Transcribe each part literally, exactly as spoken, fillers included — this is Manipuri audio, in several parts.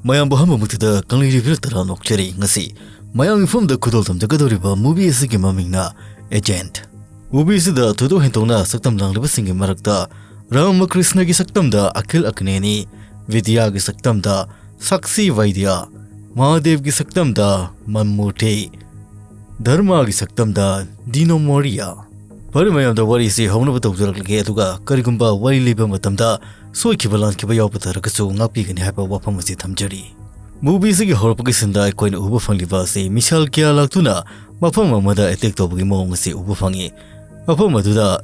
ꯃꯌꯥꯝꯕꯨ ꯑꯍꯥꯟꯕꯃꯛꯇꯗ ꯀꯪꯂꯩ ꯔꯤꯚꯤꯌꯨ ꯇꯔꯥ ꯅꯣꯛꯆꯔꯤ꯫ ꯉꯁꯤ ꯃꯌꯥꯝꯒꯤ ꯃꯐꯝꯗ ꯈꯨꯗꯣꯜ ꯇꯝꯖꯒꯗꯧꯔꯤꯕ ꯃꯨꯚꯤ ꯑꯁꯤꯒꯤ ꯃꯃꯤꯡꯅ ꯑꯦꯖꯦꯟꯠ꯫ ꯃꯨꯚꯤ ꯑꯁꯤꯗ ꯊꯣꯏꯗꯣꯛ ꯍꯦꯟꯗꯣꯛꯅ ꯁꯛꯇꯝ ꯂꯥꯡꯂꯤꯕꯁꯤꯡꯒꯤ ꯃꯔꯛꯇ ꯔꯥꯃꯀ꯭ꯔꯤꯁꯅꯒꯤ ꯁꯛꯇꯝꯗ ꯑꯈꯤꯜ ꯑꯒ꯭ꯅꯦꯅꯤ, ꯕꯤꯗ꯭ꯌꯥꯒꯤ ꯁꯛꯇꯝꯗ ꯁꯥꯛꯁꯤ ꯋꯥꯏꯗ꯭ꯌ, ꯃꯍꯥꯗꯦꯕꯒꯤ ꯁꯛꯇꯝꯗ ꯃꯟꯃꯨꯔꯇꯤ, ꯙꯔꯃꯒꯤ ꯁꯛꯇꯝꯗ ꯗꯤꯅꯣ ꯃꯣꯔꯤꯌꯥ꯫ ꯐꯔꯦ, ꯃꯌꯥꯝꯗ ꯋꯥꯔꯤꯁꯤ ꯍꯧꯅꯕ ꯇꯧꯖꯔꯛꯂꯒꯦ, ꯑꯗꯨꯒ ꯀꯔꯤꯒꯨꯝꯕ ꯋꯥꯔꯤ ꯂꯤꯕ ꯃꯇꯝꯗ ꯁꯣꯏꯈꯤꯕ ꯂꯥꯟꯈꯤꯕ ꯌꯥꯎꯕ ꯇꯥꯔꯒꯁꯨ ꯉꯥꯛꯄꯤꯒꯅꯤ ꯍꯥꯏꯕ ꯋꯥꯐꯝ ꯑꯁꯤ ꯊꯝꯖꯔꯤ꯫ ꯃꯨꯚꯤ ꯑꯁꯤꯒꯤ ꯍꯧꯔꯛꯄꯒꯤ ꯁꯤꯟꯗ ꯑꯩꯈꯣꯏꯅ ꯎꯕ ꯐꯪꯂꯤꯕ ꯑꯁꯤ ꯃꯤꯁꯥꯏꯜ ꯀꯌꯥ ꯂꯥꯛꯇꯨꯅ ꯃꯐꯝ ꯑꯃꯗ ꯑꯦꯇꯦꯛ ꯇꯧꯕꯒꯤ ꯃꯑꯣꯡ ꯑꯁꯤ ꯎꯕ ꯐꯪꯉꯤ꯫ ꯃꯐꯝ ꯑꯗꯨꯗ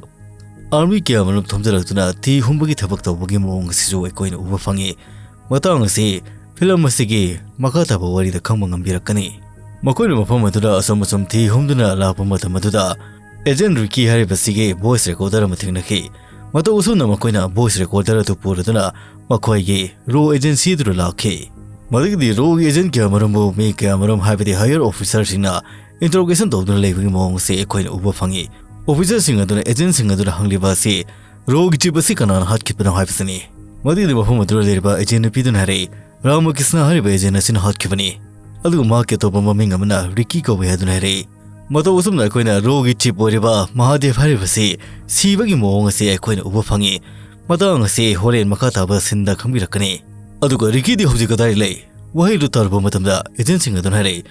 ꯑꯥꯔꯃꯤ ꯀꯌꯥ ꯑꯃꯔꯣꯝ ꯊꯣꯝꯖꯤꯜꯂꯛꯇꯨꯅ ꯊꯤ ꯍꯨꯝꯕꯒꯤ ꯊꯕꯛ ꯇꯧꯕꯒꯤ ꯃꯑꯣꯡ ꯑꯁꯤꯁꯨ ꯑꯩꯈꯣꯏꯅ ꯎꯕ ꯐꯪꯉꯤ꯫ ꯃꯇꯥꯡ ꯑꯁꯤ ꯐꯤꯂꯝ ꯑꯁꯤꯒꯤ ꯃꯈꯥ ꯇꯥꯕ ꯋꯥꯔꯤꯗ ꯈꯪꯕ ꯉꯝꯕꯤꯔꯛꯀꯅꯤ꯫ ꯃꯈꯣꯏꯅ ꯃꯐꯝ ꯑꯗꯨꯗ ꯑꯁꯨꯝ ꯑꯁꯨꯝ ꯊꯤ ꯍꯨꯝꯗꯨꯅ ꯂꯥꯛꯄ ꯃꯇꯝ ꯑꯗꯨꯗ ꯑꯦꯖꯦꯟꯠ ꯔꯤꯀꯤ ꯍꯥꯏꯔꯤꯕꯁꯤꯒꯤ ꯚꯣꯏꯁ ꯔꯦꯀꯣꯔꯗꯔ ꯑꯃ ꯊꯦꯡꯅꯈꯤ꯫ ꯃꯇꯧ ꯑꯁꯨꯝꯅ ꯃꯈꯣꯏꯅ ꯚꯣꯏꯁ ꯔꯦꯀꯣꯔꯗꯔ ꯑꯗꯨ ꯄꯨꯔꯗꯨꯅ ꯃꯈꯣꯏꯒꯤ ꯔꯣ ꯑꯦꯖꯦꯟꯁꯤ ꯑꯗꯨꯗ ꯂꯥꯛꯈꯤ꯫ ꯃꯗꯨꯒꯤꯗꯤ ꯔꯣꯒꯤ ꯑꯦꯖꯦꯟꯠ ꯀꯌꯥꯃꯔꯨꯝꯕꯨ ꯃꯤ ꯀꯌꯥꯃꯔꯨꯝ, ꯍꯥꯏꯕꯗꯤ ꯍꯥꯌꯔ ꯑꯣꯐꯤꯁꯔꯁꯤꯡꯅ ꯏꯟꯇꯔꯣꯒꯦꯁꯟ ꯇꯧꯗꯨꯅ ꯂꯩꯕꯒꯤ ꯃꯑꯣꯡ ꯑꯁꯤ ꯑꯩꯈꯣꯏꯅ ꯎꯕ ꯐꯪꯉꯤ꯫ ꯑꯣꯐꯤꯁꯔꯁꯤꯡ ꯑꯗꯨꯅ ꯑꯦꯖꯦꯟꯠꯁꯤꯡ ꯑꯗꯨꯗ ꯍꯪꯂꯤꯕ ꯑꯁꯤ ꯔꯣꯒꯤ ꯆꯤꯞ ꯑꯁꯤ ꯀꯅꯥꯅ ꯍꯥꯠꯈꯤꯕꯅꯣ ꯍꯥꯏꯕꯁꯤꯅꯤ꯫ ꯃꯗꯨꯒꯤꯗꯤ ꯃꯐꯝ ꯑꯗꯨꯗ ꯂꯩꯔꯤꯕ ꯑꯦꯖꯦꯟꯠ ꯅꯨꯄꯤꯗꯨꯅ ꯍꯥꯏꯔꯛꯏ, "ꯔꯥꯃꯀ꯭ꯔꯤꯁꯅ ꯍꯥꯏꯔꯤꯕ ꯑꯦꯖꯦꯟꯠ ꯑꯁꯤꯅ ꯍꯥꯠꯈꯤꯕꯅꯤ꯫ ꯑꯗꯨꯒ ꯃꯍꯥꯛꯀꯤ ꯑꯇꯣꯞꯄ ꯃꯃꯤꯡ ꯑꯃꯅ ꯔꯤꯀꯤ ꯀꯧꯏ" ꯍꯥꯏꯗꯨꯅ ꯍꯥꯏꯔꯛꯏ꯫ ꯃꯇꯧ ꯑꯁꯨꯝꯅ ꯑꯩꯈꯣꯏꯅ ꯔꯣꯒꯤ ꯆꯤꯞ ꯑꯣꯏꯔꯤꯕ ꯃꯍꯥꯗꯦꯕ ꯍꯥꯏꯔꯤꯕꯁꯤ ꯁꯤꯕꯒꯤ ꯃꯑꯣꯡ ꯑꯁꯤ ꯑꯩꯈꯣꯏꯅ ꯎꯕ ꯐꯪꯉꯤ꯫ ꯃꯇꯥꯡ ꯑꯁꯤ ꯍꯣꯔꯦꯟ ꯃꯈꯥ ꯇꯥꯕ ꯁꯤꯟꯗ ꯈꯪꯕꯤꯔꯛꯀꯅꯤ꯫ ꯑꯗꯨꯒ ꯔꯤꯀꯤꯗꯤ ꯍꯧꯖꯤꯛ ꯀꯗꯥꯏ ꯂꯩ? ꯋꯥꯍꯩꯗꯨ ꯇꯥꯔꯨꯕ ꯃꯇꯝꯗ ꯑꯦꯖꯦꯟꯠꯁꯤꯡ ꯑꯗꯨꯅ ꯍꯥꯏꯔꯛꯏ,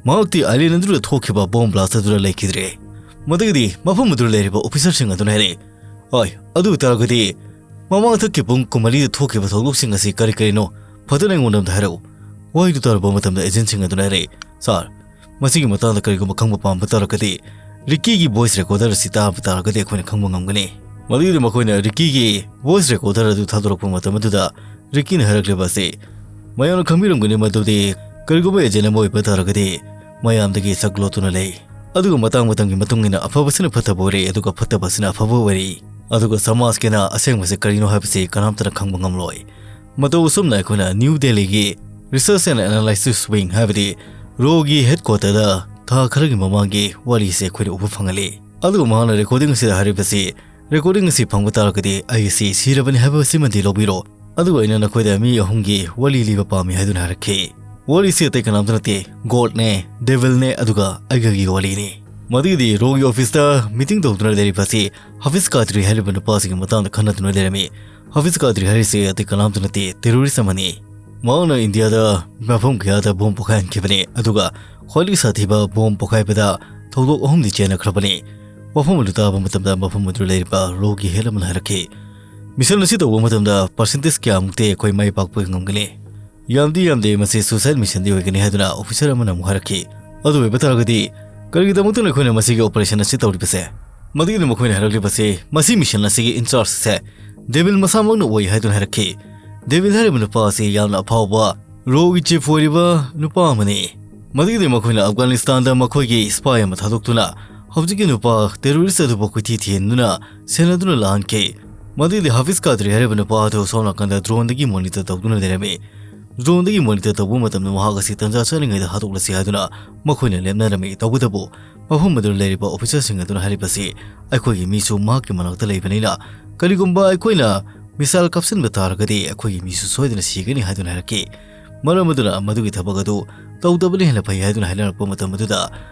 "ꯃꯍꯥꯛꯇꯤ ꯑꯥꯏꯂꯦꯟ ꯑꯗꯨꯗ ꯊꯣꯛꯈꯤꯕ ꯕꯣꯝ ꯕ꯭ꯂꯥꯁ ꯑꯗꯨꯗ ꯂꯩꯈꯤꯗ꯭ꯔꯦ"꯫ ꯃꯗꯨꯒꯤꯗꯤ ꯃꯐꯝ ꯑꯗꯨꯗ ꯂꯩꯔꯤꯕ ꯑꯣꯐꯤꯁꯔꯁꯤꯡ ꯑꯗꯨꯅ ꯍꯥꯏꯔꯛꯏ, "ꯑꯣꯏ, ꯑꯗꯨ ꯑꯣꯏꯇꯥꯔꯒꯗꯤ ꯃꯃꯥꯡ ꯊꯛꯀꯤ ꯄꯨꯡ ꯀꯨꯟꯃꯔꯤꯗ ꯊꯣꯛꯈꯤꯕ ꯊꯧꯗꯣꯛꯁꯤꯡ ꯑꯁꯤ ꯀꯔꯤ ꯀꯔꯤꯅꯣ? ꯐꯖꯅ ꯑꯩꯉꯣꯟꯗ ꯑꯝꯇ ꯍꯥꯏꯔꯛꯎ"꯫ ꯋꯥꯍꯩꯗꯨ ꯇꯥꯔꯨꯕ ꯃꯇꯝꯗ ꯑꯦꯖꯦꯟꯠꯁꯤꯡ ꯑꯗꯨꯅ ꯍꯥꯏꯔꯛꯏ, "ꯁꯥꯔ, ꯃꯁꯤꯒꯤ ꯃꯇꯥꯡꯗ ꯀꯔꯤꯒꯨꯝꯕ ꯈꯪꯕ ꯄꯥꯝꯕ ꯇꯥꯔꯒꯗꯤ ꯔꯤꯀꯤꯒꯤ ꯚꯣꯏꯁ ꯔꯦꯀꯣꯔꯗꯔ ꯑꯁꯤ ꯇꯥꯕ ꯇꯥꯔꯒꯗꯤ ꯑꯩꯈꯣꯏꯅ ꯈꯪꯕ ꯉꯝꯒꯅꯤ"꯫ ꯃꯗꯨꯒꯤꯗꯤ ꯃꯈꯣꯏꯅ ꯔꯤꯀꯤꯒꯤ ꯚꯣꯏꯁ ꯔꯦꯀꯣꯔꯗꯔ ꯑꯗꯨ ꯊꯥꯗꯣꯔꯛꯄ ꯃꯇꯝ ꯑꯗꯨꯗ ꯔꯤꯀꯤꯅ ꯍꯥꯏꯔꯛꯂꯤꯕ ꯑꯁꯤ, ꯃꯌꯥꯝꯅ ꯈꯪꯕꯤꯔꯝꯒꯅꯤ ꯃꯗꯨꯗꯤ ꯀꯔꯤꯒꯨꯝꯕ ꯑꯦꯖꯦꯟꯠ ꯑꯃ ꯑꯣꯏꯕ ꯇꯥꯔꯒꯗꯤ ꯃꯌꯥꯝꯗꯒꯤ ꯁꯛ ꯂꯣꯠꯇꯨꯅ ꯂꯩ꯫ ꯑꯗꯨꯒ ꯃꯇꯥꯡ ꯃꯇꯝꯒꯤ ꯃꯇꯨꯡ ꯏꯟꯅ ꯑꯐꯕꯁꯤꯅ ꯐꯠꯇꯕ ꯑꯣꯏꯔꯦ, ꯑꯗꯨꯒ ꯐꯠꯇꯕꯁꯤꯅ ꯑꯐꯕ ꯑꯣꯏꯔꯦ꯫ ꯑꯗꯨꯒ ꯁꯃꯥꯖꯀꯤꯅ ꯑꯁꯦꯡꯕꯁꯤ ꯀꯔꯤꯅꯣ ꯍꯥꯏꯕꯁꯤ ꯀꯅꯥꯝꯇꯅ ꯈꯪꯕ ꯉꯝꯂꯣꯏ꯫ ꯃꯇꯧ ꯑꯁꯨꯝꯅ ꯑꯩꯈꯣꯏꯅ ꯅ꯭ꯌꯨ ꯗꯦꯜꯂꯤꯒꯤ ꯔꯤꯁꯔꯆ ꯑꯦꯟ ꯑꯦꯅꯥꯂꯥꯏꯁꯤꯁ ꯋꯤꯡ, ꯍꯥꯏꯕꯗꯤ ꯔꯣꯒꯤ ꯍꯦꯗꯀ꯭ꯋꯥꯇꯔꯗ ꯊꯥ ꯈꯔꯒꯤ ꯃꯃꯥꯡꯒꯤ ꯋꯥꯔꯤꯁꯦ ꯑꯩꯈꯣꯏꯅ ꯎꯕ ꯐꯪꯍꯜꯂꯤ꯫ ꯑꯗꯨꯒ ꯃꯍꯥꯛꯅ ꯔꯦꯀꯣꯔꯗꯤꯡ ꯑꯁꯤꯗ ꯍꯥꯏꯔꯤꯕꯁꯤ, "ꯔꯦꯀꯣꯔꯗꯤꯡ ꯑꯁꯤ ꯐꯪꯕ ꯇꯥꯔꯒꯗꯤ ꯑꯩ ꯑꯁꯤ ꯁꯤꯔꯕꯅꯤ ꯍꯥꯏꯕꯁꯤꯃꯗꯤ ꯂꯧꯕꯤꯔꯣ"꯫ ꯑꯗꯨꯒ ꯑꯩꯅ ꯅꯈꯣꯏꯗ ꯃꯤ ꯑꯍꯨꯝꯒꯤ ꯋꯥꯔꯤ ꯂꯤꯕ ꯄꯥꯝꯃꯤ ꯍꯥꯏꯗꯨꯅ ꯍꯥꯏꯔꯛꯈꯤ꯫ ꯋꯥꯔꯤꯁꯤ ꯑꯇꯩ ꯀꯅꯥꯝꯇ ꯅꯠꯇꯦ, ꯒꯣꯗꯅꯦ, ꯗꯦꯚꯤꯜꯅꯦ, ꯑꯗꯨꯒ ꯑꯩꯒꯒꯤ ꯋꯥꯔꯤꯅꯤ꯫ ꯃꯗꯨꯒꯤꯗꯤ ꯔꯣꯒꯤ ꯑꯣꯐꯤꯁꯇ ꯃꯤꯇꯤꯡ ꯇꯧꯗꯨꯅ ꯂꯩꯔꯤꯕ ꯑꯁꯤ ꯍꯥꯐꯤꯖ ꯀꯥꯗ꯭ꯔꯤ ꯍꯥꯏꯔꯤꯕ ꯅꯨꯄꯥꯁꯤꯒꯤ ꯃꯇꯥꯡꯗ ꯈꯟꯅꯗꯨꯅ ꯂꯩꯔꯝꯃꯤ꯫ ꯍꯥꯐꯤꯖ ꯀꯥꯗ꯭ꯔꯤ ꯍꯥꯏꯔꯤꯁꯤ ꯑꯇꯩ ꯀꯅꯥꯝꯇ ꯅꯠꯇꯦ, ꯇꯦꯔꯣꯔꯤꯁ ꯑꯃꯅꯤ꯫ ꯃꯍꯥꯛꯅ ꯏꯟꯗꯤꯌꯥꯗ ꯃꯐꯝ ꯀꯌꯥꯗ ꯕꯣꯝ ꯄꯣꯈꯥꯏꯍꯟꯈꯤꯕꯅꯤ, ꯑꯗꯨꯒ ꯈ꯭ꯋꯥꯏꯗꯒꯤ ꯁꯥꯊꯤꯕ ꯕꯣꯝ ꯄꯣꯈꯥꯏꯕꯗ ꯊꯧꯗꯣꯛ ꯑꯍꯨꯝꯗꯤ ꯆꯦꯟꯅꯈ꯭ꯔꯕꯅꯤ꯫ ꯋꯥꯐꯝ ꯑꯗꯨ ꯇꯥꯕ ꯃꯇꯝꯗ ꯃꯐꯝ ꯑꯗꯨꯗ ꯂꯩꯔꯤꯕ ꯔꯣꯒꯤ ꯍꯦꯗ ꯑꯃꯅ ꯍꯥꯏꯔꯛꯈꯤ, ꯃꯤꯁꯟ ꯑꯁꯤ ꯇꯧꯕ ꯃꯇꯝꯗ ꯄꯥꯔꯁꯦꯟꯇꯦꯖ ꯀꯌꯥꯃꯨꯛꯇꯤ ꯑꯩꯈꯣꯏ ꯃꯥꯏ ꯄꯥꯛꯄ ꯉꯝꯒꯅꯤ? ꯌꯥꯝꯗꯤ ꯌꯥꯝꯗꯦ, ꯃꯁꯤ ꯁꯨꯏꯁꯥꯏꯗ ꯃꯤꯁꯟꯗꯤ ꯑꯣꯏꯒꯅꯤ ꯍꯥꯏꯗꯨꯅ ꯑꯣꯐꯤꯁꯔ ꯑꯃꯅ ꯑꯃꯨꯛ ꯍꯥꯏꯔꯛꯈꯤ꯫ ꯑꯗꯨ ꯑꯣꯏꯕ ꯇꯥꯔꯒꯗꯤ ꯀꯔꯤꯒꯤꯗꯃꯛꯇꯅꯣ ꯑꯩꯈꯣꯏꯅ ꯃꯁꯤꯒꯤ ꯑꯣꯄꯔꯦꯁꯟ ꯑꯁꯤ ꯇꯧꯔꯤꯕꯁꯦ? ꯃꯗꯨꯒꯤꯗꯤ ꯃꯈꯣꯏꯅ ꯍꯥꯏꯔꯛꯂꯤꯕꯁꯤ ꯃꯁꯤ ꯃꯤꯁꯟ ꯑꯁꯤꯒꯤ ꯏꯟꯆꯥꯔꯖ ꯑꯁꯦ ꯗꯦꯚꯤꯜ ꯃꯁꯥꯃꯛꯅ ꯑꯣꯏ ꯍꯥꯏꯗꯨꯅ ꯍꯥꯏꯔꯛꯈꯤ꯫ ꯗꯦꯚꯤꯜ ꯍꯥꯏꯔꯤꯕ ꯅꯨꯄꯥ ꯑꯁꯤ ꯌꯥꯝꯅ ꯑꯐꯥꯎꯕ ꯔꯣꯒꯤ ꯆꯤꯐ ꯑꯣꯏꯔꯤꯕ ꯅꯨꯄꯥ ꯑꯃꯅꯤ꯫ ꯃꯗꯨꯒꯤꯗꯤ ꯃꯈꯣꯏꯅ ꯑꯐꯒꯥꯅꯤꯁꯇꯥꯟꯗ ꯃꯈꯣꯏꯒꯤ ꯁ꯭ꯄꯥꯏ ꯑꯃ ꯊꯥꯗꯣꯛꯇꯨꯅ ꯍꯧꯖꯤꯛꯀꯤ ꯅꯨꯄꯥ ꯇꯦꯔꯣꯔꯤꯁ ꯑꯗꯨꯕꯨ ꯀꯣꯏꯊꯤ ꯊꯤꯍꯟꯗꯨꯅ ꯁꯦꯟꯅꯗꯨꯅ ꯂꯥꯛꯍꯟꯈꯤ꯫ ꯃꯗꯨꯒꯤꯗꯤ ꯍꯥꯐꯤꯖ ꯀꯥꯗ꯭ꯔꯤ ꯍꯥꯏꯔꯤꯕ ꯅꯨꯄꯥ ꯑꯗꯨ ꯁꯣꯝ ꯅꯥꯀꯟꯗ ꯗ꯭ꯔꯣꯟꯗꯒꯤ ꯃꯣꯅꯤꯇꯔ ꯇꯧꯗꯨꯅ ꯂꯩꯔꯝꯃꯤ꯫ ꯗ꯭ꯔꯣꯟꯗꯒꯤ ꯃꯣꯅꯤꯇꯔ ꯇꯧꯕ ꯃꯇꯝꯗ ꯃꯍꯥꯛ ꯑꯁꯤ ꯇꯟꯖꯥ ꯆꯥꯔꯤꯉꯩꯗ ꯍꯥꯠꯇꯣꯛꯂꯁꯤ ꯍꯥꯏꯗꯨꯅ ꯃꯈꯣꯏꯅ ꯂꯦꯞꯅꯔꯝꯃꯤ꯫ ꯇꯧꯕꯇꯕꯨ ꯃꯐꯝ ꯑꯗꯨꯗ ꯂꯩꯔꯤꯕ ꯑꯣꯐꯤꯁꯔꯁꯤꯡ ꯑꯗꯨꯅ ꯍꯥꯏꯔꯤꯕꯁꯤ, "ꯑꯩꯈꯣꯏꯒꯤ ꯃꯤꯁꯨ ꯃꯍꯥꯛꯀꯤ ꯃꯅꯥꯛꯇ ꯂꯩꯕꯅꯤꯅ ꯀꯔꯤꯒꯨꯝꯕ ꯑꯩꯈꯣꯏꯅ ꯃꯤꯁꯥꯏꯜ ꯀꯥꯞꯁꯤꯟꯕ ꯇꯥꯔꯒꯗꯤ ꯑꯩꯈꯣꯏꯒꯤ ꯃꯤꯁꯨ ꯁꯣꯏꯗꯅ ꯁꯤꯒꯅꯤ" ꯍꯥꯏꯗꯨꯅ ꯍꯥꯏꯔꯛꯈꯤ꯫ ꯃꯔꯝ ꯑꯗꯨꯅ ꯃꯗꯨꯒꯤ ꯊꯕꯛ ꯑꯗꯨ ꯇꯧꯗꯕꯅ ꯍꯦꯟꯅ ꯐꯩ ꯍꯥꯏꯗꯨꯅ ꯍꯥꯏꯅꯔꯛꯄ ꯃꯇꯝ ꯑꯗꯨꯗ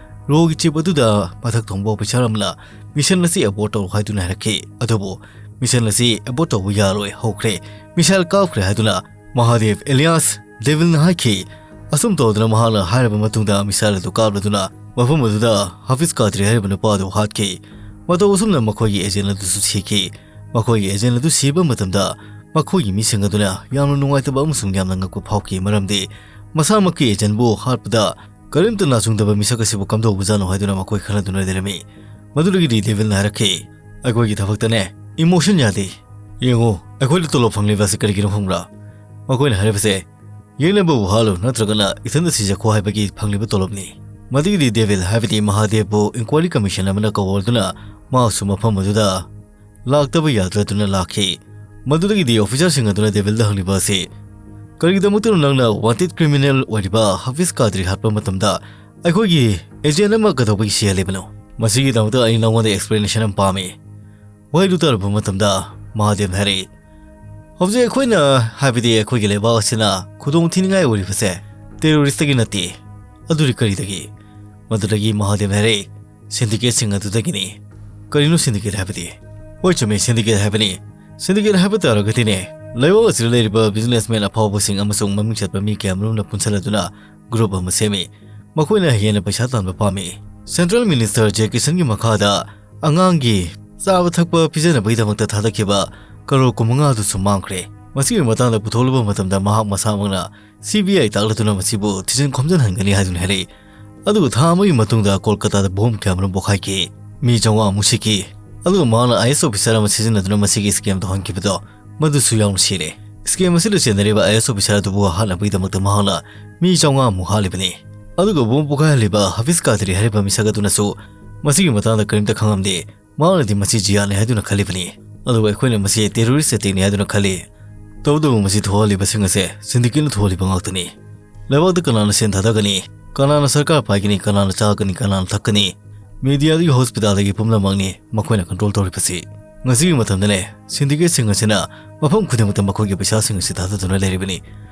ꯔꯣꯒꯤ ꯆꯤꯞ ꯑꯗꯨꯗ ꯃꯊꯛ ꯊꯣꯡꯕ ꯑꯣꯐꯤꯁꯥꯔ ꯑꯃꯅ ꯃꯤꯁꯟ ꯑꯁꯤ ꯑꯦꯕꯣꯔꯠ ꯇꯧꯔꯣ ꯍꯥꯏꯗꯨꯅ ꯍꯥꯏꯔꯛꯈꯤ꯫ ꯑꯗꯨꯕꯨ ꯃꯤꯁꯟ ꯑꯁꯤ ꯑꯦꯕꯣꯔꯠ ꯇꯧꯕ ꯌꯥꯔꯣꯏ, ꯍꯧꯈ꯭ꯔꯦ, ꯃꯤꯁꯥꯏꯜ ꯀꯥꯞꯈ꯭ꯔꯦ ꯍꯥꯏꯗꯨꯅ ꯃꯍꯥꯗꯦꯕ ꯑꯦꯂꯤꯌꯥꯁ ꯗꯦꯚꯤꯜꯅ ꯍꯥꯏꯈꯤ꯫ ꯑꯁꯨꯝ ꯇꯧꯗꯅ ꯃꯍꯥꯛꯅ ꯍꯥꯏꯔꯕ ꯃꯇꯨꯡꯗ ꯃꯤꯁꯥꯏꯜ ꯑꯗꯨ ꯀꯥꯞꯂꯗꯨꯅ ꯃꯐꯝ ꯑꯗꯨꯗ ꯍꯥꯐꯤꯖ ꯀꯥꯗ꯭ꯔꯤ ꯍꯥꯏꯔꯤꯕ ꯅꯨꯄꯥ ꯑꯗꯨ ꯍꯥꯠꯈꯤ꯫ ꯃꯇꯧ ꯑꯁꯨꯝꯅ ꯃꯈꯣꯏꯒꯤ ꯑꯦꯖꯦꯟ ꯑꯗꯨꯁꯨ ꯁꯤꯈꯤ꯫ ꯃꯈꯣꯏꯒꯤ ꯑꯦꯖꯦꯟ ꯑꯗꯨ ꯁꯤꯕ ꯃꯇꯝꯗ ꯃꯈꯣꯏꯒꯤ ꯃꯤꯁꯤꯡ ꯑꯗꯨꯅ ꯌꯥꯝꯅ ꯅꯨꯡꯉꯥꯏꯇꯕ ꯑꯃꯁꯨꯡ ꯌꯥꯝꯅ ꯉꯛꯄ ꯐꯥꯎꯈꯤ, ꯃꯔꯝꯗꯤ ꯃꯁꯥꯃꯛꯀꯤ ꯑꯦꯖꯦꯟꯕꯨ ꯍꯥꯠꯄꯗ ꯀꯔꯤꯝꯇ ꯅꯥꯆꯨꯡꯗꯕ ꯃꯤꯁꯛ ꯑꯁꯤꯕꯨ ꯀꯝꯗꯧꯕꯖꯥꯠꯅꯣ ꯍꯥꯏꯗꯨꯅ ꯃꯈꯣꯏ ꯈꯟꯅꯗꯨꯅ ꯂꯩꯔꯝꯃꯤ꯫ ꯃꯗꯨꯗꯒꯤꯗꯤ ꯗꯦꯚꯤꯜꯅ ꯍꯥꯏꯔꯛꯈꯤ, "ꯑꯩꯈꯣꯏꯒꯤ ꯊꯕꯛꯇꯅꯦ ꯏꯃꯣꯁꯟ ꯌꯥꯗꯦ꯫ ꯌꯦꯡꯉꯨ, ꯑꯩꯈꯣꯏꯗ ꯇꯣꯂꯣꯞ ꯐꯪꯂꯤꯕ ꯑꯁꯤ ꯀꯔꯤꯒꯤꯅꯣ ꯈꯪꯕ꯭ꯔꯥ? ꯃꯈꯣꯏꯅ ꯍꯥꯏꯔꯤꯕꯁꯦ ꯌꯦꯛꯅꯕꯕꯨ ꯍꯥꯠꯂꯨ ꯅꯠꯇ꯭ꯔꯒꯅ ꯏꯊꯟꯗ ꯁꯤꯖꯈꯣ ꯍꯥꯏꯕꯒꯤ ꯐꯪꯂꯤꯕ ꯇꯣꯂꯣꯞꯅꯤ"꯫ ꯃꯗꯨꯒꯤꯗꯤ ꯗꯦꯚꯤꯜ, ꯍꯥꯏꯕꯗꯤ ꯃꯍꯥꯗꯦꯕꯕꯨ ꯏꯟꯀ꯭ꯋꯥꯏꯔꯤ ꯀꯃꯤꯁꯟ ꯑꯃꯅ ꯀꯧꯔꯗꯨꯅ ꯃꯍꯥꯛꯁꯨ ꯃꯐꯝ ꯑꯗꯨꯗ ꯂꯥꯛꯇꯕ ꯌꯥꯗ꯭ꯔꯗꯨꯅ ꯂꯥꯛꯈꯤ꯫ ꯃꯗꯨꯗꯒꯤꯗꯤ ꯑꯣꯐꯤꯁꯥꯔꯁꯤꯡ ꯑꯗꯨꯅ ꯗꯦꯚꯤꯜꯗ ꯍꯪꯂꯤꯕ ꯑꯁꯤ, "ꯀꯔꯤꯒꯤꯗꯃꯛꯇꯅꯣ ꯅꯪꯅ ꯋꯥꯟꯇꯦꯗ ꯀ꯭ꯔꯤꯃꯤꯅꯦꯜ ꯑꯣꯏꯔꯤꯕ ꯍꯥꯐꯤꯖ ꯀꯥꯗ꯭ꯔꯤ ꯍꯥꯠꯄ ꯃꯇꯝꯗ ꯑꯩꯈꯣꯏꯒꯤ ꯑꯦꯖꯦꯟ ꯑꯃ ꯀꯩꯗꯧꯕꯒꯤ ꯁꯤꯍꯜꯂꯤꯕꯅꯣ? ꯃꯁꯤꯒꯤꯗꯃꯛꯇ ꯑꯩ ꯅꯉꯣꯟꯗ ꯑꯦꯛꯁꯄ꯭ꯂꯦꯅꯦꯁꯟ ꯑꯃ ꯄꯥꯝꯃꯤ"꯫ ꯋꯥꯍꯩꯗꯨ ꯇꯥꯔꯨꯕ ꯃꯇꯝꯗ ꯃꯍꯥꯗꯦꯕꯅ ꯍꯥꯏꯔꯛꯏ, ꯍꯧꯖꯤꯛ ꯑꯩꯈꯣꯏꯅ, ꯍꯥꯏꯕꯗꯤ ꯑꯩꯈꯣꯏꯒꯤ ꯂꯩꯕꯥꯛ ꯑꯁꯤꯅ ꯈꯨꯗꯣꯡ ꯊꯤꯅꯤꯡꯉꯥꯏ ꯑꯣꯏꯔꯤꯕꯁꯦ terrorist ꯇꯒꯤ ꯅꯠꯇꯦ꯫ ꯑꯗꯨꯗꯤ ꯀꯔꯤꯗꯒꯤ? ꯃꯗꯨꯗꯒꯤ ꯃꯍꯥꯗꯦꯕꯅ ꯍꯥꯏꯔꯛꯏ, syndicate ꯁꯤꯡ ꯑꯗꯨꯗꯒꯤꯅꯤ꯫ ꯀꯔꯤꯅꯣ syndicate ꯍꯥꯏꯕꯗꯤ? ꯍꯣꯏ, ꯆꯨꯝꯃꯤ, syndicate ꯍꯥꯏꯕꯅꯤ꯫ Syndicate ꯍꯥꯏꯕ ꯇꯥꯔꯒꯗꯤꯅꯦ, ꯂꯩꯕꯥꯛ ꯑꯁꯤꯗ ꯂꯩꯔꯤꯕ businessman ꯑꯐꯥꯎꯕꯁꯤꯡ ꯑꯃꯁꯨꯡ ꯃꯃꯤꯡ ꯆꯠꯄ ꯃꯤ ꯀꯌꯥꯃꯔꯨꯝꯅ ꯄꯨꯟꯁꯤꯜꯂꯗꯨꯅ group ꯑꯃ ꯁꯦꯝꯃꯤ꯫ ꯃꯈꯣꯏꯅ ꯍꯦꯟꯅ ꯄꯩꯁꯥ ꯇꯥꯟꯕ ꯄꯥꯝꯃꯤ꯫ Central Minister J Kishan ꯒꯤ ꯃꯈꯥꯗ ꯑꯉꯥꯡꯒꯤ ꯆꯥꯕ ꯊꯛꯄ ꯄꯤꯖꯅꯕꯒꯤꯗꯃꯛꯇ ꯊꯥꯗꯈꯤꯕ ꯀꯔꯣꯔ ꯀꯨꯟꯃꯉꯥ ꯑꯗꯨꯁꯨ ꯃꯥꯡꯈ꯭ꯔꯦ꯫ ꯃꯁꯤꯒꯤ ꯃꯇꯥꯡꯗ ꯄꯨꯊꯣꯛꯂꯨꯕ ꯃꯇꯝꯗ ꯃꯍꯥꯛ ꯃꯁꯥꯃꯛꯅ C B I ꯇꯥꯛꯂꯗꯨꯅ ꯃꯁꯤꯕꯨ ꯊꯤꯖꯤꯟ ꯈꯣꯝꯖꯤꯟꯍꯟꯒꯅꯤ ꯍꯥꯏꯗꯨꯅ ꯍꯥꯏꯔꯛꯏ꯫ ꯑꯗꯨꯒ ꯊꯥ ꯑꯃꯒꯤ ꯃꯇꯨꯡꯗ ꯀꯣꯜꯀꯇꯥꯗ bomb ꯀꯌꯥꯃꯔꯨꯝ ꯄꯣꯈꯥꯏꯈꯤ꯫ ꯃꯤ ꯆꯥꯝꯃꯉꯥ ꯃꯨꯛ ꯁꯤꯈꯤ꯫ ꯑꯗꯨꯒ ꯃꯍꯥꯛꯅ I A S officer ꯑꯃ ꯁꯤꯖꯤꯟꯅꯗꯨꯅ ꯃꯁꯤꯒꯤ scam ꯗꯣ ꯍꯧꯍꯟꯈꯤꯕꯗꯣ, ꯃꯗꯨꯁꯨ ꯌꯥꯎꯅ ꯁꯤꯔꯦ꯫ Scam ꯑꯁꯤꯗ ꯆꯦꯟꯅꯔꯤꯕ I A S officer ꯑꯗꯨꯕꯨ ꯍꯥꯠꯅꯕꯒꯤꯗꯃꯛꯇ ꯃꯍꯥꯛꯅ ꯃꯤ ꯆꯥꯝꯃꯉꯥ ꯃꯨꯛ ꯍꯥꯠꯂꯤꯕꯅꯤ꯫ ꯑꯗꯨꯒ bomb ꯄꯣꯈꯥꯏꯍꯜꯂꯤꯕ ꯍꯥꯐꯤꯖ ꯀꯥꯗ꯭ꯔꯤ ꯍꯥꯏꯔꯤꯕ ꯃꯤꯁꯛ ꯑꯗꯨꯅꯁꯨ ꯃꯁꯤꯒꯤ ꯃꯇꯥꯡꯗ ꯀꯔꯤꯝꯇ ꯈꯪꯂꯝꯗꯦ꯫ ꯃꯍꯥꯛꯅꯗꯤ ꯃꯁꯤ ꯖꯤꯍꯥꯗꯅꯤ ꯍꯥꯏꯗꯨꯅ ꯈꯜꯂꯤꯕꯅꯤ꯫ ꯑꯗꯨꯒ ꯑꯩꯈꯣꯏꯅ ꯃꯁꯤ terrorist attack ꯅꯤ ꯍꯥꯏꯗꯨꯅ ꯈꯜꯂꯤ꯫ ꯇꯧꯕꯇꯕꯨ ꯃꯁꯤ ꯊꯣꯛꯍꯜꯂꯤꯕꯁꯤꯡ ꯑꯁꯦ syndicate ꯅ ꯊꯣꯛꯍꯜꯂꯤꯕ ꯉꯥꯛꯇꯅꯤ꯫ ꯂꯩꯕꯥꯛꯇ ꯀꯅꯥꯅ ꯁꯦꯟ ꯊꯥꯗꯒꯅꯤ, ꯀꯅꯥꯅ ꯁꯔꯀꯥꯔ ꯄꯥꯏꯒꯅꯤ, ꯀꯅꯥꯅ ꯆꯥꯒꯅꯤ, ꯀꯅꯥꯅ ꯊꯛꯀꯅꯤ? Media ꯗꯒꯤ hospital ꯗꯒꯤ ꯄꯨꯝꯅꯃꯛꯅꯤ ꯃꯈꯣꯏꯅ control ꯇꯧꯔꯤꯕꯁꯤ꯫ ꯉꯁꯤꯒꯤ ꯃꯇꯝꯗꯅꯦ, syndicate ꯁꯤꯡ ꯑꯁꯤꯅ ꯃꯐꯝ ꯈꯨꯗꯤꯡꯃꯛꯇ ꯃꯈꯣꯏꯒꯤ ꯄꯩꯁꯥꯁꯤꯡ ꯑꯁꯤ ꯊꯥꯗꯗꯨꯅ ꯂꯩꯔꯤꯕꯅꯤ꯫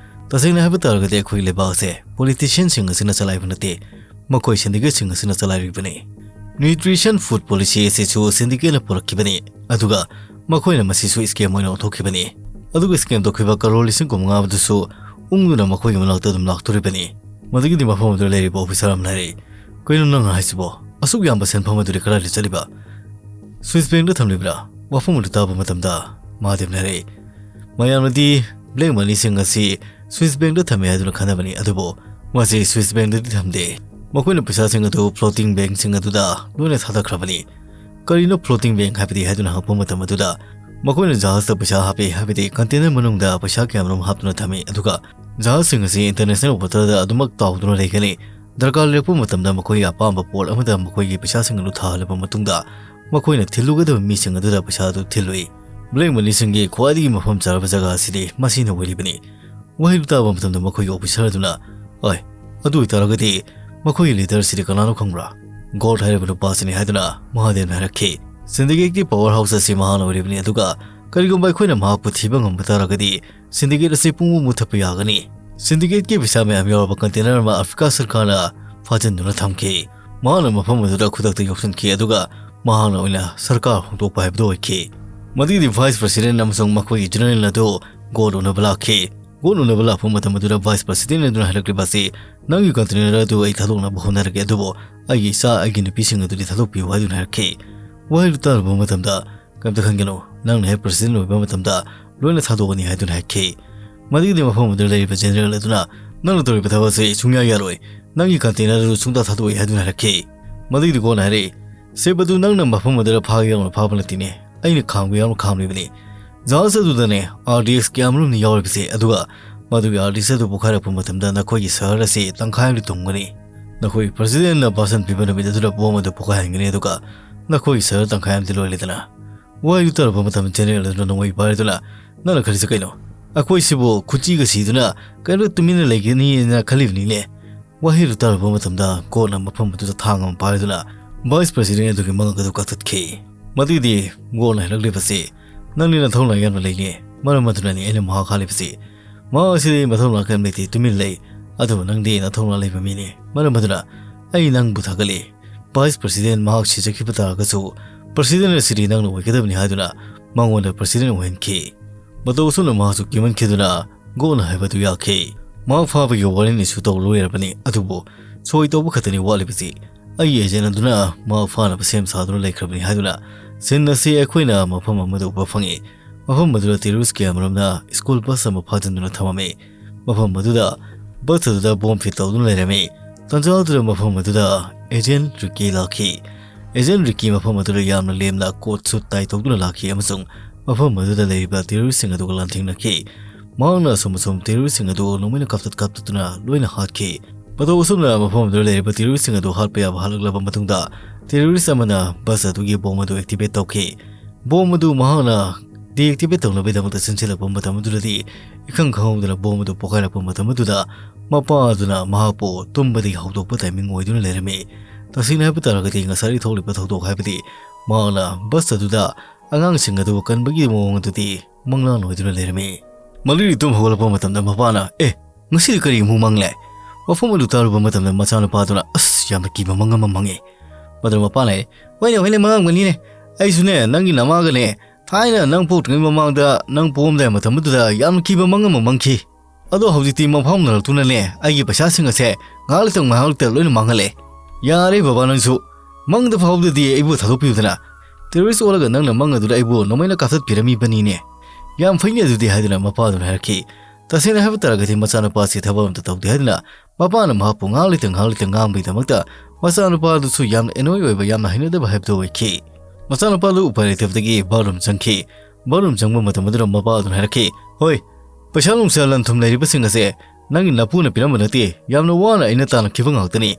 ꯇꯁꯦꯡꯅ ꯍꯥꯏꯕ ꯇꯥꯔꯒꯗꯤ ꯑꯩꯈꯣꯏꯒꯤ ꯂꯩꯕꯥꯛ ꯑꯁꯦ politician ꯁꯤꯡ ꯑꯁꯤꯅ ꯆꯂꯥꯏꯕ ꯅꯠꯇꯦ, ꯃꯈꯣꯏ syndicate ꯁꯤꯡ ꯑꯁꯤꯅ ꯆꯂꯥꯏꯔꯤꯕꯅꯤ꯫ Nutrition food policy ꯑꯁꯤꯁꯨ syndicate ꯅ ꯄꯨꯔꯛꯈꯤꯕꯅꯤ, ꯑꯗꯨꯒ ꯃꯈꯣꯏꯅ ꯃꯁꯤꯁꯨ scam ꯑꯣꯏꯅ ꯑꯣꯟꯊꯣꯛꯈꯤꯕꯅꯤ꯫ ꯑꯗꯨꯒ scam ꯇꯧꯈꯤꯕ ꯀꯔꯣꯔ ꯂꯤꯁꯤꯡ ꯀꯨꯟꯃꯉꯥ ꯑꯗꯨꯁꯨ ꯎꯪꯗꯨꯅ ꯃꯈꯣꯏꯒꯤ ꯃꯅꯥꯛꯇ ꯑꯗꯨꯝ ꯂꯥꯛꯇꯣꯔꯤꯕꯅꯤ꯫ ꯃꯗꯨꯒꯤꯗꯤ ꯃꯐꯝ ꯑꯗꯨꯗ ꯂꯩꯔꯤꯕ officer ꯑꯃꯅ ꯍꯥꯏꯔꯛꯏ, "ꯀꯩꯅꯣ ꯅꯪꯅ ꯍꯥꯏꯁꯤꯕꯣ? ꯑꯁꯨꯛ ꯌꯥꯝꯕ ꯁꯦꯟꯐꯝ ꯑꯗꯨꯗꯤ ꯀꯗꯥꯏꯗ ꯆꯠꯂꯤꯕ? Swiss bank ꯗ ꯊꯝꯂꯤꯕ꯭ꯔꯥ?" ꯋꯥꯐꯝ ꯑꯗꯨ ꯇꯥꯕ ꯃꯇꯝꯗ ꯃꯍꯥꯗꯦꯕꯅ ꯍꯥꯏꯔꯛꯏ, ꯃꯌꯥꯝꯅꯗꯤ black money ꯁꯤꯡ ꯑꯁꯤ Swiss bank ꯗ ꯊꯝꯃꯤ ꯍꯥꯏꯗꯨꯅ ꯈꯟꯅꯕꯅꯤ, ꯑꯗꯨꯕꯨ ꯃꯁꯤ Swiss bank ꯗꯗꯤ ꯊꯝꯗꯦ꯫ ꯃꯈꯣꯏꯅ ꯄꯩꯁꯥꯁꯤꯡ ꯑꯗꯨ floating bank ꯁꯤꯡ ꯑꯗꯨꯗ ꯂꯣꯏꯅ ꯊꯥꯗꯈ꯭ꯔꯕꯅꯤ꯫ "ꯀꯔꯤꯅꯣ floating bank ꯍꯥꯏꯕꯗꯤ?" ꯍꯥꯏꯗꯨꯅ ꯍꯪꯉꯛꯄ ꯃꯇꯝ ꯑꯗꯨꯗ ꯃꯈꯣꯏꯅ ꯖꯍꯥꯖꯇ ꯄꯩꯁꯥ ꯍꯥꯞꯄꯤ, ꯍꯥꯏꯕꯗꯤ container ꯃꯅꯨꯡꯗ ꯄꯩꯁꯥ ꯀꯌꯥꯃꯔꯨꯝ ꯍꯥꯞꯇꯨꯅ ꯊꯝꯃꯤ, ꯑꯗꯨꯒ ꯖꯍꯥꯖꯁꯤꯡ ꯑꯁꯤ international water ꯗ ꯑꯗꯨꯃꯛ ꯇꯥꯎꯗꯨꯅ ꯂꯩꯒꯅꯤ꯫ ꯗꯔꯀꯥꯔ ꯂꯩꯔꯛꯄ ꯃꯇꯝꯗ ꯃꯈꯣꯏꯒꯤ ꯑꯄꯥꯝꯕ port ꯑꯃꯗ ꯃꯈꯣꯏꯒꯤ ꯄꯩꯁꯥꯁꯤꯡ ꯑꯗꯨ ꯊꯥꯍꯜꯂꯕ ꯃꯇꯨꯡꯗ ꯃꯈꯣꯏꯅ ꯊꯤꯜꯂꯨꯒꯗꯕ ꯃꯤꯁꯤꯡ ꯑꯗꯨꯗ ꯄꯩꯁꯥ ꯑꯗꯨ ꯊꯤꯜꯂꯨꯏ꯫ Black money ꯁꯤꯡꯒꯤ ꯈ꯭ꯋꯥꯏꯗꯒꯤ ꯃꯐꯝ ꯆꯥꯔꯕ ꯖꯒꯥ ꯑꯁꯤꯗꯤ ꯃꯁꯤꯅ ꯑꯣꯏꯔꯤꯕꯅꯤ꯫ ꯋꯥꯍꯩꯗꯨ ꯇꯥꯕ ꯃꯇꯝꯗ ꯃꯈꯣꯏꯒꯤ officer ꯑꯗꯨꯅ, "ꯑꯣꯏ, ꯑꯗꯨ ꯑꯣꯏꯇꯥꯔꯒꯗꯤ ꯃꯈꯣꯏꯒꯤ leader ꯑꯁꯤꯗꯤ ꯀꯅꯥꯅꯣ ꯈꯪꯕ꯭ꯔꯥ? Gold ꯍꯥꯏꯔꯤꯕ ꯅꯨꯄꯥ ꯑꯁꯤꯅꯤ" ꯍꯥꯏꯗꯨꯅ ꯃꯍꯥꯗꯦꯕꯅ ꯍꯥꯏꯔꯛꯈꯤ꯫ Syndicate ꯀꯤ power house ꯑꯁꯤ ꯃꯍꯥꯛꯅ ꯑꯣꯏꯔꯤꯕꯅꯤ, ꯑꯗꯨꯒ ꯀꯔꯤꯒꯨꯝꯕ ꯑꯩꯈꯣꯏꯅ ꯃꯍꯥꯛꯄꯨ ꯊꯤꯕ ꯉꯝꯕ ꯇꯥꯔꯒꯗꯤ syndicate ꯑꯁꯤ ꯄꯨꯡꯃꯨ ꯃꯨꯊꯠꯄ ꯌꯥꯒꯅꯤ꯫ Syndicate ꯀꯤ ꯄꯩꯁꯥ ꯃꯌꯥꯝ ꯌꯥꯎꯔꯕ container ꯑꯃ ꯑꯐ꯭ꯔꯤꯀꯥ ꯁꯔꯀꯥꯔꯅ ꯐꯥꯖꯤꯟꯗꯨꯅ ꯊꯝꯈꯤ꯫ ꯃꯍꯥꯛꯅ ꯃꯐꯝ ꯑꯗꯨꯗ ꯈꯨꯗꯛꯇ ꯌꯧꯁꯤꯟꯈꯤ, ꯑꯗꯨꯒ ꯃꯍꯥꯛꯅ ꯑꯣꯏꯅ ꯁꯔꯀꯥꯔ ꯍꯣꯡꯗꯣꯛꯄ ꯍꯥꯏꯕꯗꯨ ꯑꯣꯏꯈꯤ꯫ ꯃꯗꯨꯒꯤꯗꯤ Vice President ꯑꯃꯁꯨꯡ ꯃꯈꯣꯏꯒꯤ General ꯑꯗꯨ ꯒꯣꯠ ꯎꯅꯕ ꯂꯥꯛꯈꯤ꯫ ꯒꯣꯠ ꯎꯅꯕ ꯂꯥꯛꯄ ꯃꯇꯝ ꯑꯗꯨꯗ Vice President ꯑꯗꯨꯅ ꯍꯥꯏꯔꯛꯂꯤꯕ ꯑꯁꯤ, "ꯅꯪꯒꯤ container ꯑꯗꯨ ꯑꯩ ꯊꯥꯗꯣꯛꯅꯕ ꯍꯣꯠꯅꯔꯒꯦ, ꯑꯗꯨꯕꯨ ꯑꯩꯒꯤ ꯏꯆꯥ, ꯑꯩꯒꯤ ꯅꯨꯄꯤꯁꯤꯡ ꯑꯗꯨꯗꯤ ꯊꯥꯗꯣꯛꯄꯤꯌꯨ" ꯍꯥꯏꯗꯨꯅ ꯍꯥꯏꯔꯛꯈꯤ꯫ ꯋꯥꯍꯩꯗꯨ ꯇꯥꯔꯨꯕ ꯃꯇꯝꯗ, "ꯀꯔꯤꯝꯇ ꯈꯟꯒꯅꯨ, ꯅꯪꯅ ꯍꯦꯛ President ꯑꯣꯏꯕ ꯃꯇꯝꯗ ꯂꯣꯏꯅ ꯊꯥꯗꯣꯛꯀꯅꯤ" ꯍꯥꯏꯗꯨꯅ ꯍꯥꯏꯈꯤ꯫ ꯃꯗꯨꯒꯤꯗꯤ ꯃꯐꯝ ꯑꯗꯨꯗ ꯂꯩꯔꯤꯕ General ꯑꯗꯨꯅ, "ꯅꯪꯅ ꯇꯧꯔꯤꯕ ꯊꯕꯛ ꯑꯁꯤ ꯁꯨꯡꯌꯥ ꯌꯥꯔꯣꯏ, ꯅꯪꯒꯤ container ꯑꯗꯨ ꯁꯨꯡꯇꯥ ꯊꯥꯗꯣꯛꯑꯣꯏ" ꯍꯥꯏꯗꯨꯅ ꯍꯥꯏꯔꯛꯈꯤ꯫ ꯃꯗꯨꯒꯤꯗꯤ ꯒꯣꯠꯅ ꯍꯥꯏꯔꯛꯏ, "Ship ꯑꯗꯨ ꯅꯪꯅ ꯃꯐꯝ ꯑꯗꯨꯗ ꯐꯥꯒꯦ ꯌꯥꯎꯅ ꯐꯥꯕ ꯅꯠꯇꯦꯅꯦ, ꯑꯩꯅ ꯈꯥꯝꯒꯦ ꯌꯥꯎꯅ ꯈꯥꯝꯂꯤꯕꯅꯤ꯫ ꯖꯍꯥꯖ ꯑꯗꯨꯗꯅꯦ R D X ꯀꯌꯥꯃꯔꯨꯝꯅ ꯌꯥꯎꯔꯤꯕꯁꯦ, ꯑꯗꯨꯒ ꯃꯗꯨꯒꯤ R D X ꯑꯗꯨ ꯄꯣꯈꯥꯏꯔꯛꯄ ꯃꯇꯝꯗ ꯅꯈꯣꯏꯒꯤ ꯁꯍꯔ ꯑꯁꯤ ꯇꯪꯈꯥꯏ ꯑꯃꯗꯤ ꯇꯨꯝꯒꯅꯤ꯫ ꯅꯈꯣꯏꯒꯤ President ꯅ ꯚꯥꯁꯟ ꯄꯤꯕ ꯅꯨꯃꯤꯠ ꯑꯗꯨꯗ bomb ꯑꯗꯨ ꯄꯣꯈꯥꯏꯍꯟꯒꯅꯤ, ꯑꯗꯨꯒ ꯅꯈꯣꯏꯒꯤ ꯁꯍꯔ ꯇꯪꯈꯥꯏ ꯑꯃꯗꯤ ꯂꯣꯏꯔꯦꯗꯅ"꯫ ꯋꯥꯍꯩꯗꯨ ꯇꯥꯔꯨꯕ ꯃꯇꯝꯗ General ꯑꯗꯨꯅ ꯅꯣꯡꯃꯩ ꯄꯥꯏꯔꯗꯨꯅ, "ꯅꯪꯅ ꯈꯜꯂꯤꯁꯤ ꯀꯩꯅꯣ? ꯑꯩꯈꯣꯏꯁꯤꯕꯨ ꯈꯨꯠꯆꯤꯒ ꯁꯤꯗꯨꯅ ꯀꯔꯤꯝꯇ ꯇꯨꯃꯤꯟꯅ ꯂꯩꯒꯅꯤꯅ ꯈꯜꯂꯤꯕꯅꯤꯅꯦ?" ꯋꯥꯍꯩꯗꯨ ꯇꯥꯔꯨꯕ ꯃꯇꯝꯗ ꯒꯣꯠꯅ ꯃꯐꯝ ꯑꯗꯨꯗ ꯊꯥꯡ ꯑꯃ ꯄꯥꯏꯗꯨꯅ Vice President ꯑꯗꯨꯒꯤ ꯃꯉꯛ ꯑꯗꯨ ꯀꯛꯊꯠꯈꯤ꯫ ꯃꯗꯨꯒꯤꯗꯤ ꯒꯣꯠꯅ ꯍꯥꯏꯔꯛꯂꯤꯕꯁꯤ, "ꯅꯪꯗꯤ ꯅꯊꯧꯅꯥ ꯌꯥꯝꯅ ꯂꯩꯅꯦ, ꯃꯔꯝ ꯑꯗꯨꯅꯅꯤ ꯑꯩꯅ ꯃꯍꯥꯛ ꯍꯥꯠꯂꯤꯕꯁꯤ꯫ ꯃꯍꯥꯛ ꯑꯁꯤꯗꯤ ꯃꯊꯧꯅꯥ ꯀꯔꯤꯝ ꯂꯩꯇꯦ, ꯇꯨꯃꯤꯟ ꯂꯩ꯫ ꯑꯗꯨꯕꯨ ꯅꯪꯗꯤ ꯅꯊꯧꯅꯥ ꯂꯩꯕ ꯃꯤꯅꯤ, ꯃꯔꯝ ꯑꯗꯨꯅ ꯑꯩ ꯅꯪꯕꯨ ꯊꯥꯒꯠꯂꯤ꯫ Vice President ꯃꯍꯥꯛ ꯁꯤꯖꯈꯤꯕ ꯇꯥꯔꯒꯁꯨ President ꯑꯁꯤꯗꯤ ꯅꯪꯅ ꯑꯣꯏꯒꯗꯕꯅꯤ" ꯍꯥꯏꯗꯨꯅ ꯃꯉꯣꯟꯗ President ꯑꯣꯏꯍꯟꯈꯤ꯫ ꯃꯇꯧ ꯑꯁꯨꯝꯅ ꯃꯍꯥꯛꯁꯨ ꯀꯤꯃꯟꯈꯤꯗꯨꯅ ꯒꯣꯠꯅ ꯍꯥꯏꯕꯗꯨ ꯌꯥꯈꯤ꯫ ꯃꯍꯥꯛ ꯐꯥꯕꯒꯤ warrant issue ꯇꯧ ꯂꯣꯏꯔꯕꯅꯤ, ꯑꯗꯨꯕꯨ ꯁꯣꯏ ꯇꯧꯕ ꯈꯛꯇꯅꯤ ꯋꯥꯠꯂꯤꯕꯁꯤ꯫ ꯑꯩꯒꯤ agent ꯑꯗꯨꯅ ꯃꯍꯥꯛ ꯐꯥꯅꯕ ꯁꯦꯝ ꯁꯥꯗꯨꯅ ꯂꯩꯈ꯭ꯔꯕꯅꯤ ꯍꯥꯏꯗꯨꯅ scene ꯑꯁꯤ ꯑꯩꯈꯣꯏꯅ ꯃꯐꯝ ꯑꯃꯗ ꯎꯕ ꯐꯪꯉꯤ꯫ ꯃꯐꯝ ꯑꯗꯨꯗ terrorist ꯀꯌꯥꯃꯔꯨꯝꯅ school bus ꯑꯃ ꯐꯥꯖꯤꯟꯗꯨꯅ ꯊꯝꯃꯝꯃꯤ꯫ ꯃꯐꯝ ꯑꯗꯨꯗ bus ꯑꯗꯨꯗ bomb fit ꯇꯧꯗꯨꯅ ꯂꯩꯔꯝꯃꯤ꯫ ꯇꯥꯟꯖꯥ ꯑꯗꯨꯗ ꯃꯐꯝ ꯑꯗꯨꯗ Agent Ricky ꯂꯥꯛꯈꯤ꯫ Agent Ricky ꯃꯐꯝ ꯑꯗꯨꯗ ꯌꯥꯝꯅ ꯂꯦꯝꯅ coat suit tie ꯇꯧꯗꯨꯅ ꯂꯥꯛꯈꯤ ꯑꯃꯁꯨꯡ ꯃꯐꯝ ꯑꯗꯨꯗ ꯂꯩꯔꯤꯕ terrorist ꯁꯤꯡ ꯑꯗꯨꯒ ꯂꯥꯟꯊꯦꯡꯅꯈꯤ꯫ ꯃꯍꯥꯛꯅ ꯑꯁꯨꯝ ꯑꯁꯨꯝ terrorist ꯁꯤꯡ ꯑꯗꯨ ꯅꯣꯡꯃꯩꯅ ꯀꯥꯞꯊꯠ ꯀꯥꯞꯊꯠꯇꯨꯅ ꯂꯣꯏꯅ ꯍꯥꯠꯈꯤ꯫ ꯃꯇꯧ ꯑꯁꯨꯝꯅ ꯃꯐꯝ ꯑꯗꯨꯗ ꯂꯩꯔꯤꯕ terrorist ꯁꯤꯡ ꯑꯗꯨ ꯍꯥꯠꯄ ꯌꯥꯕ ꯍꯥꯠꯂꯛꯂꯕ ꯃꯇꯨꯡꯗ, terrorist ꯑꯃꯅ bus ꯑꯗꯨꯒꯤ bomb ꯑꯗꯨ activate ꯇꯧꯈꯤ꯫ Bomb ꯑꯗꯨ ꯃꯍꯥꯛꯅ deactivate ꯇꯧꯅꯕꯒꯤꯗꯃꯛꯇ ꯆꯪꯁꯤꯜꯂꯛꯄ ꯃꯇꯝ ꯑꯗꯨꯗꯗꯤ, ꯏꯈꯪ ꯈꯪꯍꯧꯗꯅ bomb ꯑꯗꯨ ꯄꯣꯈꯥꯏꯔꯛꯄ ꯃꯇꯝ ꯑꯗꯨꯗ ꯃꯄꯥ ꯑꯗꯨꯅ ꯃꯍꯥꯛꯄꯨ ꯇꯨꯝꯕꯗꯒꯤ ꯍꯧꯗꯣꯛꯄ timing ꯑꯣꯏꯗꯨꯅ ꯂꯩꯔꯝꯃꯤ꯫ ꯇꯁꯦꯡꯅ ꯍꯥꯏꯕ ꯇꯥꯔꯒꯗꯤ, ꯉꯁꯥꯏ ꯊꯣꯛꯂꯤꯕ ꯊꯧꯗꯣꯛ ꯍꯥꯏꯕꯗꯤ ꯃꯍꯥꯛꯅ bus ꯑꯗꯨꯗ ꯑꯉꯥꯡꯁꯤꯡ ꯑꯗꯨꯕꯨ ꯀꯟꯕꯒꯤ ꯃꯑꯣꯡ ꯑꯗꯨꯗꯤ ꯃꯪꯂꯥꯟ ꯑꯣꯏꯗꯨꯅ ꯂꯩꯔꯝꯃꯤ꯫ ꯃꯗꯨꯗꯒꯤ ꯇꯨꯝ ꯍꯧꯒꯠꯂꯛꯄ ꯃꯇꯝꯗ ꯃꯄꯥꯅ, "ꯑꯦ, ꯉꯁꯤꯗꯤ ꯀꯔꯤ ꯑꯃꯨꯛ ꯃꯪꯂꯦ?" ꯋꯥꯐꯝ ꯑꯗꯨ ꯇꯥꯔꯨꯕ ꯃꯇꯝꯗ ꯃꯆꯥꯅꯨꯄꯥꯗꯨꯅ, "ꯑꯁ, ꯌꯥꯝꯅ ꯀꯤꯕ ꯃꯪ ꯑꯃ ꯃꯪꯉꯤ꯫" ꯃꯗꯨꯗ ꯃꯄꯥꯅ ꯍꯥꯏꯔꯦ, "ꯍꯣꯏꯅꯦ, ꯍꯣꯏꯅꯦ, ꯃꯪꯉꯝꯒꯅꯤꯅꯦ꯫ ꯑꯩꯁꯨꯅꯦ, ꯅꯪꯒꯤ ꯅꯃꯥꯒꯅꯦ, ꯊꯥꯏꯅ ꯅꯪ ꯄꯣꯛꯇ꯭ꯔꯤꯉꯩ ꯃꯃꯥꯡꯗ ꯅꯪ ꯄꯣꯛꯑꯝꯗꯥꯏ ꯃꯇꯝ ꯑꯗꯨꯗ ꯌꯥꯝꯅ ꯀꯤꯕ ꯃꯪ ꯑꯃ ꯃꯪꯈꯤ꯫ ꯑꯗꯣ ꯍꯧꯖꯤꯛꯇꯤ ꯃꯪꯐꯥꯎꯅꯔꯛꯇꯨꯅꯅꯦ, ꯑꯩꯒꯤ ꯄꯩꯁꯥꯁꯤꯡ ꯑꯁꯦ ꯉꯥꯏꯍꯥꯛ ꯂꯩꯇ ꯉꯥꯏꯍꯥꯛ ꯂꯩꯇ ꯂꯣꯏꯅ ꯃꯥꯡꯍꯜꯂꯦ꯫ ꯌꯥꯔꯦ ꯕꯕꯥ, ꯅꯪꯁꯨ ꯃꯪꯗ ꯐꯥꯎꯕꯗꯗꯤ ꯑꯩꯕꯨ ꯊꯥꯗꯣꯛꯄꯤꯌꯨꯗꯅ꯫ ꯇꯦꯔꯣꯔꯤꯁ ꯑꯣꯜꯂꯒ ꯅꯪꯅ ꯃꯪ ꯑꯗꯨꯗ ꯑꯩꯕꯨ ꯅꯣꯡꯃꯩꯅ ꯀꯥꯞꯊꯠꯄꯤꯔꯝꯃꯤꯕꯅꯤꯅꯦ꯫ ꯌꯥꯝ ꯐꯩꯅꯦ ꯑꯗꯨꯗꯤ," ꯍꯥꯏꯗꯨꯅ ꯃꯄꯥꯗꯨꯅ ꯍꯥꯏꯔꯛꯈꯤ꯫ ꯇꯁꯦꯡꯅ ꯍꯥꯏꯕ ꯇꯥꯔꯒꯗꯤ ꯃꯆꯥꯅꯨꯄꯥꯁꯤ ꯊꯕꯛ ꯑꯃꯇ ꯇꯧꯗꯦ ꯍꯥꯏꯗꯨꯅ ꯃꯄꯥꯅ ꯃꯍꯥꯛꯄꯨ ꯉꯥꯏꯍꯥꯛ ꯂꯩꯇ ꯉꯥꯏꯍꯥꯛ ꯂꯩꯇ ꯉꯥꯡꯕꯒꯤꯗꯃꯛꯇ ꯃꯆꯥꯅꯨꯄꯥꯗꯨꯁꯨ ꯌꯥꯝꯅ ꯑꯦꯅꯣꯏ ꯑꯣꯏꯕ, ꯌꯥꯝꯅ ꯍꯩꯅꯗꯕ ꯍꯥꯏꯕꯗꯨ ꯑꯣꯏꯈꯤ꯫ ꯃꯆꯥꯅꯨꯄꯥꯗꯨ ꯎꯄꯥꯏ ꯂꯩꯇꯕꯗꯒꯤ ꯕꯥꯠꯔꯨꯝ ꯆꯪꯈꯤ꯫ ꯕꯥꯠꯔꯨꯝ ꯆꯪꯕ ꯃꯇꯝ ꯑꯗꯨꯗ ꯃꯄꯥꯗꯨꯅ ꯍꯥꯏꯔꯛꯈꯤ, "ꯍꯣꯏ, ꯄꯩꯁꯥ ꯅꯨꯡꯁꯥ ꯂꯟ ꯊꯨꯝ ꯂꯩꯔꯤꯕꯁꯤꯡ ꯑꯁꯦ ꯅꯪꯒꯤ ꯅꯄꯨꯅ ꯄꯤꯔꯝꯕ ꯅꯠꯇꯦ, ꯌꯥꯝꯅ ꯋꯥꯅ ꯑꯩꯅ ꯇꯥꯜꯂꯛꯈꯤꯕ ꯉꯥꯛꯇꯅꯤ꯫"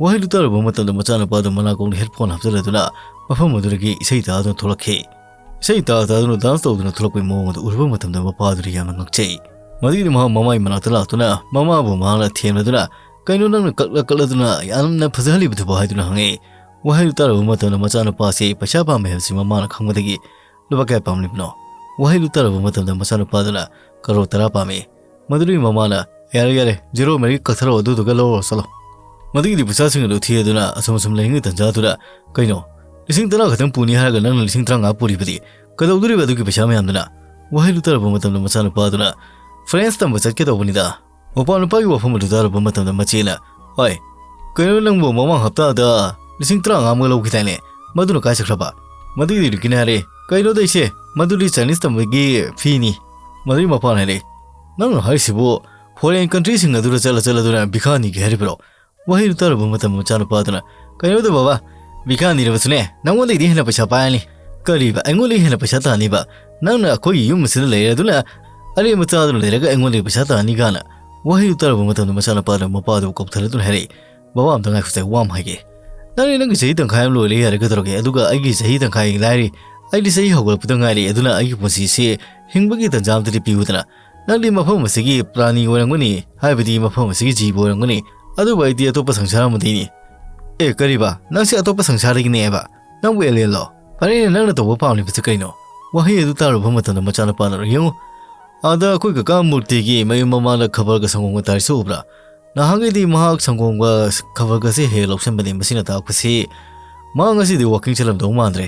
ꯋꯥꯍꯩꯗꯨ ꯇꯥꯔꯨꯕ ꯃꯇꯝꯗ ꯃꯆꯥꯅꯨꯄꯥꯗꯨ ꯃꯅꯥꯀꯣꯡꯗ ꯍꯦꯗꯐꯣꯟ ꯍꯥꯞꯆꯤꯜꯂꯗꯨꯅ ꯃꯐꯝ ꯑꯗꯨꯗꯒꯤ ꯏꯁꯩ ꯇꯥꯗꯨꯅ ꯊꯣꯛꯂꯛꯈꯤ꯫ ꯏꯁꯩ ꯇꯥ ꯇꯥꯗꯨꯅ ꯗꯥꯟꯁ ꯇꯧꯗꯨꯅ ꯊꯣꯛꯂꯛꯄꯒꯤ ꯃꯑꯣꯡ ꯑꯗꯨ ꯎꯔꯨꯕ ꯃꯇꯝꯗ ꯃꯄꯥꯗꯨꯗꯤ ꯌꯥꯝꯅ ꯉꯛꯆꯩ꯫ ꯃꯗꯨꯒꯤꯗꯤ ꯃꯍꯥꯛ ꯃꯃꯥꯒꯤ ꯃꯅꯥꯛꯇ ꯂꯥꯛꯇꯨꯅ ꯃꯃꯥꯕꯨ ꯃꯍꯥꯛꯅ ꯊꯦꯝꯂꯗꯨꯅ, "ꯀꯩꯅꯣ ꯅꯪꯅ ꯀꯛꯂ ꯀꯛꯂꯗꯨꯅ ꯌꯥꯝꯅ ꯐꯖꯍꯜꯂꯤꯕꯗꯨꯕꯨ?" ꯍꯥꯏꯗꯨꯅ ꯍꯪꯉꯛꯏ꯫ ꯋꯥꯍꯩꯗꯨ ꯇꯥꯔꯨꯕ ꯃꯇꯝꯗ ꯃꯆꯥꯅꯨꯄꯥꯁꯤ ꯄꯩꯁꯥ ꯄꯥꯝꯃꯤ ꯍꯥꯏꯕꯁꯤ ꯃꯃꯥꯅ ꯈꯪꯕꯗꯒꯤ, "ꯂꯨꯄꯥ ꯀꯌꯥ ꯄꯥꯝꯂꯤꯕꯅꯣ?" ꯋꯥꯍꯩꯗꯨ ꯇꯥꯔꯨꯕ ꯃꯇꯝꯗ ꯃꯆꯥꯅꯨꯄꯥꯗꯨꯅ, "ꯀꯔꯣꯔ ꯇꯔꯥ ꯄꯥꯝꯃꯤ꯫" ꯃꯗꯨꯗꯒꯤ ꯃꯃꯥꯅ, "ꯌꯥꯔꯦ, ꯌꯥꯔꯦ, ꯖꯤꯔꯣ ꯃꯔꯤ ꯀꯛꯊꯔꯛꯑꯣ, ꯑꯗꯨꯗꯨꯒ ꯂꯧꯔꯣ ꯆꯠꯂꯣ꯫" ꯃꯗꯨꯒꯤꯗꯤ ꯄꯩꯁꯥꯁꯤꯡ ꯑꯗꯨ ꯊꯤꯗꯨꯅ ꯑꯁꯨꯝ ꯑꯁꯨꯝ ꯂꯩꯔꯤꯉꯩ ꯇꯟꯖꯥꯗꯨꯗ, "ꯀꯩꯅꯣ, ꯂꯤꯁꯤꯡ ꯇꯔꯥ ꯈꯛꯇꯪ ꯄꯨꯅꯤ ꯍꯥꯏꯔꯒ ꯅꯪꯅ ꯂꯤꯁꯤꯡ ꯇꯔꯥꯃꯉꯥ ꯄꯨꯔꯤꯕꯗꯤ? ꯀꯩꯗꯧꯗꯣꯔꯤꯕ ꯑꯗꯨꯒꯤ ꯄꯩꯁꯥ ꯃꯌꯥꯝꯗꯨꯅ?" ꯋꯥꯍꯩꯗꯨ ꯇꯥꯔꯨꯕ ꯃꯇꯝꯗ ꯃꯆꯥꯅꯨꯄꯥꯗꯨꯅ, "ꯐ꯭ꯔꯦꯟꯁ ꯇꯝꯕ ꯆꯠꯀꯦ ꯇꯧꯕꯅꯤꯗ꯫" ꯃꯄꯥ ꯅꯨꯄꯥꯒꯤ ꯋꯥꯐꯝ ꯑꯗꯨ ꯇꯥꯔꯨꯕ ꯃꯇꯝꯗ ꯃꯆꯦꯅ, "ꯍꯣꯏ, ꯀꯩꯅꯣ ꯅꯪꯕꯨ ꯃꯃꯥꯡ ꯍꯞꯇꯥꯗ ꯂꯤꯁꯤꯡ ꯇꯔꯥꯃꯉꯥ ꯑꯃꯒ ꯂꯧꯈꯤꯗꯥꯏꯅꯦ? ꯃꯗꯨꯅ ꯀꯥꯏ ꯆꯠꯈ꯭ꯔꯕ?" ꯃꯗꯨꯒꯤ ꯔꯤꯀꯤꯅ ꯍꯥꯏꯔꯦ, "ꯀꯩꯅꯣꯗ ꯏꯆꯦ, ꯃꯗꯨꯗꯤ ꯆꯥꯏꯅꯤꯁ ꯇꯝꯕꯒꯤ ꯐꯤꯅꯤ꯫" ꯃꯗꯨꯒꯤ ꯃꯄꯥꯅ ꯍꯥꯏꯔꯦ, "ꯅꯪꯅ ꯍꯥꯏꯔꯤꯁꯤꯕꯨ ꯐꯣꯔꯦꯟ ꯀꯟꯇ꯭ꯔꯤꯁꯤꯡ ꯑꯗꯨꯗ ꯆꯠꯂ ꯆꯠꯂꯗꯨꯅ ꯚꯤꯈꯥꯅꯤꯒꯤ ꯍꯥꯏꯔꯤꯕ꯭ꯔꯣ?" ꯋꯥꯍꯩꯗꯨ ꯇꯥꯔꯨꯕ ꯃꯇꯝꯗ ꯃꯆꯥꯅꯨꯄꯥꯗꯨꯅ, "ꯀꯩꯅꯣꯗ ꯕꯕꯥ, ꯚꯤꯈꯥꯅꯤꯔꯕꯁꯨꯅꯦ, ꯅꯪꯉꯣꯟꯗꯒꯤꯗꯤ ꯍꯦꯟꯅ ꯄꯩꯁꯥ ꯄꯥꯏꯔꯅꯤ꯫" "ꯀꯔꯤꯕ? ꯑꯩꯉꯣꯟꯗꯒꯤ ꯍꯦꯟꯅ ꯄꯩꯁꯥ ꯇꯥꯅꯤꯕ? ꯅꯪꯅ ꯑꯩꯈꯣꯏꯒꯤ ꯌꯨꯝ ꯑꯁꯤꯗ ꯂꯩꯔꯦ, ꯑꯗꯨꯅ ꯑꯔꯦꯝꯕ ꯆꯥꯗꯨꯅ ꯂꯩꯔꯒ ꯑꯩꯉꯣꯟꯗꯒꯤ ꯄꯩꯁꯥ ꯇꯥꯅꯤ ꯀꯥꯏꯅ?" ꯋꯥꯍꯩꯗꯨ ꯇꯥꯔꯨꯕ ꯃꯇꯝꯗ ꯃꯆꯥꯅꯨꯄꯥꯗꯨꯅ ꯃꯄꯥꯗꯨꯕꯨ ꯀꯧꯊꯔꯗꯨꯅ ꯍꯥꯏꯔꯛꯏ, "ꯕꯕꯥ, ꯑꯝꯇ ꯉꯥꯏꯈꯣꯁꯦ, ꯋꯥ ꯑꯃ ꯍꯥꯏꯒꯦ꯫ ꯅꯪꯗꯤ ꯅꯪꯒꯤ ꯆꯍꯤ ꯇꯪꯈꯥꯏ ꯑꯃ ꯂꯣꯏꯔꯦ ꯌꯥꯔꯦ, ꯀꯩꯗꯧꯔꯒꯦ? ꯑꯗꯨꯒ ꯑꯩꯒꯤ ꯆꯍꯤ ꯇꯪꯈꯥꯏ ꯂꯥꯏꯔꯤ꯫ ꯑꯩꯗꯤ ꯆꯍꯤ ꯍꯧꯒꯠꯂꯛꯄꯗ ꯉꯥꯏꯔꯤ, ꯑꯗꯨꯅ ꯑꯩꯒꯤ ꯄꯨꯟꯁꯤꯁꯤ ꯍꯤꯡꯕꯒꯤ ꯇꯟꯖꯥ ꯑꯃꯇꯗꯤ ꯄꯤꯌꯨꯗꯅ꯫ ꯅꯪꯗꯤ ꯃꯐꯝ ꯑꯁꯤꯒꯤ ꯄ꯭ꯔꯥꯅꯤ ꯑꯣꯏꯔꯝꯒꯅꯤ, ꯍꯥꯏꯕꯗꯤ ꯃꯐꯝ ꯑꯁꯤꯒꯤ ꯖꯤꯕ ꯑꯣꯏꯔꯝꯒꯅꯤ, ꯑꯗꯨꯕꯨ ꯑꯩꯗꯤ ꯑꯇꯣꯞꯄ ꯁꯪꯁꯥꯔ ꯑꯃꯗꯒꯤꯅꯤ꯫" "ꯑꯦ, ꯀꯔꯤꯕ? ꯅꯪꯁꯦ ꯑꯇꯣꯞꯄ ꯁꯪꯁꯥꯔꯗꯒꯤꯅꯦꯕ? ꯅꯪꯕꯨ ꯑꯦꯂꯤꯌꯟꯂꯣ?" "ꯐꯔꯦꯅꯦ, ꯅꯪꯅ ꯇꯧꯕ ꯄꯥꯝꯂꯤꯕꯁꯤ ꯀꯩꯅꯣ?" ꯋꯥꯍꯩ ꯑꯗꯨ ꯇꯥꯔꯨꯕ ꯃꯇꯝꯗ ꯃꯆꯥꯅꯨꯄꯥꯅ, "ꯌꯦꯡꯉꯨ, ꯑꯥꯗ ꯑꯩꯈꯣꯏ ꯀꯀꯥ ꯃꯨꯔꯇꯤꯒꯤ ꯃꯌꯨꯝ ꯃꯃꯥꯡꯗ ꯈꯕꯔꯒ ꯁꯪꯒꯣꯝꯒ ꯇꯥꯔꯤꯁꯤ ꯎꯕ꯭ꯔꯥ? ꯅꯍꯥꯟꯒꯩꯗꯤ ꯃꯍꯥꯛ ꯁꯪꯒꯣꯝꯒ ꯈꯕꯔꯒꯁꯦ ꯍꯦꯛ ꯂꯧꯁꯤꯟꯕꯅꯤ꯫ ꯃꯁꯤꯅ ꯇꯥꯛꯄꯁꯤ ꯃꯍꯥꯛ ꯉꯁꯤꯗꯤ ꯋꯥꯀꯤꯡ ꯆꯠꯂꯝꯗꯧ ꯃꯥꯟꯗ꯭ꯔꯦ꯫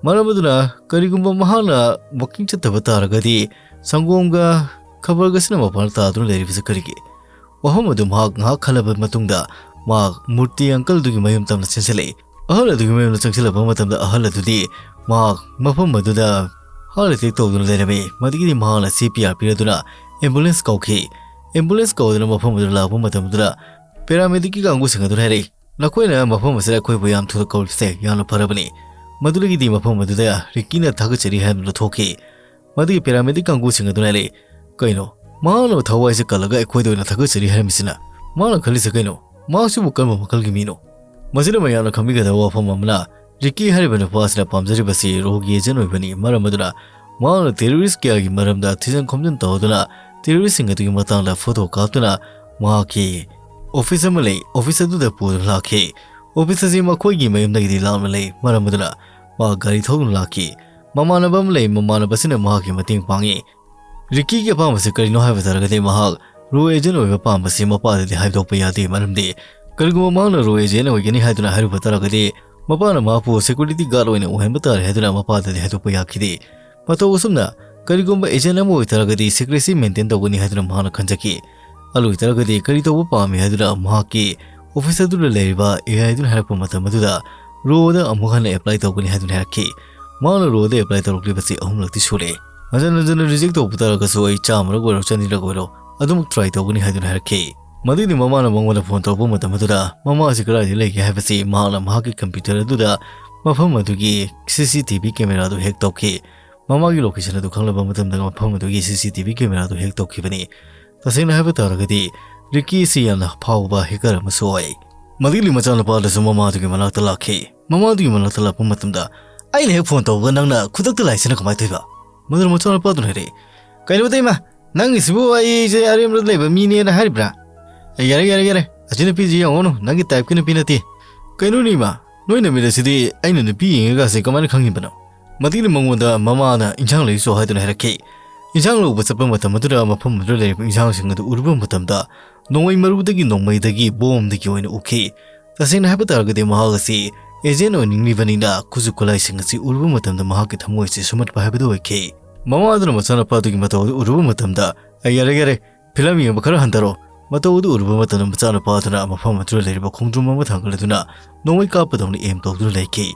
ꯃꯔꯝ ꯑꯗꯨꯅ ꯀꯔꯤꯒꯨꯝꯕ ꯃꯍꯥꯛꯅ ꯋꯥꯀꯤꯡ ꯆꯠꯇꯕ ꯇꯥꯔꯒꯗꯤ ꯁꯪꯒꯣꯝꯒ ꯈꯕꯔꯒꯁꯤꯅ ꯃꯄꯥꯟꯗ ꯇꯥꯗꯨꯅ ꯂꯩꯔꯤꯕꯁꯤ ꯀꯔꯤꯒꯤ?" ꯋꯥꯐꯝ ꯑꯗꯨ ꯃꯍꯥꯛ ꯉꯥꯏꯍꯥꯛ ꯈꯜꯂꯕ ꯃꯇꯨꯡꯗ ꯃꯍꯥꯛ ꯃꯨꯔꯇꯤ ꯑꯪꯀꯜꯗꯨꯒꯤ ꯃꯌꯨꯝ ꯇꯝꯅ ꯆꯦꯟꯁꯤꯜꯂꯛꯏ꯫ ꯑꯍꯜ ꯑꯗꯨꯒꯤ ꯃꯌꯨꯝꯗ ꯆꯪꯁꯤꯜꯂꯛꯄ ꯃꯇꯝꯗ ꯑꯍꯜ ꯑꯗꯨꯗꯤ ꯃꯍꯥꯛ ꯃꯐꯝ ꯑꯗꯨꯗ heart attack ꯇꯧꯗꯨꯅ ꯂꯩꯔꯝꯃꯤ꯫ ꯃꯗꯨꯒꯤꯗꯤ ꯃꯍꯥꯛꯅ C P R ꯄꯤꯔꯗꯨꯅ ambulance ꯀꯧꯈꯤ꯫ Ambulance ꯀꯧꯗꯨꯅ ꯃꯐꯝ ꯑꯗꯨꯗ ꯂꯥꯛꯄ ꯃꯇꯝꯗꯨꯗ paramedicꯀꯤ ꯀꯥꯡꯕꯨꯁꯤꯡ ꯑꯗꯨꯅ ꯍꯥꯏꯔꯛꯏ, "ꯅꯈꯣꯏꯅ ꯃꯐꯝ ꯑꯁꯤꯗ ꯑꯩꯈꯣꯏꯕꯨ ꯌꯥꯝ ꯊꯨꯅ ꯀꯧꯔꯤꯕꯁꯦ ꯌꯥꯝꯅ ꯐꯔꯕꯅꯤ꯫" ꯃꯗꯨꯗꯒꯤꯗꯤ ꯃꯐꯝ ꯑꯗꯨꯗ ꯔꯤꯀꯤꯅ ꯊꯥꯒꯠꯆꯔꯤ ꯍꯥꯏꯗꯨꯅ ꯊꯣꯛꯈꯤ꯫ ꯃꯗꯨꯒꯤ paramedic ꯀꯥꯡꯕꯨꯁꯤꯡ ꯑꯗꯨꯅ ꯍꯥꯏꯔꯛꯏ, "ꯀꯩꯅꯣ? ꯃꯍꯥꯛꯅ ꯊꯋꯥꯏꯁꯦ ꯀꯜꯂꯒ ꯑꯩꯈꯣꯏꯗ ꯑꯣꯏꯅ ꯊꯥꯒꯠꯆꯔꯤ ꯍꯥꯏꯔꯝꯃꯤꯁꯤꯅ? ꯃꯍꯥꯛꯅ ꯈꯜꯂꯤꯁꯦ ꯀꯩꯅꯣ? ꯃꯍꯥꯛꯁꯤꯕꯨ ꯀꯔꯝꯕ ꯃꯈꯜꯒꯤ ꯃꯤꯅꯣ?" ꯃꯁꯤꯗ ꯃꯌꯥꯝꯅ ꯈꯪꯕꯤꯒꯗꯕ ꯋꯥꯐꯝ ꯑꯃꯅ, ꯔꯤꯀꯤ ꯍꯥꯏꯔꯤꯕ ꯅꯨꯄꯥ ꯑꯁꯤꯅ ꯄꯥꯝꯖꯔꯤꯕꯁꯤ ꯔꯣꯒꯤ agent ꯑꯣꯏꯕꯅꯤ꯫ ꯃꯔꯝ ꯑꯗꯨꯅ ꯃꯍꯥꯛꯅ terrorist ꯀꯌꯥꯒꯤ ꯃꯔꯝꯗ ꯊꯤꯖꯤꯟ ꯈꯣꯝꯖꯤꯟ ꯇꯧꯗꯨꯅ terroristꯁꯤꯡ ꯑꯗꯨꯒꯤ ꯃꯇꯥꯡꯗ photo ꯀꯥꯞꯇꯨꯅ ꯃꯍꯥꯛꯀꯤ office ꯑꯃ ꯂꯩ, office ꯑꯗꯨꯗ ꯄꯨꯗꯨꯅ ꯂꯥꯛꯈꯤ꯫ Office ꯑꯁꯤ ꯃꯈꯣꯏꯒꯤ ꯃꯌꯨꯝꯗꯒꯤꯗꯤ ꯂꯥꯞꯅ ꯂꯩ꯫ ꯃꯔꯝ ꯑꯗꯨꯅ ꯃꯍꯥꯛ ꯒꯥꯔꯤ ꯊꯧꯗꯨꯅ ꯂꯥꯛꯈꯤ꯫ ꯃꯃꯥꯟꯅꯕ ꯑꯃ ꯂꯩ, ꯃꯃꯥꯟꯅꯕꯁꯤꯅ ꯃꯍꯥꯛꯀꯤ ꯃꯇꯦꯡ ꯄꯥꯡꯉꯤ꯫ ꯔꯤꯀꯤꯒꯤ ꯑꯄꯥꯝꯕꯁꯤ ꯀꯔꯤꯅꯣ ꯍꯥꯏꯕ ꯇꯥꯔꯒꯗꯤ ꯃꯍꯥꯛ ꯔꯣ agent ꯑꯣꯏꯕ ꯄꯥꯝꯕꯁꯤ ꯃꯄꯥꯗꯗꯤ ꯍꯥꯏꯗꯣꯛꯄ ꯌꯥꯗꯦ꯫ ꯃꯔꯝꯗꯤ ꯀꯔꯤꯒꯨꯝꯕ ꯃꯍꯥꯛꯅ ꯔꯣ agent ꯑꯣꯏꯒꯅꯤ ꯍꯥꯏꯗꯨꯅ ꯍꯥꯏꯔꯨꯕ ꯇꯥꯔꯒꯗꯤ ꯃꯄꯥꯅ ꯃꯍꯥꯛꯄꯨ security guard ꯑꯣꯏꯅ ꯑꯣꯏꯍꯟꯕ ꯇꯥꯔꯦ ꯍꯥꯏꯗꯨꯅ ꯃꯄꯥꯗꯗꯤ ꯍꯥꯏꯗꯣꯛꯄ ꯌꯥꯈꯤꯗꯦ꯫ ꯃꯇꯧ ꯑꯁꯨꯝꯅ ꯀꯔꯤꯒꯨꯝꯕ agent ꯑꯃ ꯑꯣꯏꯇꯥꯔꯒꯗꯤ secrecy maintain ꯇꯧꯒꯅꯤ ꯍꯥꯏꯗꯨꯅ ꯃꯍꯥꯛꯅ ꯈꯟꯖꯈꯤ꯫ ꯑꯗꯨ ꯑꯣꯏꯇꯥꯔꯒꯗꯤ ꯀꯔꯤ ꯇꯧꯕ ꯄꯥꯝꯃꯤ ꯍꯥꯏꯗꯨꯅ ꯃꯍꯥꯛꯀꯤ office ꯑꯗꯨꯗ ꯂꯩꯔꯤꯕ A I ꯑꯗꯨꯅ ꯍꯥꯏꯔꯛꯄ ꯃꯇꯝ ꯑꯗꯨꯗ ꯔꯣꯗ ꯑꯃꯨꯛ ꯍꯟꯅ apply ꯇꯧꯒꯅꯤ ꯍꯥꯏꯗꯨꯅ ꯍꯥꯏꯔꯛꯈꯤ꯫ ꯃꯍꯥꯛꯅ ꯔꯣꯗ apply ꯇꯧꯔꯛꯂꯤꯕꯁꯤ ꯑꯍꯨꯝꯂꯛꯇꯤ ꯁꯨꯔꯦ꯫ ꯍꯟꯖꯟ ꯍꯟꯖꯟꯅ reject ꯇꯧꯕ ꯇꯥꯔꯒꯁꯨ ꯑꯩ ꯆꯥꯝꯃꯔꯛ ꯑꯣꯏꯔꯣ ꯆꯅꯤꯔꯛ ꯑꯣꯏꯔꯣ ꯑꯗꯨꯃꯛ try ꯇꯧꯒꯅꯤ ꯍꯥꯏꯗꯨꯅ ꯍꯥꯏꯔꯛꯈꯤ꯫ ꯃꯗꯨꯒꯤꯗꯤ ꯃꯃꯥꯅ ꯃꯉꯣꯟꯗ phone ꯇꯧꯔꯛꯄ ꯃꯇꯝ ꯑꯗꯨꯗ ꯃꯃꯥ ꯑꯁꯤ ꯀꯗꯥꯏꯗ ꯂꯩꯒꯦ ꯍꯥꯏꯕꯁꯤ ꯃꯍꯥꯛꯅ ꯃꯍꯥꯛꯀꯤ computer ꯑꯗꯨꯗ ꯃꯐꯝ ꯑꯗꯨꯒꯤ C C T V camera ꯑꯗꯨ hack ꯇꯧꯈꯤ꯫ ꯃꯃꯥꯒꯤ location ꯑꯗꯨ ꯈꯪꯂꯕ ꯃꯇꯝꯗ ꯃꯐꯝ ꯑꯗꯨꯒꯤ C C T V camera ꯑꯗꯨ hack ꯇꯧꯈꯤꯕꯅꯤ꯫ ꯇꯁꯦꯡꯅ ꯍꯥꯏꯕ ꯇꯥꯔꯒꯗꯤ ꯔꯤꯀꯤ ꯑꯁꯤ ꯌꯥꯝꯅ ꯐꯥꯎꯕ hacker ꯑꯃꯁꯨ ꯑꯣꯏ꯫ ꯃꯗꯨꯒꯤ ꯃꯆꯥꯅꯨꯄꯥ ꯑꯗꯨꯁꯨ ꯃꯃꯥꯗꯨꯒꯤ ꯃꯅꯥꯛꯇ ꯂꯥꯛꯈꯤ꯫ ꯃꯃꯥꯗꯨꯒꯤ ꯃꯅꯥꯛꯇ ꯂꯥꯛꯄ ꯃꯇꯝꯗ, "ꯑꯩꯅ ꯍꯦꯛ phone ꯇꯧꯕꯒ ꯅꯪꯅ ꯈꯨꯗꯛꯇ ꯂꯥꯛꯏꯁꯤꯅ ꯀꯃꯥꯏꯅ ꯇꯧꯔꯤꯕ?" ꯃꯗꯨꯅ ꯃꯆꯥꯅꯨꯄꯥꯗꯨꯅ ꯍꯥꯏꯔꯛꯏ, "ꯀꯩꯅꯣ ꯏꯃꯥ, ꯅꯪꯒꯤꯁꯤꯕꯨ ꯑꯩꯁꯦ ꯑꯔꯦꯝꯕꯗ ꯂꯩꯕ ꯃꯤꯅꯦꯅ ꯍꯥꯏꯔꯤꯕ꯭ꯔꯥ?" "ꯑꯦ, ꯌꯥꯔꯦ, ꯌꯥꯔꯦ, ꯌꯥꯔꯦ, ꯑꯁꯤ ꯅꯨꯄꯤꯁꯤ ꯌꯦꯡꯉꯨꯅꯨ, ꯅꯪꯒꯤ typeꯀꯤ ꯅꯨꯄꯤ ꯅꯠꯇꯦ꯫ ꯀꯩꯅꯣꯅꯦ ꯏꯃꯥ, "ꯅꯣꯏ ꯅꯨꯃꯤꯠ ꯑꯁꯤꯗꯤ ꯑꯩꯅ ꯅꯨꯄꯤ ꯌꯦꯡꯉꯒꯁꯦ ꯀꯃꯥꯏꯅ ꯈꯪꯉꯤꯕꯅꯣ?" ꯃꯇꯤꯛꯅ ꯃꯉꯣꯟꯗ ꯃꯃꯥꯅ ꯏꯟꯁꯥꯡ ꯂꯩꯁꯨ ꯍꯥꯏꯗꯨꯅ ꯍꯥꯏꯔꯛꯈꯤ꯫ ꯏꯟꯁꯥꯡ ꯂꯧꯕ ꯆꯠꯄ ꯃꯇꯝ ꯑꯗꯨꯗ ꯃꯐꯝ ꯑꯗꯨꯗ ꯂꯩꯔꯤꯕ ꯏꯟꯁꯥꯡꯁꯤꯡ ꯑꯗꯨ ꯎꯔꯨꯕ ꯃꯇꯝꯗ ꯅꯣꯡꯃꯩ ꯃꯔꯨꯗꯒꯤ, ꯅꯣꯡꯃꯩꯗꯒꯤ ꯕꯣꯝꯗꯒꯤ ꯑꯣꯏꯅ ꯎꯈꯤ꯫ ꯇꯁꯦꯡꯅ ꯍꯥꯏꯕ ꯇꯥꯔꯒꯗꯤ ꯃꯍꯥꯛ ꯑꯁꯤ ꯑꯦꯖꯦꯟ ꯑꯣꯏꯅꯤꯡꯂꯤꯕꯅꯤꯅ ꯈꯨꯠꯁꯨ ꯈꯨꯠꯂꯥꯏꯁꯤꯡ ꯑꯁꯤ ꯎꯔꯨꯕ ꯃꯇꯝꯗ ꯃꯍꯥꯛꯀꯤ ꯊꯃꯣꯏꯁꯤ ꯁꯨꯝꯍꯠꯄ ꯍꯥꯏꯕꯗꯨ ꯑꯣꯏꯈꯤ꯫ ꯃꯃꯥ ꯑꯗꯨꯅ ꯃꯆꯥꯅꯨꯄꯥ ꯑꯗꯨꯒꯤ ꯃꯇꯧ ꯑꯗꯨ ꯎꯔꯨꯕ ꯃꯇꯝꯗ, "ꯑꯩ ꯌꯥꯔꯦ, ꯌꯥꯔꯦ, ꯐꯤꯂꯝ ꯌꯦꯡꯕ ꯈꯔ ꯍꯟꯊꯔꯣ"꯫ ꯃꯇꯧ ꯑꯗꯨ ꯎꯔꯨꯕ ꯃꯇꯝꯗ ꯃꯆꯥꯅꯨꯄꯥ ꯑꯗꯨꯅ ꯃꯐꯝ ꯑꯗꯨꯗ ꯂꯩꯔꯤꯕ ꯈꯣꯡꯗ꯭ꯔꯨꯝ ꯑꯃ ꯊꯥꯡꯒꯠꯂꯗꯨꯅ ꯅꯣꯡꯃꯩ ꯀꯥꯞꯄꯗꯧꯅ ꯑꯦꯝ ꯇꯧꯗꯨꯅ ꯂꯩꯈꯤ꯫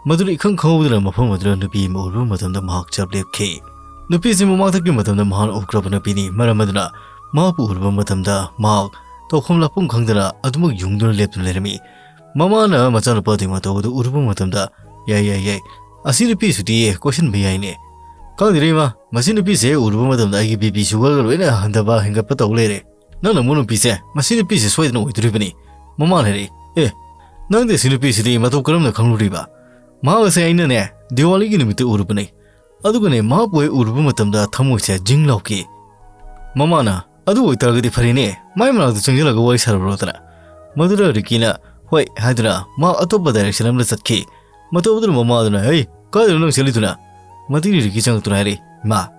ꯃꯗꯨꯗ ꯏꯈꯪ ꯈꯪꯍꯧꯗꯅ ꯃꯐꯝ ꯑꯗꯨꯗ ꯅꯨꯄꯤ ꯑꯃ ꯎꯔꯨꯕ ꯃꯇꯝꯗ ꯃꯍꯥꯛ ꯆꯞ ꯂꯦꯞꯈꯤ꯫ ꯅꯨꯄꯤꯁꯤ ꯃꯃꯥꯡꯊꯛꯀꯤ ꯃꯇꯝꯗ ꯃꯍꯥꯛꯅ ꯎꯈ꯭ꯔꯕ ꯅꯨꯄꯤꯅꯤ꯫ ꯃꯔꯝ ꯑꯗꯨꯅ ꯃꯍꯥꯛꯄꯨ ꯎꯔꯨꯕ ꯃꯇꯝꯗ ꯃꯍꯥꯛ ꯇꯧꯐꯝ ꯂꯥꯛꯐꯝ ꯈꯪꯗꯅ ꯑꯗꯨꯃꯛ ꯌꯨꯡꯗꯨꯅ ꯂꯦꯞꯇꯨꯅ ꯂꯩꯔꯝꯃꯤ꯫ ꯃꯃꯥꯅ ꯃꯆꯥꯅꯨꯄꯥ ꯑꯗꯨꯒꯤ ꯃꯇꯧ ꯑꯗꯨ ꯎꯔꯨꯕ ꯃꯇꯝꯗ, "ꯌꯥꯏ, ꯌꯥꯏ, ꯌꯥꯏ, ꯑꯁꯤ ꯅꯨꯄꯤꯁꯤꯗꯤ ꯀꯣꯏꯁꯤꯟꯕ ꯌꯥꯏꯅꯦ꯫ ꯈꯪꯗꯦꯅꯦ ꯏꯃꯥ, ꯃꯁꯤ ꯅꯨꯄꯤꯁꯦ ꯎꯔꯨꯕ ꯃꯇꯝꯗ ꯑꯩꯒꯤ ꯕꯤ ꯄꯤ ꯁꯨꯒꯔꯒ ꯂꯣꯏꯅ ꯍꯟꯊꯕ ꯍꯦꯟꯒꯠꯄ ꯇꯧ ꯂꯩꯔꯦ꯫ ꯅꯪꯅ ꯑꯃꯨꯛ ꯅꯨꯄꯤꯁꯦ, ꯃꯁꯤ ꯅꯨꯄꯤꯁꯦ ꯁꯣꯏꯗꯅ ꯑꯣꯏꯗꯣꯔꯤꯕꯅꯤ"꯫ ꯃꯃꯥꯅ ꯍꯥꯏꯔꯛꯏ, "ꯑꯦ, ꯅꯪꯗꯤ ꯑꯁꯤ ꯅꯨꯄꯤꯁꯤꯗꯤ ꯃꯇꯧ ꯀꯔꯝꯅ ꯈꯪꯂꯨꯔꯤꯕ? ꯃꯍꯥꯛ ꯑꯁꯦ ꯑꯩꯅꯅꯦ ꯗꯤꯋꯥꯂꯤꯒꯤ ꯅꯨꯃꯤꯠꯇ ꯎꯔꯨꯕꯅꯤ꯫ ꯑꯗꯨꯒꯅꯦ ꯃꯍꯥꯛꯄꯨ ꯑꯩ ꯎꯔꯨꯕ ꯃꯇꯝꯗ ꯊꯃꯣꯏꯁꯦ ꯖꯤꯡ ꯂꯥꯎꯈꯤ"꯫ ꯃꯃꯥꯅ, "ꯑꯗꯨ ꯑꯣꯏꯇꯥꯔꯒꯗꯤ ꯐꯔꯦꯅꯦ, ꯃꯥꯏ ꯃꯅꯥꯛꯇ ꯆꯪꯁꯤꯜꯂꯒ ꯋꯥꯔꯤ ꯁꯥꯔꯨꯔꯣꯗꯅ"꯫ ꯃꯗꯨꯗ ꯔꯤꯀꯤꯅ, "ꯍꯣꯏ" ꯍꯥꯏꯗꯨꯅ ꯃꯥ ꯑꯇꯣꯞꯄ ꯗꯥꯏꯔꯦꯛꯁꯟ ꯑꯃꯗ ꯆꯠꯈꯤ꯫ ꯃꯇꯧ ꯑꯗꯨꯅ ꯃꯃꯥ ꯑꯗꯨꯅ, "ꯍꯩ, ꯀꯥꯏꯗꯅꯣ ꯅꯪ ꯆꯠꯂꯤꯗꯨꯅ?" ꯃꯇꯤꯛꯅ ꯔꯤꯀꯤ ꯆꯪꯉꯛꯇꯨꯅ ꯍꯥꯏꯔꯛꯏ, "ꯏꯃꯥ,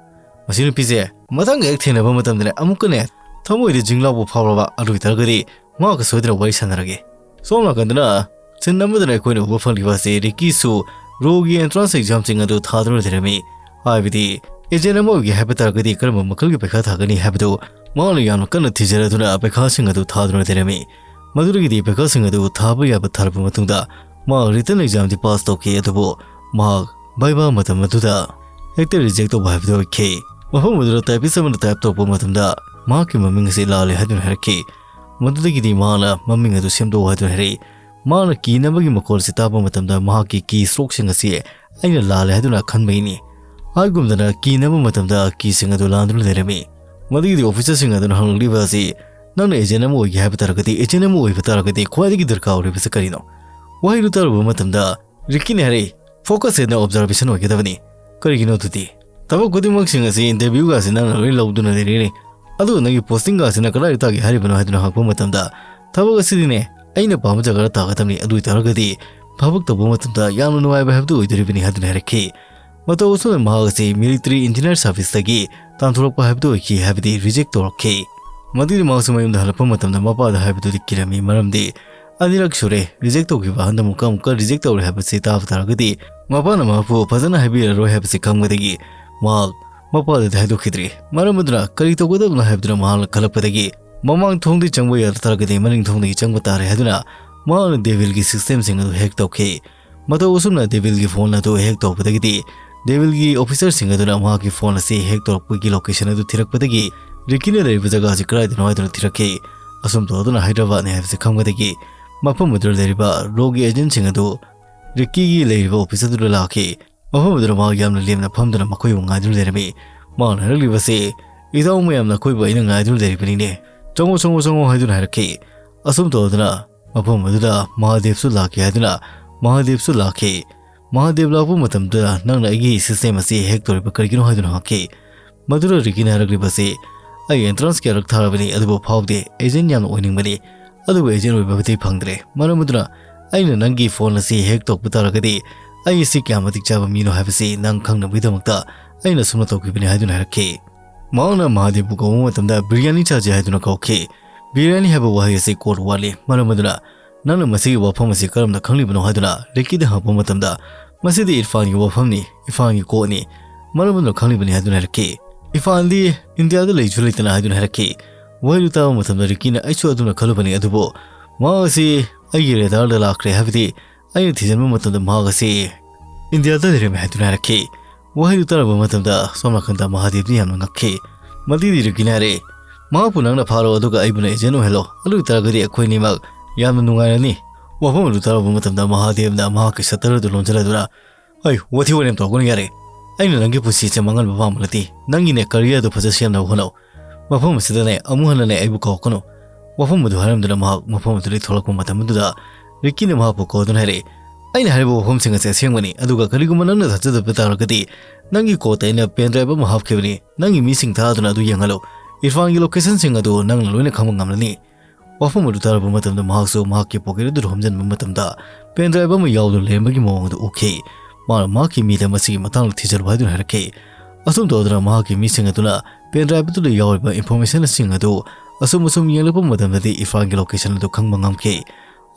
ꯃꯁꯤ ꯅꯨꯄꯤꯁꯦ ꯃꯊꯪ ꯍꯦꯛ ꯊꯦꯡꯅꯕ ꯃꯇꯝꯗꯅꯦ ꯑꯃꯨꯛꯀꯅꯦ ꯊꯃꯣꯏꯗ ꯖꯤꯡ ꯂꯥꯎꯕ ꯐꯥꯎꯔꯕ, ꯑꯗꯨ ꯑꯣꯏꯇꯥꯔꯒꯗꯤ ꯃꯍꯥꯛꯀ ꯁꯣꯏꯗꯅ ꯋꯥꯔꯤ ꯁꯥꯟꯅꯔꯒꯦ"꯫ ꯁꯣꯝ ꯅꯥꯀꯟꯗꯅ ꯁꯤꯟ ꯑꯃꯗꯅ ꯑꯩꯈꯣꯏꯅ ꯎꯕ ꯐꯪꯂꯤꯕ ꯑꯁꯤ ꯔꯤꯀꯤꯁꯨ ꯔꯣꯒꯤ ꯑꯦꯟꯇ꯭ꯔꯥꯟꯁ ꯑꯦꯛꯖꯥꯝꯁꯤꯡ ꯑꯗꯨ ꯊꯥꯗꯨꯅ ꯂꯩꯔꯝꯃꯤ꯫ ꯍꯥꯏꯕꯗꯤ ꯑꯦꯖꯦꯟ ꯑꯃ ꯑꯣꯏꯒꯦ ꯍꯥꯏꯕ ꯇꯥꯔꯒꯗꯤ ꯀꯔꯝꯕ ꯃꯈꯜꯒꯤ ꯄꯩꯈꯥ ꯊꯥꯒꯅꯤ ꯍꯥꯏꯕꯗꯨ ꯃꯍꯥꯛꯅ ꯌꯥꯝꯅ ꯀꯟꯅ ꯊꯤꯖꯔꯗꯨꯅ ꯄꯩꯈꯥꯁꯤꯡ ꯑꯗꯨ ꯊꯥꯗꯨꯅ ꯂꯩꯔꯝꯃꯤ꯫ ꯃꯗꯨꯗꯒꯤꯗꯤ ꯄꯩꯈꯥꯁꯤꯡ ꯑꯗꯨ ꯊꯥꯕ ꯌꯥꯕ ꯊꯥꯔꯕ ꯃꯇꯨꯡꯗ ꯃꯍꯥꯛ ꯔꯤꯇꯟ ꯑꯦꯛꯖꯥꯝꯗꯤ ꯄꯥꯁ ꯇꯧꯈꯤ, ꯑꯗꯨꯕꯨ ꯃꯍꯥꯛ ꯚꯥꯏꯚꯥ ꯃꯇꯝ ꯑꯗꯨꯗ ꯍꯦꯛꯇ ꯔꯤꯖꯦꯛ ꯇꯧꯕ ꯍꯥꯏꯕꯗꯨ ꯑꯣꯏꯈꯤ꯫ ꯃꯐꯝ ꯑꯗꯨꯗ ꯇꯥꯏꯄꯤꯁ ꯑꯃꯅ ꯇꯥꯏꯞ ꯇꯧꯔꯛꯄ ꯃꯇꯝꯗ ꯃꯍꯥꯛꯀꯤ ꯃꯃꯤꯡ ꯑꯁꯤ ꯂꯥꯜꯂꯦ ꯍꯥꯏꯗꯨꯅ ꯍꯥꯏꯔꯛꯈꯤ꯫ ꯃꯗꯨꯗꯒꯤꯗꯤ ꯃꯍꯥꯛꯅ ꯃꯃꯤꯡ ꯑꯗꯨ ꯁꯦꯝꯗꯣꯛꯎ ꯍꯥꯏꯗꯨꯅ ꯍꯥꯏꯔꯛꯏ꯫ ꯃꯍꯥꯛꯅ ꯀꯤꯅꯕꯒꯤ ꯃꯈꯣꯜ ꯑꯁꯤ ꯇꯥꯕ ꯃꯇꯝꯗ ꯃꯍꯥꯛꯀꯤ ꯀꯤ ꯁ꯭ꯇ꯭ꯔꯣꯛꯁꯤꯡ ꯑꯁꯤ ꯑꯩꯅ ꯂꯥꯜꯂꯦ ꯍꯥꯏꯗꯨꯅ ꯈꯟꯕꯒꯤꯅꯤ꯫ ꯍꯥꯏꯒꯨꯝꯗꯅ ꯀꯤꯅꯕ ꯃꯇꯝꯗ ꯀꯤꯁꯤꯡ ꯑꯗꯨ ꯂꯥꯟꯗꯨꯅ ꯂꯩꯔꯝꯃꯤ꯫ ꯃꯗꯨꯒꯤꯗꯤ ꯑꯣꯐꯤꯁꯔꯁꯤꯡ ꯑꯗꯨꯅ ꯍꯪꯂꯛꯂꯤꯕ ꯑꯁꯤ, "ꯅꯪꯅ ꯑꯦꯖꯦꯟ ꯑꯃ ꯑꯣꯏꯒꯦ ꯍꯥꯏꯕ ꯇꯥꯔꯒꯗꯤ, ꯑꯦꯖꯦꯟ ꯑꯃ ꯑꯣꯏꯕ ꯇꯥꯔꯒꯗꯤ ꯈ꯭ꯋꯥꯏꯗꯒꯤ ꯗꯔꯀꯥꯔ ꯑꯣꯏꯔꯤꯕꯁꯤ ꯀꯔꯤꯅꯣ?" ꯋꯥꯍꯩꯗꯨ ꯇꯥꯔꯨꯕ ꯃꯇꯝꯗ ꯔꯤꯀꯤꯅ ꯍꯥꯏꯔꯛꯏ, "ꯐꯣꯀꯁ ꯍꯦꯟꯅ ꯑꯣꯕꯖꯥꯔꯕꯦꯁꯟ ꯑꯣꯏꯒꯗꯕꯅꯤ"꯫ "ꯀꯔꯤꯒꯤꯅꯣ ꯑꯗꯨꯗꯤ?" "ꯊꯕꯛ ꯈꯨꯗꯤꯡꯃꯛꯁꯤꯡ ꯑꯁꯤ ꯏꯟꯇꯔꯚ꯭ꯌꯨꯒ ꯑꯁꯤ ꯅꯪꯅ ꯂꯣꯏ ꯂꯧꯗꯨꯅ ꯂꯩꯔꯤꯅꯤ꯫ ꯑꯗꯨ ꯅꯪꯒꯤ ꯄꯣꯁꯇꯤꯡꯒ ꯑꯁꯤꯅ ꯀꯗꯥꯏꯗ ꯇꯥꯒꯦ ꯍꯥꯏꯔꯤꯕꯅꯣ?" ꯍꯥꯏꯗꯨꯅ ꯍꯪꯉꯛꯄ ꯃꯇꯝꯗ, "ꯊꯕꯛ ꯑꯁꯤꯗꯤꯅꯦ ꯑꯩꯅ ꯄꯥꯝꯕ ꯖꯒꯥꯗ ꯇꯥꯒꯗꯕꯅꯤ꯫ ꯑꯗꯨ ꯑꯣꯏꯇꯥꯔꯒꯗꯤ ꯊꯕꯛ ꯇꯧꯕ ꯃꯇꯝꯗ ꯌꯥꯝꯅ ꯅꯨꯡꯉꯥꯏꯕ ꯍꯥꯏꯕꯗꯨ ꯑꯣꯏꯗꯣꯔꯤꯕꯅꯤ ꯍꯥꯏꯗꯨꯅ ꯍꯥꯏꯔꯛꯈꯤ꯫ ꯃꯇꯧ ꯑꯁꯨꯝꯅ ꯃꯍꯥꯛ ꯑꯁꯤ military engineer service ꯇꯒꯤ ꯇꯥꯟꯊꯣꯔꯛꯄ ꯍꯥꯏꯕꯗꯨ ꯑꯣꯏꯈꯤ, ꯍꯥꯏꯕꯗꯤ reject ꯇꯧꯔꯛꯈꯤ꯫ ꯃꯗꯨꯗꯤ ꯃꯍꯥꯛꯁꯨ ꯃꯌꯨꯝꯗ ꯍꯜꯂꯛꯄ ꯃꯇꯝꯗ ꯃꯄꯥꯗ ꯍꯥꯏꯕꯗꯨꯗꯤ ꯀꯤꯔꯝꯃꯤ, ꯃꯔꯝꯗꯤ ꯑꯅꯤꯔꯛ ꯁꯨꯔꯦ reject ꯇꯧꯈꯤꯕ, ꯍꯟꯗꯛ ꯑꯃꯨꯛꯀ ꯑꯃꯨꯛꯀ reject ꯇꯧꯔꯦ ꯍꯥꯏꯕꯁꯤ ꯇꯥꯕ ꯇꯥꯔꯒꯗꯤ ꯃꯄꯥꯅ ꯃꯍꯥꯛꯄꯨ ꯐꯖꯅ ꯍꯥꯏꯕꯤꯔꯔꯣꯏ ꯍꯥꯏꯕꯁꯤ ꯈꯪꯕꯗꯒꯤ ꯃꯍꯥꯛ ꯃꯄꯥꯗꯗꯤ ꯍꯥꯏꯗꯣꯛꯈꯤꯗ꯭ꯔꯤ꯫ ꯃꯔꯝ ꯑꯗꯨꯅ ꯀꯔꯤ ꯇꯧꯒꯗꯕꯅꯣ ꯍꯥꯏꯕꯗꯨꯅ ꯃꯍꯥꯛꯅ ꯈꯜꯂꯛꯄꯗꯒꯤ ꯃꯃꯥꯡ ꯊꯣꯡꯗꯒꯤ ꯆꯪꯕ ꯌꯥꯗ ꯇꯥꯔꯒꯗꯤ ꯃꯅꯤꯡ ꯊꯣꯡꯗꯒꯤ ꯆꯪꯕ ꯇꯥꯔꯦ ꯍꯥꯏꯗꯨꯅ ꯃꯍꯥꯛꯅ devil ꯒꯤ system ꯁꯤꯡ ꯑꯗꯨ hack ꯇꯧꯈꯤ꯫ ꯃꯇꯧ ꯑꯁꯨꯝꯅ devil ꯒꯤ phone ꯑꯗꯨ hack ꯇꯧꯕꯗꯒꯤꯗꯤ devil ꯒꯤ officer ꯁꯤꯡ ꯑꯗꯨꯅ ꯃꯍꯥꯛꯀꯤ phone ꯑꯁꯤ hack ꯇꯧꯔꯛꯄꯒꯤ location ꯑꯗꯨ ꯊꯤꯔꯛꯄꯗꯒꯤ ꯔꯤꯀꯤꯅ ꯂꯩꯔꯤꯕ ꯖꯒꯥ ꯑꯁꯤ ꯀꯗꯥꯏꯗꯅꯣ ꯍꯥꯏꯗꯨꯅ ꯊꯤꯔꯛꯈꯤ꯫ ꯑꯁꯨꯝ ꯇꯧꯗꯨꯅ ꯍꯥꯏꯗ꯭ꯔꯕꯥꯗꯅꯤ ꯍꯥꯏꯕꯁꯤ ꯈꯪꯕꯗꯒꯤ ꯃꯐꯝ ꯑꯗꯨꯗ ꯂꯩꯔꯤꯕ RAW ꯒꯤ agent ꯁꯤꯡ ꯑꯗꯨ ꯔꯤꯀꯤꯒꯤ ꯂꯩꯔꯤꯕ office ꯑꯗꯨꯗ ꯂꯥꯛꯈꯤ꯫ ꯃꯐꯝ ꯑꯗꯨꯗ ꯃꯍꯥꯛ ꯌꯥꯝꯅ ꯂꯦꯝꯅ ꯐꯝꯗꯨꯅ ꯃꯈꯣꯏꯕꯨ ꯉꯥꯏꯗꯨꯅ ꯂꯩꯔꯝꯃꯤ꯫ ꯃꯍꯥꯛꯅ ꯍꯥꯏꯔꯛꯂꯤꯕꯁꯤ, "ꯏꯇꯥꯎ ꯃꯌꯥꯝ ꯅꯈꯣꯏꯕꯨ ꯑꯩꯅ ꯉꯥꯏꯗꯨꯅ ꯂꯩꯔꯤꯕꯅꯤꯅꯦ꯫ ꯆꯪꯉꯣ, ꯆꯪꯉꯣ, ꯆꯪꯉꯣ" ꯍꯥꯏꯗꯨꯅ ꯍꯥꯏꯔꯛꯈꯤ꯫ ꯑꯁꯨꯝ ꯇꯧꯗꯨꯅ ꯃꯐꯝ ꯑꯗꯨꯗ ꯃꯍꯥꯗꯦꯕꯁꯨ ꯂꯥꯛꯈꯤ ꯍꯥꯏꯗꯨꯅ ꯃꯍꯥꯗꯦꯕꯁꯨ ꯂꯥꯛꯈꯤ꯫ ꯃꯍꯥꯗꯦꯕ ꯂꯥꯛꯄ ꯃꯇꯝꯗ, "ꯅꯪꯅ ꯑꯩꯒꯤ system ꯑꯁꯤ hack ꯇꯧꯔꯤꯕ ꯀꯔꯤꯒꯤꯅꯣ?" ꯍꯥꯏꯗꯨꯅ ꯍꯪꯈꯤ꯫ ꯃꯗꯨꯗ ꯔꯤꯀꯤꯅ ꯍꯥꯏꯔꯛꯂꯤꯕꯁꯤ, "ꯑꯩ entrance ꯀꯌꯥꯔꯛ ꯊꯥꯔꯕꯅꯤ, ꯑꯗꯨꯕꯨ ꯐꯥꯎꯗꯦ꯫ Agent ꯌꯥꯝꯅ ꯑꯣꯏꯅꯤꯡꯕꯅꯤ, ꯑꯗꯨꯕꯨ agent ꯑꯣꯏꯕꯕꯨꯗꯤ ꯐꯪꯗ꯭ꯔꯦ꯫ ꯃꯔꯝ ꯑꯗꯨꯅ ꯑꯩꯅ ꯅꯪꯒꯤ phone ꯑꯁꯤ hack ꯇꯧꯕ ꯇꯥꯔꯒꯗꯤ ꯑꯩ ꯑꯁꯤ ꯀꯌꯥ ꯃꯇꯤꯛ ꯆꯥꯕ ꯃꯤꯅꯣ ꯍꯥꯏꯕꯁꯤ ꯅꯪ ꯈꯪꯅꯕꯒꯤꯗꯃꯛꯇ ꯑꯩꯅ ꯑꯁꯨꯝꯅ ꯇꯧꯈꯤꯕꯅꯤ" ꯍꯥꯏꯗꯨꯅ ꯍꯥꯏꯔꯛꯈꯤ꯫ ꯃꯍꯥꯛꯅ ꯃꯍꯥꯗꯦꯕꯄꯨ ꯀꯧꯕ ꯃꯇꯝꯗ "ꯕꯤꯔꯌꯥꯅꯤ ꯆꯥꯁꯤ" ꯍꯥꯏꯗꯨꯅ ꯀꯧꯈꯤ꯫ ꯕꯤꯔꯌꯥꯅꯤ ꯍꯥꯏꯕ ꯋꯥꯍꯩ ꯑꯁꯤ code word ꯅꯤ꯫ ꯃꯔꯝ ꯑꯗꯨꯅ "ꯅꯪꯅ ꯃꯁꯤꯒꯤ ꯋꯥꯐꯝ ꯑꯁꯤ ꯀꯔꯝꯅ ꯈꯪꯂꯤꯕꯅꯣ?" ꯍꯥꯏꯗꯨꯅ ꯔꯤꯀꯤꯗ ꯍꯪꯂꯛꯄ ꯃꯇꯝꯗ, "ꯃꯁꯤꯗꯤ ꯏꯔꯐꯥꯟꯒꯤ ꯋꯥꯐꯝꯅꯤ, ꯏꯔꯐꯥꯟꯒꯤ code ꯅꯤ, ꯃꯔꯝ ꯑꯗꯨꯅ ꯈꯪꯂꯤꯕꯅꯤ" ꯍꯥꯏꯗꯨꯅ ꯍꯥꯏꯔꯛꯈꯤ꯫ "ꯏꯔꯐꯥꯟꯗꯤ ꯏꯟꯗꯤꯌꯥꯗ ꯂꯩꯁꯨ ꯂꯩꯇꯅ" ꯍꯥꯏꯗꯨꯅ ꯍꯥꯏꯔꯛꯈꯤ꯫ ꯋꯥꯍꯩꯗꯨ ꯇꯥꯕ ꯃꯇꯝꯗ ꯔꯤꯀꯤꯅ "ꯑꯩꯁꯨ ꯑꯗꯨꯝꯅ ꯈꯜꯂꯨꯕꯅꯤ, ꯑꯗꯨꯕꯨ ꯃꯍꯥꯛ ꯑꯁꯤ ꯑꯩꯒꯤ radar ꯗ ꯂꯥꯛꯈ꯭ꯔꯦ, ꯍꯥꯏꯕꯗꯤ ꯑꯩꯅ ꯊꯤꯖꯤꯟꯕ ꯃꯇꯝꯗ ꯃꯍꯥꯛ ꯑꯁꯤ ꯏꯟꯗꯤꯌꯥꯗ ꯂꯩꯔꯝꯃꯤ" ꯍꯥꯏꯗꯨꯅ ꯍꯥꯏꯔꯛꯈꯤ꯫ ꯋꯥꯍꯩꯗꯨ ꯇꯥꯔꯕ ꯃꯇꯝꯗ ꯁꯣꯝ ꯅꯥꯀꯟꯗ ꯃꯍꯥꯗꯦꯕꯗꯤ ꯌꯥꯝꯅ ꯉꯛꯈꯤ꯫ ꯃꯗꯨꯗꯤ ꯔꯤꯀꯤꯅ ꯍꯥꯏꯔꯦ, "ꯃꯍꯥꯛꯄꯨ ꯅꯪꯅ ꯐꯥꯔꯣ, ꯑꯗꯨꯒ ꯑꯩꯕꯨꯅ agent ꯑꯣꯏꯍꯜꯂꯣ, ꯑꯗꯨ ꯑꯣꯏ ꯇꯥꯔꯒꯗꯤ ꯑꯩꯈꯣꯏ ꯑꯅꯤꯃꯛ ꯌꯥꯝꯅ ꯅꯨꯡꯉꯥꯏꯔꯅꯤ"꯫ ꯋꯥꯐꯝ ꯑꯗꯨ ꯇꯥꯔꯕ ꯃꯇꯝꯗ ꯃꯍꯥꯗꯦꯕꯅ ꯃꯍꯥꯛꯀꯤ shuttle ꯑꯗꯨ ꯂꯣꯟꯁꯤꯜꯂꯗꯨꯅ, "ꯑꯩ ꯋꯥꯊꯤ ꯋꯥꯔꯦꯝ ꯇꯧꯔꯛꯀꯅꯨ, ꯌꯥꯔꯦ꯫ ꯑꯩꯅ ꯅꯪꯒꯤ ꯄꯨꯟꯁꯤꯁꯦ ꯃꯥꯡꯍꯟꯕ ꯄꯥꯝꯕ ꯅꯠꯇꯦ꯫ ꯅꯪꯒꯤꯅꯦ career ꯑꯗꯨ ꯐꯖ ꯁꯦꯝꯅꯕ ꯍꯣꯠꯅꯧ꯫ ꯃꯐꯝ ꯑꯁꯤꯗꯅꯦ ꯑꯃꯨꯛ ꯍꯟꯅꯅꯦ ꯑꯩꯕꯨ ꯀꯧꯔꯛꯀꯅꯨ"꯫ ꯋꯥꯐꯝ ꯑꯗꯨ ꯍꯥꯏꯔꯝꯗꯨꯅ ꯃꯍꯥꯛ ꯃꯐꯝ ꯑꯗꯨꯗꯒꯤ ꯊꯣꯛꯂꯛꯄ ꯃꯇꯝ ꯑꯗꯨꯗ ꯔꯤꯀꯤꯅ ꯃꯍꯥꯛꯄꯨ ꯀꯧꯗꯨꯅ ꯍꯥꯏꯔꯛꯏ, "ꯑꯩꯅ ꯍꯥꯏꯔꯤꯕ ꯋꯥꯐꯝꯁꯤꯡ ꯑꯁꯤ ꯑꯁꯦꯡꯕꯅꯤ, ꯑꯗꯨꯒ ꯀꯔꯤꯒꯨꯝꯕ ꯅꯪꯅ ꯊꯥꯖꯗꯕ ꯇꯥꯔꯒꯗꯤ ꯅꯪꯒꯤ code ꯇ ꯑꯩꯅ pen drive ꯑꯃ ꯍꯥꯞꯈꯤꯕꯅꯤ, ꯅꯪꯒꯤ ꯃꯤꯁꯤꯡ ꯊꯥꯗꯨꯅ ꯑꯗꯨ ꯌꯦꯡꯍꯜꯂꯨ꯫ ꯏꯔꯐꯥꯟꯒꯤ location ꯁꯤꯡ ꯑꯗꯨ ꯅꯪꯅ ꯂꯣꯏꯅ ꯈꯪꯕ ꯉꯝꯂꯅꯤ"꯫ ꯋꯥꯐꯝ ꯑꯗꯨ ꯇꯥꯔꯕ ꯃꯇꯝꯗ ꯃꯍꯥꯛꯁꯨ ꯃꯍꯥꯛꯀꯤ ꯄꯣꯀꯦꯠ ꯑꯗꯨꯗ ꯍꯣꯝꯖꯤꯟꯕ ꯃꯇꯝꯗ ꯄꯦꯟ ꯗ꯭ꯔꯥꯏꯚ ꯑꯃ ꯌꯥꯎꯗꯨꯅ ꯂꯩꯔꯝꯕꯒꯤ ꯃꯑꯣꯡ ꯑꯗꯨ ꯎꯈꯤ꯫ ꯃꯥꯅ ꯃꯍꯥꯛꯀꯤ ꯃꯤꯗ ꯃꯁꯤꯒꯤ ꯃꯇꯥꯡꯗ ꯊꯤꯖꯤꯜꯂꯨ ꯍꯥꯏꯗꯨꯅ ꯍꯥꯏꯔꯛꯈꯤ꯫ ꯑꯁꯨꯝ ꯇꯧꯗꯅ ꯃꯍꯥꯛꯀꯤ ꯃꯤꯁꯤꯡ ꯑꯗꯨꯅ ꯄꯦꯟ ꯗ꯭ꯔꯥꯏꯚ ꯑꯗꯨꯗ ꯌꯥꯎꯔꯤꯕ ꯏꯟꯐꯣꯔꯃꯦꯁꯟꯁꯤꯡ ꯑꯗꯨ ꯑꯁꯨꯝ ꯑꯁꯨꯝ ꯌꯦꯡꯂꯛꯄ ꯃꯇꯝꯗꯗꯤ ꯏꯔꯐꯥꯟꯒꯤ ꯂꯣꯀꯦꯁꯟ ꯑꯗꯨ ꯈꯪꯕ ꯉꯝꯈꯤ꯫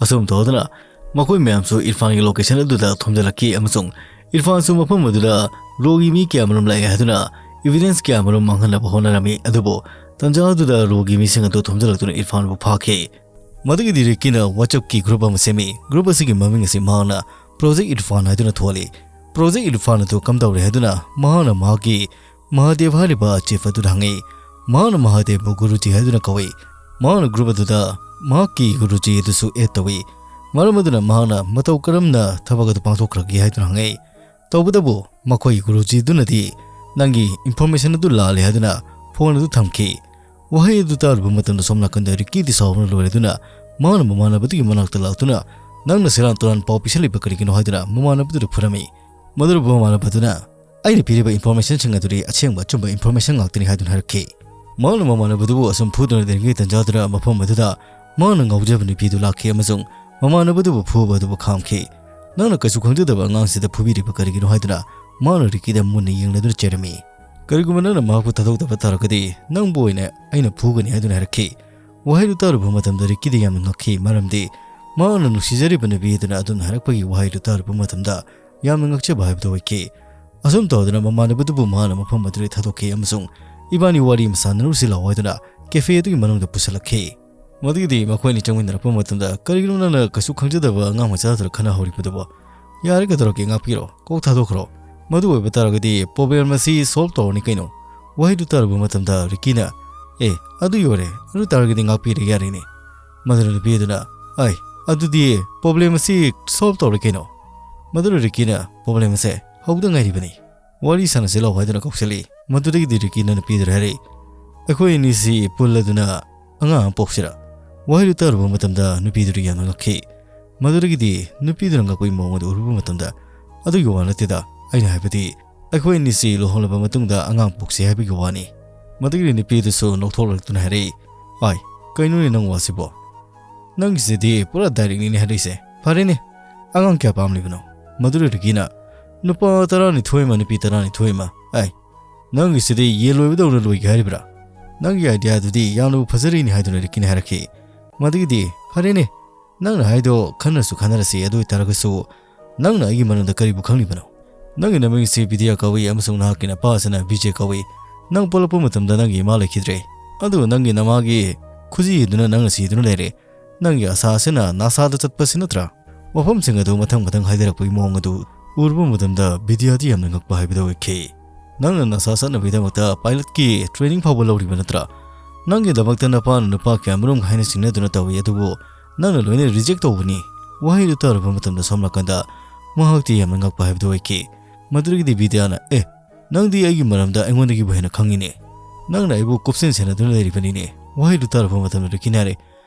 ꯑꯁꯨꯝ ꯇꯧꯗꯅ ꯃꯈꯣꯏ ꯃꯌꯥꯝꯁꯨ ꯏꯔꯐꯥꯟꯒꯤ ꯂꯣꯀꯦꯁꯟ ꯑꯗꯨꯗ ꯊꯣꯝꯖꯤꯜꯂꯛꯈꯤ ꯑꯃꯁꯨꯡ ꯏꯔꯐꯥꯟꯁꯨ ꯃꯐꯝ ꯑꯗꯨꯗ ꯔꯣꯒꯤ ꯃꯤ ꯀꯌꯥ ꯃꯔꯨꯝ ꯂꯥꯛꯑꯦ ꯍꯥꯏꯗꯨꯅ ꯏꯚꯤꯗꯦꯟꯁ ꯀꯌꯥ ꯃꯔꯨꯝ ꯃꯥꯡꯍꯟꯅꯕ ꯍꯣꯠꯅꯔꯝꯃꯤ꯫ ꯑꯗꯨꯕꯨ ꯇꯟꯖꯥ ꯑꯗꯨꯗ ꯔꯣꯒꯤ ꯃꯤꯁꯤꯡ ꯑꯗꯨ ꯊꯣꯝꯖꯤꯜꯂꯛꯇꯨꯅ ꯏꯔꯐꯥꯟꯕꯨ ꯐꯥꯈꯤ꯫ ꯃꯗꯨꯒꯤꯗꯤ ꯔꯤꯛꯀꯤꯅ ꯋꯥꯆꯞꯀꯤ ꯒ꯭ꯔꯨꯞ ꯑꯃ ꯁꯦꯝꯃꯤ꯫ ꯒ꯭ꯔꯨꯞ ꯑꯁꯤꯒꯤ ꯃꯃꯤꯡ ꯑꯁꯤ ꯃꯍꯥꯛꯅ ꯄ꯭ꯔꯣꯖꯦꯛ ꯏꯔꯐꯥꯟ ꯍꯥꯏꯗꯨꯅ ꯊꯣꯜꯂꯤ꯫ ꯄ꯭ꯔꯣꯖꯦꯛ ꯏꯔꯐꯥꯟ ꯑꯗꯨ ꯀꯝꯗꯧꯔꯦ ꯍꯥꯏꯗꯨꯅ ꯃꯍꯥꯛꯅ ꯃꯍꯥꯛꯀꯤ ꯃꯍꯥꯗꯦꯕ ꯍꯥꯏꯔꯤꯕ ꯆꯤꯐ ꯑꯗꯨꯗ ꯍꯪꯉꯤ꯫ ꯃꯍꯥꯛꯅ ꯃꯍꯥꯗꯦꯕꯕꯨ ꯒꯨꯔꯨꯖꯤ ꯍꯥꯏꯗꯨꯅ ꯀꯧꯏ꯫ ꯃꯍꯥꯛꯅ ꯒ꯭ꯔꯨꯞ ꯑꯗꯨꯗ ꯃꯍꯥꯛꯀꯤ ꯒꯨꯔꯨꯖꯤ ꯑꯗꯨꯁꯨ ꯑꯦꯗ ꯇꯧꯏ꯫ ꯃꯔꯝ ꯑꯗꯨꯅ ꯃꯍꯥꯛꯅ ꯃꯇꯧ ꯀꯔꯝꯅ ꯊꯕꯛ ꯑꯗꯨ ꯄꯥꯡꯊꯣꯛꯈ꯭ꯔꯒꯦ ꯍꯥꯏꯗꯨꯅ ꯍꯪꯉꯤ꯫ ꯇꯧꯕꯇꯕꯨ ꯃꯈꯣꯏ ꯒꯨꯔꯨꯖꯤ ꯑꯗꯨꯅꯗꯤ ꯅꯪꯒꯤ ꯏꯟꯐꯣꯔꯃꯦꯁꯟ ꯑꯗꯨ ꯂꯥꯜꯂꯦ ꯍꯥꯏꯗꯨꯅ ꯐꯣꯟ ꯑꯗꯨ ꯊꯝꯈꯤ꯫ ꯋꯥꯍꯩ ꯑꯗꯨ ꯇꯥꯔꯨꯕ ꯃꯇꯝꯗ ꯁꯣꯝ ꯅꯥꯀꯟꯗ ꯔꯤꯛꯀꯤꯗꯤ ꯁꯥꯎꯕꯅ ꯂꯣꯏꯔꯗꯨꯅ ꯃꯍꯥꯛꯅ ꯃꯃꯥꯟꯅꯕꯗꯨꯒꯤ ꯃꯅꯥꯛꯇ ꯂꯥꯛꯇꯨꯅ ꯅꯪꯅ ꯁꯦꯔꯥꯟ ꯇꯨꯔꯥꯟ ꯄꯥꯎ ꯄꯤꯁꯜꯂꯤꯕ ꯀꯔꯤꯒꯤꯅꯣ ꯍꯥꯏꯗꯨꯅ ꯃꯃꯥꯟꯅꯕꯗꯨꯗ ꯐꯨꯔꯝꯃꯤ꯫ ꯃꯗꯨꯗ ꯃꯃꯥꯟꯅꯕꯗꯨꯅ ꯑꯩꯅ ꯄꯤꯔꯤꯕ ꯏꯟꯐꯣꯔꯃꯦꯁꯟꯁꯤꯡ ꯑꯗꯨꯗꯤ ꯑꯁꯦꯡꯕ ꯑꯆꯨꯝꯕ ꯏꯟꯐꯣꯔꯃꯦꯁꯟ ꯉꯥꯛꯇꯅꯤ ꯍꯥꯏꯗꯨꯅ ꯍꯥꯏꯔꯛꯈꯤ꯫ ꯃꯍꯥꯛꯅ ꯃꯃꯥꯟꯅꯕꯗꯨꯕꯨ ꯑꯁꯨꯝ ꯐꯨꯗꯨꯅ ꯂꯩꯔꯤꯉꯩ ꯇꯟꯖꯥꯗꯨꯗ ꯃꯐꯝ ꯑꯗꯨꯗ ꯃꯍꯥꯛꯅ ꯉꯥꯎꯖꯕ ꯅꯨꯄꯤꯗꯨ ꯂꯥꯛꯈꯤ ꯑꯃꯁꯨꯡ ꯃꯃꯥꯟꯅꯕꯗꯨꯕꯨ ꯐꯨꯕ ꯑꯗꯨꯕꯨ ꯈꯥꯝꯈꯤ꯫ ꯅꯪꯅ ꯀꯩꯁꯨ ꯈꯪꯖꯗꯕ ꯑꯉꯥꯡꯁꯤꯗ ꯐꯨꯕꯤꯔꯤꯕ ꯀꯔꯤꯒꯤꯅꯣ ꯍꯥꯏꯗꯨꯅ ꯃꯍꯥꯛꯅ ꯔꯤꯛꯀꯤꯗ ꯃꯨꯟꯅ ꯌꯦꯡꯂꯗꯨꯅ ꯆꯩꯔꯝꯃꯤ꯫ ꯀꯔꯤꯒꯨꯝꯕ ꯅꯪꯅ ꯃꯍꯥꯛꯄꯨ ꯊꯥꯗꯣꯛꯇꯕ ꯇꯥꯔꯒꯗꯤ ꯅꯪꯕꯨ ꯑꯣꯏꯅ ꯑꯩꯅ ꯐꯨꯒꯅꯤ ꯍꯥꯏꯗꯨꯅ ꯍꯥꯏꯔꯛꯈꯤ꯫ ꯋꯥꯍꯩꯗꯨ ꯇꯥꯔꯨꯕ ꯃꯇꯝꯗ ꯔꯤꯛꯀꯤꯗꯤ ꯌꯥꯝꯅ ꯉꯛꯈꯤ, ꯃꯔꯝꯗꯤ ꯃꯍꯥꯛꯅ ꯅꯨꯡꯁꯤꯖꯔꯤꯕ ꯅꯨꯄꯤ ꯑꯗꯨꯅ ꯑꯗꯨꯝꯅ ꯍꯥꯏꯔꯛꯄꯒꯤ ꯋꯥꯍꯩꯗꯨ ꯇꯥꯔꯨꯕ ꯃꯇꯝꯗ ꯌꯥꯝꯅ ꯉꯛꯆꯕ ꯍꯥꯏꯕꯗꯨ ꯑꯣꯏꯈꯤ꯫ ꯑꯁꯨꯝ ꯇꯧꯗꯅ ꯃꯃꯥꯟꯅꯕꯗꯨꯕꯨ ꯃꯍꯥꯛꯅ ꯃꯐꯝ ꯑꯗꯨꯗꯒꯤ ꯊꯥꯗꯣꯛꯈꯤ ꯑꯃꯁꯨꯡ ꯏꯕꯥꯅꯤ ꯋꯥꯔꯤ ꯑꯃ ꯁꯥꯟꯅꯔꯨꯁꯤ ꯂꯥꯛꯑꯣ ꯍꯥꯏꯗꯨꯅ ꯀꯦꯐꯦ ꯑꯗꯨꯒꯤ ꯃꯅꯨꯡꯗ ꯄꯨꯁꯤꯜꯂꯛꯈꯤ꯫ ꯃꯗꯨꯒꯤꯗꯤ ꯃꯈꯣꯏ ꯑꯅꯤ ꯆꯪꯃꯤꯟꯅꯔꯛꯄ ꯃꯇꯝꯗ ꯀꯔꯤꯒꯤꯅꯣ ꯅꯪꯅ ꯀꯩꯁꯨ ꯈꯪꯖꯗꯕ ꯑꯉꯥꯡ ꯃꯆꯥ ꯅꯠꯇ꯭ꯔ ꯈꯟꯅꯍꯧꯔꯤꯕꯗꯨꯕꯣ? ꯌꯥꯔꯦ, ꯀꯩꯗꯧꯔꯒꯦ, ꯉꯥꯛꯄꯤꯔꯣ, ꯀꯣꯛ ꯊꯥꯗꯣꯛꯈ꯭ꯔꯣ꯫ ꯃꯗꯨ ꯑꯣꯏꯕ ꯇꯥꯔꯒꯗꯤ ꯄ꯭ꯔꯣꯕ꯭ꯂꯦꯝ ꯑꯁꯤ ꯁꯣꯜꯕ ꯇꯧꯔꯅꯤ ꯀꯩꯅꯣ꯫ ꯋꯥꯍꯩꯗꯨ ꯇꯥꯔꯨꯕ ꯃꯇꯝꯗ ꯔꯤꯀꯤꯅ, "ꯑꯦ, ꯑꯗꯨꯒꯤ ꯑꯣꯏꯔꯦ, ꯑꯗꯨ ꯇꯥꯔꯒꯗꯤ ꯉꯥꯛꯄꯤꯔꯦ, ꯌꯥꯔꯦꯅꯦ"꯫ ꯃꯗꯨꯅ ꯅꯨꯄꯤ ꯑꯗꯨꯅ, "ꯑꯥꯏ, ꯑꯗꯨꯗꯤ ꯄ꯭ꯔꯣꯕ꯭ꯂꯦꯝ ꯑꯁꯤ ꯁꯣꯜꯕ ꯇꯧꯔꯦ ꯀꯩꯅꯣ"꯫ ꯃꯗꯨꯅ ꯔꯤꯀꯤꯅ, "ꯄ꯭ꯔꯣꯕ꯭ꯂꯦꯝ ꯑꯁꯦ ꯍꯧꯗ ꯉꯥꯏꯔꯤꯕꯅꯤ, ꯋꯥꯔꯤ ꯁꯥꯟꯅꯁꯤ ꯂꯥꯎ" ꯍꯥꯏꯗꯨꯅ ꯀꯧꯁꯤꯜꯂꯤ꯫ ꯃꯗꯨꯗꯒꯤꯗꯤ ꯔꯤꯀꯤꯅ ꯅꯨꯄꯤꯗꯨꯗ ꯍꯥꯏꯔꯛꯏ, "ꯑꯩꯈꯣꯏ ꯑꯅꯤꯁꯤ ꯄꯨꯜꯂꯗꯨꯅ ꯑꯉꯥꯡ ꯑꯃ ꯄꯣꯛꯁꯤꯔꯥ?" ꯋꯥꯍꯩꯗꯨ ꯇꯥꯔꯨꯕ ꯃꯇꯝꯗ ꯅꯨꯄꯤꯗꯨꯗ ꯌꯥꯝꯅ ꯉꯛꯈꯤ꯫ ꯃꯗꯨꯗꯒꯤꯗꯤ ꯅꯨꯄꯤꯗꯨꯅ ꯉꯛꯄꯒꯤ ꯃꯑꯣꯡ ꯑꯗꯨ ꯎꯔꯨꯕ ꯃꯇꯝꯗ, "ꯑꯗꯨꯒꯤ ꯋꯥ ꯅꯠꯇꯦꯗ, ꯑꯩꯅ ꯍꯥꯏꯕꯗꯤ ꯑꯩꯈꯣꯏ ꯑꯅꯤꯁꯤ ꯂꯨꯍꯣꯡꯂꯕ ꯃꯇꯨꯡꯗ ꯑꯉꯥꯡ ꯄꯣꯛꯁꯤ ꯍꯥꯏꯕꯒꯤ ꯋꯥꯅꯤ"꯫ ꯃꯗꯨꯒꯤꯗꯤ ꯅꯨꯄꯤꯗꯨꯁꯨ ꯅꯣꯛꯊꯣꯛꯂꯛꯇꯨꯅ ꯍꯥꯏꯔꯛꯏ, "ꯑꯥꯏ, "ꯀꯩꯅꯣꯅꯦ ꯅꯪ ꯋꯥꯁꯤꯕꯣ? ꯅꯪꯒꯤꯁꯤꯗꯤ ꯄꯨꯔꯥ ꯗꯥꯏꯔꯦꯛꯅꯤꯅꯦ ꯍꯥꯏꯔꯛꯏꯁꯦ꯫ ꯐꯔꯦꯅꯦ, ꯑꯉꯥꯡ ꯀꯌꯥ ꯄꯥꯝꯂꯤꯕꯅꯣ?" ꯃꯗꯨꯗ ꯔꯤꯀꯤꯅ, "ꯅꯨꯄꯥ ꯇꯔꯥꯅꯤꯊꯣꯏ ꯑꯃ, ꯅꯨꯄꯤ ꯇꯔꯥꯅꯤꯊꯣꯏ ꯑꯃ꯫ ꯑꯩ, ꯅꯪꯒꯤꯁꯤꯗꯤ ꯌꯦꯟ ꯂꯣꯏꯕꯗꯧꯅ ꯂꯣꯏꯒꯦ ꯍꯥꯏꯔꯤꯕ꯭ꯔꯥ? ꯅꯪꯒꯤ ꯑꯥꯏꯗꯤꯌꯥꯗꯨꯗꯤ ꯌꯥꯝꯅꯕꯨ ꯐꯖꯔꯤꯅꯤ" ꯍꯥꯏꯗꯨꯅ ꯔꯤꯀꯤꯅ ꯍꯥꯏꯔꯛꯈꯤ꯫ ꯃꯗꯨꯒꯤꯗꯤ, "ꯐꯔꯦꯅꯦ, ꯅꯪꯅ ꯍꯥꯏꯗꯣ ꯈꯟꯅꯔꯁꯨ ꯈꯟꯅꯔꯁꯤ, ꯑꯗꯨ ꯑꯣꯏꯇꯥꯔꯒꯁꯨ ꯅꯪꯅ ꯑꯩꯒꯤ ꯃꯔꯝꯗ ꯀꯔꯤꯕꯨ ꯈꯪꯂꯤꯕꯅꯣ? ꯅꯪꯒꯤ ꯅꯃꯤꯡꯁꯤ ꯕꯤꯗ꯭ꯌꯥ ꯀꯧꯏ ꯑꯃꯁꯨꯡ ꯅꯍꯥꯛꯀꯤ ꯅꯄꯥ ꯑꯁꯤꯅ ꯕꯤꯖꯦ ꯀꯧꯏ꯫ ꯅꯪ ꯄꯣꯛꯂꯛꯄ ꯃꯇꯝꯗ ꯅꯪꯒꯤ ꯏꯃꯥ ꯂꯩꯈꯤꯗ꯭ꯔꯦ꯫ ꯑꯗꯨꯒ ꯅꯪꯒꯤ ꯅꯃꯥꯒꯤ ꯈꯨꯖꯤ ꯑꯗꯨꯅ ꯅꯪꯅ ꯁꯤꯗꯨꯅ ꯂꯩꯔꯦ꯫ ꯅꯪꯒꯤ ꯑꯁꯥ ꯑꯁꯤꯅ ꯅꯥꯁꯥꯗ ꯆꯠꯄꯁꯤ ꯅꯠꯇ꯭ꯔꯥ?" ꯋꯥꯐꯝꯁꯤꯡ ꯑꯗꯨ ꯃꯊꯪ ꯃꯊꯪ ꯍꯥꯏꯊꯔꯛꯄꯒꯤ ꯃꯑꯣꯡ ꯑꯗꯨ ꯎꯔꯨꯕ ꯃꯇꯝꯗ ꯕꯤꯗ꯭ꯌꯥꯗꯤ ꯌꯥꯝꯅ ꯉꯛꯄ ꯍꯥꯏꯕꯗꯨ ꯑꯣꯏꯈꯤ꯫ "ꯅꯪꯅ ꯅꯁꯥ ꯆꯠꯅꯕꯒꯤꯗꯃꯛꯇ ꯄꯥꯏꯂꯠꯀꯤ ꯇ꯭ꯔꯦꯅꯤꯡ ꯐꯥꯎꯕ ꯂꯧꯔꯤꯕ ꯅꯠꯇ꯭ꯔꯥ? ꯅꯪꯒꯤꯗꯃꯛꯇ ꯅꯄꯥꯅ ꯅꯨꯄꯥ ꯀꯌꯥꯃꯔꯨꯝ ꯍꯥꯏꯅ ꯆꯤꯡꯅꯗꯨꯅ ꯇꯧꯏ, ꯑꯗꯨꯕꯨ ꯅꯪꯅ ꯂꯣꯏꯅ ꯔꯤꯖꯦꯛ ꯇꯧꯕꯅꯤ꯫" ꯋꯥꯍꯩꯗꯨ ꯇꯥꯔꯨꯕ ꯃꯇꯝꯗ ꯁꯣꯝ ꯅꯥꯀꯟꯗ ꯃꯍꯥꯛꯇꯤ ꯌꯥꯝꯅ ꯉꯛꯄ ꯍꯥꯏꯕꯗꯨ ꯑꯣꯏꯈꯤ꯫ ꯃꯗꯨꯗꯒꯤꯗꯤ ꯕꯤꯗ꯭ꯌꯥꯅ, "ꯑꯦ, ꯅꯪꯗꯤ ꯑꯩꯒꯤ ꯃꯔꯝꯗ ꯑꯩꯉꯣꯟꯗꯒꯤꯕꯨ ꯍꯦꯟꯅ ꯈꯪꯉꯤꯅꯦ꯫ ꯅꯪꯅ ꯑꯩꯕꯨ ꯀꯨꯞꯁꯦꯟ ꯁꯦꯟꯅꯗꯨꯅ ꯂꯩꯔꯤꯕꯅꯤꯅꯦ꯫" ꯋꯥꯍꯩꯗꯨ ꯇꯥꯔꯨꯕ ꯃꯇꯝꯗ ꯔꯤꯀꯤꯅ ꯍꯥꯏꯔꯦ,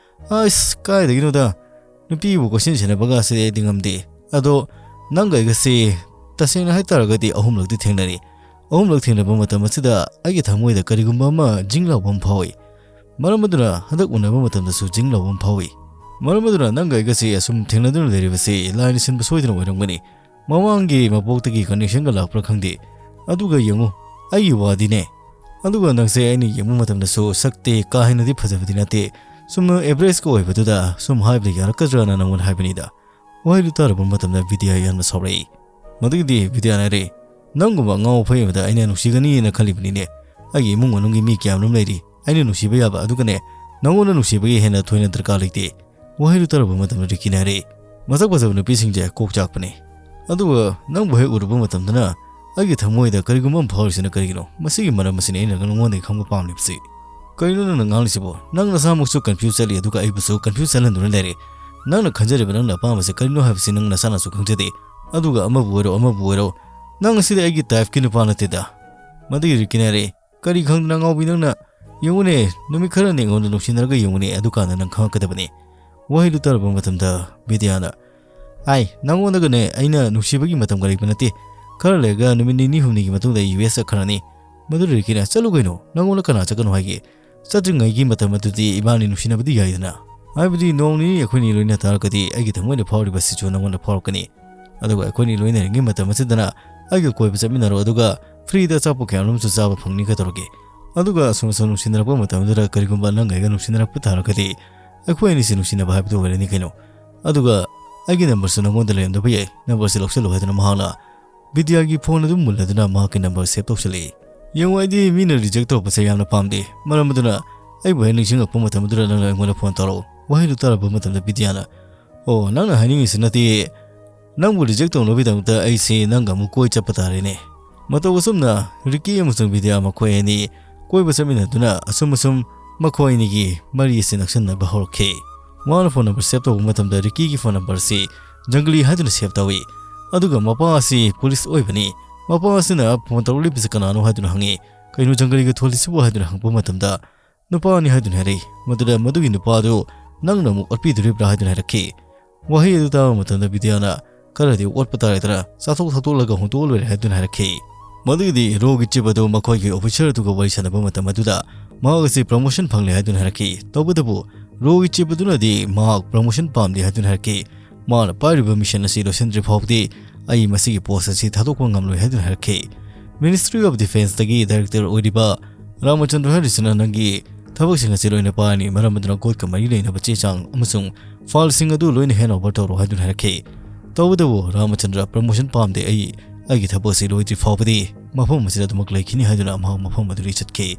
"ꯑꯁ, ꯀꯥꯏꯗꯒꯤꯅꯣꯗ? ꯅꯨꯄꯤꯕꯨ ꯀꯣꯏꯁꯦꯟ ꯁꯦꯟꯅꯕꯒꯁꯦ ꯑꯩꯗꯤ ꯉꯝꯗꯦ꯫ ꯑꯗꯣ ꯅꯪꯒ ꯑꯩꯒꯁꯦ ꯇꯁꯦꯡꯅ ꯍꯥꯏꯇꯥꯔꯒꯗꯤ ꯑꯍꯨꯝꯂꯛꯇꯤ ꯊꯦꯡꯅꯔꯦ꯫ ꯑꯍꯨꯝꯂꯛ ꯊꯦꯡꯅꯕ ꯃꯇꯝ ꯑꯁꯤꯗ ꯑꯩꯒꯤ ꯊꯃꯣꯏꯗ ꯀꯔꯤꯒꯨꯝꯕ ꯑꯃ ꯖꯤꯡ ꯂꯥꯎꯕ ꯑꯃ ꯐꯥꯎꯏ꯫ ꯃꯔꯝ ꯑꯗꯨꯅ ꯍꯟꯗꯛ ꯎꯅꯕ ꯃꯇꯝꯗꯁꯨ ꯖꯤꯡ ꯂꯥꯎꯕ ꯑꯃ ꯐꯥꯎꯏ꯫ ꯃꯔꯝ ꯑꯗꯨꯅ ꯅꯪꯒ ꯑꯩꯒꯁꯦ ꯑꯁꯨꯝ ꯊꯦꯡꯅꯗꯨꯅ ꯂꯩꯔꯤꯕꯁꯤ ꯂꯥꯏꯅ ꯁꯤꯟꯕ ꯁꯣꯏꯗꯅ ꯑꯣꯏꯔꯝꯒꯅꯤ꯫ ꯃꯃꯥꯡꯒꯤ ꯃꯄꯣꯛꯇꯒꯤ ꯀꯅꯦꯛꯁꯟꯒ ꯂꯥꯛꯄ꯭ꯔꯥ ꯈꯪꯗꯦ꯫ ꯑꯗꯨꯒ ꯌꯦꯡꯉꯨ, ꯑꯩꯒꯤ ꯋꯥꯗꯤꯅꯦ꯫ ꯑꯗꯨꯒ ꯅꯪꯁꯦ ꯑꯩꯅ ꯌꯦꯡꯕ ꯃꯇꯝꯗꯁꯨ ꯁꯛꯇꯤ ꯀꯥ ꯍꯦꯟꯅꯗꯤ ꯐꯖꯕꯗꯤ ꯅꯠꯇꯦ꯫ ꯁꯨꯝ ꯑꯦꯚꯔꯦꯖꯀ ꯑꯣꯏꯕꯗꯨꯗ ꯁꯨꯝ ꯍꯥꯏꯕꯗ ꯌꯥꯔꯛꯀꯗ꯭ꯔꯥꯅ ꯅꯪꯉꯣꯟꯗ ꯍꯥꯏꯕꯅꯤꯗ꯫" ꯋꯥꯍꯩꯗꯨ ꯇꯥꯔꯨꯕ ꯃꯇꯝꯗ ꯕꯤꯗ꯭ꯌꯥ ꯌꯥꯝꯅ ꯁꯥꯎꯔꯛꯏ꯫ ꯃꯗꯨꯒꯤꯗꯤ ꯕꯤꯗ꯭ꯌꯥꯅ ꯍꯥꯏꯔꯛꯏ, "ꯅꯪꯒꯨꯝꯕ ꯑꯉꯥꯎ ꯑꯐꯩ ꯑꯃꯗ ꯑꯩꯅ ꯅꯨꯡꯁꯤꯒꯅꯤꯅ ꯈꯜꯂꯤꯕꯅꯤꯅꯦ꯫ ꯑꯩꯒꯤ ꯏꯃꯨꯡ ꯃꯅꯨꯡꯒꯤ ꯃꯤ ꯀꯌꯥꯃꯔꯨꯝ ꯂꯩꯔꯤ꯫ ꯑꯩꯅ ꯅꯨꯡꯁꯤꯕ ꯌꯥꯕ, ꯑꯗꯨꯒꯅꯦ, ꯅꯪꯉꯣꯟꯗ ꯅꯨꯡꯁꯤꯕꯒꯤ ꯍꯦꯟꯅ ꯊꯣꯏꯅ ꯗꯔꯀꯥꯔ ꯂꯩꯇꯦ꯫" ꯋꯥꯍꯩꯗꯨ ꯇꯥꯔꯨꯕ ꯃꯇꯝꯗ ꯔꯤꯀꯤꯅ ꯍꯥꯏꯔꯛꯏ, "ꯃꯁꯛ ꯐꯖꯕ ꯅꯨꯄꯤꯁꯤꯡꯁꯦ ꯀꯣꯛ ꯆꯥꯛꯄꯅꯦ꯫ ꯑꯗꯨꯒ ꯅꯪꯕꯨ ꯍꯦꯛ ꯎꯔꯨꯕ ꯃꯇꯝꯗꯅ ꯑꯩꯒꯤ ꯊꯃꯣꯏꯗ ꯀꯔꯤꯒꯨꯝꯕ ꯑꯃ ꯐꯥꯎꯔꯤꯁꯤꯅ ꯀꯔꯤꯒꯤꯅꯣ? ꯃꯁꯤꯒꯤ ꯃꯔꯝ ꯑꯁꯤꯅꯤ ꯑꯩꯅ ꯅꯉꯣꯟꯗꯒꯤ ꯈꯪꯕ ꯄꯥꯝꯂꯤꯕꯁꯤ꯫" "ꯀꯔꯤꯅꯣ ꯅꯪꯅ ꯉꯥꯡꯂꯤꯁꯤꯕꯣ? ꯅꯪ ꯅꯁꯥꯃꯛꯁꯨ ꯀꯟꯐ꯭ꯌꯨꯁ ꯆꯠꯂꯤ, ꯑꯗꯨꯒ ꯑꯩꯕꯨꯁꯨ ꯀꯟꯐ꯭ꯌꯨꯁ ꯆꯠꯍꯟꯗꯨꯅ ꯂꯩꯔꯦ꯫ ꯅꯪꯅ ꯈꯟꯖꯔꯤꯕ ꯅꯪꯅ ꯑꯄꯥꯝꯕꯁꯦ ꯀꯔꯤꯅꯣ ꯍꯥꯏꯕꯁꯤ ꯅꯪ ꯅꯁꯥꯅꯁꯨ ꯈꯪꯖꯗꯦ꯫ ꯑꯗꯨꯒ ꯑꯃꯕꯨ ꯑꯣꯏꯔꯣ, ꯑꯃꯕꯨ ꯑꯣꯏꯔꯣ, ꯅꯪ ꯑꯁꯤꯗꯤ ꯑꯩꯒꯤ ꯇꯥꯏꯞꯀꯤ ꯅꯨꯄꯥ ꯅꯠꯇꯦꯗ꯫" ꯃꯗꯨꯒꯤ ꯔꯤꯀꯤꯅ ꯍꯥꯏꯔꯛꯏ, "ꯀꯔꯤ ꯈꯪꯗꯅ, ꯑꯉꯥꯎꯕꯤ ꯅꯪꯅ? ꯌꯦꯡꯉꯨꯅꯦ, ꯅꯨꯃꯤꯠ ꯈꯔꯅꯤ ꯑꯩꯉꯣꯟꯗ ꯅꯨꯡꯁꯤꯅꯔꯒ ꯌꯦꯡꯉꯨꯅꯦ, ꯑꯗꯨꯀꯥꯟꯗ ꯅꯪ ꯈꯪꯉꯛꯀꯗꯕꯅꯤ꯫" ꯋꯥꯍꯩꯗꯨ ꯇꯥꯔꯕ ꯃꯇꯝꯗ ꯕꯤꯗ꯭ꯌꯥꯅ, "ꯑꯥꯏ, ꯅꯪꯉꯣꯟꯗꯒꯅꯦ ꯑꯩꯅ ꯅꯨꯡꯁꯤꯕꯒꯤ ꯃꯇꯝꯒ ꯂꯩꯕ ꯅꯠꯇꯦ꯫ ꯈꯔ ꯂꯩꯔꯒ ꯅꯨꯃꯤꯠ ꯅꯤꯅꯤ ꯍꯨꯝꯅꯤꯒꯤ ꯃꯇꯨꯡꯗ ꯑꯩ ꯌꯨ ꯑꯦꯁ ꯆꯠꯈ꯭ꯔꯅꯤ꯫" ꯃꯗꯨ ꯔꯤꯀꯤꯅ, "ꯆꯠꯂꯨ ꯀꯩꯅꯣ, ꯅꯪꯉꯣꯟꯗ ꯀꯅꯥ ꯆꯠꯀꯅꯣ ꯍꯥꯏꯒꯦ? ꯆꯠꯇ꯭ꯔꯤꯉꯩꯒꯤ ꯃꯇꯝ ꯑꯗꯨꯗꯤ ꯏꯕꯥꯅꯤ ꯅꯨꯡꯁꯤꯅꯕꯗꯤ ꯌꯥꯏꯗꯅ꯫ ꯍꯥꯏꯕꯗꯤ ꯅꯣꯡ ꯅꯤꯅꯤ ꯑꯩꯈꯣꯏꯅꯤ ꯂꯣꯏꯅ ꯇꯥꯔꯒꯗꯤ ꯑꯩꯒꯤ ꯊꯃꯣꯏꯗ ꯐꯥꯎꯔꯤꯕ ꯑꯁꯤꯁꯨ ꯅꯉꯣꯟꯗ ꯐꯥꯎꯔꯛꯀꯅꯤ꯫ ꯑꯗꯨꯒ ꯑꯩꯈꯣꯏꯅꯤ ꯂꯣꯏꯅꯔꯤꯉꯩ ꯃꯇꯝ ꯑꯁꯤꯗꯅ ꯑꯩꯒ ꯀꯣꯏꯕ ꯆꯠꯃꯤꯟꯅꯔꯣ, ꯑꯗꯨꯒ ꯐ꯭ꯔꯤꯗ ꯑꯆꯥꯄꯣꯠ ꯀꯌꯥ ꯑꯃꯁꯨ ꯆꯥꯕ ꯐꯪꯅꯤ ꯀꯩꯗꯧꯔꯒꯦ? ꯑꯗꯨꯒ ꯑꯁꯨꯝ ꯑꯁꯨꯝ ꯅꯨꯡꯁꯤꯅꯔꯛꯄ ꯃꯇꯝꯗꯨꯗ ꯀꯔꯤꯒꯨꯝꯕ ꯅꯪꯒ ꯑꯩꯒ ꯅꯨꯡꯁꯤꯅꯔꯛꯄ ꯇꯥꯔꯒꯗꯤ ꯑꯩꯈꯣꯏ ꯑꯅꯤꯁꯤ ꯅꯨꯡꯁꯤꯅꯕ ꯍꯥꯏꯕꯗꯨ ꯑꯣꯏꯔꯅꯤ ꯀꯩꯅꯣ꯫ ꯑꯗꯨꯒ ꯑꯩꯒꯤ ꯅꯝꯕꯔꯁꯨ ꯅꯉꯣꯟꯗ ꯂꯩꯔꯝꯗꯕ ꯌꯥꯏ, ꯅꯝꯕꯔꯁꯤ ꯂꯧꯁꯤꯜꯂꯨ ꯍꯥꯏꯗꯨꯅ ꯃꯍꯥꯛꯅ ꯕꯤꯗ꯭ꯌꯥꯒꯤ ꯐꯣꯟ ꯑꯗꯨ ꯃꯨꯜꯂꯗꯨꯅ ꯃꯍꯥꯛꯀꯤ ꯅꯝꯕꯔ ꯁꯦꯚ ꯇꯧꯁꯤꯜꯂꯛꯏ꯫ ꯌꯦꯡꯉꯨ, ꯑꯩꯗꯤ ꯃꯤꯅ ꯔꯤꯖꯦꯛ ꯇꯧꯔꯛꯄꯁꯦ ꯌꯥꯝꯅ ꯄꯥꯝꯗꯦ, ꯃꯔꯝ ꯑꯗꯨꯅ ꯑꯩꯕꯨ ꯍꯦꯛ ꯅꯤꯡꯁꯤꯡꯂꯛꯄ ꯃꯇꯝ ꯑꯗꯨꯗ ꯅꯪꯅ ꯑꯩꯉꯣꯟꯗ ꯐꯣꯟ ꯇꯧꯔꯛꯎ꯫ ꯋꯥꯍꯩꯗꯨ ꯇꯥꯔꯕ ꯃꯇꯝꯗ ꯕꯤꯗ꯭ꯌꯥꯅ, "ꯑꯣ, ꯅꯪꯅ ꯍꯥꯏꯅꯤꯡꯉꯤꯁꯤ ꯅꯠꯇꯦ, ꯅꯪꯕꯨ ꯔꯤꯖꯦꯛ ꯇꯧꯅꯕꯒꯤꯗꯃꯛꯇ ꯑꯩꯁꯦ ꯅꯪꯒ ꯑꯃꯨꯛ ꯀꯣꯏ ꯆꯠꯄ ꯇꯥꯔꯦꯅꯦ"꯫ ꯃꯇꯧ ꯑꯁꯨꯝꯅ ꯔꯤꯀꯤ ꯑꯃꯁꯨꯡ ꯕꯤꯗ꯭ꯌꯥ ꯃꯈꯣꯏ ꯑꯅꯤ ꯀꯣꯏꯕ ꯆꯠꯃꯤꯟꯅꯗꯨꯅ ꯑꯁꯨꯝ ꯑꯁꯨꯝ ꯃꯈꯣꯏ ꯑꯅꯤꯒꯤ ꯃꯔꯤ ꯑꯁꯤ ꯅꯛꯁꯤꯟꯅꯕ ꯍꯧꯔꯛꯈꯤ꯫ ꯃꯥꯅ ꯐꯣꯟ ꯅꯝꯕꯔ ꯁꯦꯚ ꯇꯧꯕ ꯃꯇꯝꯗ ꯔꯤꯀꯤꯒꯤ ꯐꯣꯟ ꯅꯝꯕꯔ ꯑꯁꯤ ꯖꯪꯒꯂꯤ ꯍꯥꯏꯗꯨꯅ ꯁꯦꯚ ꯇꯧꯏ꯫ ꯑꯗꯨꯒ ꯃꯄꯥ ꯑꯁꯤ ꯄꯨꯂꯤꯁ ꯑꯣꯏꯕꯅꯤ꯫ ꯃꯄꯥ ꯑꯁꯤꯅ ꯐꯣꯟ ꯇꯧꯔꯛꯂꯤꯕꯁꯤ ꯀꯅꯥꯅꯣ ꯍꯥꯏꯗꯨꯅ ꯍꯪꯉꯤ꯫ "ꯀꯩꯅꯣ ꯖꯪꯒꯂꯤꯒ ꯊꯣꯜꯂꯤꯁꯤꯕꯨ?" ꯍꯥꯏꯗꯨꯅ ꯍꯪꯕ ꯃꯇꯝꯗ ꯅꯨꯄꯥꯅꯤ ꯍꯥꯏꯗꯨꯅ ꯍꯥꯏꯔꯛꯏ꯫ ꯃꯗꯨꯗ ꯃꯗꯨꯒꯤ ꯅꯨꯄꯥꯗꯨ ꯅꯪꯅ ꯑꯃꯨꯛ ꯑꯣꯠꯄꯤꯗꯣꯔꯤꯕ꯭ꯔꯥ ꯍꯥꯏꯗꯨꯅ ꯍꯥꯏꯔꯛꯈꯤ꯫ ꯋꯥꯍꯩ ꯑꯗꯨ ꯇꯥꯕ ꯃꯇꯝꯗ ꯕꯤꯗ꯭ꯌꯥꯅ ꯈꯔꯗꯤ ꯑꯣꯠꯄ ꯇꯥꯔꯦꯗꯅ ꯆꯥꯊꯣꯛ ꯊꯛꯇꯣꯛꯂꯒ ꯍꯨꯟꯗꯣꯛꯑ ꯂꯣꯏꯔꯦ ꯍꯥꯏꯗꯨꯅ ꯍꯥꯏꯔꯛꯈꯤ꯫ ꯃꯗꯨꯒꯤꯗꯤ ꯔꯣꯒꯤ ꯆꯤꯞ ꯑꯗꯨ ꯃꯈꯣꯏꯒꯤ ꯑꯣꯐꯤꯁꯔ ꯑꯗꯨꯒ ꯋꯥꯔꯤ ꯁꯥꯟꯅꯕ ꯃꯇꯝ ꯑꯗꯨꯗ ꯃꯍꯥꯛ ꯑꯁꯤ ꯄ꯭ꯔꯃꯣꯁꯟ ꯐꯪꯂꯦ ꯍꯥꯏꯗꯨꯅ ꯍꯥꯏꯔꯛꯈꯤ꯫ ꯇꯧꯕꯇꯕꯨ ꯔꯣꯒꯤ ꯆꯤꯞ ꯑꯗꯨꯅꯗꯤ ꯃꯍꯥꯛ ꯄ꯭ꯔꯃꯣꯁꯟ ꯄꯥꯝꯗꯦ ꯍꯥꯏꯗꯨꯅ ꯍꯥꯏꯔꯛꯈꯤ꯫ ꯃꯥꯅ ꯄꯥꯏꯔꯤꯕ ꯃꯤꯁꯟ ꯑꯁꯤ ꯂꯣꯏꯁꯤꯟꯗ꯭ꯔꯤ ꯐꯥꯎꯕꯗꯤ ꯑꯩ ꯃꯁꯤꯒꯤ ꯄꯣꯁ ꯑꯁꯤ ꯊꯥꯗꯣꯛꯄ ꯉꯝꯂꯣꯏ ꯍꯥꯏꯗꯨꯅ ꯍꯥꯏꯔꯛꯈꯤ꯫ ꯃꯤꯅꯤꯁꯇ꯭ꯔꯤ ꯑꯣꯐ ꯗꯤꯐꯦꯟꯁꯇꯒꯤ ꯗꯥꯏꯔꯦꯛꯇꯔ ꯑꯣꯏꯔꯤꯕ ꯔꯥꯃꯆꯟꯗ꯭ꯔ ꯍꯥꯏꯔꯤꯁꯤꯅ ꯅꯪꯒꯤ ꯊꯕꯛꯁꯤꯡ ꯑꯁꯤ ꯂꯣꯏꯅ ꯄꯥꯏꯔꯅꯤ, ꯃꯔꯝ ꯑꯗꯨꯅ ꯒꯣꯠꯀ ꯃꯔꯤ ꯂꯩꯅꯕ ꯆꯦ ꯆꯥꯡ ꯑꯃꯁꯨꯡ ꯐꯥꯏꯜꯁꯤꯡ ꯑꯗꯨ ꯂꯣꯏꯅ ꯍꯦꯟ ꯑꯣꯚꯔ ꯇꯧꯔꯣ ꯍꯥꯏꯗꯨꯅ ꯍꯥꯏꯔꯛꯈꯤ꯫ ꯇꯧꯕꯇꯕꯨ ꯔꯥꯃꯆꯟꯗ꯭ꯔ, ꯄ꯭ꯔꯃꯣꯁꯟ ꯄꯥꯝꯗꯦ, ꯑꯩ ꯑꯩꯒꯤ ꯊꯕꯛ ꯑꯁꯤ ꯂꯣꯏꯗ꯭ꯔꯤ ꯐꯥꯎꯕꯗꯤ ꯃꯐꯝ ꯑꯁꯤꯗ ꯑꯗꯨꯃꯛ ꯂꯩꯈꯤꯅꯤ ꯍꯥꯏꯗꯨꯅ ꯃꯍꯥꯛ ꯃꯐꯝ ꯑꯗꯨꯗꯒꯤ ꯆꯠꯈꯤ꯫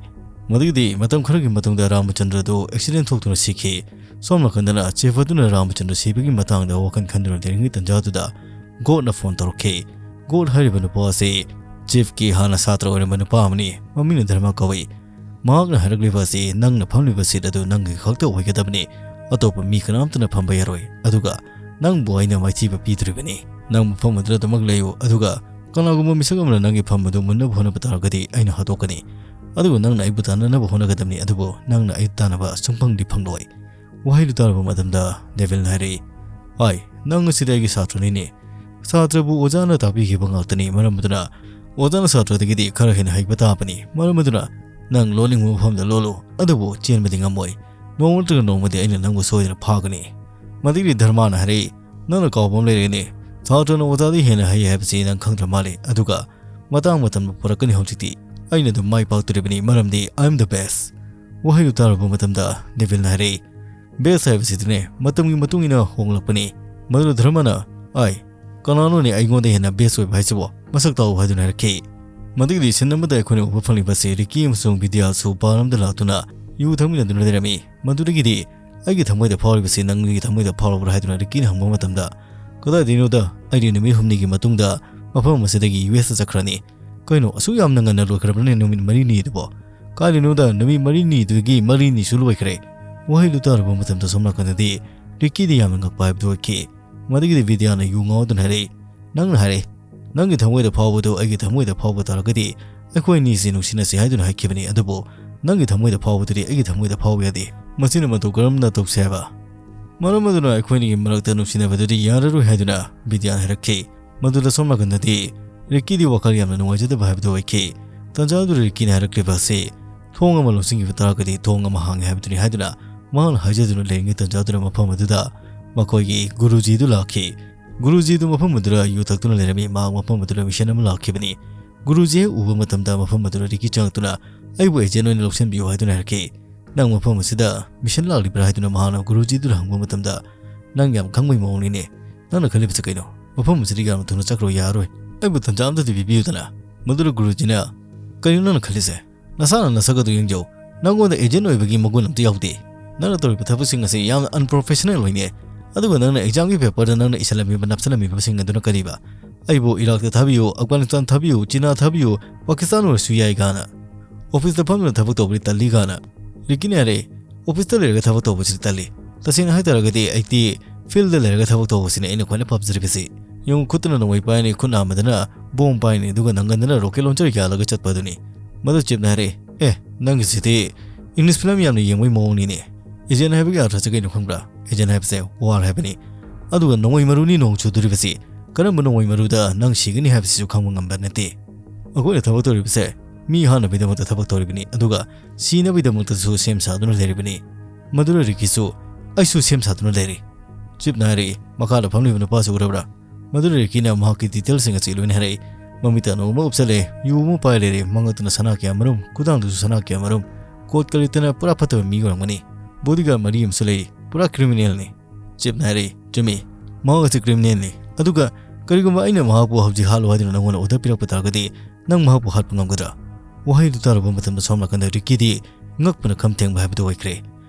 ꯃꯗꯨꯒꯤꯗꯤ ꯃꯇꯝ ꯈꯔꯒꯤ ꯃꯇꯨꯡꯗ ꯔꯥꯃꯆꯟꯗ꯭ꯔ ꯑꯗꯨ ꯑꯦꯛꯁꯤꯗꯦꯟ ꯊꯣꯛꯇꯨꯅ ꯁꯤꯈꯤ꯫ ꯁꯣꯝ ꯅꯥꯀꯟꯗꯅ ꯆꯤꯐ ꯑꯗꯨꯅ ꯔꯥꯃꯆꯟꯗ꯭ꯔ ꯁꯤꯕꯒꯤ ꯃꯇꯥꯡꯗ ꯋꯥꯈꯜ ꯈꯟꯗꯨꯅ ꯂꯩꯔꯤꯉꯩ ꯇꯟꯖꯥꯗꯨꯗ ꯒꯣꯠꯅ ꯐꯣꯟ ꯇꯧꯔꯛꯈꯤ꯫ ꯒꯣꯠ ꯍꯥꯏꯔꯤꯕ ꯅꯨꯄꯥ ꯑꯁꯤ ꯆꯤꯐꯀꯤ ꯍꯥꯟꯅ ꯁꯥꯇ꯭ꯔ ꯑꯣꯏꯔꯝꯕ ꯅꯨꯄꯥ ꯑꯃꯅꯤ꯫ ꯃꯃꯤꯡꯅ ꯙꯔꯃ ꯀꯧꯏ꯫ ꯃꯍꯥꯛꯅ ꯍꯥꯏꯔꯛꯂꯤꯕ ꯑꯁꯤ ꯅꯪꯅ ꯐꯝꯂꯤꯕ ꯁꯤꯠ ꯑꯗꯨ ꯅꯪꯒꯤ ꯈꯛꯇ ꯑꯣꯏꯒꯗꯕꯅꯤ, ꯑꯇꯣꯞꯄ ꯃꯤ ꯀꯅꯥꯝꯇꯅ ꯐꯝꯕ ꯌꯥꯔꯣꯏ꯫ ꯑꯗꯨꯒ ꯅꯪꯕꯨ ꯑꯩꯅ ꯃꯥꯏꯊꯤꯕ ꯄꯤꯗꯣꯔꯤꯕꯅꯤ꯫ ꯅꯪ ꯃꯐꯝ ꯑꯗꯨꯗ ꯑꯗꯨꯃꯛ ꯂꯩꯌꯨ, ꯑꯗꯨꯒ ꯀꯅꯥꯒꯨꯝꯕ ꯃꯤꯁꯛ ꯑꯃꯅ ꯅꯪꯒꯤ ꯐꯝ ꯑꯗꯨ ꯃꯨꯟꯅꯕ ꯍꯣꯠꯅꯕ ꯇꯥꯔꯒꯗꯤ ꯑꯩꯅ ꯍꯥꯠꯇꯣꯛꯀꯅꯤ꯫ ꯑꯗꯨꯕꯨ ꯅꯪꯅ ꯑꯩꯕꯨ ꯇꯥꯟꯅꯅꯕ ꯍꯣꯠꯅꯒꯗꯕꯅꯤ, ꯑꯗꯨꯕꯨ ꯅꯪꯅ ꯑꯩ ꯇꯥꯟꯅꯕ ꯁꯨꯡꯐꯪꯗꯤ ꯐꯪꯂꯣꯏ꯫ ꯋꯥꯍꯩꯗꯨ ꯇꯥꯔꯕ ꯃꯇꯝꯗ ꯗꯦꯚꯤꯜꯅ ꯍꯥꯏꯔꯛꯏ, "ꯑꯥꯏ, ꯅꯪ ꯑꯁꯤꯗꯤ ꯑꯩꯒꯤ ꯁꯥꯇ꯭ꯔꯅꯤꯅꯦ꯫ ꯁꯥꯇ꯭ꯔꯕꯨ ꯑꯣꯖꯥꯅ ꯇꯥꯛꯄꯤꯈꯤꯕ ꯉꯥꯛꯇꯅꯤ, ꯃꯔꯝ ꯑꯗꯨꯅ ꯑꯣꯖꯥꯅ ꯁꯥꯇ꯭ꯔꯗꯒꯤꯗꯤ ꯈꯔ ꯍꯦꯟꯅ ꯍꯩꯕ ꯇꯥꯕꯅꯤ꯫ ꯃꯔꯝ ꯑꯗꯨꯅ ꯅꯪ ꯂꯣꯟꯅꯤꯡꯕ ꯃꯐꯝꯗ ꯂꯣꯜꯂꯨ, ꯑꯗꯨꯕꯨ ꯆꯦꯟꯕꯗꯤ ꯉꯝꯃꯣꯏ꯫ ꯅꯣꯡꯃ ꯅꯠꯇ꯭ꯔꯒ ꯅꯣꯡꯃꯗꯤ ꯑꯩꯅ ꯅꯪꯕꯨ ꯁꯣꯏꯗꯅ ꯐꯥꯒꯅꯤ꯫ ꯃꯗꯨꯒꯤ ꯙꯔꯃꯅ ꯍꯥꯏꯔꯛꯏ, "ꯅꯪꯅ ꯀꯥꯎꯕ ꯑꯃ ꯂꯩꯔꯒꯅꯤ꯫ ꯁꯥꯇ꯭ꯔꯅ ꯑꯣꯖꯥꯗꯒꯤ ꯍꯦꯟꯅ ꯍꯩ ꯍꯥꯏꯕꯁꯤ ꯅꯪ ꯈꯪꯗ꯭ꯔ ꯃꯥꯜꯂꯦ꯫ ꯑꯗꯨꯒ ꯃꯇꯥꯡ ꯃꯇꯝꯗ ꯄꯨꯔꯛꯀꯅꯤ ꯍꯧꯖꯤꯛꯇꯤ꯫ ꯑꯩꯅ ꯑꯗꯨꯝ ꯃꯥꯏ ꯄꯥꯛꯇꯣꯔꯤꯕꯅꯤ, ꯃꯔꯝꯗꯤ I am the best꯫" ꯋꯥꯍꯩꯗꯨ ꯇꯥꯔꯨꯕ ꯃꯇꯝꯗ ꯅꯦꯚꯤꯜꯅ ꯍꯥꯏꯔꯛꯏ, "Best ꯍꯥꯏꯕꯁꯤꯗꯤꯅꯦ, ꯃꯇꯝꯒꯤ ꯃꯇꯨꯡ ꯏꯟꯅ ꯍꯣꯡꯂꯛꯄꯅꯤ꯫" ꯃꯗꯨꯗ ꯙꯔꯃꯅ, "ꯑꯥꯏ, ꯀꯅꯥꯅꯣꯅꯦ ꯑꯩꯉꯣꯟꯗ ꯍꯦꯟꯅ best ꯑꯣꯏꯕ ꯍꯥꯏꯁꯤꯕꯣ? ꯃꯁꯛ ꯇꯥꯛꯎ" ꯍꯥꯏꯗꯨꯅ ꯍꯥꯏꯔꯛꯈꯤ꯫ ꯃꯗꯨꯒꯤꯗꯤ ꯁꯤꯟ ꯑꯃꯗ ꯑꯩꯈꯣꯏꯅ ꯎꯕ ꯐꯪꯂꯤꯕꯁꯤ ꯔꯤꯀꯤ ꯑꯃꯁꯨꯡ ꯕꯤꯗ꯭ꯌꯥꯁꯨ ꯕꯥꯔ ꯑꯃꯗ ꯂꯥꯛꯇꯨꯅ ꯌꯨ ꯊꯛꯃꯤꯟꯅꯗꯨꯅ ꯂꯩꯔꯝꯃꯤ꯫ ꯃꯗꯨꯗꯒꯤꯗꯤ, "ꯑꯩꯒꯤ ꯊꯃꯣꯏꯗ ꯐꯥꯎꯔꯤꯕꯁꯤ ꯅꯪꯒꯤ ꯊꯃꯣꯏꯗ ꯐꯥꯎꯔꯕ꯭ꯔꯥ?" ꯍꯥꯏꯗꯨꯅ ꯔꯤꯀꯤꯅ ꯍꯪꯕ ꯃꯇꯝꯗ, "ꯀꯗꯥꯏꯗꯩꯅꯣꯗ, ꯑꯩꯗꯤ ꯅꯨꯃꯤꯠ ꯍꯨꯝꯅꯤꯒꯤ ꯃꯇꯨꯡꯗ ꯃꯐꯝ ꯑꯁꯤꯗꯒꯤ ꯌꯨ ꯑꯦꯁꯇ ꯆꯠꯈ꯭ꯔꯅꯤ꯫" "ꯀꯩꯅꯣ, ꯑꯁꯨꯛ ꯌꯥꯝꯅ ꯉꯟꯅ ꯂꯣꯏꯈ꯭ꯔꯕ꯭ꯔꯅꯦ ꯅꯨꯃꯤꯠ ꯃꯔꯤꯅꯤꯗꯨꯕꯣ?" "ꯀꯥꯏꯗꯩꯅꯣꯗ, ꯅꯨꯃꯤꯠ ꯃꯔꯤꯅꯤꯗꯨꯒꯤ ꯃꯔꯤꯅꯤꯁꯨ ꯂꯣꯏꯈ꯭ꯔꯦ꯫" ꯋꯥꯍꯩꯗꯨ ꯇꯥꯔꯨꯕ ꯃꯇꯝꯗ ꯁꯣꯝ ꯅꯥꯀꯟꯗꯗꯤ ꯔꯤꯀꯤꯗꯤ ꯌꯥꯝꯅ ꯉꯛꯄ ꯍꯥꯏꯕꯗꯨ ꯑꯣꯏꯈꯤ꯫ ꯃꯗꯨꯒꯤꯗꯤ ꯕꯤꯗ꯭ꯌꯥꯅ ꯌꯨ ꯉꯥꯎꯗꯨꯅ ꯍꯥꯏꯔꯛꯏ, "ꯅꯪꯅ ꯍꯥꯏꯔꯦ, ꯅꯪꯒꯤ ꯊꯃꯣꯏꯗ ꯐꯥꯎꯕꯗꯨ ꯑꯩꯒꯤ ꯊꯃꯣꯏꯗ ꯐꯥꯎꯕ ꯇꯥꯔꯒꯗꯤ ꯑꯩꯈꯣꯏ ꯑꯅꯤꯁꯤ ꯅꯨꯡꯁꯤꯅꯁꯤ ꯍꯥꯏꯗꯨꯅ ꯍꯥꯏꯈꯤꯕꯅꯤ, ꯑꯗꯨꯕꯨ ꯅꯪꯒꯤ ꯊꯃꯣꯏꯗ ꯐꯥꯎꯕꯗꯨꯗꯤ ꯑꯩꯒꯤ ꯊꯃꯣꯏꯗ ꯐꯥꯎꯕ ꯌꯥꯗꯦ꯫ ꯃꯁꯤꯅ ꯃꯇꯧ ꯀꯔꯝꯅ ꯇꯧꯁꯤ ꯍꯥꯏꯕ? ꯃꯔꯝ ꯑꯗꯨꯅ ꯑꯩꯈꯣꯏ ꯑꯅꯤꯒꯤ ꯃꯔꯛꯇ ꯅꯨꯡꯁꯤꯅꯕꯗꯨꯗꯤ ꯌꯥꯔꯔꯣꯏ" ꯍꯥꯏꯗꯨꯅ ꯕꯤꯗ꯭ꯌꯥꯅ ꯍꯥꯏꯔꯛꯈꯤ꯫ ꯃꯗꯨꯗ ꯁꯣꯝ ꯅꯥꯀꯟꯗꯗꯤ ꯔꯤꯛꯀꯤꯗꯤ ꯋꯥꯈꯜ ꯌꯥꯝꯅ ꯅꯨꯡꯉꯥꯏꯖꯗꯕ ꯍꯥꯏꯕꯗꯨ ꯑꯣꯏꯈꯤ꯫ ꯇꯟꯖꯥ ꯑꯗꯨꯗ ꯔꯤꯛꯀꯤꯅ ꯍꯥꯏꯔꯛꯂꯤꯕ ꯑꯁꯤ, "ꯊꯣꯡ ꯑꯃ ꯂꯣꯟꯁꯤꯟꯈꯤꯕ ꯇꯥꯔꯒꯗꯤ ꯊꯣꯡ ꯑꯃ ꯍꯥꯡꯉꯦ ꯍꯥꯏꯕꯗꯨꯅꯤ" ꯍꯥꯏꯗꯨꯅ ꯃꯍꯥꯛꯅ ꯍꯥꯏꯖꯗꯨꯅ ꯂꯩꯔꯤꯉꯩ ꯇꯟꯖꯥ ꯑꯗꯨꯗ ꯃꯐꯝ ꯑꯗꯨꯗ ꯃꯈꯣꯏꯒꯤ ꯒꯨꯔꯨꯖꯤꯗꯨ ꯂꯥꯛꯈꯤ꯫ ꯒꯨꯔꯨꯖꯤꯗꯨ ꯃꯐꯝ ꯑꯗꯨꯗ ꯌꯨ ꯊꯛꯇꯨꯅ ꯂꯩꯔꯝꯃꯤ꯫ ꯃꯍꯥꯛ ꯃꯐꯝ ꯑꯗꯨꯗ ꯃꯤꯁꯟ ꯑꯃ ꯂꯥꯛꯈꯤꯕꯅꯤ꯫ ꯒꯨꯔꯨꯖꯤ ꯍꯦꯛ ꯎꯕ ꯃꯇꯝꯗ ꯃꯐꯝ ꯑꯗꯨꯗ ꯔꯤꯛꯀꯤ ꯆꯪꯂꯛꯇꯨꯅ, "ꯑꯩꯕꯨ ꯑꯦꯖꯦꯟ ꯑꯣꯏꯅ ꯂꯧꯁꯤꯟꯕꯤꯌꯨ" ꯍꯥꯏꯗꯨꯅ ꯍꯥꯏꯔꯛꯈꯤ꯫ "ꯅꯪ ꯃꯐꯝ ꯑꯁꯤꯗ ꯃꯤꯁꯟ ꯂꯥꯛꯂꯤꯕ꯭ꯔꯥ?" ꯍꯥꯏꯗꯨꯅ ꯃꯍꯥꯛꯅ ꯒꯨꯔꯨꯖꯤꯗꯨꯗ ꯍꯪꯕ ꯃꯇꯝꯗ, "ꯅꯪ ꯌꯥꯝ ꯈꯪꯕꯩ ꯃꯑꯣꯡꯅꯤꯅꯦ꯫ ꯅꯪꯅ ꯈꯜꯂꯤꯕꯁꯤ ꯀꯩꯅꯣ? ꯃꯐꯝ ꯑꯁꯤꯗꯒꯤ ꯌꯥꯝꯅ ꯊꯨꯅ ꯆꯠꯈ꯭ꯔꯣ ꯌꯥꯔꯣꯏ꯫ ꯑꯩꯕꯨ ꯇꯟꯖꯥ ꯑꯝꯇꯗꯤ ꯄꯤꯕꯤꯌꯨꯗꯅ꯫" ꯃꯗꯨꯗ ꯒꯨꯔꯨꯖꯤꯅ, "ꯀꯔꯤꯅꯣ ꯅꯪꯅ ꯈꯜꯂꯤꯁꯦ? ꯅꯁꯥꯅ ꯅꯁꯛ ꯑꯗꯨ ꯌꯦꯡꯖꯧ꯫ ꯅꯪꯉꯣꯟꯗ ꯑꯦꯖꯦꯟ ꯑꯣꯏꯕꯒꯤ ꯃꯒꯨꯟ ꯑꯝꯇ ꯌꯥꯎꯗꯦ꯫ ꯅꯪꯅ ꯇꯧꯔꯤꯕ ꯊꯕꯛꯁꯤꯡ ꯑꯁꯤ ꯌꯥꯝꯅ unprofessional ꯑꯣꯏꯅꯦ꯫ ꯑꯗꯨꯒ ꯅꯪꯅ ꯑꯦꯛꯖꯥꯝꯒꯤ ꯄꯦꯄꯔꯗ ꯅꯪꯅ ꯏꯁꯜꯂꯝꯃꯤꯕ, ꯅꯞꯁꯜꯂꯝꯃꯤꯕꯁꯤꯡ ꯑꯗꯨꯅ ꯀꯔꯤꯕ? ꯑꯩꯕꯨ ꯏꯔꯥꯛꯇ ꯊꯥꯕꯤꯌꯨ, ꯑꯐꯒꯥꯅꯤꯁꯇꯥꯟ ꯊꯥꯕꯤꯌꯨ, ꯆꯤꯅꯥ ꯊꯥꯕꯤꯌꯨ, ꯄꯥꯀꯤꯁꯇꯥꯟ ꯑꯣꯏꯔꯁꯨ ꯌꯥꯏ" ꯀꯥꯏꯅ꯫ "ꯑꯣꯐꯤꯁꯇ ꯐꯝꯗꯨꯅ ꯊꯕꯛ ꯇꯧꯕꯗꯤ ꯇꯜꯂꯤ" ꯀꯥꯏꯅ꯫ ꯔꯤꯛꯀꯤꯅ ꯍꯥꯏꯔꯦ, "ꯑꯣꯐꯤꯁꯇ ꯂꯩꯔꯒ ꯊꯕꯛ ꯇꯧꯕꯁꯤꯗꯤ ꯇꯜꯂꯤ꯫ ꯇꯁꯦꯡꯅ ꯍꯥꯏꯇꯥꯔꯒꯗꯤ ꯑꯩꯗꯤ ꯐꯤꯜꯗ ꯂꯩꯔꯒ ꯊꯕꯛ ꯇꯧꯕꯁꯤꯅ ꯑꯩꯅ ꯈ꯭ꯋꯥꯏꯗꯩ ꯄꯥꯝꯖꯔꯤꯕꯁꯤ꯫ ꯌꯦꯡꯉꯨ, ꯈꯨꯠꯇꯅ ꯅꯣꯡꯃꯩ ꯄꯥꯏꯔꯅꯤ, ꯈꯨꯠ ꯑꯃꯗꯅ ꯕꯣꯝ ꯄꯥꯏꯔꯅꯤ, ꯑꯗꯨꯒ ꯅꯪꯒꯟꯗꯅ ꯔꯣꯀꯦꯠ ꯂꯣꯟꯆꯔ ꯌꯥꯜꯂꯒ ꯆꯠꯄ ꯑꯗꯨꯅꯤ꯫" ꯃꯗꯨ ꯆꯤꯞꯅ ꯍꯥꯏꯔꯦ, "ꯑꯦ, ꯅꯪꯒꯤꯁꯤꯗꯤ ꯏꯪꯂꯤꯁ ꯐꯤꯂꯝ ꯌꯥꯝꯅ ꯌꯦꯡꯕꯒꯤ ꯃꯑꯣꯡꯅꯤꯅꯦ꯫ ꯑꯦꯖꯦꯟ ꯍꯥꯏꯕꯒꯤ ꯑꯔꯊꯁꯦ ꯀꯩꯅꯣ ꯈꯪꯕ꯭ꯔꯥ? ꯑꯦꯖꯦꯟ ꯍꯥꯏꯕꯁꯦ ꯋꯥꯔ ꯍꯥꯏꯕꯅꯤ꯫ ꯑꯗꯨꯒ ꯅꯣꯡꯃꯩ ꯃꯔꯨꯅꯤ ꯅꯣꯡ ꯆꯨꯗꯣꯔꯤꯕꯁꯤ꯫ ꯀꯔꯝꯕ ꯅꯣꯡꯃꯩ ꯃꯔꯨꯗ ꯅꯪ ꯁꯤꯒꯅꯤ ꯍꯥꯏꯕꯁꯤꯁꯨ ꯈꯪꯕ ꯉꯝꯕ ꯅꯠꯇꯦ꯫ ꯑꯩꯈꯣꯏꯅ ꯊꯕꯛ ꯇꯧꯔꯤꯕꯁꯦ ꯃꯤ ꯍꯥꯠꯅꯕꯒꯤꯗꯃꯛꯇ ꯊꯕꯛ ꯇꯧꯔꯤꯕꯅꯤ, ꯑꯗꯨꯒ ꯁꯤꯅꯕꯒꯤꯗꯃꯛꯇꯁꯨ ꯁꯦꯝ ꯁꯥꯗꯨꯅ ꯂꯩꯔꯤꯕꯅꯤ꯫ ꯃꯗꯨꯗ ꯔꯤꯀꯤꯁꯨ, "ꯑꯩꯁꯨ ꯁꯦꯝ ꯁꯥꯗꯨꯅ ꯂꯩꯔꯤ꯫" ꯆꯤꯞꯅ ꯍꯥꯏꯔꯛꯏ, "ꯃꯈꯥꯗ ꯐꯝꯂꯤꯕ ꯅꯨꯄꯥꯁꯤ ꯎꯔꯕ꯭ꯔꯥ?" ꯃꯗꯨꯗ ꯔꯤꯀꯤꯅ ꯃꯍꯥꯛꯀꯤ ꯗꯤꯇꯦꯜꯁꯤꯡ ꯑꯁꯤ ꯂꯣꯏꯅ ꯍꯥꯏꯔꯛꯏ꯫ ꯃꯃꯤꯠꯇ ꯑꯅꯧꯕ ꯑꯃ ꯎꯞꯆꯜꯂꯦ, ꯌꯨ ꯑꯃ ꯄꯥꯏ ꯂꯩꯔꯦ, ꯃꯉꯛꯇꯅ ꯁꯅꯥ ꯀꯌꯥ ꯃꯔꯨꯝ, ꯈꯨꯗꯥꯡꯗꯁꯨ ꯁꯅꯥ ꯀꯌꯥ ꯃꯔꯨꯝ, ꯀꯣꯠꯀ ꯂꯤꯠꯇꯅ ꯄꯨꯔꯥ ꯐꯠꯇꯕ ꯃꯤ ꯑꯣꯏꯔꯝꯒꯅꯤ꯫ ꯕꯣꯗꯤꯒꯥꯔꯗ ꯃꯔꯤ ꯑꯃꯁꯨ ꯂꯩꯔꯤ, ꯄꯨꯔꯥ ꯀ꯭ꯔꯤꯃꯤꯅꯦꯜꯅꯤ꯫ ꯆꯤꯞꯅ ꯍꯥꯏꯔꯛꯏ, "ꯆꯨꯝꯃꯤ, ꯃꯍꯥꯛ ꯑꯁꯤ ꯀ꯭ꯔꯤꯃꯤꯅꯦꯜꯅꯤ꯫ ꯑꯗꯨꯒ ꯀꯔꯤꯒꯨꯝꯕ ꯑꯩꯅ ꯃꯍꯥꯛꯄꯨ ꯍꯧꯖꯤꯛ ꯍꯥꯠꯂꯨ ꯍꯥꯏꯗꯨꯅ ꯅꯪꯉꯣꯟꯗ ꯑꯣꯔꯗꯔ ꯄꯤꯔꯛꯄ ꯇꯥꯔꯒꯗꯤ ꯅꯪ ꯃꯍꯥꯛꯄꯨ ꯍꯥꯠꯄ ꯉꯝꯒꯗ꯭ꯔꯥ?" ꯋꯥꯍꯩꯗꯨ ꯇꯥꯔꯨꯕ ꯃꯇꯝꯗ ꯁꯣꯝ ꯅꯥꯀꯟꯗ ꯔꯤꯀꯤꯗꯤ ꯉꯛꯄꯅ ꯈꯝ ꯊꯦꯡꯕ ꯍꯥꯏꯕꯗꯨ ꯑꯣꯏꯈ꯭ꯔꯦ꯫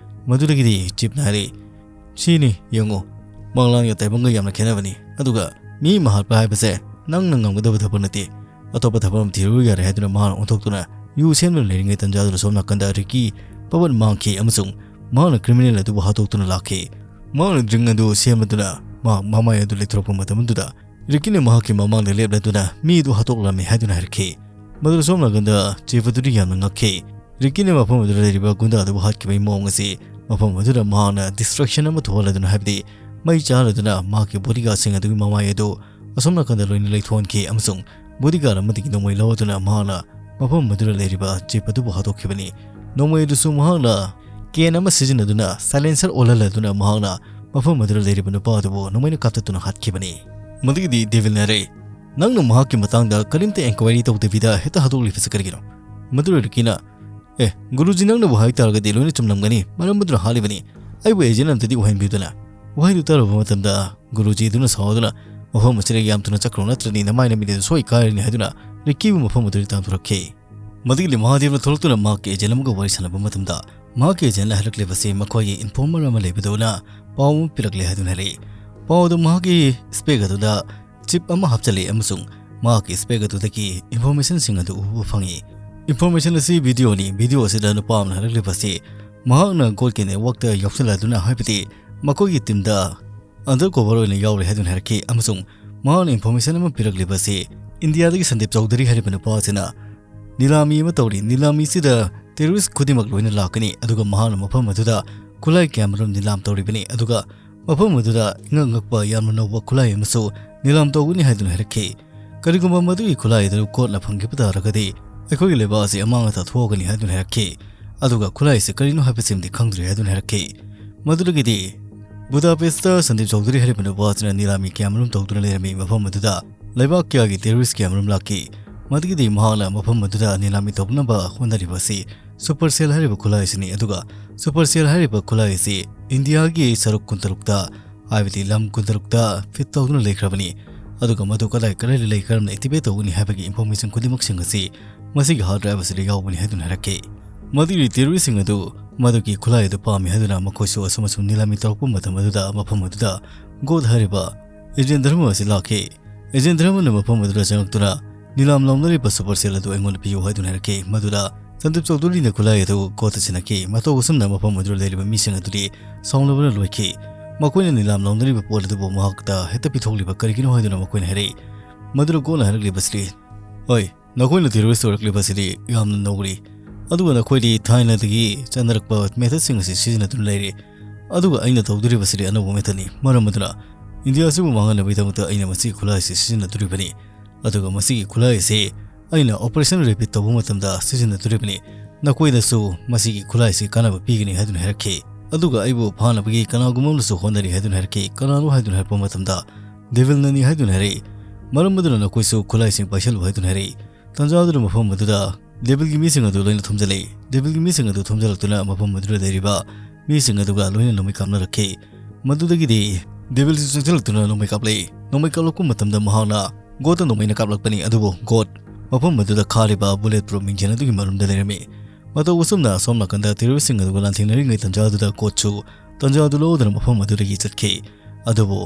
ꯃꯗꯨꯗꯒꯤꯗꯤ ꯆꯤꯞꯅ ꯍꯥꯏꯔꯛꯏ, "ꯁꯤꯅꯤ, ꯌꯦꯡꯉꯨ, ꯃꯪꯂꯥꯟꯒ ꯇꯥꯏꯕꯪꯒ ꯌꯥꯝꯅ ꯈꯦꯠꯅꯕꯅꯤ꯫ ꯑꯗꯨꯒ ꯃꯤ ꯑꯃ ꯍꯥꯠꯄ ꯍꯥꯏꯕꯁꯦ ꯅꯪꯅ ꯉꯝꯒꯗꯕ ꯊꯕꯛ ꯅꯠꯇꯦ꯫ ꯑꯇꯣꯞꯄ ꯊꯕꯛ ꯑꯃ ꯊꯤꯔꯨ ꯌꯥꯔꯦ" ꯍꯥꯏꯗꯨꯅ ꯃꯍꯥꯛꯅ ꯑꯣꯟꯊꯣꯛꯇꯨꯅ ꯌꯨ ꯁꯦꯝꯗꯨꯅ ꯂꯩꯔꯤꯉꯩ ꯇꯟꯖꯥꯗꯨꯗ ꯁꯣꯝ ꯅꯥꯀꯟꯗ ꯔꯤꯀꯤ ꯄꯥꯕꯠ ꯃꯥꯡꯈꯤ ꯑꯃꯁꯨꯡ ꯃꯍꯥꯛꯅ ꯀ꯭ꯔꯤꯃꯤꯅꯦꯜ ꯑꯗꯨꯕꯨ ꯍꯥꯠꯇꯣꯛꯇꯨꯅ ꯂꯥꯛꯈꯤ꯫ ꯃꯍꯥꯛꯅ ꯗ꯭ꯔꯤꯡ ꯑꯗꯨ ꯁꯦꯝꯂꯗꯨꯅ ꯃꯍꯥꯛ ꯃꯃꯥꯏ ꯑꯗꯨ ꯂꯩꯊꯣꯔꯛꯄ ꯃꯇꯝ ꯑꯗꯨꯗ ꯔꯤꯀꯤꯅ ꯃꯍꯥꯛꯀꯤ ꯃꯃꯥꯡꯗ ꯂꯦꯞꯂꯗꯨꯅ ꯃꯤ ꯑꯗꯨ ꯍꯥꯠꯇꯣꯛꯂꯝꯃꯤ ꯍꯥꯏꯗꯨꯅ ꯍꯥꯏꯔꯛꯈꯤ꯫ ꯃꯗꯨꯗ ꯁꯣꯝ ꯅꯥꯀꯟꯗ ꯆꯤꯞ ꯑꯗꯨꯗꯤ ꯌꯥꯝꯅ ꯉꯛꯈꯤ꯫ ꯔꯤꯀꯤꯅ ꯃꯐꯝ ꯑꯗꯨꯗ ꯂꯩꯔꯤꯕ ꯒꯨꯟꯗꯥ ꯑꯗꯨꯕꯨ ꯍꯥꯠꯈꯤꯕꯒꯤ ꯃꯑꯣꯡ ꯑꯁꯤ ꯃꯐꯝ ꯑꯗꯨꯗ ꯃꯍꯥꯛꯅ ꯗꯤꯁꯇ꯭ꯔꯛꯁꯟ ꯑꯃ ꯊꯣꯛꯍꯜꯂꯗꯨꯅ, ꯍꯥꯏꯕꯗꯤ ꯃꯩ ꯆꯥꯍꯜꯂꯗꯨꯅ, ꯃꯍꯥꯛꯀꯤ ꯕꯣꯗꯤꯒꯥꯔꯗꯁꯤꯡ ꯑꯗꯨꯒꯤ ꯃꯃꯥꯏ ꯑꯗꯨ ꯑꯁꯣꯝ ꯅꯥꯀꯟꯗ ꯂꯣꯏꯅ ꯂꯩꯊꯣꯛꯍꯟꯈꯤ ꯑꯃꯁꯨꯡ ꯕꯣꯗꯤꯒꯥꯔꯗ ꯑꯃꯗꯒꯤ ꯅꯣꯡꯃꯩ ꯂꯧꯔꯗꯨꯅ ꯃꯍꯥꯛꯅ ꯃꯐꯝ ꯑꯗꯨꯗ ꯂꯩꯔꯤꯕ ꯆꯤꯞ ꯑꯗꯨꯕꯨ ꯍꯥꯠꯇꯣꯛꯈꯤꯕꯅꯤ꯫ ꯅꯣꯡꯃꯩ ꯑꯗꯨꯁꯨ ꯃꯍꯥꯛꯅ ꯀꯦꯟ ꯑꯃ ꯁꯤꯖꯤꯟꯅꯗꯨꯅ ꯁꯥꯏꯂꯦꯟꯁꯔ ꯑꯣꯜꯍꯜꯂꯗꯨꯅ ꯃꯍꯥꯛꯅ ꯃꯐꯝ ꯑꯗꯨꯗ ꯂꯩꯔꯤꯕ ꯅꯨꯄꯥ ꯑꯗꯨꯕꯨ ꯅꯣꯡꯃꯩꯅ ꯀꯥꯞꯊꯠꯇꯨꯅ ꯍꯥꯠꯈꯤꯕꯅꯤ꯫ ꯃꯗꯨꯒꯤꯗꯤ ꯗꯦꯚꯤꯜꯅ ꯍꯥꯏꯔꯛꯏ, "ꯅꯪꯅ ꯃꯍꯥꯛꯀꯤ ꯃꯇꯥꯡꯗ ꯀꯔꯤꯝꯇ ꯏꯟꯀ꯭ꯋꯥꯏꯔꯤ ꯇꯧꯗꯕꯤꯗ ꯍꯦꯛꯇ ꯍꯥꯠꯇꯣꯛꯂꯤꯕꯁꯤ ꯀꯔꯤꯒꯤꯅꯣ?" ꯃꯗꯨꯗ ꯔꯤꯀꯤꯅ, "ꯑꯦ, ꯒꯨꯔꯨꯖꯤ, ꯅꯪꯅꯕꯨ ꯍꯥꯏꯇꯥꯔꯒꯗꯤ ꯂꯣꯏꯅ ꯆꯨꯝꯂꯝꯒꯅꯤ, ꯃꯔꯝ ꯑꯗꯨꯅ ꯍꯥꯠꯂꯤꯕꯅꯤ꯫ ꯑꯩꯕꯨ ꯑꯦꯖꯦꯟ ꯑꯝꯇꯗꯤ ꯑꯣꯏꯍꯟꯕꯤꯌꯨꯗꯅ꯫" ꯋꯥꯍꯩꯗꯨ ꯇꯥꯔꯨꯕ ꯃꯇꯝꯗ ꯒꯨꯔꯨꯖꯤ ꯑꯗꯨꯅ ꯁꯥꯎꯗꯨꯅ ꯃꯐꯝ ꯑꯁꯤꯗ ꯌꯥꯝ ꯊꯨꯅ ꯆꯠꯈ꯭ꯔꯣ, ꯅꯠꯇ꯭ꯔꯗꯤ ꯅꯃꯥꯏ ꯅꯃꯤꯠ ꯑꯗꯨ ꯁꯣꯏ ꯀꯥꯏꯔꯅꯤ ꯍꯥꯏꯗꯨꯅ ꯔꯤꯀꯤꯕꯨ ꯃꯐꯝ ꯑꯗꯨꯗꯒꯤ ꯇꯥꯟꯊꯣꯔꯛꯈꯤ꯫ ꯃꯗꯨꯒꯤꯗꯤ ꯃꯍꯥꯗꯦꯕꯅ ꯊꯣꯛꯂꯛꯇꯨꯅ ꯃꯍꯥꯛꯀꯤ ꯑꯦꯖꯦꯟ ꯑꯃꯒ ꯋꯥꯔꯤ ꯁꯥꯟꯅꯕ ꯃꯇꯝꯗ ꯃꯍꯥꯛꯀꯤ ꯑꯦꯖꯦꯟꯅ ꯍꯥꯏꯔꯛꯂꯤꯕꯁꯤ ꯃꯈꯣꯏꯒꯤ ꯏꯟꯐꯣꯔꯃꯔ ꯑꯃ ꯂꯩꯕꯗꯨꯅ ꯄꯥꯎ ꯑꯃ ꯄꯤꯔꯛꯂꯦ ꯍꯥꯏꯗꯨꯅ ꯍꯥꯏꯔꯛꯏ꯫ ꯄꯥꯎ ꯑꯗꯨ ꯃꯍꯥꯛꯀꯤ ꯁ꯭ꯄꯦꯛ ꯑꯗꯨꯗ ꯆꯤꯞ ꯑꯃ ꯍꯥꯞꯆꯤꯜꯂꯤ ꯑꯃꯁꯨꯡ ꯃꯍꯥꯛꯀꯤ ꯁ꯭ꯄꯦꯛ ꯑꯗꯨꯗꯒꯤ ꯏꯟꯐꯣꯔꯃꯦꯁꯟꯁꯤꯡ ꯑꯗꯨ ꯎꯕ ꯐꯪꯉꯤ꯫ ꯏꯟꯐꯣꯔꯃꯦꯁꯟ ꯑꯁꯤ ꯚꯤꯗꯤꯑꯣꯅꯤ꯫ ꯚꯤꯗꯤꯑꯣ ꯑꯁꯤꯗ ꯅꯨꯄꯥ ꯑꯃꯅ ꯍꯥꯏꯔꯛꯂꯤꯕ ꯑꯁꯤ ꯃꯍꯥꯛꯅ ꯒꯣꯗꯀꯤ ꯅꯦꯠꯋꯥꯔꯛꯇ ꯌꯥꯎꯁꯤꯜꯂꯗꯨꯅ, ꯍꯥꯏꯕꯗꯤ ꯃꯈꯣꯏꯒꯤ ꯇꯤꯝꯗ ꯑꯟꯗꯔ ꯀꯣꯚꯔ ꯑꯣꯏꯅ ꯌꯥꯎꯔꯤ ꯍꯥꯏꯗꯨꯅ ꯍꯥꯏꯔꯛꯈꯤ ꯑꯃꯁꯨꯡ ꯃꯍꯥꯛꯅ ꯏꯟꯐꯣꯔꯃꯦꯁꯟ ꯑꯃ ꯄꯤꯔꯛꯂꯤꯕ ꯑꯁꯤ ꯏꯟꯗꯤꯌꯥꯗꯒꯤ ꯁꯟꯗꯤꯞ ꯆꯧꯙꯔꯤ ꯍꯥꯏꯔꯤꯕ ꯅꯨꯄꯥ ꯑꯁꯤꯅ ꯅꯤꯂꯥꯃꯤ ꯑꯃ ꯇꯧꯔꯤ꯫ ꯅꯤꯂꯥꯃꯤꯁꯤꯗ ꯇꯦꯔꯣꯔꯤꯁ ꯈꯨꯗꯤꯡꯃꯛ ꯂꯣꯏꯅ ꯂꯥꯛꯀꯅꯤ, ꯑꯗꯨꯒ ꯃꯍꯥꯛꯅ ꯃꯐꯝ ꯑꯗꯨꯗ ꯈꯨꯠꯂꯥꯏ ꯀꯌꯥꯃꯔꯨꯝ ꯅꯤꯂꯥꯝ ꯇꯧꯔꯤꯕꯅꯤ, ꯑꯗꯨꯒ ꯃꯐꯝ ꯑꯗꯨꯗ ꯏꯉꯛ ꯉꯛꯄ ꯌꯥꯝꯅ ꯅꯧꯕ ꯈꯨꯠꯂꯥꯏ ꯑꯃꯁꯨ ꯅꯤꯂꯥꯝ ꯇꯧꯒꯅꯤ ꯍꯥꯏꯗꯨꯅ ꯍꯥꯏꯔꯛꯈꯤ꯫ ꯀꯔꯤꯒꯨꯝꯕ ꯃꯗꯨꯒꯤ ꯈꯨꯠꯂꯥꯏ ꯑꯗꯨ ꯒꯣꯗꯅ ꯐꯪꯈꯤꯕ ꯇꯥꯔꯒꯗꯤ, ꯑꯩꯈꯣꯏꯒꯤ ꯂꯩꯕꯥꯛ ꯑꯁꯤ ꯑꯃꯥꯡ ꯑꯇꯥ ꯊꯣꯛꯑꯒꯅꯤ ꯍꯥꯏꯗꯨꯅ ꯍꯥꯏꯔꯛꯈꯤ꯫ ꯑꯗꯨꯒ ꯈꯨꯠꯂꯥꯏ ꯑꯁꯤ ꯀꯔꯤꯅꯣ ꯍꯥꯏꯕꯁꯤꯃꯗꯤ ꯈꯪꯗ꯭ꯔꯤ ꯍꯥꯏꯗꯨꯅ ꯍꯥꯏꯔꯛꯈꯤ꯫ ꯃꯗꯨꯗꯒꯤꯗꯤ ꯕꯨꯗꯥꯄꯦꯁꯇ ꯁꯟꯗꯤꯞ ꯆꯧꯙꯨꯔꯤ ꯍꯥꯏꯔꯤꯕ ꯅꯨꯄꯥ ꯑꯁꯤꯅ ꯅꯤꯂꯥꯃꯤ ꯀꯌꯥꯃꯔꯨꯝ ꯇꯧꯗꯨꯅ ꯂꯩꯔꯝꯃꯤ꯫ ꯃꯐꯝ ꯑꯗꯨꯗ ꯂꯩꯕꯥꯛ ꯀꯌꯥꯒꯤ terrorist ꯀꯌꯥꯃꯔꯨꯝ ꯂꯥꯛꯈꯤ꯫ ꯃꯗꯨꯒꯤꯗꯤ ꯃꯍꯥꯛꯅ ꯃꯐꯝ ꯑꯗꯨꯗ ꯅꯤꯂꯥꯃꯤ ꯇꯧꯅꯕ ꯍꯣꯠꯅꯔꯤꯕ ꯑꯁꯤ super cell ꯍꯥꯏꯔꯤꯕ ꯈꯨꯠꯂꯥꯏ ꯑꯁꯤꯅꯤ꯫ ꯑꯗꯨꯒ super cell ꯍꯥꯏꯔꯤꯕ ꯈꯨꯠꯂꯥꯏ ꯑꯁꯤ ꯏꯟꯗꯤꯌꯥꯒꯤ ꯁꯔꯨꯛ ꯀꯨꯟꯇꯔꯨꯛꯇ, ꯍꯥꯏꯕꯗꯤ ꯂꯝ ꯀꯨꯟꯇꯔꯨꯛꯇ fit ꯇꯧꯗꯨꯅ ꯂꯩꯈ꯭ꯔꯕꯅꯤ꯫ ꯑꯗꯨꯒ ꯃꯗꯨ ꯀꯗꯥꯏ ꯀꯗꯥꯏꯗ ꯂꯩ, ꯀꯔꯝꯅ activate ꯇꯧꯒꯅꯤ ꯍꯥꯏꯕꯒꯤ information ꯈꯨꯗꯤꯡꯃꯛꯁꯤꯡ ꯑꯁꯤ ꯃꯁꯤꯒꯤ hard drive ꯑꯁꯤꯗ ꯌꯥꯎꯕꯅꯤ ꯍꯥꯏꯗꯨꯅ ꯍꯥꯏꯔꯛꯈꯤ꯫ ꯃꯗꯨꯒꯤ terrorist ꯁꯤꯡ ꯑꯗꯨ ꯃꯗꯨꯒꯤ ꯈꯨꯠꯂꯥꯏ ꯑꯗꯨ ꯄꯥꯝꯃꯤ ꯍꯥꯏꯗꯨꯅ ꯃꯈꯣꯏꯁꯨ ꯑꯁꯨꯝ ꯑꯁꯨꯝ ꯅꯤꯂꯥꯃꯤ ꯇꯧꯔꯛꯄ ꯃꯇꯝ ꯑꯗꯨꯗ ꯃꯐꯝ ꯑꯗꯨꯗ God ꯍꯥꯏꯔꯤꯕ agent ꯙꯔꯃ ꯑꯁꯤ ꯂꯥꯛꯈꯤ꯫ Agent ꯙꯔꯃꯅ ꯃꯐꯝ ꯑꯗꯨꯗ ꯆꯪꯂꯛꯇꯨꯅ ꯅꯤꯂꯥꯝ ꯂꯥꯎꯅꯔꯤꯕ super cell ꯑꯗꯨ ꯑꯩꯉꯣꯟꯗ ꯄꯤꯌꯨ ꯍꯥꯏꯗꯨꯅ ꯍꯥꯏꯔꯛꯈꯤ꯫ ꯃꯗꯨꯗ ꯁꯟꯗꯤꯞ ꯆꯧꯙꯨꯔꯤꯅ ꯈꯨꯠꯂꯥꯏ ꯑꯗꯨ God ꯇ ꯁꯤꯟꯅꯈꯤ꯫ ꯃꯇꯧ ꯑꯁꯨꯝꯅ ꯃꯐꯝ ꯑꯗꯨꯗ ꯂꯩꯔꯤꯕ ꯃꯤꯁꯤꯡ ꯑꯗꯨꯗꯤ ꯁꯥꯎꯅꯕꯅ ꯂꯣꯏꯈꯤ꯫ ꯃꯈꯣꯏꯅ ꯅꯤꯂꯥꯝ ꯂꯥꯎꯅꯔꯤꯕ ꯄꯣꯠ ꯑꯗꯨꯕꯨ ꯃꯍꯥꯛꯇ ꯍꯦꯛꯇ ꯄꯤꯊꯣꯛꯂꯤꯕ ꯀꯔꯤꯒꯤꯅꯣ ꯍꯥꯏꯗꯨꯅ ꯃꯈꯣꯏꯅ ꯍꯥꯏꯔꯛꯏ꯫ ꯃꯗꯨꯗ God ꯅ ꯍꯥꯏꯔꯛꯂꯤꯕꯁꯤꯗꯤ, "ꯑꯣꯏ, ꯅꯈꯣꯏꯅ terrorist ꯑꯣꯏꯔꯛꯂꯤꯕꯁꯤꯗꯤ ꯌꯥꯝꯅ ꯅꯧꯔꯤ, ꯑꯗꯨꯒ ꯅꯈꯣꯏꯗꯤ ꯊꯥꯏꯅꯗꯒꯤ ꯆꯠꯅꯔꯛꯄ method ꯁꯤꯡ ꯑꯁꯤ ꯁꯤꯖꯤꯟꯅꯗꯨꯅ ꯂꯩꯔꯤ, ꯑꯗꯨꯒ ꯑꯩꯅ ꯇꯧꯗꯣꯔꯤꯕꯁꯤꯗꯤ ꯑꯅꯧꯕ method ꯅꯤ꯫ ꯃꯔꯝ ꯑꯗꯨꯅ ꯏꯟꯗꯤꯌꯥ ꯑꯁꯤꯕꯨ ꯃꯥꯡꯍꯟꯅꯕꯒꯤꯗꯃꯛꯇ ꯑꯩꯅ ꯃꯁꯤꯒꯤ ꯈꯨꯠꯂꯥꯏ ꯑꯁꯤ ꯁꯤꯖꯤꯟꯅꯗꯣꯔꯤꯕꯅꯤ, ꯑꯗꯨꯒ ꯃꯁꯤꯒꯤ ꯈꯨꯠꯂꯥꯏ ꯑꯁꯤ ꯑꯩꯅ operation rapid ꯇꯧꯕ ꯃꯇꯝꯗ ꯁꯤꯖꯤꯟꯅꯗꯣꯔꯤꯕꯅꯤ꯫ ꯅꯈꯣꯏꯗꯁꯨ ꯃꯁꯤꯒꯤ ꯈꯨꯠꯂꯥꯏ ꯑꯁꯤ ꯀꯥꯟꯅꯕ ꯄꯤꯒꯅꯤ" ꯍꯥꯏꯗꯨꯅ ꯍꯥꯏꯔꯛꯈꯤ꯫ "ꯑꯗꯨꯒ ꯑꯩꯕꯨ ꯐꯥꯅꯕꯒꯤ ꯀꯅꯥꯒꯨꯝꯕ ꯑꯃꯅꯁꯨ ꯍꯣꯠꯅꯔꯤ" ꯍꯥꯏꯗꯨꯅ ꯍꯥꯏꯔꯛꯈꯤ꯫ "ꯀꯅꯥꯅꯣ?" ꯍꯥꯏꯗꯨꯅ ꯍꯥꯏꯔꯛꯄ ꯃꯇꯝꯗ, "Devil ꯅꯅꯤ" ꯍꯥꯏꯗꯨꯅ ꯍꯥꯏꯔꯛꯏ꯫ "ꯃꯔꯝ ꯑꯗꯨꯅ ꯅꯈꯣꯏꯁꯨ ꯈꯨꯠꯂꯥꯏꯁꯤꯡ ꯄꯥꯏꯁꯜꯂꯨ" ꯍꯥꯏꯗꯨꯅ ꯍꯥꯏꯔꯛꯏ꯫ ꯇꯥꯟꯖꯥ ꯑꯗꯨꯗ ꯃꯐꯝ ꯑꯗꯨꯗ Devil ꯒꯤ ꯃꯤꯁꯤꯡ ꯑꯗꯨ ꯂꯣꯏꯅ ꯊꯣꯝꯖꯤꯜꯂꯛꯏ꯫ Devil ꯒꯤ ꯃꯤꯁꯤꯡ ꯑꯗꯨ ꯊꯣꯝꯖꯤꯜꯂꯛꯇꯨꯅ ꯃꯐꯝ ꯑꯗꯨꯗ ꯂꯩꯔꯤꯕ ꯃꯤꯁꯤꯡ ꯑꯗꯨꯒ ꯂꯣꯏꯅ ꯅꯣꯡꯃꯩ ꯀꯥꯞꯅꯔꯛꯈꯤ꯫ ꯃꯗꯨꯗꯒꯤꯗꯤ Devil ꯁꯨ ꯆꯪꯁꯤꯜꯂꯛꯇꯨꯅ ꯅꯣꯡꯃꯩ ꯀꯥꯞꯂꯛꯏ꯫ ꯅꯣꯡꯃꯩ ꯀꯥꯞꯂꯛꯄ ꯃꯇꯝꯗ ꯃꯍꯥꯛꯅ God ꯇ ꯅꯣꯡꯃꯩꯅ ꯀꯥꯞꯂꯛꯄꯅꯤ, ꯑꯗꯨꯕꯨ God ꯃꯐꯝ ꯑꯗꯨꯗ ꯈꯥꯔꯤꯕ bullet proof ꯃꯤꯡꯖꯦꯜ ꯑꯗꯨꯒꯤ ꯃꯅꯨꯡꯗ ꯂꯩꯔꯝꯃꯤ꯫ ꯃꯇꯧ ꯑꯁꯨꯝꯅ ꯑꯁꯣꯝ ꯅꯥꯀꯟꯗ terrorist ꯁꯤꯡ ꯑꯗꯨꯒ ꯂꯥꯟꯊꯦꯡꯅꯔꯤꯉꯩ ꯇꯟꯖꯥ ꯑꯗꯨꯗ God ꯁꯨ ꯇꯟꯖꯥ ꯑꯗꯨ ꯂꯧꯗꯨꯅ ꯃꯐꯝ ꯑꯗꯨꯗꯒꯤ ꯆꯠꯈꯤ꯫ ꯑꯗꯨꯕꯨ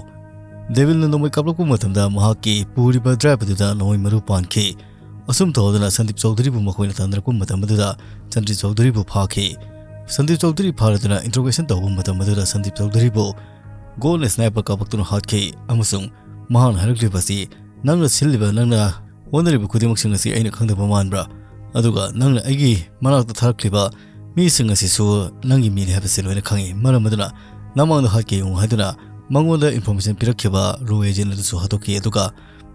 Devil ꯅ ꯅꯣꯡꯃꯩ ꯀꯥꯞꯂꯛꯄ ꯃꯇꯝꯗ ꯃꯍꯥꯛꯀꯤ ꯄꯨꯔꯤꯕ drive ꯑꯗꯨꯗ ꯅꯣꯡꯃꯩ ꯃꯔꯨ ꯄꯥꯟꯈꯤ꯫ ꯑꯁꯨꯝ ꯇꯧꯗꯨꯅ ꯁꯟꯗꯤꯞ ꯆꯧꯙꯨꯔꯤꯕꯨ ꯃꯈꯣꯏꯅ ꯇꯥꯟꯅꯔꯛꯄ ꯃꯇꯝ ꯑꯗꯨꯗ ꯁꯟꯗꯤꯞ ꯆꯧꯙꯨꯔꯤꯕꯨ ꯐꯥꯈꯤ꯫ ꯁꯟꯗꯤꯞ ꯆꯧꯙꯨꯔꯤ ꯐꯥꯔꯗꯨꯅ interrogation ꯇꯧꯕ ꯃꯇꯝ ꯑꯗꯨꯗ ꯁꯟꯗꯤꯞ ꯆꯧꯙꯨꯔꯤꯕꯨ God ꯅ sniper ꯀꯥꯞꯂꯛꯇꯨꯅ ꯍꯥꯠꯈꯤ, ꯑꯃꯁꯨꯡ ꯃꯍꯥꯛꯅ ꯍꯥꯏꯔꯛꯂꯤꯕ ꯑꯁꯤ, "ꯅꯪꯅ ꯁꯤꯜꯂꯤꯕ, ꯅꯪꯅ ꯍꯣꯠꯅꯔꯤꯕ ꯈꯨꯗꯤꯡꯃꯛꯁꯤꯡ ꯑꯁꯤ ꯑꯩꯅ ꯈꯪꯗꯕ ꯃꯥꯟꯕ꯭ꯔꯥ? ꯑꯗꯨꯒ ꯅꯪꯅ ꯑꯩꯒꯤ ꯃꯅꯥꯛꯇ ꯊꯥꯔꯛꯂꯤꯕ ꯃꯤꯁꯤꯡ ꯑꯁꯤꯁꯨ ꯅꯪꯒꯤ ꯃꯤꯅꯤ ꯍꯥꯏꯕꯁꯤ ꯂꯣꯏꯅ ꯈꯪꯏ꯫ ꯃꯔꯝ ꯑꯗꯨꯅ ꯅꯃꯥꯡꯗ ꯍꯥꯠꯀꯦ ꯌꯦꯡꯉꯨ" ꯍꯥꯏꯗꯨꯅ ꯃꯉꯣꯟꯗ information ꯄꯤꯔꯛꯈꯤꯕ RAW agent ꯑꯗꯨꯁꯨ ꯍꯥꯠꯇꯣꯛꯈꯤ꯫ ꯑꯗꯨꯒ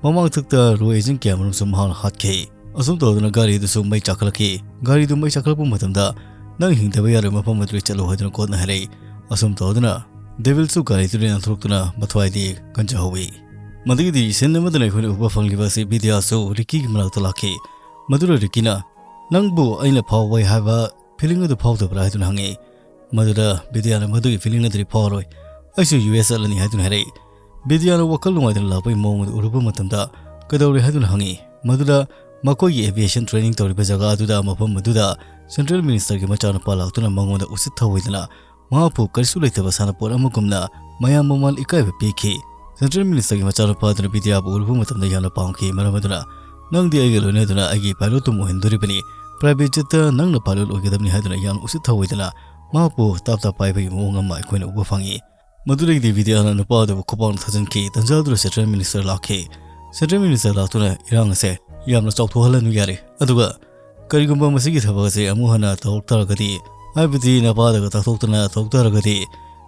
ꯃꯃꯥꯡꯊꯛꯇ RAW agent ꯀꯌꯥꯃꯔꯨꯝꯁꯨ ꯃꯍꯥꯛꯅ ꯍꯥꯠꯈꯤ꯫ ꯑꯁꯨꯝ ꯇꯧꯗꯨꯅ ꯒꯥꯔꯤꯗꯨꯁꯨ ꯃꯩ ꯆꯥꯛꯈꯠꯂꯛꯈꯤ꯫ ꯒꯥꯔꯤꯗꯨ ꯃꯩ ꯆꯥꯛꯈꯠꯂꯛꯄ ꯃꯇꯝꯗ, "ꯅꯪ ꯍꯤꯡꯗꯕ ꯌꯥꯔꯣꯏ, ꯃꯐꯝ ꯑꯗꯨꯗ ꯆꯠꯂꯨ" ꯍꯥꯏꯗꯨꯅ ꯀꯣꯠꯅ ꯍꯥꯏꯔꯛꯏ꯫ ꯑꯁꯨꯝ ꯇꯧꯗꯨꯅ ꯗꯦꯚꯤꯜꯁꯨ ꯒꯥꯔꯤꯗꯨꯗꯒꯤ ꯅꯥꯟꯊꯣꯛꯇꯨꯅ ꯃꯊ꯭ꯋꯥꯏꯗꯤ ꯀꯟꯖꯍꯧꯏ꯫ ꯃꯗꯨꯒꯤꯗꯤ ꯁꯤꯟ ꯑꯃꯗꯅ ꯑꯩꯈꯣꯏꯅ ꯎꯕ ꯐꯪꯂꯤꯕ ꯑꯁꯤ ꯕꯤꯗ꯭ꯌꯥꯁꯨ ꯔꯤꯀꯤꯒꯤ ꯃꯅꯥꯛꯇ ꯂꯥꯛꯈꯤ꯫ ꯃꯗꯨꯗ ꯔꯤꯀꯤꯅ, "ꯅꯪꯕꯨ ꯑꯩꯅ ꯐꯥꯎꯕ ꯍꯥꯏꯕ ꯐꯤꯂꯤꯡ ꯑꯗꯨ ꯐꯥꯎꯗꯕ꯭ꯔꯥ?" ꯍꯥꯏꯗꯨꯅ ꯍꯪꯉꯛꯏ꯫ ꯃꯗꯨꯗ ꯕꯤꯗ꯭ꯌꯥꯅ, "ꯃꯗꯨꯒꯤ ꯐꯤꯂꯤꯡ ꯑꯗꯨꯗꯤ ꯐꯥꯎꯔꯣꯏ, ꯑꯩꯁꯨ ꯌꯨ ꯑꯦꯁ ꯆꯠꯂꯅꯤ" ꯍꯥꯏꯗꯨꯅ ꯍꯥꯏꯔꯛꯏ꯫ ꯕꯤꯗ꯭ꯌꯥꯅ ꯋꯥꯈꯜ ꯅꯨꯡꯉꯥꯏꯇꯅ ꯂꯥꯛꯄꯒꯤ ꯃꯑꯣꯡ ꯑꯗꯨ ꯎꯔꯨꯕ ꯃꯇꯝꯗ, "ꯀꯩꯗꯧꯔꯦ?" ꯍꯥꯏꯗꯨꯅ ꯍꯪꯉꯤ꯫ ꯃꯗꯨꯗ ꯃꯈꯣꯏꯒꯤ ꯑꯦꯚꯤꯌꯦꯁꯟ ꯇ꯭ꯔꯦꯅꯤꯡ ꯇꯧꯔꯤꯕ ꯖꯒꯥ ꯑꯗꯨꯗ, ꯃꯐꯝ ꯑꯗꯨꯗ ꯁꯦꯟꯇ꯭ꯔꯦꯜ ꯃꯤꯅꯤꯁꯇꯔꯒꯤ ꯃꯆꯥꯅꯨꯄꯥ ꯂꯥꯛꯇꯨꯅ ꯃꯉꯣꯟꯗ ꯎꯁꯤꯠ ꯊꯑꯣꯏꯗꯅ ꯃꯍꯥꯛꯄꯨ ꯀꯔꯤꯁꯨ ꯂꯩꯇꯕ ꯁꯥꯟꯅꯄꯣꯠ ꯑꯃꯒꯨꯝꯅ ꯃꯌꯥꯝ ꯃꯃꯥꯡ ꯏꯀꯥꯏꯕ ꯄꯤꯈꯤ꯫ ꯁꯦꯟꯇ꯭ꯔꯦꯜ ꯃꯤꯅꯤꯁꯇꯔꯒꯤ ꯃꯆꯥꯅꯨꯄꯥ ꯑꯗꯨꯅ ꯕꯤꯗ꯭ꯌꯥꯕꯨ ꯎꯔꯨꯕ ꯃꯇꯝꯗ ꯌꯥꯝꯅ ꯄꯥꯝꯈꯤ꯫ ꯃꯔꯝ ꯑꯗꯨꯅ, "ꯅꯪꯗꯤ ꯑꯩꯒ ꯂꯣꯏꯅꯗꯨꯅ ꯑꯩꯒꯤ ꯄꯥꯏꯂꯣꯠꯇꯨꯝ ꯑꯣꯏꯍꯟꯗꯣꯔꯤꯕꯅꯤ, ꯄ꯭ꯔꯥꯏꯚꯦꯠ ꯖꯦꯠꯇ ꯅꯪꯅ ꯄꯥꯏꯂꯣꯠ ꯑꯣꯏꯒꯗꯕꯅꯤ" ꯍꯥꯏꯗꯨꯅ ꯌꯥꯝꯅ ꯎꯁꯤꯠ ꯊꯑꯣꯏꯗꯅ ꯃꯍꯥꯛꯄꯨ ꯇꯥꯞ ꯇꯥꯞ ꯄꯥꯏꯕꯒꯤ ꯃꯑꯣꯡ ꯑꯃ ꯑꯩꯈꯣꯏꯅ ꯎꯕ ꯐꯪꯉꯤ꯫ ꯃꯗꯨꯗꯒꯤꯗꯤ ꯕꯤꯗ꯭ꯌꯥꯅ ꯅꯨꯄꯥ ꯑꯗꯨꯕꯨ ꯈꯨꯄꯥꯛꯅ ꯊꯥꯖꯤꯟꯈꯤ꯫ ꯇꯟꯖꯥ ꯑꯗꯨꯗ ꯁꯦꯟꯇ꯭ꯔꯦꯜ ꯃꯤꯅꯤꯁꯇꯔ ꯂꯥꯛꯈꯤ꯫ ꯁꯦꯟꯇ꯭ꯔꯦꯜ ꯃꯤꯅꯤꯁꯇꯔ ꯂꯥꯛꯇꯨꯅ, "ꯏꯔꯥꯡ ꯑꯁꯦ ꯌꯥꯝꯅ ꯆꯥꯎꯊꯣꯛꯍꯜꯂꯅꯨ ꯌꯥꯔꯦ꯫ ꯑꯗꯨꯒ ꯀꯔꯤꯒꯨꯝꯕ ꯃꯁꯤꯒꯤ ꯊꯕꯛ ꯑꯁꯦ ꯑꯃꯨꯛ ꯍꯟꯅ ꯇꯧꯔꯛ ꯇꯥꯔꯒꯗꯤ, ꯍꯥꯏꯕꯗꯤ ꯅꯄꯥꯗꯒ ꯇꯥꯛꯊꯣꯛꯇꯅ ꯇꯧꯔꯛ ꯇꯥꯔꯒꯗꯤ,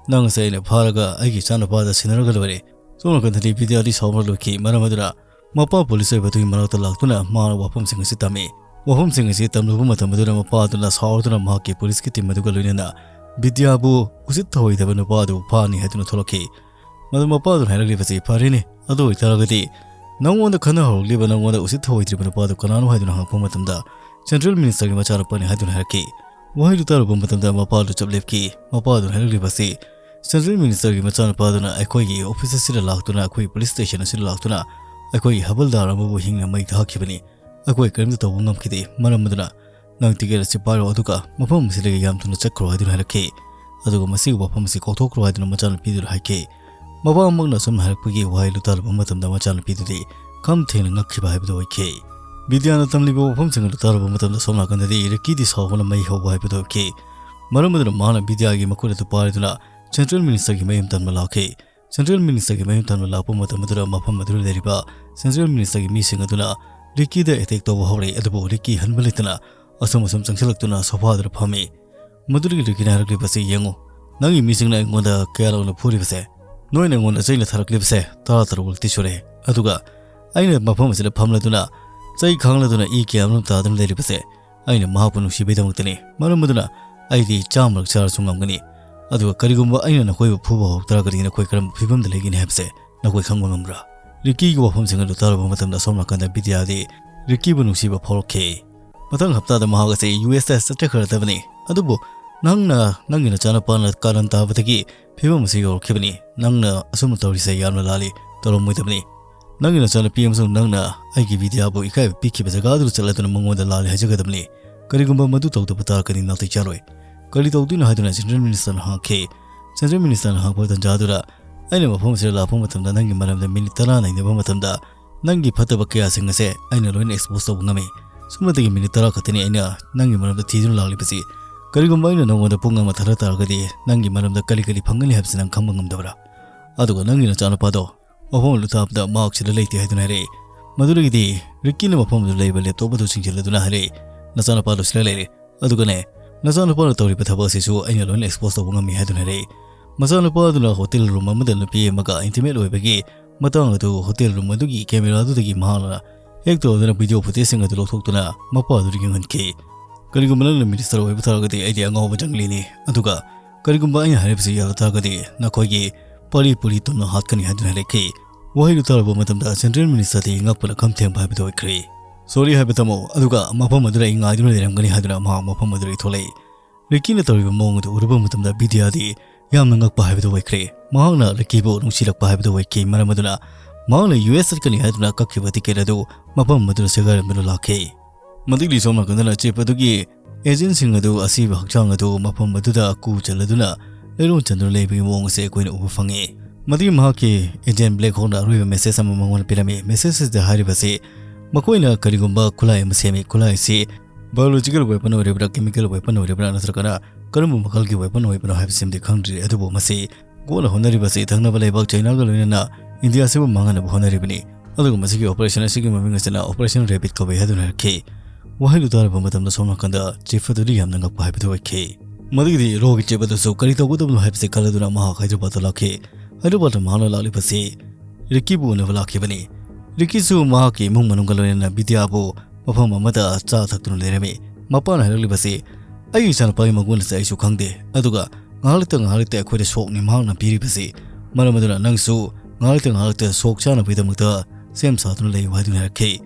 ꯅꯪ ꯑꯁꯦ ꯑꯩꯅ ꯐꯥꯔꯒ ꯑꯩꯒꯤ ꯏꯆꯥꯅꯨꯄꯥꯗ ꯁꯤꯟꯅꯔꯒ ꯂꯣꯏꯔꯦ"꯫ ꯁꯣꯝ ꯅꯥꯀꯟꯗꯗꯤ ꯕꯤꯗ꯭ꯌꯥꯗꯤ ꯁꯥꯎꯕꯅ ꯂꯣꯏꯈꯤ꯫ ꯃꯔꯝ ꯑꯗꯨꯅ ꯃꯄꯥ ꯄꯨꯂꯤꯁ ꯑꯣꯏꯕꯗꯨꯒꯤ ꯃꯅꯥꯛꯇ ꯂꯥꯛꯇꯨꯅ ꯃꯥꯅ ꯋꯥꯐꯝꯁꯤꯡ ꯑꯁꯤ ꯇꯝꯃꯤ꯫ ꯋꯥꯐꯝꯁꯤꯡ ꯑꯁꯤ ꯇꯝꯂꯨꯕ ꯃꯇꯝ ꯑꯗꯨꯗ ꯃꯄꯥ ꯑꯗꯨꯅ ꯁꯥꯎꯗꯨꯅ ꯃꯍꯥꯛꯀꯤ ꯄꯨꯂꯤꯁꯀꯤ ꯇꯤꯝ ꯑꯗꯨꯒ ꯂꯣꯏꯅꯅ ꯕꯤꯗ꯭ꯌꯥꯕꯨ ꯎꯁꯤꯠ ꯊꯑꯣꯏꯗꯕ ꯅꯨꯄꯥ ꯑꯗꯨꯕꯨ ꯐꯥꯅꯤ ꯍꯥꯏꯗꯨꯅ ꯊꯣꯛꯂꯛꯈꯤ꯫ ꯃꯗꯨ ꯃꯄꯥ ꯑꯗꯨꯅ ꯍꯥꯏꯔꯛꯂꯤꯕꯁꯤ, "ꯐꯔꯦꯅꯦ, ꯑꯗꯨ ꯑꯣꯏꯇꯥꯔꯒꯗꯤ ꯅꯉꯣꯟꯗ ꯈꯠꯅꯍꯧꯔꯛꯂꯤꯕ, ꯅꯉꯣꯟꯗ ꯎꯁꯤꯠ ꯊꯑꯣꯏꯗ꯭ꯔꯤꯕ ꯅꯨꯄꯥꯗꯨ ꯀꯅꯥꯅꯣ?" ꯍꯥꯏꯗꯨꯅ ꯍꯪꯉꯛꯄ ꯃꯇꯝꯗ, "ꯁꯦꯟꯇ꯭ꯔꯦꯜ ꯃꯤꯅꯤꯁꯇꯔꯒꯤ ꯃꯆꯥꯅꯨꯄꯥꯅꯤ" ꯍꯥꯏꯗꯨꯅ ꯍꯥꯏꯔꯛꯈꯤ꯫ ꯋꯥꯍꯩꯗꯨ ꯇꯥꯔꯨꯕ ꯃꯇꯝꯗ ꯃꯄꯥ ꯑꯗꯨ ꯆꯞ ꯂꯦꯞꯈꯤ꯫ ꯃꯄꯥ ꯑꯗꯨꯅ ꯍꯥꯏꯔꯛꯂꯤꯕꯁꯤ, "ꯁꯦꯟꯇ꯭ꯔꯦꯜ ꯃꯤꯅꯤꯁꯇꯔꯒꯤ ꯃꯆꯥꯅꯨꯄꯥ ꯑꯗꯨꯅ ꯑꯩꯈꯣꯏꯒꯤ ꯑꯣꯐꯤꯁ ꯑꯁꯤꯗ ꯂꯥꯛꯇꯨꯅ, ꯑꯩꯈꯣꯏ ꯄꯨꯂꯤꯁ ꯁ꯭ꯇꯦꯁꯟ ꯑꯁꯤꯗ ꯂꯥꯛꯇꯨꯅ ꯑꯩꯈꯣꯏꯒꯤ ꯍꯕꯜꯗꯥꯔ ꯑꯃꯕꯨ ꯍꯤꯡꯅ ꯃꯩ ꯊꯥꯈꯤꯕꯅꯤ꯫ ꯑꯩꯈꯣꯏ ꯀꯔꯤꯝꯇ ꯇꯧꯕ ꯉꯝꯈꯤꯗꯦ꯫ ꯃꯔꯝ ꯑꯗꯨꯅ ꯅꯪ ꯇꯤꯀꯦꯠ ꯑꯁꯤ ꯄꯥꯏꯔꯣ, ꯑꯗꯨꯒ ꯃꯐꯝ ꯑꯁꯤꯗꯒꯤ ꯌꯥꯝ ꯊꯨꯅ ꯆꯠꯈ꯭ꯔꯣ" ꯍꯥꯏꯗꯨꯅ ꯍꯥꯏꯔꯛꯈꯤ꯫ ꯑꯗꯨꯒ ꯃꯁꯤꯒꯤ ꯋꯥꯐꯝ ꯑꯁꯤ ꯀꯥꯎꯊꯣꯛꯈ꯭ꯔꯣ ꯍꯥꯏꯗꯨꯅ ꯃꯆꯥꯅꯨꯄꯤꯗꯨꯗ ꯍꯥꯏꯈꯤ꯫ ꯃꯄꯥꯃꯛꯅ ꯑꯁꯨꯝꯅ ꯍꯥꯏꯔꯛꯄꯒꯤ ꯋꯥꯍꯩꯗꯨ ꯇꯥꯔꯨꯕ ꯃꯇꯝꯗ ꯃꯆꯥꯅꯨꯄꯤꯗꯨꯗꯤ ꯈꯝ ꯊꯦꯡꯅ ꯉꯛꯈꯤꯕ ꯍꯥꯏꯕꯗꯨ ꯑꯣꯏꯈꯤ꯫ ꯕꯤꯗ꯭ꯌꯥꯅ ꯇꯝꯂꯤꯕ ꯋꯥꯐꯝꯁꯤꯡ ꯑꯗꯨ ꯇꯥꯔꯨꯕ ꯃꯇꯝꯗ ꯁꯣꯝ ꯅꯥꯀꯟꯗꯗꯤ ꯔꯤꯀꯤꯗꯤ ꯁꯥꯎꯕꯅ ꯃꯩ ꯍꯧꯕ ꯍꯥꯏꯕꯗꯨ ꯑꯣꯏꯈꯤ꯫ ꯃꯔꯝ ꯑꯗꯨꯅ ꯃꯍꯥꯛꯅ ꯕꯤꯗ꯭ꯌꯥꯒꯤ ꯃꯈꯨꯠ ꯑꯗꯨ ꯄꯥꯏꯗꯨꯅ ꯁꯦꯟꯇ꯭ꯔꯦꯜ ꯃꯤꯅꯤꯁꯇꯔꯒꯤ ꯃꯌꯨꯝ ꯇꯝꯕ ꯂꯥꯛꯈꯤ꯫ ꯁꯦꯟꯇ꯭ꯔꯦꯜ ꯃꯤꯅꯤꯁꯇꯔꯒꯤ ꯃꯌꯨꯝ ꯇꯝꯕ ꯂꯥꯛꯄ ꯃꯇꯝ ꯑꯗꯨꯗ ꯃꯐꯝ ꯑꯗꯨꯗ ꯂꯩꯔꯤꯕ ꯁꯦꯟꯇ꯭ꯔꯦꯜ ꯃꯤꯅꯤꯁꯇꯔꯒꯤ ꯃꯤꯁꯤꯡ ꯑꯗꯨꯅ ꯔꯤꯀꯤꯗ ꯑꯦꯇꯦꯛ ꯇꯧꯕ ꯍꯧꯔꯛꯏ, ꯑꯗꯨꯕꯨ ꯔꯤꯀꯤ ꯍꯟꯕ ꯂꯩꯇꯅ ꯑꯁꯨꯝ ꯑꯁꯨꯝ ꯆꯪꯁꯤꯜꯂꯛꯇꯨꯅ ꯁꯣꯐꯥꯗꯨꯗ ꯐꯝꯃꯤ꯫ ꯃꯗꯨꯗꯒꯤ ꯔꯤꯀꯤꯅ ꯍꯥꯏꯔꯛꯂꯤꯕꯁꯤ, "ꯌꯦꯡꯉꯨ, ꯅꯪꯒꯤ ꯃꯤꯁꯤꯡꯅ ꯑꯩꯉꯣꯟꯗ ꯀꯌꯥ ꯂꯥꯎꯅ ꯐꯨꯔꯤꯕꯁꯦ, ꯅꯣꯏꯅ ꯑꯩꯉꯣꯟꯗ ꯆꯩꯅ ꯊꯥꯔꯛꯂꯤꯕꯁꯦ ꯇꯔꯥ ꯇꯔꯨꯛꯂꯛꯇꯤ ꯁꯨꯔꯦ, ꯑꯗꯨꯒ ꯑꯩꯅ ꯃꯐꯝ ꯑꯁꯤꯗ ꯐꯝꯂꯗꯨꯅ ꯆꯩ ꯈꯥꯡꯂꯗꯨꯅ ꯏ ꯀꯌꯥ ꯑꯃꯔꯣꯝ ꯇꯥꯗꯨꯅ ꯂꯩꯔꯤꯕꯁꯦ ꯑꯩꯅ ꯃꯍꯥꯛꯄꯨ ꯅꯨꯡꯁꯤꯕꯩꯗꯃꯛꯇꯅꯤ꯫ ꯃꯔꯝ ꯑꯗꯨꯅ ꯑꯩꯗꯤ ꯆꯥꯝꯃꯔꯛ ꯆꯥꯔꯁꯨ ꯉꯝꯒꯅꯤ꯫ ꯑꯗꯨꯒ ꯀꯔꯤꯒꯨꯝꯕ ꯑꯩꯅ ꯅꯈꯣꯏꯕꯨ ꯐꯨꯕ ꯍꯧꯔꯛ ꯇꯥꯔꯒꯗꯤ ꯅꯈꯣꯏ ꯀꯔꯝꯕ ꯐꯤꯕꯝꯗ ꯂꯩꯒꯅꯤ ꯍꯥꯏꯕꯁꯦ ꯅꯈꯣꯏ ꯈꯪꯕ ꯉꯝꯕ꯭ꯔꯥ? ꯔꯤꯀꯤꯒꯤ ꯋꯥꯐꯝꯁꯤꯡ ꯑꯗꯨ ꯇꯥꯔꯨꯕ ꯃꯇꯝꯗ ꯑꯁꯣꯝ ꯅꯥꯀꯟꯗ ꯕꯤꯗ꯭ꯌꯥꯗꯤ ꯔꯤꯀꯤꯕꯨ ꯅꯨꯡꯁꯤꯕ ꯐꯥꯎꯔꯛꯈꯤ꯫ ꯃꯊꯪ ꯍꯞꯇꯥꯗ ꯃꯍꯥꯛ ꯑꯁꯤ ꯌꯨ ꯑꯦꯁꯇ ꯆꯠꯆꯈ꯭ꯔꯗꯕꯅꯤ꯫ ꯑꯗꯨꯕꯨ ꯅꯪꯅ ꯅꯪꯒꯤ ꯅꯆꯥꯅꯨꯄꯥꯅ ꯀꯥꯔꯟ ꯇꯥꯕꯗꯒꯤ ꯐꯤꯕꯝ ꯑꯁꯤ ꯌꯧꯔꯛꯈꯤꯕꯅꯤ꯫ ꯅꯪꯅ ꯑꯁꯨꯝꯅ ꯇꯧꯔꯤꯁꯦ ꯌꯥꯝꯅ ꯂꯥꯜꯂꯤ, ꯇꯧꯔꯝꯃꯣꯏꯗꯕꯅꯤ꯫ ꯅꯪꯒꯤ ꯅꯆꯥꯅꯨꯄꯤ ꯑꯃꯁꯨꯡ ꯅꯪꯅ ꯑꯩꯒꯤ ꯕꯤꯗ꯭ꯌꯥꯕꯨ ꯏꯀꯥꯏꯕ ꯄꯤꯈꯤꯕ ꯖꯒꯥꯗꯨꯗ ꯆꯠꯂꯗꯨꯅ ꯃꯉꯣꯟꯗ ꯂꯥꯜꯂꯦ ꯍꯥꯏꯖꯒꯗꯕꯅꯤ꯫ ꯀꯔꯤꯒꯨꯝꯕ ꯃꯗꯨ ꯇꯧꯗꯕ ꯇꯥꯔꯒꯗꯤ ꯅꯥꯇꯩ ꯆꯥꯔꯣꯏ꯫ ꯀꯔꯤ ꯇꯧꯗꯣꯏꯅꯣ ꯍꯥꯏꯗꯨꯅ ꯁꯦꯟꯇ꯭ꯔꯦꯜ ꯃꯤꯅꯤꯁꯇꯔꯅ ꯍꯪꯉꯛꯈꯤ꯫ ꯁꯦꯟꯇ꯭ꯔꯦꯜ ꯃꯤꯅꯤꯁꯇꯔꯅ ꯍꯪꯉꯛꯄ ꯇꯥꯟꯖꯥꯗꯨꯗ ꯑꯩꯅ ꯃꯐꯝ ꯑꯁꯤꯗ ꯂꯥꯛꯄ ꯃꯇꯝꯗ ꯅꯪꯒꯤ ꯃꯔꯝꯗ ꯃꯤꯅꯤꯠ ꯇꯔꯥ ꯅꯩꯅꯕ ꯃꯇꯝꯗ ꯅꯪꯒꯤ ꯐꯠꯇꯕ ꯀꯌꯥꯁꯤꯡ ꯑꯁꯦ ꯑꯩꯅ ꯂꯣꯏꯅ ꯑꯦꯛꯁꯄꯣꯖ ꯇꯧꯕ ꯉꯝꯃꯤ꯫ ꯁꯨꯞꯅꯇꯒꯤ ꯃꯤꯅꯤꯠ ꯇꯔꯥ ꯈꯛꯇꯅꯤ ꯑꯩꯅ ꯅꯪꯒꯤ ꯃꯔꯝꯗ ꯊꯤꯗꯨꯅ ꯂꯥꯛꯂꯤꯕꯁꯤ꯫ ꯀꯔꯤꯒꯨꯝꯕ ꯑꯩꯅ ꯅꯉꯣꯟꯗ ꯄꯨꯡ ꯑꯃ ꯊꯥꯗ ꯇꯥꯔꯒꯗꯤ ꯅꯪꯒꯤ ꯃꯔꯝꯗ ꯀꯔꯤ ꯀꯔꯤ ꯐꯪꯒꯅꯤ ꯍꯥꯏꯕꯁꯤ ꯅꯪ ꯈꯪꯕ ꯉꯝꯗꯕ꯭ꯔꯥ? ꯑꯗꯨꯒ ꯅꯪꯒꯤ ꯅꯆꯥꯅꯨꯄꯥꯗꯣ ꯃꯐꯝ ꯑꯗꯨ ꯊꯥꯕꯗ ꯃꯍꯥꯛ ꯁꯤꯗ ꯂꯩꯇꯦ ꯍꯥꯏꯗꯨꯅ ꯍꯥꯏꯔꯛꯏ꯫ ꯃꯗꯨꯗꯒꯤꯗꯤ ꯔꯤꯛꯀꯤꯅ ꯃꯐꯝ ꯑꯗꯨ ꯂꯩꯕ ꯂꯦꯞꯇꯣꯞ ꯑꯗꯨ ꯆꯤꯡꯁꯤꯜꯂꯗꯨꯅ ꯍꯥꯏꯔꯛꯏ, "ꯅꯆꯥꯅꯨꯄꯥꯗꯨ ꯁꯤꯗ ꯂꯩꯔꯦ꯫ ꯑꯗꯨꯒꯅꯦ, ꯅꯆꯥꯅꯨꯄꯥꯅ ꯇꯧꯔꯤꯕ ꯊꯕꯛ ꯑꯁꯤꯁꯨ ꯑꯩꯅ ꯂꯣꯏꯅ ꯑꯦꯛꯁꯄꯣꯖ ꯇꯧꯕ ꯉꯝꯃꯤ" ꯍꯥꯏꯗꯨꯅ ꯍꯥꯏꯔꯛꯏ꯫ ꯃꯆꯥꯅꯨꯄꯥ ꯑꯗꯨꯅ ꯍꯣꯇꯦꯜ ꯔꯨꯝ ꯑꯃꯗ ꯅꯨꯄꯤ ꯑꯃꯒ ꯏꯟꯇꯤꯃꯦꯠ ꯑꯣꯏꯕꯒꯤ ꯃꯇꯥꯡ ꯑꯗꯨ ꯍꯣꯇꯦꯜ ꯔꯨꯝ ꯑꯗꯨꯒꯤ ꯀꯦꯃꯦꯔꯥ ꯑꯗꯨꯗꯒꯤ ꯃꯍꯥꯛꯅ ꯍꯦꯛ ꯇꯧꯗꯨꯅ ꯚꯤꯗꯤꯑꯣ ꯐꯨꯇꯦꯖꯁꯤꯡ ꯑꯗꯨ ꯂꯧꯊꯣꯛꯇꯨꯅ ꯃꯄꯥ ꯑꯗꯨꯗ ꯌꯦꯡꯍꯟꯈꯤ꯫ "ꯀꯔꯤꯒꯨꯝꯕ ꯅꯪꯅ ꯃꯤꯅꯤꯁꯇꯔ ꯑꯣꯏꯕ ꯇꯥꯔꯒꯗꯤ ꯑꯩꯗꯤ ꯑꯉꯥꯎꯕ ꯖꯪꯂꯤꯅꯤ, ꯑꯗꯨꯒ ꯀꯔꯤꯒꯨꯝꯕ ꯑꯩꯅ ꯍꯥꯏꯔꯤꯕꯁꯤ ꯌꯥꯔ ꯇꯥꯔꯒꯗꯤ ꯅꯈꯣꯏꯒꯤ ꯄꯥꯔꯤ ꯄꯨꯔꯤ ꯇꯨꯝꯅ ꯍꯥꯠꯀꯅꯤ" ꯍꯥꯏꯗꯨꯅ ꯍꯥꯏꯔꯛꯈꯤ꯫ ꯋꯥꯍꯩꯗꯨ ꯇꯥꯔꯕ ꯃꯇꯝꯗ ꯁꯦꯟꯇ꯭ꯔꯦꯜ ꯃꯤꯅꯤꯁꯇꯔꯗꯤ ꯉꯛꯄꯅ ꯈꯝ ꯊꯦꯡꯕ ꯍꯥꯏꯕꯗꯨ ꯑꯣꯏꯈ꯭ꯔꯦ꯫ "ꯁꯣꯔꯤ ꯍꯥꯏꯕ ꯇꯝꯃꯣ, ꯑꯗꯨꯒ ꯃꯐꯝ ꯑꯗꯨꯗ ꯑꯩ ꯉꯥꯏꯗꯨꯅ ꯂꯩꯔꯝꯒꯅꯤ" ꯍꯥꯏꯗꯨꯅ ꯃꯍꯥꯛ ꯃꯐꯝ ꯑꯗꯨꯗꯒꯤ ꯊꯣꯛꯂꯛꯏ꯫ ꯔꯤꯀꯤꯅ ꯇꯧꯔꯤꯕ ꯃꯑꯣꯡ ꯑꯗꯨ ꯎꯔꯨꯕ ꯃꯇꯝꯗ ꯕꯤꯗ꯭ꯌꯥꯗꯤ ꯌꯥꯝꯅ ꯉꯛꯄ ꯍꯥꯏꯕꯗꯨ ꯑꯣꯏꯈ꯭ꯔꯦ꯫ ꯃꯍꯥꯛꯅ ꯔꯤꯀꯤꯕꯨ ꯅꯨꯡꯁꯤꯔꯛꯄ ꯍꯥꯏꯕꯗꯨ ꯑꯣꯏꯈꯤ꯫ ꯃꯔꯝ ꯑꯗꯨꯅ ꯃꯍꯥꯛꯅ ꯌꯨ ꯑꯦꯁ ꯆꯠꯀꯅꯤ ꯍꯥꯏꯗꯨꯅ ꯀꯛꯈꯤꯕ ꯇꯤꯀꯦꯠ ꯑꯗꯨ ꯃꯐꯝ ꯑꯗꯨꯗ ꯁꯦꯒꯥꯏꯔꯝꯗꯨꯅ ꯂꯥꯛꯈꯤ꯫ ꯃꯗꯨꯒꯤ ꯁꯣꯝ ꯅꯥꯀꯟꯗꯅ ꯆꯤꯞ ꯑꯗꯨꯒꯤ ꯑꯦꯖꯦꯟꯁꯤꯡ ꯑꯗꯨ ꯑꯁꯤꯕ ꯍꯛꯆꯥꯡ ꯑꯗꯨ ꯃꯐꯝ ꯑꯗꯨꯗ ꯀꯨ ꯆꯜꯂꯗꯨꯅ ꯂꯩꯔꯣꯟ ꯆꯟꯗꯨꯅ ꯂꯩꯕꯒꯤ ꯃꯑꯣꯡ ꯑꯁꯤ ꯑꯩꯈꯣꯏꯅ ꯎꯕ ꯐꯪꯉꯤ꯫ ꯃꯗꯨꯒꯤ ꯃꯍꯥꯛꯀꯤ ꯑꯦꯖꯦꯟ ꯕ꯭ꯂꯦꯛ ꯍꯣꯛꯅ ꯑꯔꯣꯏꯕ ꯃꯦꯁꯦꯖ ꯑꯃ ꯃꯉꯣꯟꯗ ꯄꯤꯔꯝꯃꯤ꯫ ꯃꯦꯁꯦꯖ ꯑꯁꯤꯗ ꯍꯥꯏꯔꯤꯕꯁꯤ ꯃꯈꯣꯏꯅ ꯀꯔꯤꯒꯨꯝꯕ ꯈꯨꯠꯂꯥꯏ ꯑꯃ ꯁꯦꯝꯃꯤ꯫ ꯈꯨꯠꯂꯥꯏ ꯑꯁꯤ ꯕꯥꯏꯑꯣꯂꯣꯖꯤꯀꯦꯜ ꯋꯦꯄꯟ ꯑꯣꯏꯔꯤꯕ꯭ꯔꯥ, ꯀꯦꯃꯤꯀꯦꯜ ꯋꯦꯄꯟ ꯑꯣꯏꯔꯤꯕ꯭ꯔꯥ, ꯅꯠꯇ꯭ꯔꯒꯅ ꯀꯔꯝꯕ ꯃꯈꯜꯒꯤ ꯋꯦꯄꯟ ꯑꯣꯏꯕꯅꯣ ꯍꯥꯏꯕꯁꯤꯃꯗꯤ ꯈꯪꯗ꯭ꯔꯤ꯫ ꯑꯗꯨꯕꯨ ꯃꯁꯤ ꯒꯣꯠꯅ ꯍꯣꯠꯅꯔꯤꯕꯁꯤ ꯊꯪꯅꯕ ꯂꯩꯕꯥꯛ ꯆꯥꯏꯅꯥꯒ ꯂꯣꯏꯅꯅ ꯏꯟꯗꯤꯌꯥꯁꯤꯕꯨ ꯃꯥꯡꯍꯟꯅꯕ ꯍꯣꯠꯅꯔꯤꯕꯅꯤ꯫ ꯑꯗꯨꯒ ꯃꯁꯤꯒꯤ ꯑꯣꯄꯔꯦꯁꯟ ꯑꯁꯤꯒꯤ ꯃꯃꯤꯡ ꯑꯁꯤꯅ ꯑꯣꯄꯔꯦꯁꯟ ꯔꯦꯕꯤꯠ ꯀꯧꯏ ꯍꯥꯏꯗꯨꯅ ꯍꯥꯏꯔꯛꯈꯤ꯫ ꯋꯥꯍꯩꯗꯨ ꯇꯥꯔꯕ ꯃꯇꯝꯗ ꯁꯣꯝ ꯅꯥꯀꯟꯗ ꯆꯤꯐ ꯑꯗꯨꯗꯤ ꯌꯥꯝꯅ ꯉꯛꯄ ꯍꯥꯏꯕꯗꯨ ꯑꯣꯏꯈꯤ꯫ ꯃꯗꯨꯒꯤꯗꯤ ꯔꯣꯒꯤ ꯆꯤꯐ ꯑꯗꯨꯁꯨ ꯀꯔꯤ ꯇꯧꯒꯗꯕꯅꯣ ꯍꯥꯏꯕꯁꯤ ꯈꯜꯂꯗꯨꯅ ꯃꯍꯥꯛ ꯍꯥꯏꯗ꯭ꯔꯕꯥꯗꯇ ꯂꯥꯛꯈꯤ꯫ ꯍꯥꯏꯗ꯭ꯔꯕꯥꯗꯇ ꯃꯍꯥꯛꯅ ꯂꯥꯛꯂꯤꯕꯁꯤ ꯔꯤꯛꯀꯤꯕꯨ ꯎꯅꯕ ꯂꯥꯛꯈꯤꯕꯅꯤ꯫ ꯔꯤꯀꯤꯁꯨ ꯃꯍꯥꯛꯀꯤ ꯏꯃꯨꯡ ꯃꯅꯨꯡꯒ ꯂꯣꯏꯅꯅ ꯕꯤꯗ꯭ꯌꯥꯕꯨ ꯃꯐꯝ ꯑꯃꯗ ꯆꯥ ꯊꯛꯇꯨꯅ ꯂꯩꯔꯝꯃꯤ꯫ ꯃꯄꯥꯅ ꯍꯥꯏꯔꯛꯂꯤꯕꯁꯤ, "ꯑꯩꯒꯤ ꯏꯆꯥꯅꯨꯄꯥꯒꯤ ꯃꯒꯨꯟ ꯑꯁꯤ ꯑꯩꯁꯨ ꯈꯪꯗꯦ, ꯑꯗꯨꯒ ꯉꯥꯏꯍꯥꯛ ꯂꯩꯇ ꯉꯥꯏꯍꯥꯛ ꯂꯩꯇ ꯑꯩꯈꯣꯏꯗ ꯁꯣꯛꯅꯤ ꯃꯍꯥꯛꯅ ꯄꯤꯔꯤꯕꯁꯤ꯫ ꯃꯔꯝ ꯑꯗꯨꯅ ꯅꯪꯁꯨ ꯉꯥꯏꯍꯥꯛ ꯂꯩꯇ ꯉꯥꯏꯍꯥꯛ ꯂꯩꯇ ꯁꯣꯛ ꯆꯥꯅꯕꯒꯤꯗꯃꯛꯇ ꯁꯦꯝ ꯁꯥꯗꯨꯅ ꯂꯩꯌꯨ" ꯍꯥꯏꯗꯨꯅ ꯍꯥꯏꯔꯛꯈꯤ꯫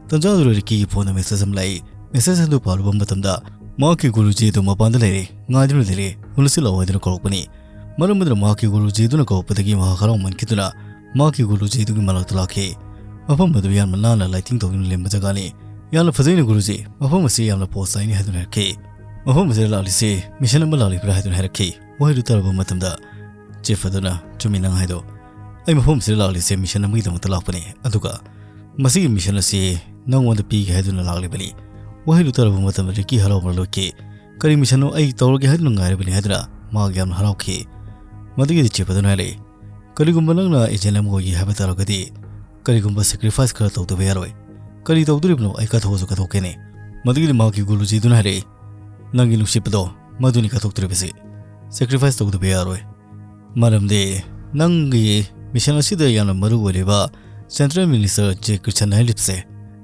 ꯇꯟꯖꯥꯗꯨꯗ ꯔꯤꯀꯤꯒꯤ ꯐꯣꯟꯗ ꯃꯦꯁꯦꯖ ꯑꯃ ꯂꯥꯛꯏ꯫ ꯃꯦꯁꯦꯖ ꯑꯗꯨ ꯄꯥꯔꯨꯕ ꯃꯇꯝꯗ ꯃꯍꯥꯛꯀꯤ ꯒꯨꯔꯨꯖꯤ ꯑꯗꯨ ꯃꯄꯥꯟꯗ ꯂꯩꯔꯦ, ꯉꯥꯏꯗꯨꯅ ꯂꯩꯔꯦ, ꯍꯨꯟꯅꯁꯤ ꯂꯥꯛꯑꯣ ꯍꯥꯏꯗꯨꯅ ꯀꯧꯔꯛꯄꯅꯤ꯫ ꯃꯔꯝ ꯑꯗꯨꯅ ꯃꯍꯥꯛꯀꯤ ꯒꯨꯔꯨꯖꯤ ꯑꯗꯨꯅ ꯀꯧꯔꯛꯄꯗꯒꯤ ꯃꯍꯥꯛ ꯍꯔꯥꯎꯃꯟꯈꯤꯗꯨꯅ ꯃꯍꯥꯛꯀꯤ ꯒꯨꯔꯨꯖꯤ ꯑꯗꯨꯒꯤ ꯃꯅꯥꯛꯇ ꯂꯥꯛꯈꯤ꯫ ꯃꯐꯝ ꯑꯗꯨ ꯌꯥꯝꯅ ꯅꯥꯟꯅ ꯂꯥꯏꯇꯤꯡ ꯇꯧꯗꯨꯅ ꯂꯩꯔꯝꯕ ꯖꯒꯥꯅꯤ꯫ "ꯌꯥꯝꯅ ꯐꯖꯩꯅꯦ ꯒꯨꯔꯨꯖꯤ, ꯃꯐꯝ ꯑꯁꯤ ꯌꯥꯝꯅ ꯄꯣꯁ ꯇꯥꯏꯅꯦ" ꯍꯥꯏꯗꯨꯅ ꯍꯥꯏꯔꯛꯈꯤ꯫ "ꯃꯐꯝ ꯑꯁꯤꯗ ꯂꯥꯛꯂꯤꯁꯤ ꯃꯤꯁꯟ ꯑꯃ ꯂꯥꯛꯂꯤꯕ꯭ꯔꯥ?" ꯍꯥꯏꯗꯨꯅ ꯍꯥꯏꯔꯛꯈꯤ꯫ ꯋꯥꯍꯩꯗꯨ ꯇꯥꯔꯕ ꯃꯇꯝꯗ ꯆꯤꯐ ꯑꯗꯨꯅ, "ꯆꯨꯝꯃꯤ ꯅꯪ ꯍꯥꯏꯗꯣ꯫ ꯑꯩ ꯃꯐꯝ ꯑꯁꯤꯗ ꯂꯥꯛꯂꯤꯁꯦ ꯃꯤꯁꯟ ꯑꯃꯒꯤꯗꯃꯛꯇ ꯂꯥꯛꯄꯅꯤ, ꯑꯗꯨꯒ ꯃꯁꯤꯒꯤ ꯃꯤꯁꯟ ꯑꯁꯤ ꯅꯪꯉꯣꯟꯗ ꯄꯤꯒꯦ ꯍꯥꯏꯗꯨꯅ ꯂꯥꯛꯂꯤꯕꯅꯤ"꯫ ꯋꯥꯍꯩꯗꯨ ꯇꯥꯔꯕ ꯃꯇꯝꯗ ꯔꯤꯀꯤ ꯍꯔꯥꯎꯕꯅ ꯂꯣꯏꯈꯤ꯫ "ꯀꯔꯤ ꯃꯤꯁꯟꯅꯣ? ꯑꯩ ꯇꯧꯔꯒꯦ ꯍꯥꯏꯗꯨꯅ ꯉꯥꯏꯔꯕꯅꯤ" ꯍꯥꯏꯗꯨꯅ ꯃꯍꯥꯛ ꯌꯥꯝꯅ ꯍꯔꯥꯎꯈꯤ꯫ ꯃꯗꯨꯒꯤꯗꯤ ꯆꯤꯐ ꯑꯗꯨꯅ ꯍꯥꯏꯔꯛꯏ, "ꯀꯔꯤꯒꯨꯝꯕ ꯅꯪꯅ ꯑꯦꯖꯦꯟ ꯑꯃ ꯑꯣꯏꯒꯦ ꯍꯥꯏꯕ ꯇꯥꯔꯒꯗꯤ ꯀꯔꯤꯒꯨꯝꯕ ꯁꯦꯀ꯭ꯔꯤꯐꯥꯏꯁ ꯈꯔ ꯇꯧꯗꯕ ꯌꯥꯔꯣꯏ"꯫ "ꯀꯔꯤ ꯇꯧꯗꯣꯔꯤꯕꯅꯣ? ꯑꯩ ꯀꯠꯊꯣꯛꯑꯁꯨ ꯀꯠꯊꯣꯛꯀꯦꯅꯦ"꯫ ꯃꯗꯨꯒꯤꯗꯤ ꯃꯍꯥꯛꯀꯤ ꯒꯨꯔꯨꯖꯤꯗꯨꯅ ꯍꯥꯏꯔꯛꯏ, "ꯅꯪꯒꯤ ꯅꯨꯡꯁꯤꯠꯄꯗꯣ ꯃꯗꯨꯅꯤ ꯀꯠꯊꯣꯛꯇꯣꯔꯤꯕꯁꯤ꯫ ꯁꯦꯀ꯭ꯔꯤꯐꯥꯏꯁ ꯇꯧꯗꯕ ꯌꯥꯔꯣꯏ꯫ ꯃꯔꯝꯗꯤ ꯅꯪꯒꯤ ꯃꯤꯁꯟ ꯑꯁꯤꯗ ꯌꯥꯝꯅ ꯃꯔꯨ ꯑꯣꯏꯔꯤꯕ ꯁꯦꯟꯇ꯭ꯔꯦꯜ ꯃꯤꯅꯤꯁꯇꯔ ꯖꯦ ꯀ꯭ꯔꯤꯁꯟ ꯍꯥꯏꯔꯤꯕꯁꯦ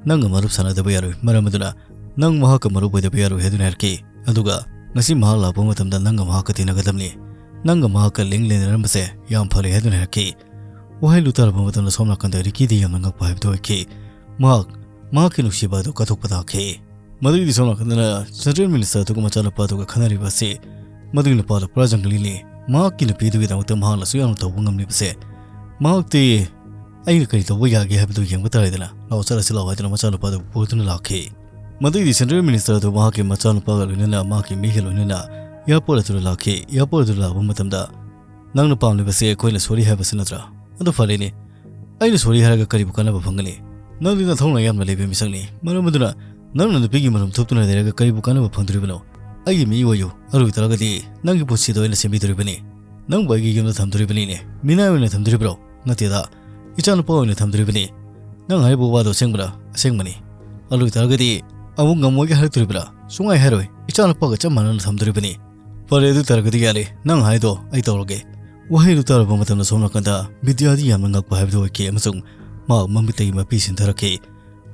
ꯅꯪꯒ ꯃꯔꯨꯞ ꯁꯥꯟꯅꯗꯕ ꯌꯥꯔꯣꯏ꯫ ꯃꯔꯝ ꯑꯗꯨꯅ ꯅꯪ ꯃꯍꯥꯛꯀ ꯃꯔꯨꯞ ꯑꯣꯏꯗꯕ ꯌꯥꯔꯣꯏ" ꯍꯥꯏꯗꯨꯅ ꯍꯥꯏꯔꯛꯈꯤ꯫ ꯑꯗꯨꯒ ꯉꯁꯤ ꯃꯍꯥꯛ ꯂꯥꯛꯄ ꯃꯇꯝꯗ ꯅꯪꯒ ꯃꯍꯥꯛꯀ ꯇꯤꯟꯅꯒꯗꯕꯅꯤ꯫ ꯅꯪꯒ ꯃꯍꯥꯛꯀ ꯂꯤꯡ ꯂꯩꯅꯔꯝꯕꯁꯦ ꯌꯥꯝ ꯐꯔꯦ ꯍꯥꯏꯗꯨꯅ ꯍꯥꯏꯔꯛꯈꯤ꯫ ꯋꯥꯍꯩꯗꯨ ꯇꯥꯔꯕ ꯃꯇꯝꯗ ꯁꯣꯝ ꯅꯥꯀꯟꯗ ꯔꯤꯀꯤꯗꯤ ꯌꯥꯝꯅ ꯉꯛꯄ ꯍꯥꯏꯕꯗꯨ ꯑꯣꯏꯈꯤ꯫ ꯃꯍꯥꯛ ꯃꯍꯥꯛꯀꯤ ꯅꯨꯡꯁꯤꯕ ꯑꯗꯨ ꯀꯠꯊꯣꯛꯄ ꯇꯥꯈꯤ꯫ ꯃꯗꯨꯒꯤꯗꯤ ꯁꯣꯝ ꯅꯥꯀꯟꯗꯅ ꯁꯦꯟꯇ꯭ꯔꯦꯜ ꯃꯤꯅꯤꯁꯇꯔ ꯑꯗꯨꯒ ꯃꯆꯥꯅꯨꯄꯥ ꯑꯗꯨꯒ ꯈꯟꯅꯔꯤꯕ ꯑꯁꯤ ꯃꯗꯨꯒꯤ ꯅꯨꯄꯥꯗꯨ ꯄꯨꯔꯥ ꯖꯪꯒꯂꯤꯅꯤ꯫ ꯃꯍꯥꯛꯀꯤ ꯅꯨꯄꯤꯗꯨꯒꯤꯗꯃꯛꯇ ꯃꯍꯥꯛꯅꯁꯨ ꯌꯥꯝꯅ ꯇꯧꯕ ꯉꯝꯂꯤꯕꯁꯦ꯫ ꯃꯍꯥꯛꯇꯤ ꯑꯩꯅ ꯀꯔꯤ ꯇꯧꯕ ꯌꯥꯒꯦ ꯍꯥꯏꯕꯗꯨ ꯌꯦꯡꯕ ꯇꯥꯔꯦꯗꯅ, ꯂꯥꯛꯑꯣ ꯆꯠꯂꯁꯤ ꯂꯥꯛꯑꯣ ꯍꯥꯏꯗꯨꯅ ꯃꯆꯥꯅꯨꯄꯥꯗꯨ ꯄꯨꯗꯨꯅ ꯂꯥꯛꯈꯤ꯫ ꯃꯗꯨꯒꯤꯗꯤ ꯁꯦꯟꯇ꯭ꯔꯦꯜ ꯃꯤꯅꯤꯁꯇꯔ ꯑꯗꯨ ꯃꯍꯥꯛꯀꯤ ꯃꯆꯥꯅꯨꯄꯥꯒ ꯂꯣꯏꯅꯅ ꯃꯍꯥꯛꯀꯤ ꯃꯤꯒ ꯂꯣꯏꯅꯅ ꯑꯦꯌꯥꯔꯄꯣꯔꯠ ꯑꯗꯨꯗ ꯂꯥꯛꯈꯤ꯫ ꯑꯦꯌꯥꯔꯄꯣꯔꯠ ꯑꯗꯨꯗ ꯂꯥꯛꯄ ꯃꯇꯝꯗ, "ꯅꯪꯅ ꯄꯥꯝꯂꯤꯕꯁꯦ ꯑꯩꯈꯣꯏꯅ ꯁꯣꯔꯤ ꯍꯥꯏꯕꯁꯤ ꯅꯠꯇ꯭ꯔꯥ? ꯑꯗꯨ ꯐꯔꯦꯅꯦ, ꯑꯩꯅ ꯁꯣꯔꯤ ꯍꯥꯏꯔꯒ ꯀꯔꯤꯕꯨ ꯀꯥꯟꯅꯕ ꯐꯪꯒꯅꯤ? ꯅꯪꯗꯤ ꯅꯊꯧꯅ ꯌꯥꯝꯅ ꯂꯩꯕ ꯃꯤꯁꯛꯅꯤ꯫ ꯃꯔꯝ ꯑꯗꯨꯅ ꯅꯪꯅ ꯅꯨꯄꯤꯒꯤ ꯃꯔꯨꯝ ꯊꯨꯞꯇꯨꯅ ꯂꯩꯔꯒ ꯀꯔꯤꯕꯨ ꯀꯥꯟꯅꯕ ꯐꯪꯗꯣꯔꯤꯕꯅꯣ? ꯑꯩꯒꯤ ꯃꯤ ꯑꯣꯏꯌꯨ, ꯑꯗꯨ ꯑꯣꯏꯇꯥꯔꯒꯗꯤ ꯅꯪꯒꯤ ꯄꯨꯟꯁꯤꯗꯣ ꯑꯩꯅ ꯁꯦꯝꯕꯤꯗꯣꯔꯤꯕꯅꯤ꯫ ꯅꯪꯕꯨ ꯑꯩꯒꯤ ꯌꯨꯝꯗ ꯊꯝꯗꯣꯔꯤꯕꯅꯤꯅꯦ꯫ ꯃꯤꯅꯥꯏ ꯑꯣꯏꯅ ꯊꯝꯗꯣꯔꯤꯕ꯭ꯔꯣ? ꯅꯠꯇꯦꯗ, ꯏꯆꯥꯅꯨꯄꯥ ꯑꯣꯏꯅ ꯊꯝꯗꯣꯔꯤꯕꯅꯤ꯫ ꯅꯪ ꯍꯥꯏꯔꯤꯕ ꯋꯥꯗꯣ ꯑꯁꯦꯡꯕꯔꯥ?" "ꯑꯁꯦꯡꯕꯅꯤ"꯫ "ꯑꯗꯨ ꯑꯣꯏꯇꯥꯔꯒꯗꯤ ꯑꯃꯨꯛ ꯉꯝꯃꯣꯏꯒꯦ ꯍꯥꯏꯔꯛꯇꯣꯔꯤꯕ꯭ꯔꯥ? ꯁꯨꯡꯍꯥꯏ ꯍꯥꯏꯔꯣꯏ꯫ ꯏꯆꯥꯅꯨꯄꯥꯒ ꯆꯞ ꯃꯥꯟꯅꯅ ꯊꯝꯗꯣꯔꯤꯕꯅꯤ"꯫ "ꯐꯔꯦ, ꯑꯗꯨ ꯑꯣꯏꯇꯥꯔꯒꯗꯤ ꯌꯥꯔꯦ, ꯅꯪ ꯍꯥꯏꯗꯣ ꯑꯩ ꯇꯧꯔꯒꯦ"꯫ ꯋꯥꯍꯩꯗꯨ ꯇꯥꯔꯕ ꯃꯇꯝꯗ ꯁꯣꯝ ꯅꯥꯀꯟꯗ ꯕꯤꯗ꯭ꯌꯥꯗꯤ ꯌꯥꯝꯅ ꯉꯛꯄ ꯍꯥꯏꯕꯗꯨ ꯑꯣꯏꯈꯤ ꯑꯃꯁꯨꯡ ꯃꯍꯥꯛ ꯃꯃꯤꯠꯇꯒꯤ ꯃꯄꯤ ꯁꯤꯟꯊꯔꯛꯈꯤ꯫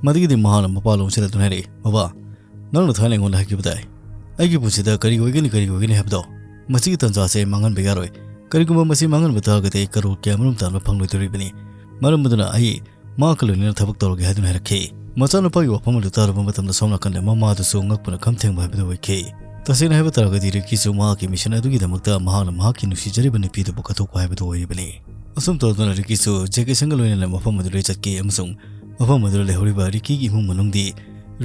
ꯃꯗꯨꯒꯤꯗꯤ ꯃꯍꯥꯛꯅ ꯃꯄꯥ ꯂꯣꯝꯁꯤꯜꯂꯗꯨꯅ ꯍꯥꯏꯔꯛꯏ, "ꯃꯕꯥ, ꯅꯪꯅ ꯊꯥꯏꯅ ꯑꯩꯉꯣꯟꯗ ꯍꯥꯏꯈꯤꯕꯗꯥꯏ, ꯑꯩꯒꯤ ꯄꯨꯟꯁꯤꯗ ꯀꯔꯤ ꯑꯣꯏꯒꯅꯤ, ꯀꯔꯤ ꯑꯣꯏꯒꯅꯤ ꯍꯥꯏꯕꯗꯣ? ꯃꯁꯤꯒꯤ ꯇꯥꯟꯖꯥꯁꯦ ꯑꯩ ꯃꯥꯡꯍꯟꯕ ꯌꯥꯔꯣꯏ꯫ ꯀꯔꯤꯒꯨꯝꯕ ꯃꯁꯤ ꯃꯥꯡꯍꯟꯕ ꯇꯥꯔꯒꯗꯤ ꯑꯩ ꯀꯔꯣꯔ ꯀꯌꯥꯃꯔꯨꯝ ꯇꯥꯟꯕ ꯐꯪꯂꯣꯏꯗꯣꯔꯤꯕꯅꯤ꯫ ꯃꯔꯝ ꯑꯗꯨꯅ ꯑꯩ ꯃꯍꯥꯛꯀ ꯂꯣꯏꯅꯅ ꯊꯕꯛ ꯇꯧꯔꯒꯦ" ꯍꯥꯏꯗꯨꯅ ꯍꯥꯏꯔꯛꯈꯤ꯫ ꯃꯆꯥꯅꯨꯄꯥꯒꯤ ꯋꯥꯐꯝ ꯑꯗꯨ ꯇꯥꯔꯨꯕ ꯃꯇꯝꯗ ꯁꯣꯝ ꯅꯥꯀꯟꯗ ꯃꯃꯥꯗꯨꯁꯨ ꯉꯛꯄꯅ ꯈꯝ ꯊꯦꯡꯕ ꯍꯥꯏꯕꯗꯨ ꯑꯣꯏꯈꯤ꯫ ꯇꯁꯦꯡꯅ ꯍꯥꯏꯕ ꯇꯥꯔꯒꯗꯤ ꯔꯤꯀꯤꯁꯨ ꯃꯍꯥꯛꯀꯤ ꯃꯤꯁꯟ ꯑꯗꯨꯒꯤꯗꯃꯛꯇ ꯃꯍꯥꯛꯅ ꯃꯍꯥꯛꯀꯤ ꯅꯨꯡꯁꯤꯖꯔꯤꯕ ꯅꯨꯄꯤꯗꯨꯕꯨ ꯀꯠꯊꯣꯛꯄ ꯍꯥꯏꯕꯗꯨ ꯑꯣꯏꯔꯤꯕꯅꯤ꯫ ꯑꯁꯨꯝ ꯇꯧꯗꯨꯅ ꯔꯤꯀꯤꯁꯨ ꯖꯦꯀꯤꯁꯟꯒ ꯂꯣꯏꯅꯅ ꯃꯐꯝ ꯑꯗꯨꯗ ꯆꯠꯈꯤ ꯑꯃꯁꯨꯡ ꯃꯐꯝ ꯑꯗꯨꯗ ꯂꯩꯍꯧꯔꯤꯕ ꯔꯤꯀꯤꯒꯤ ꯏꯃꯨꯡ ꯃꯅꯨꯡꯗꯤ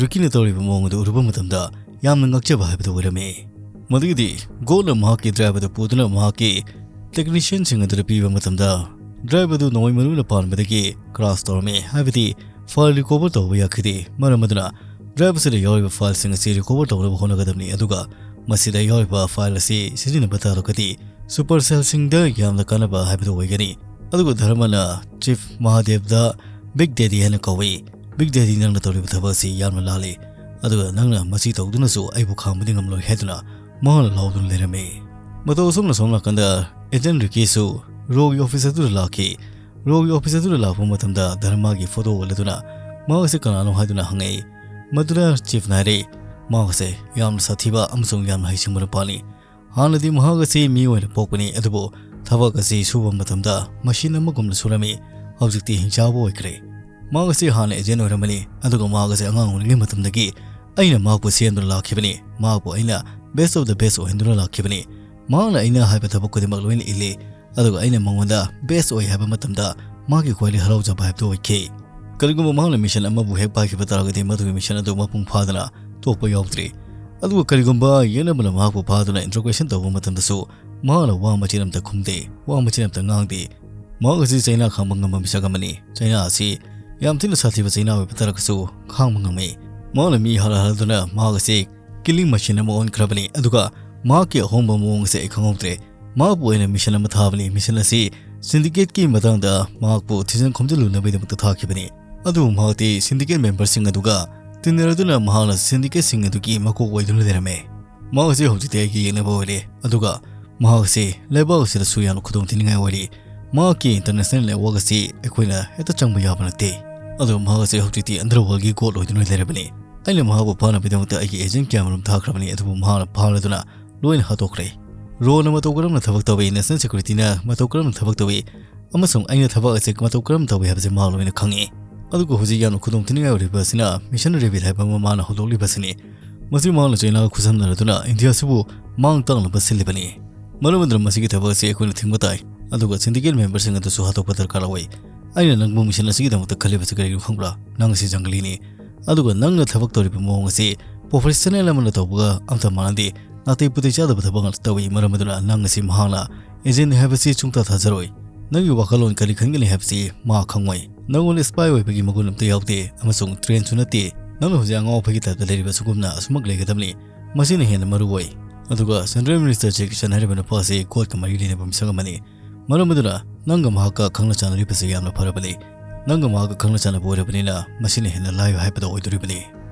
ꯔꯤꯀꯤꯅ ꯇꯧꯔꯤꯕ ꯃꯑꯣꯡ ꯑꯗꯨ ꯎꯔꯨꯕ ꯃꯇꯝꯗ ꯌꯥꯝꯅ ꯉꯛꯆꯕ ꯍꯥꯏꯕꯗꯨ ꯑꯣꯏꯔꯝꯃꯤ꯫ ꯃꯗꯨꯒꯤꯗꯤ ꯒꯣꯜꯅ ꯃꯍꯥꯛꯀꯤ ꯗ꯭ꯔꯥꯏꯚꯔꯗꯨ ꯄꯨꯗꯨꯅ ꯃꯍꯥꯛꯀꯤ ꯇꯦꯛꯅꯤꯁꯤꯌꯟꯁꯤꯡ ꯑꯗꯨꯗ ꯄꯤꯕ ꯃꯇꯝꯗ, ꯗ꯭ꯔꯥꯏꯚꯔꯗꯨ ꯅꯣꯡꯃꯩ ꯃꯔꯨꯅ ꯄꯥꯟꯕꯗꯒꯤ ꯀ꯭ꯔꯥꯁ ꯇꯧꯔꯝꯃꯤ, ꯍꯥꯏꯕꯗꯤ ꯐꯥꯏꯜ ꯔꯤꯀꯣꯚꯔ ꯇꯧꯕ ꯌꯥꯈꯤꯗꯦ꯫ ꯃꯔꯝ ꯑꯗꯨꯅ ꯗ꯭ꯔꯥꯏꯚꯔꯁꯤꯗ ꯌꯥꯎꯔꯤꯕ ꯐꯥꯏꯜꯁꯤꯡ ꯑꯁꯤ ꯔꯤꯀꯣꯚꯔ ꯇꯧꯅꯕ ꯍꯣꯠꯅꯒꯗꯕꯅꯤ, ꯑꯗꯨꯒ ꯃꯁꯤꯗ ꯌꯥꯎꯔꯤꯕ ꯐꯥꯏꯜ ꯑꯁꯤ ꯁꯤꯖꯤꯟꯅꯕ ꯇꯥꯔꯒꯗꯤ ꯁꯨꯄꯔ ꯁꯦꯜꯁꯤꯡꯗ ꯌꯥꯝꯅ ꯀꯥꯟꯅꯕ ꯍꯥꯏꯕꯗꯨ ꯑꯣꯏꯒꯅꯤ꯫ ꯑꯗꯨꯒ ꯙꯔꯃꯅ ꯆꯤꯐ ꯃꯍꯥꯗꯦꯕꯗ ꯕꯤꯛ ꯗꯦꯗꯤ ꯍꯥꯏꯅ ꯀꯧꯏ꯫ "ꯕꯤꯛ ꯗꯦꯗꯤ, ꯅꯪꯅ ꯇꯧꯔꯤꯕ ꯊꯕꯛ ꯑꯁꯤ ꯌꯥꯝꯅ ꯂꯥꯜꯂꯤ, ꯑꯗꯨꯒ ꯅꯪꯅ ꯃꯁꯤ ꯇꯧꯗꯨꯅꯁꯨ ꯑꯩꯕꯨ ꯈꯥꯝꯕꯗꯤ ꯉꯝꯂꯣꯏ" ꯍꯥꯏꯗꯨꯅ ꯃꯍꯥꯛꯅ ꯂꯥꯎꯗꯨꯅ ꯂꯩꯔꯝꯃꯤ꯫ ꯃꯇꯧ ꯑꯁꯨꯝꯅ ꯁꯣꯝ ꯅꯥꯀꯟꯗ ꯑꯦꯖꯦꯟ ꯔꯤꯀꯤꯁꯨ ꯔꯣꯒꯤ ꯑꯣꯐꯤꯁ ꯑꯗꯨꯗ ꯂꯥꯛꯈꯤ꯫ ꯔꯣꯒꯤ ꯑꯣꯐꯤꯁ ꯑꯗꯨꯗ ꯂꯥꯛꯄ ꯃꯇꯝꯗ ꯙꯔꯃꯒꯤ ꯐꯣꯇꯣ ꯎꯍꯜꯂꯗꯨꯅ ꯃꯍꯥꯛ ꯑꯁꯤ ꯀꯅꯥꯅꯣ ꯍꯥꯏꯗꯨꯅ ꯍꯪꯉꯛꯏ꯫ ꯃꯗꯨꯗ ꯆꯤꯐꯅ ꯍꯥꯏꯔꯛꯏ, "ꯃꯍꯥꯛ ꯑꯁꯦ ꯌꯥꯝꯅ ꯁꯥꯊꯤꯕ ꯑꯃꯁꯨꯡ ꯌꯥꯝꯅ ꯍꯩꯁꯤꯡꯕ ꯅꯨꯄꯥꯅꯤ꯫ ꯍꯥꯟꯅꯗꯤ ꯃꯍꯥꯛ ꯑꯁꯤ ꯃꯤ ꯑꯣꯏꯅ ꯄꯣꯛꯄꯅꯤ, ꯑꯗꯨꯕꯨ ꯊꯕꯛ ꯑꯁꯤ ꯁꯨꯕ ꯃꯇꯝꯗ ꯃꯁꯤꯟ ꯑꯃꯒꯨꯝꯅ ꯁꯨꯔꯝꯃꯤ꯫ ꯍꯧꯖꯤꯛꯇꯤ ꯍꯤꯡꯆꯥꯕ ꯑꯣꯏꯈ꯭ꯔꯦ꯫ ꯃꯍꯥꯛ ꯑꯁꯤ ꯍꯥꯟꯅ ꯑꯦꯖꯦꯟ ꯑꯣꯏꯔꯝꯕꯅꯤ, ꯑꯗꯨꯒ ꯃꯍꯥꯛ ꯑꯁꯤ ꯑꯉꯥꯡ ꯑꯣꯏꯔꯤꯉꯩ ꯃꯇꯝꯗꯒꯤ ꯑꯩꯅ ꯃꯍꯥꯛꯄꯨ ꯁꯦꯝꯗꯨꯅ ꯂꯥꯛꯈꯤꯕꯅꯤ꯫ ꯃꯍꯥꯛꯄꯨ ꯑꯩꯅ ꯕꯦꯁ ꯑꯣꯐ ꯗ ꯕꯦꯁ ꯑꯣꯏꯍꯟꯗꯨꯅ ꯂꯥꯛꯈꯤꯕꯅꯤ꯫ ꯃꯍꯥꯛꯅ ꯑꯩꯅ ꯍꯥꯏꯕ ꯊꯕꯛ ꯈꯨꯗꯤꯡꯃꯛ ꯂꯣꯏꯅ ꯏꯜꯂꯤ, ꯑꯗꯨꯒ ꯑꯩꯅ ꯃꯉꯣꯟꯗ ꯕꯦꯁ ꯑꯣꯏ ꯍꯥꯏꯕ ꯃꯇꯝꯗ ꯃꯍꯥꯛꯀꯤ ꯈ꯭ꯋꯥꯏꯗꯒꯤ ꯍꯔꯥꯎꯖꯕ ꯍꯥꯏꯕꯗꯨ ꯑꯣꯏꯈꯤ꯫ ꯀꯔꯤꯒꯨꯝꯕ ꯃꯍꯥꯛꯅ ꯃꯤꯁꯟ ꯑꯃꯕꯨ ꯍꯦꯛ ꯄꯥꯏꯈꯤꯕ ꯇꯥꯔꯒꯗꯤ ꯃꯗꯨꯒꯤ ꯃꯤꯁꯟ ꯑꯗꯨ ꯃꯄꯨꯡ ꯐꯥꯗꯅ ꯊꯣꯛꯄ ꯌꯥꯎꯗ꯭ꯔꯤ꯫ ꯑꯗꯨꯒ ꯀꯔꯤꯒꯨꯝꯕ ꯌꯦꯛꯅꯕꯅ ꯃꯍꯥꯛꯄꯨ ꯐꯥꯗꯨꯅ ꯏꯟꯇ꯭ꯔꯣꯒꯦꯁꯟ ꯇꯧꯕ ꯃꯇꯝꯗꯁꯨ ꯃꯍꯥꯛꯅ ꯋꯥ ꯃꯆꯦꯠ ꯑꯃꯠꯇ ꯈꯨꯝꯗꯦ, ꯋꯥ ꯃꯆꯦꯠ ꯑꯃꯠꯇ ꯉꯥꯡꯗꯦ꯫ ꯃꯍꯥꯛ ꯑꯁꯤ ꯆꯩꯅꯥ ꯈꯥꯡꯕ ꯉꯝꯕ ꯃꯤꯁꯛ ꯑꯃꯅꯤ꯫ ꯆꯩꯅꯥ ꯑꯁꯤ ꯌꯥꯝ ꯊꯤꯅ ꯁꯥꯊꯤꯕ ꯆꯩꯅꯥ ꯑꯣꯏꯕ ꯇꯥꯔꯒꯁꯨ ꯈꯥꯡꯕ ꯉꯝꯃꯤ꯫ ꯃꯍꯥꯛꯅ ꯃꯤ ꯍꯜꯂ ꯍꯜꯂꯗꯨꯅ ꯃꯍꯥꯛ ꯑꯁꯤ ꯀꯤꯂꯤꯡ ꯃꯦꯁꯤꯟ ꯑꯃ ꯑꯣꯟꯈ꯭ꯔꯕꯅꯤ, ꯑꯗꯨꯒ ꯃꯍꯥꯛꯀꯤ ꯑꯍꯣꯡꯕ ꯃꯑꯣꯡ ꯑꯁꯤ ꯑꯩ ꯈꯪꯍꯧꯗ꯭ꯔꯦ꯫ ꯃꯍꯥꯛꯄꯨ ꯑꯩꯅ ꯃꯤꯁꯟ ꯑꯃ ꯊꯥꯕꯅꯤ꯫ ꯃꯤꯁꯟ ꯑꯁꯤ ꯁꯤꯟꯗꯤꯀꯦꯠꯀꯤ ꯃꯇꯥꯡꯗ ꯃꯍꯥꯛꯄꯨ ꯊꯤꯖꯤꯟ ꯈꯣꯝꯖꯤꯜꯂꯨꯅꯕꯒꯤꯗꯃꯛꯇ ꯊꯥꯈꯤꯕꯅꯤ꯫ ꯑꯗꯨꯕꯨ ꯃꯍꯥꯛꯇꯤ ꯁꯤꯟꯗꯤꯀꯦꯠ ꯃꯦꯝꯕꯔꯁꯤꯡ ꯑꯗꯨꯒ ꯇꯤꯟꯅꯔꯗꯨꯅ ꯃꯍꯥꯛꯅ ꯁꯤꯟꯗꯤꯀꯦꯠꯁꯤꯡ ꯑꯗꯨꯒꯤ ꯃꯀꯣꯛ ꯑꯣꯏꯗꯨꯅ ꯂꯩꯔꯝꯃꯦ꯫ ꯃꯍꯥꯛ ꯑꯁꯤ ꯍꯧꯖꯤꯛꯇꯤ ꯑꯩꯒꯤ ꯌꯦꯛꯅꯕ ꯑꯣꯏꯔꯦ, ꯑꯗꯨꯒ ꯃꯍꯥꯛ ꯑꯁꯤ ꯂꯩꯕꯥꯛ ꯑꯁꯤꯗꯁꯨ ꯌꯥꯝꯅ ꯈꯨꯗꯣꯡꯊꯤꯅꯤꯡꯉꯥꯏ ꯑꯣꯏꯔꯤ꯫ ꯃꯍꯥꯛꯀꯤ international network ꯑꯁꯤ ꯑꯩꯈꯣꯏꯅ ꯍꯦꯛꯇ ꯆꯪꯕ ꯌꯥꯕ ꯅꯠꯇꯦ꯫ ꯑꯗꯨꯒ ꯃꯍꯥꯛ ꯑꯁꯤ ꯍꯧꯖꯤꯛꯇꯤ underworld ꯒꯤ god ꯑꯣꯏꯗꯨꯅ ꯂꯩꯔꯕꯅꯤ꯫ ꯑꯩꯅ ꯃꯍꯥꯛꯄꯨ ꯐꯥꯅꯕꯒꯤꯗꯃꯛꯇ ꯑꯩꯒꯤ agent ꯀꯌꯥꯃꯔꯨꯝ ꯊꯥꯈ꯭ꯔꯕꯅꯤ, ꯑꯗꯨꯕꯨ ꯃꯍꯥꯛꯅ ꯐꯥꯔꯗꯨꯅ ꯂꯣꯏꯅ ꯍꯥꯠꯇꯣꯛꯈ꯭ꯔꯦ꯫ ꯔꯣꯅ ꯃꯇꯧ ꯀꯔꯝꯅ ꯊꯕꯛ ꯇꯧꯏ, national security ꯅ ꯃꯇꯧ ꯀꯔꯝꯅ ꯊꯕꯛ ꯇꯧꯏ, ꯑꯃꯁꯨꯡ ꯑꯩꯅ ꯊꯕꯛ ꯑꯁꯤ ꯃꯇꯧ ꯀꯔꯝꯅ ꯇꯧꯏ ꯍꯥꯏꯕꯁꯤ ꯃꯍꯥꯛ ꯂꯣꯏꯅ ꯈꯪꯏ꯫ ꯑꯗꯨꯒ ꯍꯧꯖꯤꯛ ꯌꯥꯝꯅ ꯈꯨꯗꯣꯡꯊꯤꯅꯤꯡꯉꯥꯏ ꯑꯣꯏꯔꯤꯕ ꯑꯁꯤꯅ Mission Rabbit ꯍꯥꯏꯕ ꯑꯃ ꯃꯥꯅ ꯍꯧꯗꯣꯛꯂꯤꯕꯁꯤꯅꯤ꯫ ꯃꯁꯤ ꯃꯍꯥꯛꯅ ꯆꯩꯅꯥꯒ ꯈꯨꯠꯁꯝꯅꯔꯗꯨꯅ ꯏꯟꯗꯤꯌꯥ ꯑꯁꯤꯕꯨ ꯃꯥꯡ ꯇꯥꯛꯅꯕ ꯁꯤꯜꯂꯤꯕꯅꯤ꯫ ꯃꯔꯝ ꯑꯗꯨꯅ ꯃꯁꯤꯒꯤ ꯊꯕꯛ ꯑꯁꯤ ꯑꯩꯈꯣꯏꯅ ꯊꯤꯡꯕ ꯇꯥꯏ꯫ ꯑꯗꯨꯒ syndicate member ꯁꯤꯡ ꯑꯗꯨꯁꯨ ꯍꯥꯠꯇꯣꯛꯄ ꯗꯔꯀꯥꯔ ꯑꯣꯏ꯫ ꯑꯩꯅ ꯅꯪꯕꯨ mission ꯑꯁꯤꯒꯤꯗꯃꯛꯇ ꯈꯜꯂꯤꯕꯁꯤ ꯀꯔꯤꯒꯤꯅꯣ ꯈꯪꯕ꯭ꯔꯥ? ꯅꯪ ꯑꯁꯤ ꯖꯪꯒꯂꯤꯅꯤ꯫ ꯑꯗꯨꯒ ꯅꯪꯅ ꯊꯕꯛ ꯇꯧꯔꯤꯕ ꯃꯑꯣꯡ ꯑꯁꯤ professional ꯑꯃꯅ ꯇꯧꯕꯒ ꯑꯝꯇ ꯃꯥꯟꯅꯗꯦ꯫ ꯅꯥꯇꯩ ꯄꯨꯇꯩ ꯆꯥꯗꯕ ꯊꯕꯛ ꯉꯥꯛꯇ ꯇꯧꯏ꯫ ꯃꯔꯝ ꯑꯗꯨꯅ ꯅꯪ ꯑꯁꯤ ꯃꯍꯥꯛꯅ agent ꯅꯤ ꯍꯥꯏꯕꯁꯤ ꯁꯨꯡꯊꯥ ꯊꯥꯖꯔꯣꯏ꯫ ꯅꯪꯒꯤ ꯋꯥꯈꯜꯂꯣꯟ ꯀꯔꯤ ꯈꯟꯒꯅꯤ ꯍꯥꯏꯕꯁꯤ ꯃꯍꯥꯛ ꯈꯪꯉꯣꯏ꯫ ꯅꯪꯉꯣꯟꯗ spy ꯑꯣꯏꯕꯒꯤ ꯃꯒꯨꯟ ꯑꯝꯇ ꯌꯥꯎꯗꯦ, ꯑꯃꯁꯨꯡ train ꯁꯨ ꯅꯠꯇꯦ꯫ ꯅꯪꯅ ꯍꯧꯖꯤꯛ ꯑꯉꯥꯎ ꯑꯐꯩꯒꯤ type ꯇ ꯂꯩꯔꯤꯕ ꯁꯤꯒꯨꯝꯅ ꯑꯁꯨꯃꯛ ꯂꯩꯒꯗꯕꯅꯤ꯫ ꯃꯁꯤꯅ ꯍꯦꯟꯅ ꯃꯔꯨ ꯑꯣꯏ꯫ ꯑꯗꯨꯒ Central Minister Jackie Chan ꯍꯥꯏꯔꯤꯕ ꯅꯨꯄꯥ ꯑꯁꯤ god ꯀ ꯃꯔꯤ ꯂꯩꯅꯕ ꯃꯤꯁꯛ ꯑꯃꯅꯤ꯫ ꯃꯔꯝ ꯑꯗꯨꯅ ꯅꯪꯒ ꯃꯍꯥꯛꯀ ꯈꯪꯅ ꯆꯥꯟꯅꯔꯤꯕꯁꯤ ꯌꯥꯝꯅ ꯐꯔꯕꯅꯤ꯫ ꯅꯪꯒ ꯃꯍꯥꯛꯀ ꯈꯪꯅ ꯆꯥꯟꯅꯕ ꯑꯣꯏꯔꯕꯅꯤꯅ ꯃꯁꯤꯅ ꯍꯦꯟꯅ ꯂꯥꯏꯕ ꯍꯥꯏꯕꯗꯣ ꯑꯣꯏꯗꯣꯔꯤꯕꯅꯤ꯫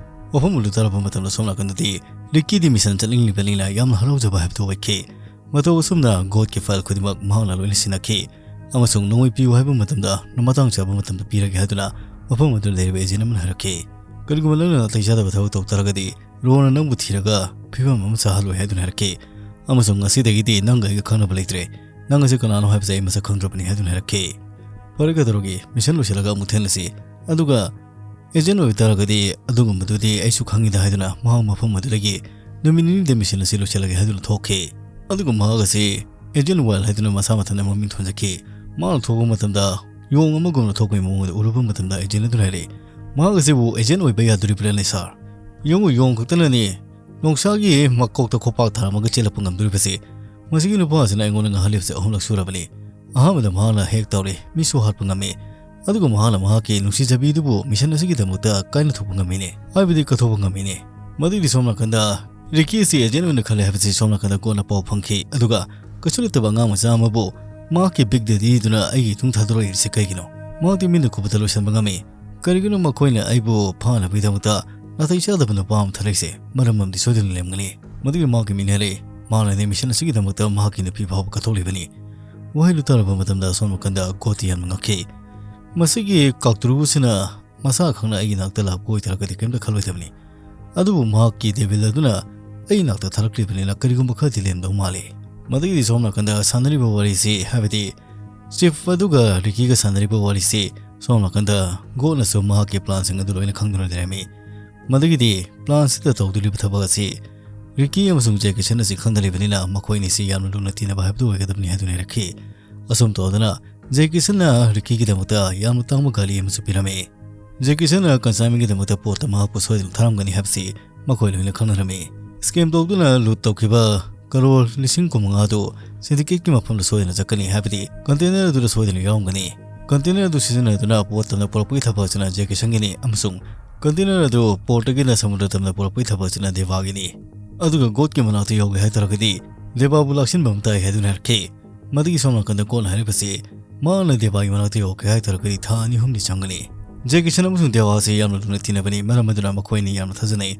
ꯋꯥꯐꯝ ꯑꯗꯨ ꯇꯥꯔꯛꯄ ꯃꯇꯝꯗ ꯁꯣꯝ ꯅꯥꯀꯟꯗꯗꯤ ꯔꯤꯀꯤꯗꯤ mission ꯆꯠꯅꯤꯡꯂꯤꯕꯅꯤꯅ ꯌꯥꯝꯅ ꯍꯔꯥꯎꯖꯕ ꯍꯥꯏꯕꯗꯨ ꯑꯣꯏꯈꯤ꯫ ꯃꯇꯧ ꯑꯁꯨꯝꯅ god ꯀꯤ file ꯈꯨꯗꯤꯡꯃꯛ ꯃꯍꯥꯛꯅ ꯂꯣꯏꯅ ꯁꯤꯟꯅꯈꯤ, ꯑꯃꯁꯨꯡ ꯅꯣꯡꯃꯩ ꯄꯤꯌꯨ ꯍꯥꯏꯕ ꯃꯇꯝꯗ ꯃꯇꯥꯡ ꯆꯥꯕ ꯃꯇꯝꯗ ꯄꯤꯔꯒꯦ ꯍꯥꯏꯗꯨꯅ ꯃꯐꯝ ꯑꯗꯨꯗ ꯂꯩꯔꯤꯕ agent ꯑꯃꯅ ꯍꯥꯏꯔꯛꯈꯤ꯫ "ꯀꯔꯤꯒꯨꯝꯕ ꯅꯪꯅ ꯅꯥꯇꯩ ꯆꯥꯗꯕ ꯊꯕꯛ ꯇꯧ ꯇꯥꯔꯒꯗꯤ ꯔꯣꯅ ꯅꯪꯕꯨ ꯊꯤꯔꯒ ꯐꯤꯕꯝ ꯑꯃ ꯆꯥꯍꯜꯂꯣꯏ" ꯍꯥꯏꯗꯨꯅ ꯍꯥꯏꯔꯛꯈꯤ꯫ "ꯑꯃꯁꯨꯡ ꯉꯁꯤꯗꯒꯤꯗꯤ ꯅꯪꯒ ꯑꯩꯒ ꯈꯪꯅꯕ ꯂꯩꯇ꯭ꯔꯦ꯫ ꯅꯪ ꯑꯁꯤ ꯀꯅꯥꯅꯣ ꯍꯥꯏꯕꯁꯦ ꯑꯩ ꯃꯁꯛ ꯈꯪꯗ꯭ꯔꯕꯅꯤ" ꯍꯥꯏꯗꯨꯅ ꯍꯥꯏꯔꯛꯈꯤ꯫ "ꯐꯔꯦ, ꯀꯩꯗꯧꯔꯒꯦ? Mission ꯂꯣꯏꯁꯤꯜꯂꯒ ꯑꯃꯨꯛ ꯊꯦꯡꯅꯁꯤ꯫ ꯑꯗꯨꯒ agent ꯑꯣꯏꯕ ꯇꯥꯔꯒꯗꯤ ꯑꯗꯨꯒꯨꯝꯕꯗꯨꯗꯤ ꯑꯩꯁꯨ ꯈꯪꯉꯤꯗ" ꯍꯥꯏꯗꯨꯅ ꯃꯍꯥꯛ ꯃꯐꯝ ꯑꯗꯨꯗꯒꯤ ꯅꯨꯃꯤꯠ ꯅꯤꯅꯤꯗ mission ꯑꯁꯤ ꯂꯣꯏꯁꯤꯜꯂꯒꯦ ꯍꯥꯏꯗꯨꯅ ꯊꯣꯛꯈꯤ꯫ ꯑꯗꯨꯒ ꯃꯍꯥꯛ ꯑꯁꯤ Agent Wild ꯍꯥꯏꯗꯨꯅ ꯃꯁꯥ ꯃꯊꯟꯇ ꯃꯃꯤꯡ ꯊꯣꯟꯖꯈꯤ꯫ ꯃꯍꯥꯛꯅ ꯊꯣꯛꯄ ꯃꯇꯝꯗ ꯌꯣꯡ ꯑꯃꯒꯨꯝꯅ ꯊꯣꯛꯄꯒꯤ ꯃꯑꯣꯡ ꯑꯗꯨ ꯎꯔꯨꯕ ꯃꯇꯝꯗ agent ꯑꯗꯨꯅ ꯍꯥꯏꯔꯛꯏ, "ꯃꯍꯥꯛ ꯑꯁꯤꯕꯨ agent ꯑꯣꯏꯕ ꯌꯥꯗꯣꯔꯤꯕ꯭ꯔꯥꯅꯦ, sir? ꯌꯦꯡꯉꯨ, ꯌꯣꯡ ꯈꯛꯇꯅꯅꯤ ꯅꯣꯡꯁꯥꯒꯤ ꯃꯀꯣꯛꯇ ꯈꯣꯄꯥꯛ ꯊꯥꯔꯝꯃꯒ ꯆꯦꯜꯂꯛꯄ ꯉꯝꯗꯣꯔꯤꯕꯁꯤ꯫ ꯃꯁꯤꯒꯤ ꯅꯨꯄꯥ ꯑꯁꯤꯅ ꯑꯩꯉꯣꯟꯗ ꯉꯥꯡꯍꯜꯂꯤꯕꯁꯤ ꯑꯍꯨꯝꯂꯛ ꯁꯨꯔꯕꯅꯤ꯫ ꯑꯍꯥꯟꯕꯗ ꯃꯍꯥꯛꯅ hack ꯇꯧꯔꯦ, ꯃꯤꯁꯨ ꯍꯥꯠꯄ ꯉꯝꯃꯤ꯫ ꯑꯗꯨꯒ ꯃꯍꯥꯛꯅ ꯃꯍꯥꯛꯀꯤ ꯅꯨꯡꯁꯤꯖꯕꯤꯗꯨꯕꯨ mission ꯑꯁꯤꯒꯤꯗꯃꯛꯇ ꯀꯥꯏꯅ ꯊꯣꯛꯄ ꯉꯝꯃꯤꯅꯦ, ꯍꯥꯏꯕꯗꯤ ꯀꯠꯊꯣꯛꯄ ꯉꯝꯃꯤꯅꯦ꯫ ꯃꯗꯨꯒꯤ ꯁꯣꯝ ꯅꯥꯀꯟꯗ ꯔꯤꯀꯤ ꯑꯁꯤ agent ꯑꯣꯏꯅ ꯈꯜꯂꯦ ꯍꯥꯏꯕꯁꯤ ꯁꯣꯝ ꯅꯥꯀꯟꯗ ꯀꯣꯟꯅ ꯄꯥꯎ ꯐꯪꯈꯤ꯫ ꯑꯗꯨꯒ ꯀꯩꯁꯨ ꯂꯩꯇꯕ ꯑꯉꯥꯡ ꯃꯆꯥ ꯑꯃꯕꯨ ꯃꯍꯥꯛꯀꯤ big daddy ꯗꯨꯅ ꯑꯩꯒꯤ ꯏꯇꯨꯡ ꯊꯥꯗꯣꯔꯛꯏꯕꯁꯤ ꯀꯩꯒꯤꯅꯣ? ꯃꯍꯥꯛꯇꯤ ꯃꯤꯅ ꯈꯨꯕꯗ ꯂꯣꯏꯁꯤꯟꯕ ꯉꯝꯃꯤ꯫ ꯀꯔꯤꯒꯤꯅꯣ ꯃꯈꯣꯏꯅ ꯑꯩꯕꯨ ꯐꯥꯅꯕꯒꯤꯗꯃꯛꯇ ꯅꯥꯇꯩ ꯆꯥꯗꯕ ꯅꯨꯄꯥ ꯑꯃ ꯊꯥꯔꯛꯏꯁꯦ? ꯃꯔꯝ ꯑꯃꯗꯤ ꯁꯣꯏꯗꯅ ꯂꯩꯔꯝꯒꯅꯤ꯫ ꯃꯗꯨꯒꯤ ꯃꯍꯥꯛꯀꯤ ꯃꯤꯅ ꯍꯥꯏꯔꯛꯏ, ꯃꯍꯥꯛꯅꯗꯤ mission ꯑꯁꯤꯒꯤꯗꯃꯛꯇ ꯃꯍꯥꯛꯀꯤ ꯅꯨꯄꯤ ꯐꯥꯎꯕ ꯀꯠꯊꯣꯛꯂꯤꯕꯅꯤ꯫ ꯋꯥꯍꯩꯗꯨ ꯇꯥꯔꯕ ꯃꯇꯝꯗ ꯑꯁꯣꯝ ꯅꯥꯀꯟꯗ ꯒꯣꯠꯇꯤ ꯌꯥꯝꯅ ꯉꯛꯈꯤ꯫ ꯃꯁꯤꯒꯤ ꯀꯥꯛꯇ꯭ꯔꯨꯕꯨꯁꯤꯅ ꯃꯁꯥ ꯈꯪꯅ ꯑꯩꯒꯤ ꯅꯥꯛꯇ ꯂꯥꯛꯄ ꯑꯣꯏꯇꯥꯔꯒꯗꯤ ꯀꯩꯝꯇ ꯈꯜꯂꯣꯏꯗꯕꯅꯤ꯫ ꯑꯗꯨꯕꯨ ꯃꯍꯥꯛꯀꯤ ꯗꯦꯚꯤꯜ ꯑꯗꯨꯅ ꯑꯩ ꯅꯥꯛꯇ ꯊꯥꯔꯛꯂꯤꯕꯅꯤꯅ ꯀꯔꯤꯒꯨꯝꯕ ꯈꯔꯗꯤ ꯂꯩꯔꯝꯗꯧ ꯃꯥꯜꯂꯤ꯫ ꯃꯗꯨꯒꯤꯗꯤ ꯁꯣꯝ ꯅꯥꯀꯟꯗ ꯁꯥꯟꯅꯔꯤꯕ ꯋꯥꯔꯤꯁꯤ, ꯍꯥꯏꯕꯗꯤ ꯆꯤꯐ ꯑꯗꯨꯒ ꯔꯤꯀꯤꯒ ꯁꯥꯟꯅꯔꯤꯕ ꯋꯥꯔꯤꯁꯤ ꯁꯣꯝ ꯅꯥꯀꯟꯗ ꯒꯣꯠꯅꯁꯨ ꯃꯍꯥꯛꯀꯤ ꯄ꯭ꯂꯥꯟꯁꯤꯡ ꯑꯗꯨ ꯂꯣꯏꯅ ꯈꯪꯗꯨꯅ ꯂꯩꯔꯝꯃꯤ꯫ ꯃꯗꯨꯒꯤꯗꯤ ꯄ꯭ꯂꯥꯟꯁꯤꯗ ꯇꯧꯗꯣꯔꯤꯕ ꯊꯕꯛ ꯑꯁꯤ ꯔꯤꯀꯤ ꯑꯃꯁꯨꯡ ꯖꯦꯀꯤꯁꯟ ꯑꯁꯤ ꯈꯪꯗ ꯂꯩꯕꯅꯤꯅ ꯃꯈꯣꯏ ꯑꯅꯤꯁꯤ ꯌꯥꯝꯅ ꯂꯨꯅ ꯇꯤꯟꯅꯕ ꯍꯥꯏꯕꯗꯨ ꯑꯣꯏꯒꯗꯕꯅꯤ ꯍꯥꯏꯗꯨꯅ ꯍꯥꯏꯔꯛꯈꯤ꯫ ꯑꯁꯨꯝ ꯇꯧꯗꯅ ꯖꯦꯀꯤꯁꯟꯅ ꯔꯤꯀꯤꯒꯤꯗꯃꯛꯇ ꯌꯥꯝꯅ ꯇꯥꯡꯕ ꯒꯥꯔꯤ ꯑꯃꯁꯨ ꯄꯤꯔꯝꯃꯤ꯫ ꯖꯦꯀꯤꯁꯟꯅ ꯀꯟꯁꯥꯏꯟꯃꯦꯟꯒꯤꯗꯃꯛꯇ ꯄꯣꯠ ꯑꯃ ꯍꯥꯞꯄ ꯁꯣꯏꯗꯅ ꯊꯥꯔꯝꯒꯅꯤ ꯍꯥꯏꯕꯁꯤ ꯃꯈꯣꯏ ꯂꯣꯏꯅ ꯈꯪꯅꯔꯝꯃꯤ꯫ ꯁ꯭ꯀꯦꯝ ꯇꯧꯗꯨꯅ ꯂꯨꯠ ꯇꯧꯈꯤꯕ ꯀꯔꯣꯔ ꯂꯤꯁꯤꯡ ꯀꯨꯟꯃꯉꯥ ꯑꯗꯨ ꯁꯤꯟꯗꯤꯀꯦꯠꯀꯤ ꯃꯐꯝꯗ ꯁꯣꯏꯗꯅ ꯆꯠꯀꯅꯤ, ꯍꯥꯏꯕꯗꯤ ꯀꯟꯇꯦꯅꯔ ꯑꯗꯨꯗ ꯁꯣꯏꯗꯅ ꯌꯥꯎꯔꯝꯒꯅꯤ꯫ ꯀꯟꯇꯦꯅꯔ ꯑꯗꯨ ꯁꯤꯖꯤꯟꯅꯗꯨꯅ ꯄꯣꯠ ꯇꯝꯅ ꯄꯨꯔꯛꯄꯒꯤ ꯊꯕꯛ ꯑꯁꯤꯅ ꯖꯦꯀꯤꯁꯟꯒꯤꯅꯤ ꯑꯃꯁꯨꯡ ꯀꯟꯇꯦꯅꯔ ꯑꯗꯨ ꯄꯣꯔꯠꯇꯒꯤꯅ ꯁꯃꯨꯗ꯭ꯔ ꯇꯝꯅ ꯄꯨꯔꯛꯄꯒꯤ ꯊꯕꯛ ꯑꯁꯤꯅ ꯗꯦꯕꯥꯒꯤꯅꯤ꯫ ꯑꯗꯨꯒ ꯒꯣꯠꯀꯤ ꯃꯅꯥꯛꯇ ꯌꯧꯒꯦ ꯍꯥꯏ ꯇꯥꯔꯒꯗꯤ ꯗꯦꯕꯥꯕꯨ ꯂꯥꯛꯁꯤꯟꯕ ꯑꯃ ꯇꯥꯏ ꯍꯥꯏꯗꯨꯅ ꯍꯥꯏꯔꯛꯈꯤ꯫ ꯃꯗꯨꯒꯤ ꯁꯣꯝ ꯅꯥꯀꯟꯗ ꯒꯣꯠꯅ ꯍꯥꯏꯔꯤꯕꯁꯤ ꯃꯍꯥꯛꯅ ꯗꯦꯕꯥꯒꯤ ꯃꯅꯥꯛꯇ ꯌꯧꯔꯛꯀꯦ ꯍꯥꯏ ꯇꯥꯔꯒꯗꯤ ꯊꯥ ꯑꯅꯤ ꯑꯍꯨꯝꯗꯤ ꯆꯪꯒꯅꯤ꯫ ꯖꯦꯀꯤꯁꯟ ꯑꯃꯁꯨꯡ ꯗꯦꯕꯥꯁꯤ ꯌꯥꯝꯅ ꯂꯨꯅ ꯇꯤꯟꯅꯕꯅꯤ, ꯃꯔꯝ ꯑꯗꯨꯅ ꯃꯈꯣꯏ ꯑꯅꯤ ꯌꯥꯝꯅ ꯊꯥꯖꯅꯩ꯫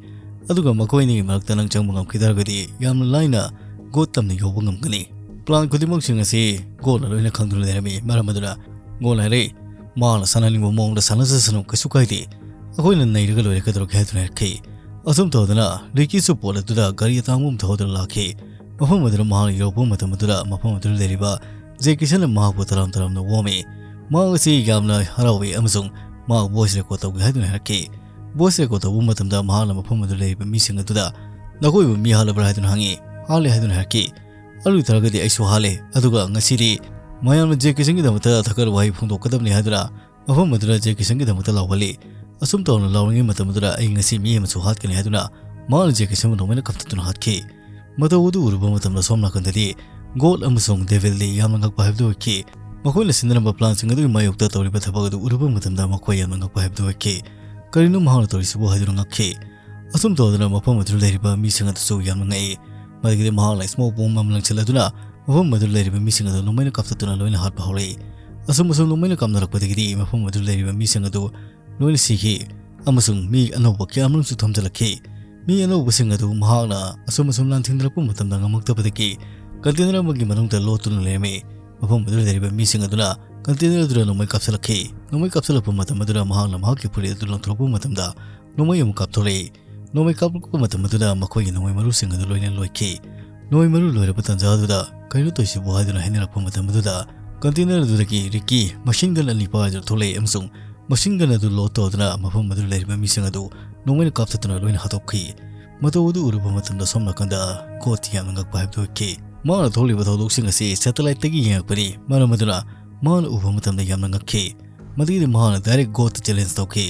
ꯑꯗꯨꯒ ꯃꯈꯣꯏ ꯑꯅꯤꯒꯤ ꯃꯔꯛꯇ ꯅꯪ ꯆꯪꯕ ꯉꯝꯈꯤ ꯇꯥꯔꯒꯗꯤ ꯌꯥꯝꯅ ꯂꯥꯏꯅ ꯒꯣꯠ ꯇꯝꯅ ꯌꯧꯕ ꯉꯝꯒꯅꯤ꯫ ꯄ꯭ꯂꯥꯟ ꯈꯨꯗꯤꯡꯃꯛꯁꯤꯡ ꯑꯁꯤ ꯒꯣꯠꯅ ꯂꯣꯏꯅ ꯈꯪꯗꯨꯅ ꯂꯩꯔꯝꯃꯤ, ꯃꯔꯝ ꯑꯗꯨꯅ ꯒꯣꯠꯅ ꯍꯥꯏꯔꯛꯏ, ꯃꯍꯥꯛꯅ ꯁꯥꯟꯅꯅꯤꯡꯕ ꯃꯑꯣꯡꯗ ꯁꯥꯟꯅꯖꯁꯅꯨ, ꯀꯩꯁꯨ ꯀꯥꯏꯗꯦ, ꯑꯩꯈꯣꯏꯅ ꯅꯩꯔꯒ ꯂꯣꯏꯔꯦ, ꯀꯩꯗꯧꯔꯒꯦ ꯍꯥꯏꯗꯨꯅ ꯍꯥꯏꯔꯛꯈꯤ꯫ ꯑꯁꯨꯝ ꯇꯧꯗꯅ ꯔꯤꯀꯤꯁꯨ ꯄꯣꯠ ꯑꯗꯨꯗ ꯒꯥꯔꯤ ꯑꯇꯥꯡꯕ ꯑꯃ ꯊꯧꯗꯨꯅ ꯂꯥꯛꯈꯤ꯫ ꯃꯐꯝ ꯑꯗꯨꯗ ꯃꯍꯥꯛꯅ ꯌꯧꯔꯛꯄ ꯃꯇꯝ ꯑꯗꯨꯗ ꯃꯐꯝ ꯑꯗꯨꯗ ꯂꯩꯔꯤꯕ ꯖꯦꯀꯤꯁꯟꯅ ꯃꯍꯥꯛꯄꯨ ꯇꯔꯥꯝ ꯇꯔꯥꯝꯅ ꯑꯣꯝꯃꯤ꯫ ꯃꯍꯥꯛ ꯑꯁꯤ ꯌꯥꯝꯅ ꯍꯔꯥꯎꯏ ꯑꯃꯁꯨꯡ ꯃꯍꯥꯛ ꯚꯣꯏꯁ ꯔꯦꯀꯣꯔꯗ ꯇꯧꯒꯦ ꯍꯥꯏꯗꯨꯅ ꯍꯥꯏꯔꯛꯈꯤ꯫ ꯚꯣꯏꯁ ꯔꯦꯀꯣꯔꯗ ꯇꯧꯕ ꯃꯇꯝꯗ ꯃꯍꯥꯛꯅ ꯃꯐꯝ ꯑꯗꯨꯗ ꯂꯩꯔꯤꯕ ꯃꯤꯁꯤꯡ ꯑꯗꯨꯗ "ꯅꯈꯣꯏꯕꯨ ꯃꯤ ꯍꯥꯠꯂꯕ꯭ꯔꯥ?" ꯍꯥꯏꯗꯨꯅ ꯍꯪꯉꯤ꯫ "ꯍꯥꯠꯂꯦ" ꯍꯥꯏꯗꯨꯅ ꯍꯥꯏꯔꯛꯈꯤ꯫ "ꯑꯗꯨ ꯑꯣꯏꯇꯥꯔꯒꯗꯤ ꯑꯩꯁꯨ ꯍꯥꯠꯂꯦ, ꯑꯗꯨꯒ ꯉꯁꯤꯗꯤ ꯃꯌꯥꯝꯅ ꯖꯦꯀꯤꯁꯟꯒꯤꯗꯃꯛꯇ ꯊꯥꯒꯠ ꯋꯥꯍꯩ ꯐꯣꯡꯗꯣꯛꯀꯗꯕꯅꯤ" ꯍꯥꯏꯗꯨꯅ ꯃꯐꯝ ꯑꯗꯨꯗ ꯖꯦꯀꯤꯁꯟꯒꯤꯗꯃꯛꯇ ꯂꯥꯎꯍꯜꯂꯤ꯫ ꯑꯁꯨꯝ ꯇꯧꯅ ꯂꯥꯎꯔꯤꯉꯩ ꯃꯇꯝ ꯑꯗꯨꯗ "ꯑꯩ ꯉꯁꯤ ꯃꯤ ꯑꯃꯁꯨ ꯍꯥꯠꯀꯅꯤ" ꯍꯥꯏꯗꯨꯅ ꯃꯍꯥꯛꯅ ꯖꯦꯀꯤꯁꯟꯕꯨ ꯅꯣꯡꯃꯩꯅ ꯀꯥꯞꯊꯠꯇꯨꯅ ꯍꯥꯠꯈꯤ꯫ ꯃꯇꯧ ꯑꯗꯨ ꯎꯔꯨꯕ ꯃꯇꯝꯗ ꯁꯣꯝ ꯅꯥꯀꯟꯗꯗꯤ ꯒꯣꯠ ꯑꯃꯁꯨꯡ ꯗꯦꯚꯤꯜꯗꯤ ꯌꯥꯝꯅ ꯉꯛꯄ ꯍꯥꯏꯕꯗꯨ ꯑꯣꯏꯈꯤ꯫ ꯃꯈꯣꯏꯅ ꯁꯤꯟꯅꯔꯝꯕ ꯄ꯭ꯂꯥꯟꯁꯤꯡ ꯑꯗꯨꯒꯤ ꯃꯥꯌꯣꯛꯇ ꯇꯧꯔꯤꯕ ꯊꯕꯛ ꯑꯗꯨ ꯎꯔꯨꯕ ꯃꯇꯝꯗ ꯃꯈꯣꯏ ꯌꯥꯝꯅ ꯉꯛꯄ ꯍꯥꯏꯕꯗꯨ ꯑꯣꯏꯈꯤ꯫ "ꯀꯔꯤꯅꯣ ꯃꯍꯥꯛꯅ ꯇꯧꯔꯤꯁꯤꯕꯨ?" ꯍꯥꯏꯗꯨꯅ ꯉꯛꯈꯤ꯫ ꯑꯁꯨꯝ ꯇꯧꯗꯅ ꯃꯐꯝ ꯑꯗꯨꯗ ꯂꯩꯔꯤꯕ ꯃꯤꯁꯤꯡ ꯑꯗꯨꯁꯨ ꯌꯥꯝꯅ ꯉꯛꯏ꯫ ꯃꯗꯨꯒꯤꯗꯤ ꯃꯍꯥꯛꯅ ꯁ꯭ꯃꯣꯛ ꯕꯣꯝ ꯑꯃ ꯂꯪꯁꯤꯜꯂꯗꯨꯅ ꯃꯐꯝ ꯑꯗꯨꯗ ꯂꯩꯔꯤꯕ ꯃꯤꯁꯤꯡ ꯑꯗꯨ ꯅꯣꯡꯃꯩꯅ ꯀꯥꯞꯊꯠꯇꯨꯅ ꯂꯣꯏꯅ ꯍꯥꯠꯄ ꯍꯧꯔꯛꯏ꯫ ꯑꯁꯨꯝ ꯑꯁꯨꯝ ꯅꯣꯡꯃꯩꯅ ꯀꯥꯞꯅꯔꯛꯄꯗꯒꯤꯗꯤ ꯃꯐꯝ ꯑꯗꯨꯗ ꯂꯩꯔꯤꯕ ꯃꯤꯁꯤꯡ ꯑꯗꯨ ꯂꯣꯏꯅ ꯁꯤꯈꯤ ꯑꯃꯁꯨꯡ ꯃꯤ ꯑꯅꯧꯕ ꯀꯌꯥꯃꯔꯨꯝꯁꯨ ꯊꯣꯝꯖꯤꯜꯂꯛꯈꯤ꯫ ꯃꯤ ꯑꯅꯧꯕꯁꯤꯡ ꯑꯗꯨ ꯃꯍꯥꯛꯅ ꯑꯁꯨꯝ ꯑꯁꯨꯝ ꯂꯥꯟꯊꯦꯡꯅꯔꯛꯄ ꯃꯇꯝꯗ ꯉꯝꯃꯛꯇꯕꯗꯒꯤ ꯀꯟꯇꯦꯅꯔ ꯑꯃꯒꯤ ꯃꯅꯨꯡꯗ ꯂꯣꯠꯇꯨꯅ ꯂꯩꯔꯝꯃꯤ꯫ ꯃꯐꯝ ꯑꯗꯨꯗ ꯂꯩꯔꯤꯕ ꯃꯤꯁꯤꯡ ꯑꯗꯨꯅ container ꯑꯗꯨꯗ ꯅꯣꯡꯃꯩ ꯀꯥꯞꯁꯤꯜꯂꯛꯈꯤ꯫ ꯅꯣꯡꯃꯩ ꯀꯥꯞꯁꯤꯜꯂꯛꯄ ꯃꯇꯝ ꯑꯗꯨꯗ ꯃꯍꯥꯛꯅ ꯃꯍꯥꯛꯀꯤ ꯐꯨꯔꯤꯠ ꯑꯗꯨ ꯂꯪꯊꯣꯔꯛꯄ ꯃꯇꯝꯗ ꯅꯣꯡꯃꯩ ꯑꯃꯨꯛ ꯀꯥꯞꯊꯣꯔꯛꯏ꯫ ꯅꯣꯡꯃꯩ ꯀꯥꯞꯂꯛꯄ ꯃꯇꯝ ꯑꯗꯨꯗ ꯃꯈꯣꯏꯒꯤ ꯅꯣꯡꯃꯩ ꯃꯔꯨꯁꯤꯡ ꯑꯗꯨ ꯂꯣꯏꯅ ꯂꯣꯏꯈꯤ꯫ ꯅꯣꯡꯃꯩ ꯃꯔꯨ ꯂꯣꯏꯔꯕ ꯇꯥꯟꯖꯥ ꯑꯗꯨꯗ "ꯀꯩꯅꯣ ꯇꯧꯔꯤꯁꯤꯕꯨ?" ꯍꯥꯏꯗꯨꯅ ꯍꯥꯏꯅꯔꯛꯄ ꯃꯇꯝ ꯑꯗꯨꯗ container ꯑꯗꯨꯗꯒꯤ ꯔꯤꯀꯤ machine gun ꯑꯅꯤ ꯄꯥꯏꯗꯨꯅ ꯊꯣꯛꯂꯛꯏ ꯑꯃꯁꯨꯡ machine gun ꯑꯗꯨ load ꯇꯧꯗꯨꯅ ꯃꯐꯝ ꯑꯗꯨꯗ ꯂꯩꯔꯤꯕ ꯃꯤꯁꯤꯡ ꯑꯗꯨ ꯅꯣꯡꯃꯩꯅ ꯀꯥꯞꯊꯠꯇꯨꯅ ꯂꯣꯏꯅ ꯍꯥꯠꯇꯣꯛꯈꯤ꯫ ꯃꯇꯧ ꯑꯗꯨ ꯎꯔꯨꯕ ꯃꯇꯝꯗ ꯁꯣꯝ ꯅꯥꯀꯟꯗ ꯒꯣꯠꯇꯤ ꯌꯥꯝꯅ ꯉꯛꯄ ꯍꯥꯏꯕꯗꯨ ꯑꯣꯏꯈꯤ꯫ ꯃꯍꯥꯛꯅ ꯊꯣꯛꯂꯤꯕ ꯊꯧꯗꯣꯛꯁꯤꯡ ꯑꯁꯤ satellite ꯇꯒꯤ ꯌꯦꯡꯉꯛꯄꯅꯤ, ꯃꯔꯝ ꯑꯗꯨꯅ ꯃꯍꯥꯛꯅ ꯎꯕ ꯃꯇꯝꯗ ꯌꯥꯝꯅ ꯉꯛꯈꯤ꯫ ꯃꯗꯨꯒꯤꯗꯤ ꯃꯍꯥꯛꯅ direct ꯒꯣꯠꯇ challenge ꯇꯧꯈꯤ꯫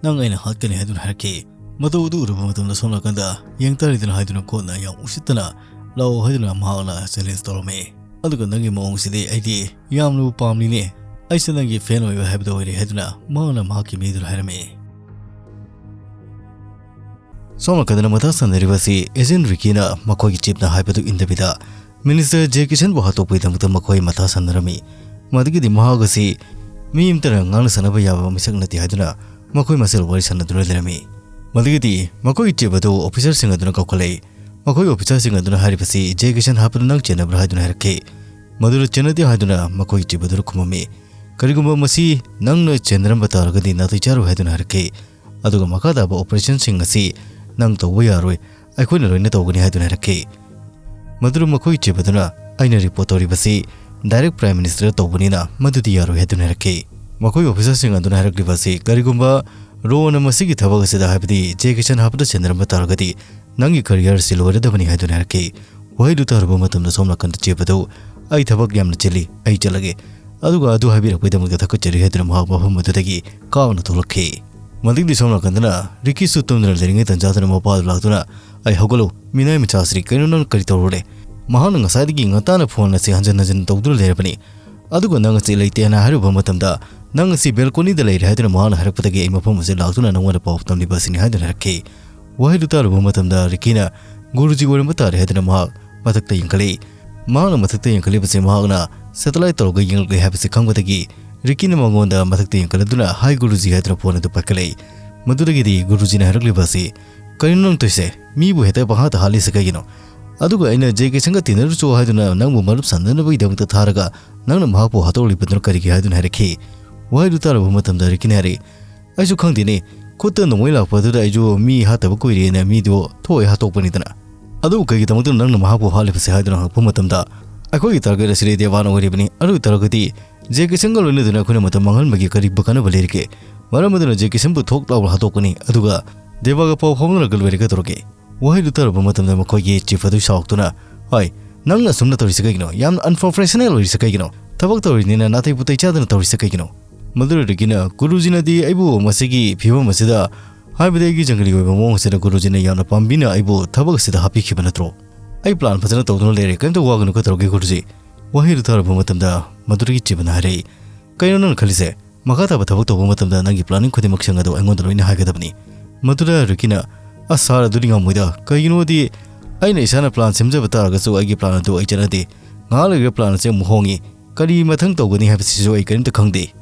"ꯅꯪ ꯑꯩꯅ ꯍꯥꯠꯀꯅꯤ" ꯍꯥꯏꯗꯨꯅ ꯍꯥꯏꯔꯛꯈꯤ꯫ ꯃꯇꯧ ꯑꯗꯨ ꯎꯔꯨꯕ ꯃꯇꯝꯗ ꯁꯣꯝ ꯅꯥꯀꯟꯗ ꯌꯦꯡꯊꯔꯤꯗꯨꯅ ꯍꯥꯏꯗꯨꯅ ꯒꯣꯠꯅ ꯌꯥꯝ ꯎꯁꯤꯠꯇꯅ "ꯂꯥꯛꯑꯣ" ꯍꯥꯏꯗꯨꯅ ꯃꯍꯥꯛꯅ challenge ꯇꯧꯔꯝꯃꯤ꯫ "ꯑꯗꯨꯒ ꯅꯪꯒꯤ ꯃꯑꯣꯡꯁꯤꯗꯤ ꯑꯩꯗꯤ ꯌꯥꯝꯅꯕꯨ ꯄꯥꯝꯂꯤꯅꯦ꯫ ꯑꯩꯁꯦ ꯅꯪꯒꯤ fan ꯑꯣꯏꯕ ꯍꯥꯏꯕꯗꯨ ꯑꯣꯏꯔꯦ" ꯍꯥꯏꯗꯨꯅ ꯃꯍꯥꯛꯅ ꯃꯍꯥꯛꯀꯤ ꯃꯤꯗꯨꯗ ꯍꯥꯏꯔꯝꯃꯤ꯫ ꯁꯣꯝ ꯅꯥꯀꯟꯗꯅ ꯃꯊꯥ ꯁꯥꯟꯅꯔꯤꯕ ꯑꯁꯤ agent ꯔꯤꯀꯤꯅ ꯃꯈꯣꯏꯒꯤ chief ꯅ ꯍꯥꯏꯕꯗꯨ ꯏꯟꯗꯕꯤꯗ minister ꯖꯦ ꯀꯤꯁꯟꯕꯨ ꯍꯥꯠꯇꯣꯛꯄꯒꯤꯗꯃꯛꯇ ꯃꯈꯣꯏ ꯃꯊꯥ ꯁꯥꯟꯅꯔꯝꯃꯤ꯫ ꯃꯗꯨꯒꯤꯗꯤ ꯃꯍꯥꯛ ꯑꯁꯤ ꯃꯤ ꯑꯃꯠꯇꯅ ꯉꯥꯡꯅ ꯁꯥꯟꯅꯕ ꯌꯥꯕ ꯃꯤꯁꯛ ꯅꯠꯇꯦ ꯍꯥꯏꯗꯨꯅ ꯃꯈꯣꯏ ꯃꯁꯦꯜ ꯋꯥꯔꯤ ꯁꯥꯟꯅꯗꯨꯅ ꯂꯩꯔꯝꯃꯤ꯫ ꯃꯗꯨꯒꯤꯗꯤ ꯃꯈꯣꯏꯒꯤ chief ꯑꯗꯨ officer ꯁꯤꯡ ꯑꯗꯨꯅ ꯀꯧꯈꯠꯂꯛꯏ꯫ ꯃꯈꯣꯏ officer ꯁꯤꯡ ꯑꯗꯨꯅ ꯍꯥꯏꯔꯤꯕꯁꯤ "ꯖꯦ ꯀꯤꯁꯟ ꯍꯥꯠꯄꯗꯨ ꯅꯪ ꯆꯦꯟꯅꯕ꯭ꯔꯥ?" ꯍꯥꯏꯗꯨꯅ ꯍꯥꯏꯔꯛꯈꯤ꯫ ꯃꯗꯨꯗ "ꯆꯦꯟꯅꯗꯦ" ꯍꯥꯏꯗꯨꯅ ꯃꯈꯣꯏꯒꯤ chief ꯑꯗꯨꯅ ꯈꯨꯝꯃꯝꯃꯤ꯫ "ꯀꯔꯤꯒꯨꯝꯕ ꯃꯁꯤ ꯅꯪꯅ ꯆꯦꯟꯅꯔꯝꯕ ꯇꯥꯔꯒꯗꯤ ꯅꯥꯇꯩ ꯆꯥꯔꯣꯏ" ꯍꯥꯏꯗꯨꯅ ꯍꯥꯏꯔꯛꯈꯤ꯫ ꯑꯗꯨꯒ ꯃꯈꯥ ꯇꯥꯕ operation ꯁꯤꯡ ꯑꯁꯤ ꯅꯪ ꯇꯧꯕ ꯌꯥꯔꯣꯏ, ꯑꯩꯈꯣꯏꯅ ꯂꯣꯏꯅ ꯇꯧꯒꯅꯤ ꯍꯥꯏꯗꯨꯅ ꯍꯥꯏꯔꯛꯈꯤ꯫ ꯃꯗꯨꯗ ꯃꯈꯣꯏꯒꯤ chief ꯑꯗꯨꯅ "ꯑꯩꯅ report ꯇꯧꯔꯤꯕꯁꯤ direct prime minister ꯗ ꯇꯧꯕꯅꯤꯅ ꯃꯗꯨꯗꯤ ꯌꯥꯔꯣꯏ" ꯍꯥꯏꯗꯨꯅ ꯍꯥꯏꯔꯛꯈꯤ꯫ ꯃꯈꯣꯏ officer ꯁꯤꯡ ꯑꯗꯨꯅ ꯍꯥꯏꯔꯛꯂꯤꯕ ꯑꯁꯤ "ꯀꯔꯤꯒꯨꯝꯕ ꯔꯣꯅ ꯃꯁꯤꯒꯤ ꯊꯕꯛ ꯑꯁꯤꯗ, ꯍꯥꯏꯕꯗꯤ ꯖꯦ ꯀꯤꯁꯟ ꯍꯥꯞꯄꯗ ꯆꯦꯟꯅꯔꯝꯕ ꯇꯥꯔꯒꯗꯤ ꯅꯪꯒꯤ career ꯑꯁꯤ ꯂꯣꯏꯔꯗꯕꯅꯤ" ꯍꯥꯏꯗꯨꯅ ꯍꯥꯏꯔꯛꯈꯤ꯫ ꯋꯥꯍꯩꯗꯨ ꯇꯥꯔꯨꯕ ꯃꯇꯝꯗ ꯁꯣꯝ ꯅꯥꯀꯟꯗ chief ꯑꯗꯨ "ꯑꯩ ꯊꯕꯛ ꯌꯥꯝꯅ ꯆꯤꯜꯂꯤ, ꯑꯩ ꯆꯠꯂꯒꯦ꯫ ꯑꯗꯨꯒ ꯑꯗꯨ ꯍꯥꯏꯕꯤꯔꯛꯄꯒꯤꯗꯃꯛꯇ ꯊꯥꯒꯠꯆꯔꯤ" ꯍꯥꯏꯗꯨꯅ ꯃꯍꯥꯛ ꯃꯐꯝ ꯑꯗꯨꯗꯒꯤ ꯀꯥꯎꯅ ꯊꯣꯛꯂꯛꯈꯤ꯫ ꯃꯗꯨꯒꯤ ꯁꯣꯝ ꯅꯥꯀꯟꯗꯅ ꯔꯤꯀꯤꯁꯨ ꯇꯨꯝꯗꯨꯅ ꯂꯩꯔꯤꯉꯩ ꯇꯟꯖꯥꯗꯨꯅ ꯃꯄꯥꯗꯨ ꯂꯥꯛꯇꯨꯅ, "ꯑꯩ ꯍꯧꯒꯠꯂꯨ, ꯃꯤꯅꯥꯏ ꯃꯆꯥꯁꯤꯗꯤ ꯀꯩꯅꯣ ꯅꯪ ꯀꯔꯤ ꯇꯧꯔꯨꯔꯦ? ꯃꯍꯥꯛꯅ ꯉꯁꯥꯏꯗꯒꯤ ꯉꯟꯇꯥꯅ phone ꯑꯁꯤ ꯍꯟꯖꯤꯟ ꯍꯟꯖꯤꯟ ꯇꯧꯗꯨꯅ ꯂꯩꯔꯕꯅꯤ꯫ ꯑꯗꯨꯒ ꯅꯪ ꯑꯁꯤ ꯂꯩꯇꯦ" ꯍꯥꯏꯅ ꯍꯥꯏꯔꯨꯕ ꯃꯇꯝꯗ, "ꯅꯪ ꯑꯁꯤ balcony ꯗ ꯂꯩꯔꯦ" ꯍꯥꯏꯗꯨꯅ ꯃꯍꯥꯛꯅ ꯍꯥꯏꯔꯛꯄꯗꯒꯤ ꯑꯩ ꯃꯐꯝ ꯑꯁꯤꯗ ꯂꯥꯛꯇꯨꯅ ꯅꯪꯉꯣꯟꯗ ꯄꯥꯎ ꯇꯝꯂꯤꯕ ꯑꯁꯤꯅꯤ" ꯍꯥꯏꯗꯨꯅ ꯍꯥꯏꯔꯛꯈꯤ꯫ ꯋꯥꯍꯩꯗꯨ ꯇꯥꯔꯨꯕ ꯃꯇꯝꯗ ꯔꯤꯀꯤꯅ "ꯒꯨꯔꯨꯖꯤ ꯑꯣꯏꯔꯝꯕ ꯇꯥꯔꯦ" ꯍꯥꯏꯗꯨꯅ ꯃꯍꯥꯛ ꯃꯊꯛꯇ ꯌꯦꯡꯈꯠꯂꯛꯏ꯫ ꯃꯍꯥꯛꯅ ꯃꯊꯛꯇ ꯌꯦꯡꯈꯠꯂꯤꯕꯁꯤ ꯃꯍꯥꯛꯅ satellite ꯇꯧꯔꯒ ꯌꯦꯡꯂꯛꯂꯦ ꯍꯥꯏꯕꯁꯤ ꯈꯪꯕꯗꯒꯤ ꯔꯤꯀꯤꯅ ꯃꯉꯣꯟꯗ ꯃꯊꯛꯇ ꯌꯦꯡꯈꯠꯂꯗꯨꯅ "Hi ꯒꯨꯔꯨꯖꯤ" ꯍꯥꯏꯗꯨꯅ phone ꯑꯗꯨ ꯄꯥꯏꯈꯠꯂꯛꯏ꯫ ꯃꯗꯨꯗꯒꯤꯗꯤ ꯒꯨꯔꯨꯖꯤꯅ ꯍꯥꯏꯔꯛꯂꯤꯕ ꯑꯁꯤ, "ꯀꯔꯤꯅꯣ ꯅꯪ ꯇꯧꯔꯤꯁꯦ? ꯃꯤꯕꯨ ꯍꯦꯛꯇ ꯄꯪꯍꯥꯠꯇ ꯍꯥꯠꯂꯤꯁꯦ ꯀꯩꯒꯤꯅꯣ? ꯑꯗꯨꯒ ꯑꯩꯅ ꯖꯦ ꯀꯤꯁꯟꯒ ꯇꯤꯟꯅꯔꯨꯆꯣ ꯍꯥꯏꯗꯨꯅ ꯅꯪꯕꯨ ꯃꯔꯨꯞ ꯁꯥꯟꯅꯅꯕꯒꯤꯗꯃꯛꯇ ꯊꯥꯔꯒ ꯅꯪꯅ ꯃꯍꯥꯛꯄꯨ ꯍꯥꯠꯇꯣꯛꯂꯤꯕꯗꯨꯅ ꯀꯔꯤꯒꯤ ꯍꯥꯏꯗꯨꯅ ꯍꯥꯏꯔꯛꯈꯤ꯫ ꯋꯥꯍꯩꯗꯨ ꯇꯥꯔꯕ ꯃꯇꯝꯗ ꯔꯤꯀꯤꯅ ꯍꯥꯏꯔꯛꯏ, "ꯑꯩꯁꯨ ꯈꯪꯗꯦꯅꯦ, ꯈꯨꯠꯇ ꯅꯣꯡꯃꯩ ꯂꯥꯛꯄꯗꯨꯗ ꯑꯩꯁꯨ ꯃꯤ ꯍꯥꯠꯇꯕ ꯀꯨꯏꯔꯦꯅ ꯃꯤꯗꯨ ꯊꯣꯛꯑꯦ ꯍꯥꯠꯇꯣꯛꯄꯅꯤꯗꯅ꯫ ꯑꯗꯨꯕꯨ ꯀꯩꯒꯤꯗꯃꯛꯇ ꯅꯪꯅ ꯃꯍꯥꯛꯄꯨ ꯍꯥꯠꯂꯤꯕꯁꯦ?" ꯍꯥꯏꯗꯨꯅ ꯍꯪꯉꯛꯄ ꯃꯇꯝꯗ, "ꯑꯩꯈꯣꯏꯒꯤ ꯇꯥꯔꯒꯦꯠ ꯑꯁꯤꯗꯤ ꯗꯦꯕꯥꯟ ꯑꯣꯏꯔꯤꯕꯅꯤ, ꯑꯗꯨ ꯑꯣꯏ ꯇꯥꯔꯒꯗꯤ ꯖꯦ ꯀꯤꯁꯟꯒ ꯂꯣꯏꯅꯗꯨꯅ ꯑꯩꯈꯣꯏꯅ ꯃꯇꯝ ꯃꯥꯡꯍꯟꯕꯒꯤ ꯀꯔꯤꯕꯨ ꯀꯥꯟꯅꯕ ꯂꯩꯔꯤꯒꯦ? ꯃꯔꯝ ꯑꯗꯨꯅ ꯖꯦ ꯀꯤꯁꯟꯕꯨ ꯊꯣꯛ ꯂꯥꯎꯅ ꯍꯥꯠꯇꯣꯛꯄꯅꯤ, ꯑꯗꯨꯒ ꯗꯦꯕꯥꯒ ꯄꯥꯎ ꯐꯥꯎꯅꯔꯒ ꯂꯣꯏꯔꯦ, ꯀꯩꯗꯧꯔꯒꯦ?" ꯋꯥꯍꯩꯗꯨ ꯇꯥꯔꯕ ꯃꯇꯝꯗ ꯃꯈꯣꯏꯒꯤ ꯆꯤꯐ ꯑꯗꯨ ꯁꯥꯎꯔꯛꯇꯨꯅ, "ꯍꯣꯏ, ꯅꯪꯅ ꯑꯁꯨꯝꯅ ꯇꯧꯔꯤꯁꯦ ꯀꯩꯒꯤꯅꯣ? ꯌꯥꯝꯅ ꯑꯟꯄ꯭ꯔꯣꯐꯦꯁꯅꯦꯜ ꯑꯣꯏꯔꯤꯁꯦ ꯀꯩꯒꯤꯅꯣ? ꯊꯕꯛ ꯇꯧꯔꯤꯅꯤꯅ ꯅꯥꯇꯩ ꯄꯨꯇꯩ ꯆꯥꯗꯅ ꯇꯧꯔꯤꯁꯦ ꯀꯩꯒꯤꯅꯣ?" ꯃꯗꯨꯗ ꯔꯤꯀꯤꯅ, "ꯒꯨꯔꯨꯖꯤꯅꯗꯤ ꯑꯩꯕꯨ ꯃꯁꯤꯒꯤ ꯐꯤꯕꯝ ꯑꯁꯤꯗ, ꯍꯥꯏꯕꯗꯤ ꯑꯩꯒꯤ ꯖꯪꯒꯂꯤ ꯑꯣꯏꯕ ꯃꯑꯣꯡ ꯑꯁꯤꯗ ꯒꯨꯔꯨꯖꯤꯅ ꯌꯥꯝꯅ ꯄꯥꯝꯕꯤꯅ ꯑꯩꯕꯨ ꯊꯕꯛ ꯑꯁꯤꯗ ꯍꯥꯞꯄꯤꯈꯤꯕ ꯅꯠꯇ꯭ꯔꯣ? ꯑꯩ ꯄ꯭ꯂꯥꯟ ꯐꯖꯅ ꯇꯧꯗꯨꯅ ꯂꯩꯔꯦ, ꯀꯔꯤꯝꯇ ꯋꯥꯒꯅꯨ, ꯀꯩꯗꯧꯔꯒꯦ ꯒꯨꯔꯨꯖꯤ?" ꯋꯥꯍꯩꯗꯨ ꯇꯥꯔꯕ ꯃꯇꯝꯗ ꯃꯗꯨꯗꯒꯤ ꯆꯤꯐꯅ ꯍꯥꯏꯔꯛꯏ, "ꯀꯩꯅꯣ ꯅꯪꯅ ꯈꯜꯂꯤꯁꯦ? ꯃꯈꯥ ꯇꯥꯕ ꯊꯕꯛ ꯇꯧꯕ ꯃꯇꯝꯗ ꯅꯪꯒꯤ ꯄ꯭ꯂꯥꯅꯤꯡ ꯈꯨꯗꯤꯡꯃꯛꯁꯤꯡ ꯑꯗꯨ ꯑꯩꯉꯣꯟꯗ ꯂꯣꯏꯅ ꯍꯥꯏꯒꯗꯕꯅꯤ꯫" ꯃꯗꯨꯗ ꯔꯤꯀꯤꯅ, "ꯑꯁ ꯁꯥꯔ, ꯑꯗꯨꯗꯤ ꯉꯝꯃꯣꯏꯗ꯫ ꯀꯩꯒꯤꯅꯣꯗꯤ ꯑꯩꯅ ꯏꯁꯥꯅ ꯄ꯭ꯂꯥꯟ ꯁꯦꯝꯖꯕ ꯇꯥꯔꯒꯁꯨ ꯑꯩꯒꯤ ꯄ꯭ꯂꯥꯟ ꯑꯗꯨ ꯑꯩ ꯆꯠꯅꯗꯦ꯫ ꯉꯥꯏꯍꯥꯛ ꯂꯩꯔꯒ ꯄ꯭ꯂꯥꯟ ꯑꯁꯤ ꯑꯃꯨꯛ ꯍꯣꯡꯉꯤ꯫ ꯀꯔꯤ ꯃꯊꯪ ꯇꯧꯒꯅꯤ ꯍꯥꯏꯕꯁꯤꯁꯨ ꯑꯩ ꯀꯔꯤꯝꯇ ꯈꯪꯗꯦ꯫"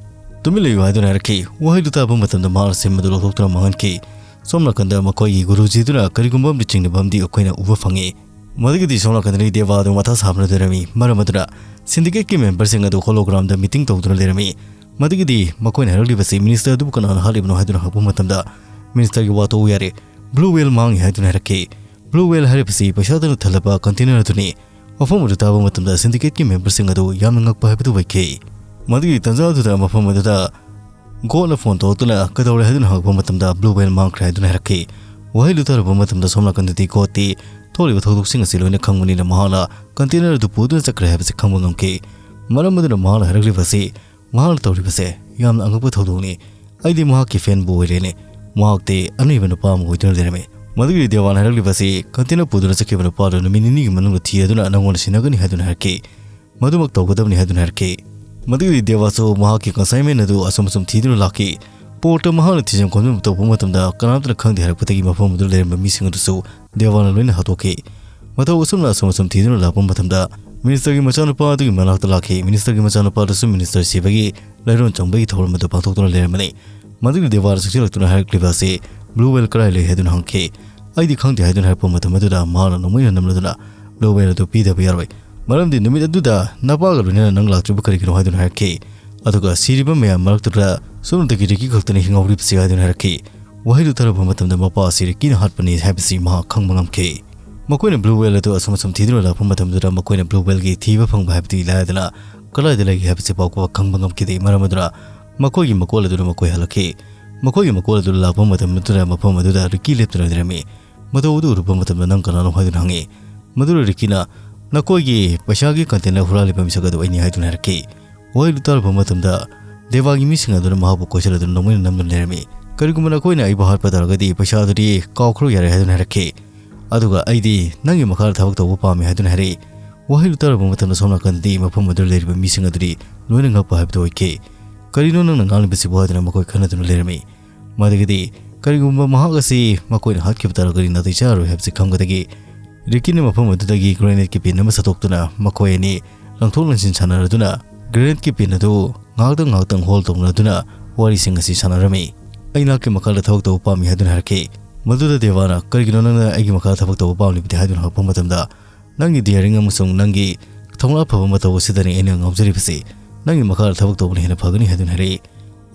"ꯇꯨꯃꯤꯟ ꯂꯩꯌꯨ" ꯍꯥꯏꯗꯨꯅ ꯍꯥꯏꯔꯛꯈꯤ꯫ ꯋꯥꯍꯩꯗꯨ ꯇꯥꯕ ꯃꯇꯝꯗ ꯃꯍꯥꯛꯅ ꯁꯤꯝ ꯑꯗꯨ ꯂꯧꯊꯣꯛꯇꯨꯅ ꯃꯥꯡꯍꯟꯈꯤ꯫ ꯁꯣꯝ ꯅꯥꯀꯟꯗ ꯃꯈꯣꯏꯒꯤ ꯒꯨꯔꯨꯖꯤꯗꯨꯅ ꯀꯔꯤꯒꯨꯝꯕ ꯑꯃꯗꯤ ꯆꯤꯡꯅꯕ ꯑꯃꯗꯤ ꯑꯩꯈꯣꯏꯅ ꯎꯕ ꯐꯪꯉꯤ꯫ ꯃꯗꯨꯒꯤꯗꯤ ꯁꯣꯝ ꯅꯥꯀꯟꯗꯗꯤ ꯗꯦꯕꯥ ꯑꯗꯨ ꯃꯊꯥ ꯁꯥꯕꯅ ꯂꯩꯔꯝꯃꯤ꯫ ꯃꯔꯝ ꯑꯗꯨꯅ ꯁꯤꯟꯗꯤꯀꯦꯠꯀꯤ ꯃꯦꯝꯕꯔꯁꯤꯡ ꯑꯗꯨ ꯍꯣꯂꯣꯒ꯭ꯔꯥꯝꯗ ꯃꯤꯇꯤꯡ ꯇꯧꯗꯨꯅ ꯂꯩꯔꯝꯃꯤ꯫ ꯃꯗꯨꯒꯤꯗꯤ ꯃꯈꯣꯏꯅ ꯍꯥꯏꯔꯛꯂꯤꯕꯁꯤ ꯃꯤꯅꯤꯁꯇꯔ ꯑꯗꯨꯕꯨ ꯀꯅꯥꯅ ꯍꯥꯠꯂꯤꯕꯅꯣ ꯍꯥꯏꯗꯨꯅ ꯍꯪꯉꯛꯄ ꯃꯇꯝꯗ ꯃꯤꯅꯤꯁꯇꯔꯒꯤ ꯋꯥ ꯇꯣꯛꯎ ꯌꯥꯔꯦ, ꯕ꯭ꯂꯨ ꯋꯦꯜ ꯃꯥꯡꯉꯤ ꯍꯥꯏꯗꯨꯅ ꯍꯥꯏꯔꯛꯈꯤ꯫ ꯕ꯭ꯂꯨ ꯋꯦꯜ ꯍꯥꯏꯔꯤꯕꯁꯤ ꯄꯩꯁꯥꯗꯨꯅ ꯊꯜꯂꯕ ꯀꯟꯇꯦꯅꯔ ꯑꯗꯨꯅꯤ꯫ ꯋꯥꯐꯝ ꯑꯗꯨ ꯇꯥꯕ ꯃꯇꯝꯗ ꯁꯤꯟꯗꯤꯀꯦꯠꯀꯤ ꯃꯦꯝꯕꯔꯁꯤꯡ ꯑꯗꯨ ꯌꯥꯝꯅ ꯉꯛꯄ ꯍꯥꯏꯕꯗꯨ ꯑꯣꯏꯈꯤ꯫ ꯃꯗꯨꯒꯤ ꯇꯥꯟꯖꯥ ꯑꯗꯨꯗ ꯃꯐꯝ ꯑꯗꯨꯗ ꯒꯣꯗꯅ ꯐꯣꯟ ꯇꯧꯔꯛꯇꯨꯅ ꯀꯩꯗꯧꯔꯦ ꯍꯥꯏꯗꯨꯅ ꯍꯪꯉꯛꯄ ꯃꯇꯝꯗ ꯕ꯭ꯂꯨ ꯋꯦꯜ ꯃꯥꯡꯈ꯭ꯔꯦ ꯍꯥꯏꯗꯨꯅ ꯍꯥꯏꯔꯛꯈꯤ꯫ ꯋꯥꯍꯩꯗꯨ ꯇꯥꯔꯕ ꯃꯇꯝꯗ ꯁꯣꯝ ꯅꯥꯀꯟꯗꯗꯤ ꯒꯣꯗꯇꯤ ꯊꯣꯛꯂꯤꯕ ꯊꯧꯗꯣꯛꯁꯤꯡ ꯑꯁꯤ ꯂꯣꯏꯅ ꯈꯪꯕꯅꯤꯅ ꯃꯍꯥꯛꯅ ꯀꯟꯇꯦꯅꯔ ꯑꯗꯨ ꯄꯨꯗꯨꯅ ꯆꯠꯈ꯭ꯔꯦ ꯍꯥꯏꯕꯁꯤ ꯈꯪꯕ ꯉꯝꯈꯤ꯫ ꯃꯔꯝ ꯑꯗꯨꯅ ꯃꯍꯥꯛꯅ ꯍꯥꯏꯔꯛꯂꯤꯕꯁꯤ ꯃꯍꯥꯛꯅ ꯇꯧꯔꯤꯕꯁꯦ ꯌꯥꯝꯅ ꯑꯉꯛꯄ ꯊꯧꯗꯣꯛꯅꯤ꯫ ꯑꯩꯗꯤ ꯃꯍꯥꯛꯀꯤ ꯐꯦꯟꯕꯨ ꯑꯣꯏꯔꯦꯅꯦ꯫ ꯃꯍꯥꯛꯇꯤ ꯑꯅꯩꯕ ꯅꯨꯄꯥ ꯑꯃ ꯑꯣꯏꯗꯨꯅ ꯂꯩꯔꯝꯃꯤ꯫ ꯃꯗꯨꯒꯤꯗꯤ ꯗꯦꯋꯥꯟ ꯍꯥꯏꯔꯛꯂꯤꯕꯁꯤ ꯀꯟꯇꯦꯅꯔ ꯄꯨꯗꯨꯅ ꯆꯠꯈꯤꯕ ꯅꯨꯄꯥꯗꯨ ꯅꯨꯃꯤꯠ ꯅꯤꯅꯤꯒꯤ ꯃꯅꯨꯡꯗ ꯊꯤꯔꯗꯨꯅ ꯅꯪꯉꯣꯟꯗ ꯁꯤꯟꯅꯒꯅꯤ ꯍꯥꯏꯗꯨꯅ ꯍꯥꯏꯔꯛꯈꯤ꯫ ꯃꯗꯨꯃꯛ ꯇꯧꯒꯗꯕꯅꯤ ꯍꯥꯏꯗꯨꯅ ꯍꯥꯏꯔꯛꯈꯤ꯫ ꯃꯗꯨꯒꯤꯗꯤ ꯗꯦꯋꯥꯁꯨ ꯃꯍꯥꯛꯀꯤ ꯀꯟꯁꯥꯏꯟꯃꯦꯟ ꯑꯗꯨ ꯑꯁꯨꯝ ꯑꯁꯨꯝ ꯊꯤꯗꯨꯅ ꯂꯥꯛꯈꯤ꯫ ꯄꯣꯔꯠꯇ ꯃꯍꯥꯛꯅ ꯊꯤꯖꯤꯟ ꯈꯣꯝꯖꯤꯟꯕ ꯇꯧꯕ ꯃꯇꯝꯗ ꯀꯅꯥꯝꯇꯅ ꯈꯪꯗꯦ ꯍꯥꯏꯔꯛꯄꯗꯒꯤ ꯃꯐꯝ ꯑꯗꯨꯗ ꯂꯩꯔꯝꯕ ꯃꯤꯁꯤꯡ ꯑꯗꯨꯁꯨ ꯗꯦꯋꯥꯟꯅ ꯂꯣꯏꯅ ꯍꯥꯠꯇꯣꯛꯈꯤ꯫ ꯃꯇꯧ ꯑꯁꯨꯝꯅ ꯑꯁꯨꯝ ꯑꯁꯨꯝ ꯊꯤꯗꯨꯅ ꯂꯥꯛꯄ ꯃꯇꯝꯗ ꯃꯤꯅꯤꯁꯇꯔꯒꯤ ꯃꯆꯥꯅꯨꯄꯥ ꯑꯗꯨꯒꯤ ꯃꯅꯥꯛꯇ ꯂꯥꯛꯈꯤ꯫ ꯃꯤꯅꯤꯁꯇꯔꯒꯤ ꯃꯆꯥꯅꯨꯄꯥꯗꯨꯁꯨ ꯃꯤꯅꯤꯁꯇꯔ ꯁꯤꯕꯒꯤ ꯂꯩꯔꯣꯟ ꯆꯪꯕꯒꯤ ꯊꯧꯔꯝ ꯑꯗꯨ ꯄꯥꯡꯊꯣꯛꯇꯨꯅ ꯂꯩꯔꯝꯕꯅꯤ꯫ ꯃꯗꯨꯒꯤ ꯗꯦꯋꯥꯟꯅ ꯆꯪꯁꯤꯜꯂꯛꯇꯨꯅ ꯍꯥꯏꯔꯛꯂꯤꯕ ꯑꯁꯤ ꯕ꯭ꯂꯨ ꯋꯦꯜ ꯀꯗꯥꯏ ꯂꯩ ꯍꯥꯏꯗꯨꯅ ꯍꯪꯈꯤ꯫ "ꯑꯩꯗꯤ ꯈꯪꯗꯦ" ꯍꯥꯏꯗꯨꯅ ꯍꯥꯏꯔꯛꯄ ꯃꯇꯝ ꯑꯗꯨꯗ ꯃꯍꯥꯛꯅ ꯅꯣꯡꯃꯩꯅ ꯅꯝꯂꯗꯨꯅ blue whale ꯑꯗꯨ ꯄꯤꯗꯕ ꯌꯥꯔꯣꯏ, ꯃꯔꯝꯗꯤ ꯅꯨꯃꯤꯠ ꯑꯗꯨꯗ ꯅꯄꯥꯒ ꯂꯣꯏꯅꯅ ꯅꯪ ꯂꯥꯛꯇ꯭ꯔꯤꯕ ꯀꯔꯤꯒꯤꯅꯣ ꯍꯥꯏꯗꯨꯅ ꯍꯥꯏꯔꯛꯈꯤ꯫ ꯑꯗꯨꯒ ꯁꯤꯔꯤꯕ ꯃꯌꯥꯝ ꯃꯔꯛꯇꯨꯗ ꯁꯣꯝꯗꯒꯤ ꯔꯤꯀꯤ ꯈꯛꯇꯅꯤ ꯍꯤꯡꯍꯧꯔꯤꯕꯁꯤ ꯍꯥꯏꯗꯨꯅ ꯍꯥꯏꯔꯛꯈꯤ꯫ ꯋꯥꯍꯩꯗꯨ ꯇꯥꯔꯕ ꯃꯇꯝꯗ ꯃꯄꯥ ꯑꯁꯤ ꯔꯤꯀꯤꯅ ꯍꯥꯠꯄꯅꯤ ꯍꯥꯏꯕꯁꯤ ꯃꯍꯥꯛ ꯈꯪꯕ ꯉꯝꯈꯤ꯫ ꯃꯈꯣꯏꯅ blue whale ꯑꯗꯨ ꯑꯁꯨꯝ ꯑꯁꯨꯝ ꯊꯤꯗꯨꯅ ꯂꯥꯛꯄ ꯃꯇꯝꯗꯨꯗ ꯃꯈꯣꯏꯅ blue whale ꯒꯤ ꯊꯤꯕ ꯐꯪꯕ ꯍꯥꯏꯕꯗꯤ ꯂꯥꯏꯗꯅ ꯀꯗꯥꯏꯗ ꯂꯩꯒꯦ ꯍꯥꯏꯕꯁꯤ ꯐꯥꯎꯕ ꯈꯪꯕ ꯉꯝꯈꯤꯗꯦ꯫ ꯃꯔꯝ ꯑꯗꯨꯅ ꯃꯈꯣꯏꯒꯤ ꯃꯀꯣꯜ ꯑꯗꯨꯅ ꯃꯈꯣꯏ ꯍꯜꯂꯛꯈꯤ꯫ ꯃꯈꯣꯏꯒꯤ ꯃꯀꯣꯜ ꯑꯗꯨ ꯂꯥꯛꯄ ꯃꯇꯝ ꯑꯗꯨꯗ ꯃꯐꯝ ꯑꯗꯨꯗ ꯔꯤꯀꯤ ꯂꯦꯞꯇꯨꯅ ꯂꯩꯔꯝꯃꯤ꯫ ꯃꯇꯧ ꯑꯗꯨ ꯎꯔꯨꯕ ꯃꯇꯝꯗ "ꯅꯪ ꯀꯅꯥꯅꯣ?" ꯍꯥꯏꯗꯨꯅ ꯍꯪꯉꯤ꯫ ꯃꯗꯨꯗ ꯔꯤꯀꯤꯅ "ꯅꯈꯣꯏꯒꯤ ꯄꯩꯁꯥꯒꯤ container ꯍꯨꯔꯥꯜꯂꯤꯕ ꯃꯤꯁꯛ ꯑꯗꯨ ꯑꯩꯅꯤ" ꯍꯥꯏꯗꯨꯅ ꯍꯥꯏꯔꯛꯈꯤ꯫ ꯋꯥꯍꯩꯗꯨ ꯇꯥꯔꯨꯕ ꯃꯇꯝꯗ ꯗꯦꯕꯥꯒꯤ ꯃꯤꯁꯤꯡ ꯑꯗꯨꯅ ꯃꯍꯥꯛꯄꯨ ꯀꯣꯏꯁꯤꯜꯂꯗꯨꯅ ꯅꯣꯡꯃꯩꯅ ꯅꯝꯗꯨꯅ ꯂꯩꯔꯝꯃꯤ꯫ "ꯀꯔꯤꯒꯨꯝꯕ ꯅꯈꯣꯏꯅ ꯑꯩꯕꯨ ꯍꯥꯠꯄ ꯇꯥꯔꯒꯗꯤ ꯄꯩꯁꯥ ꯑꯗꯨꯗꯤ ꯀꯥꯎꯈ꯭ꯔꯣ ꯌꯥꯔꯦ" ꯍꯥꯏꯗꯨꯅ ꯍꯥꯏꯔꯛꯈꯤ꯫ ꯑꯗꯨꯒ "ꯑꯩꯗꯤ ꯅꯪꯒꯤ ꯃꯈꯥꯗ ꯊꯕꯛ ꯇꯧꯕ ꯄꯥꯝꯃꯤ" ꯍꯥꯏꯗꯨꯅ ꯍꯥꯏꯔꯛꯏ꯫ ꯋꯥꯍꯩꯗꯨ ꯇꯥꯔꯨꯕ ꯃꯇꯝꯗ ꯁꯣꯝ ꯅꯥꯀꯟꯗꯗꯤ ꯃꯐꯝ ꯑꯗꯨꯗ ꯂꯩꯔꯤꯕ ꯃꯤꯁꯤꯡ ꯑꯗꯨꯗꯤ ꯂꯣꯏꯅ ꯉꯛꯄ ꯍꯥꯏꯕꯗꯨ ꯑꯣꯏꯈꯤ꯫ "ꯀꯔꯤꯅꯣ ꯅꯪꯅ ꯉꯥꯡꯂꯤꯕꯁꯤꯕꯨ?" ꯍꯥꯏꯗꯨꯅ ꯃꯈꯣꯏ ꯈꯟꯅꯗꯨꯅ ꯂꯩꯔꯝꯃꯤ꯫ ꯃꯗꯨꯒꯤꯗꯤ ꯀꯔꯤꯒꯨꯝꯕ ꯃꯍꯥꯛ ꯑꯁꯤ ꯃꯈꯣꯏꯅ ꯍꯥꯠꯈꯤꯕ ꯇꯥꯔꯒꯗꯤ ꯅꯥꯇꯩ ꯆꯥꯔꯔꯣꯏ ꯍꯥꯏꯕꯁꯤ ꯈꯪꯕꯗꯒꯤ ꯔꯤꯀꯤꯅ ꯃꯐꯝ ꯑꯗꯨꯗꯒꯤ grenade ꯀꯤ pin ꯑꯃ ꯁꯠꯇꯣꯛꯇꯨꯅ ꯃꯈꯣꯏ ꯑꯅꯤ ꯂꯪꯊꯣꯛ ꯂꯪꯁꯤꯟ ꯁꯥꯟꯅꯔꯗꯨꯅ grenade ꯀꯤ pin ꯑꯗꯨ ꯉꯥꯏꯍꯥꯛꯇꯪ ꯉꯥꯏꯍꯥꯛꯇꯪ hold ꯇꯧꯅꯗꯨꯅ ꯋꯥꯔꯤꯁꯤꯡ ꯑꯁꯤ ꯁꯥꯟꯅꯔꯝꯃꯤ꯫ "ꯑꯩ ꯅꯍꯥꯛꯀꯤ ꯃꯈꯥꯗ ꯊꯕꯛ ꯇꯧꯕ ꯄꯥꯝꯃꯤ" ꯍꯥꯏꯗꯨꯅ ꯍꯥꯏꯔꯛꯈꯤ꯫ ꯃꯗꯨꯗ ꯗꯦꯕꯥꯅ "ꯀꯔꯤꯒꯤꯅꯣ ꯅꯪꯅ ꯑꯩꯒꯤ ꯃꯈꯥꯗ ꯊꯕꯛ ꯇꯧꯕ ꯄꯥꯝꯂꯤꯕꯗꯤ?" ꯍꯥꯏꯗꯨꯅ ꯍꯪꯉꯛꯄ ꯃꯇꯝꯗ "ꯅꯪꯒꯤ daring ꯑꯃꯁꯨꯡ ꯅꯪꯒꯤ ꯊꯧꯅꯥ ꯐꯕ ꯃꯇꯧ ꯑꯁꯤꯗꯅꯤ ꯑꯩꯅ ꯉꯥꯎꯖꯔꯤꯕꯁꯤ꯫ ꯅꯪꯒꯤ ꯃꯈꯥꯗ ꯊꯕꯛ ꯇꯧꯕꯅ ꯍꯦꯟꯅ ꯐꯒꯅꯤ" ꯍꯥꯏꯗꯨꯅ ꯍꯥꯏꯔꯛꯏ꯫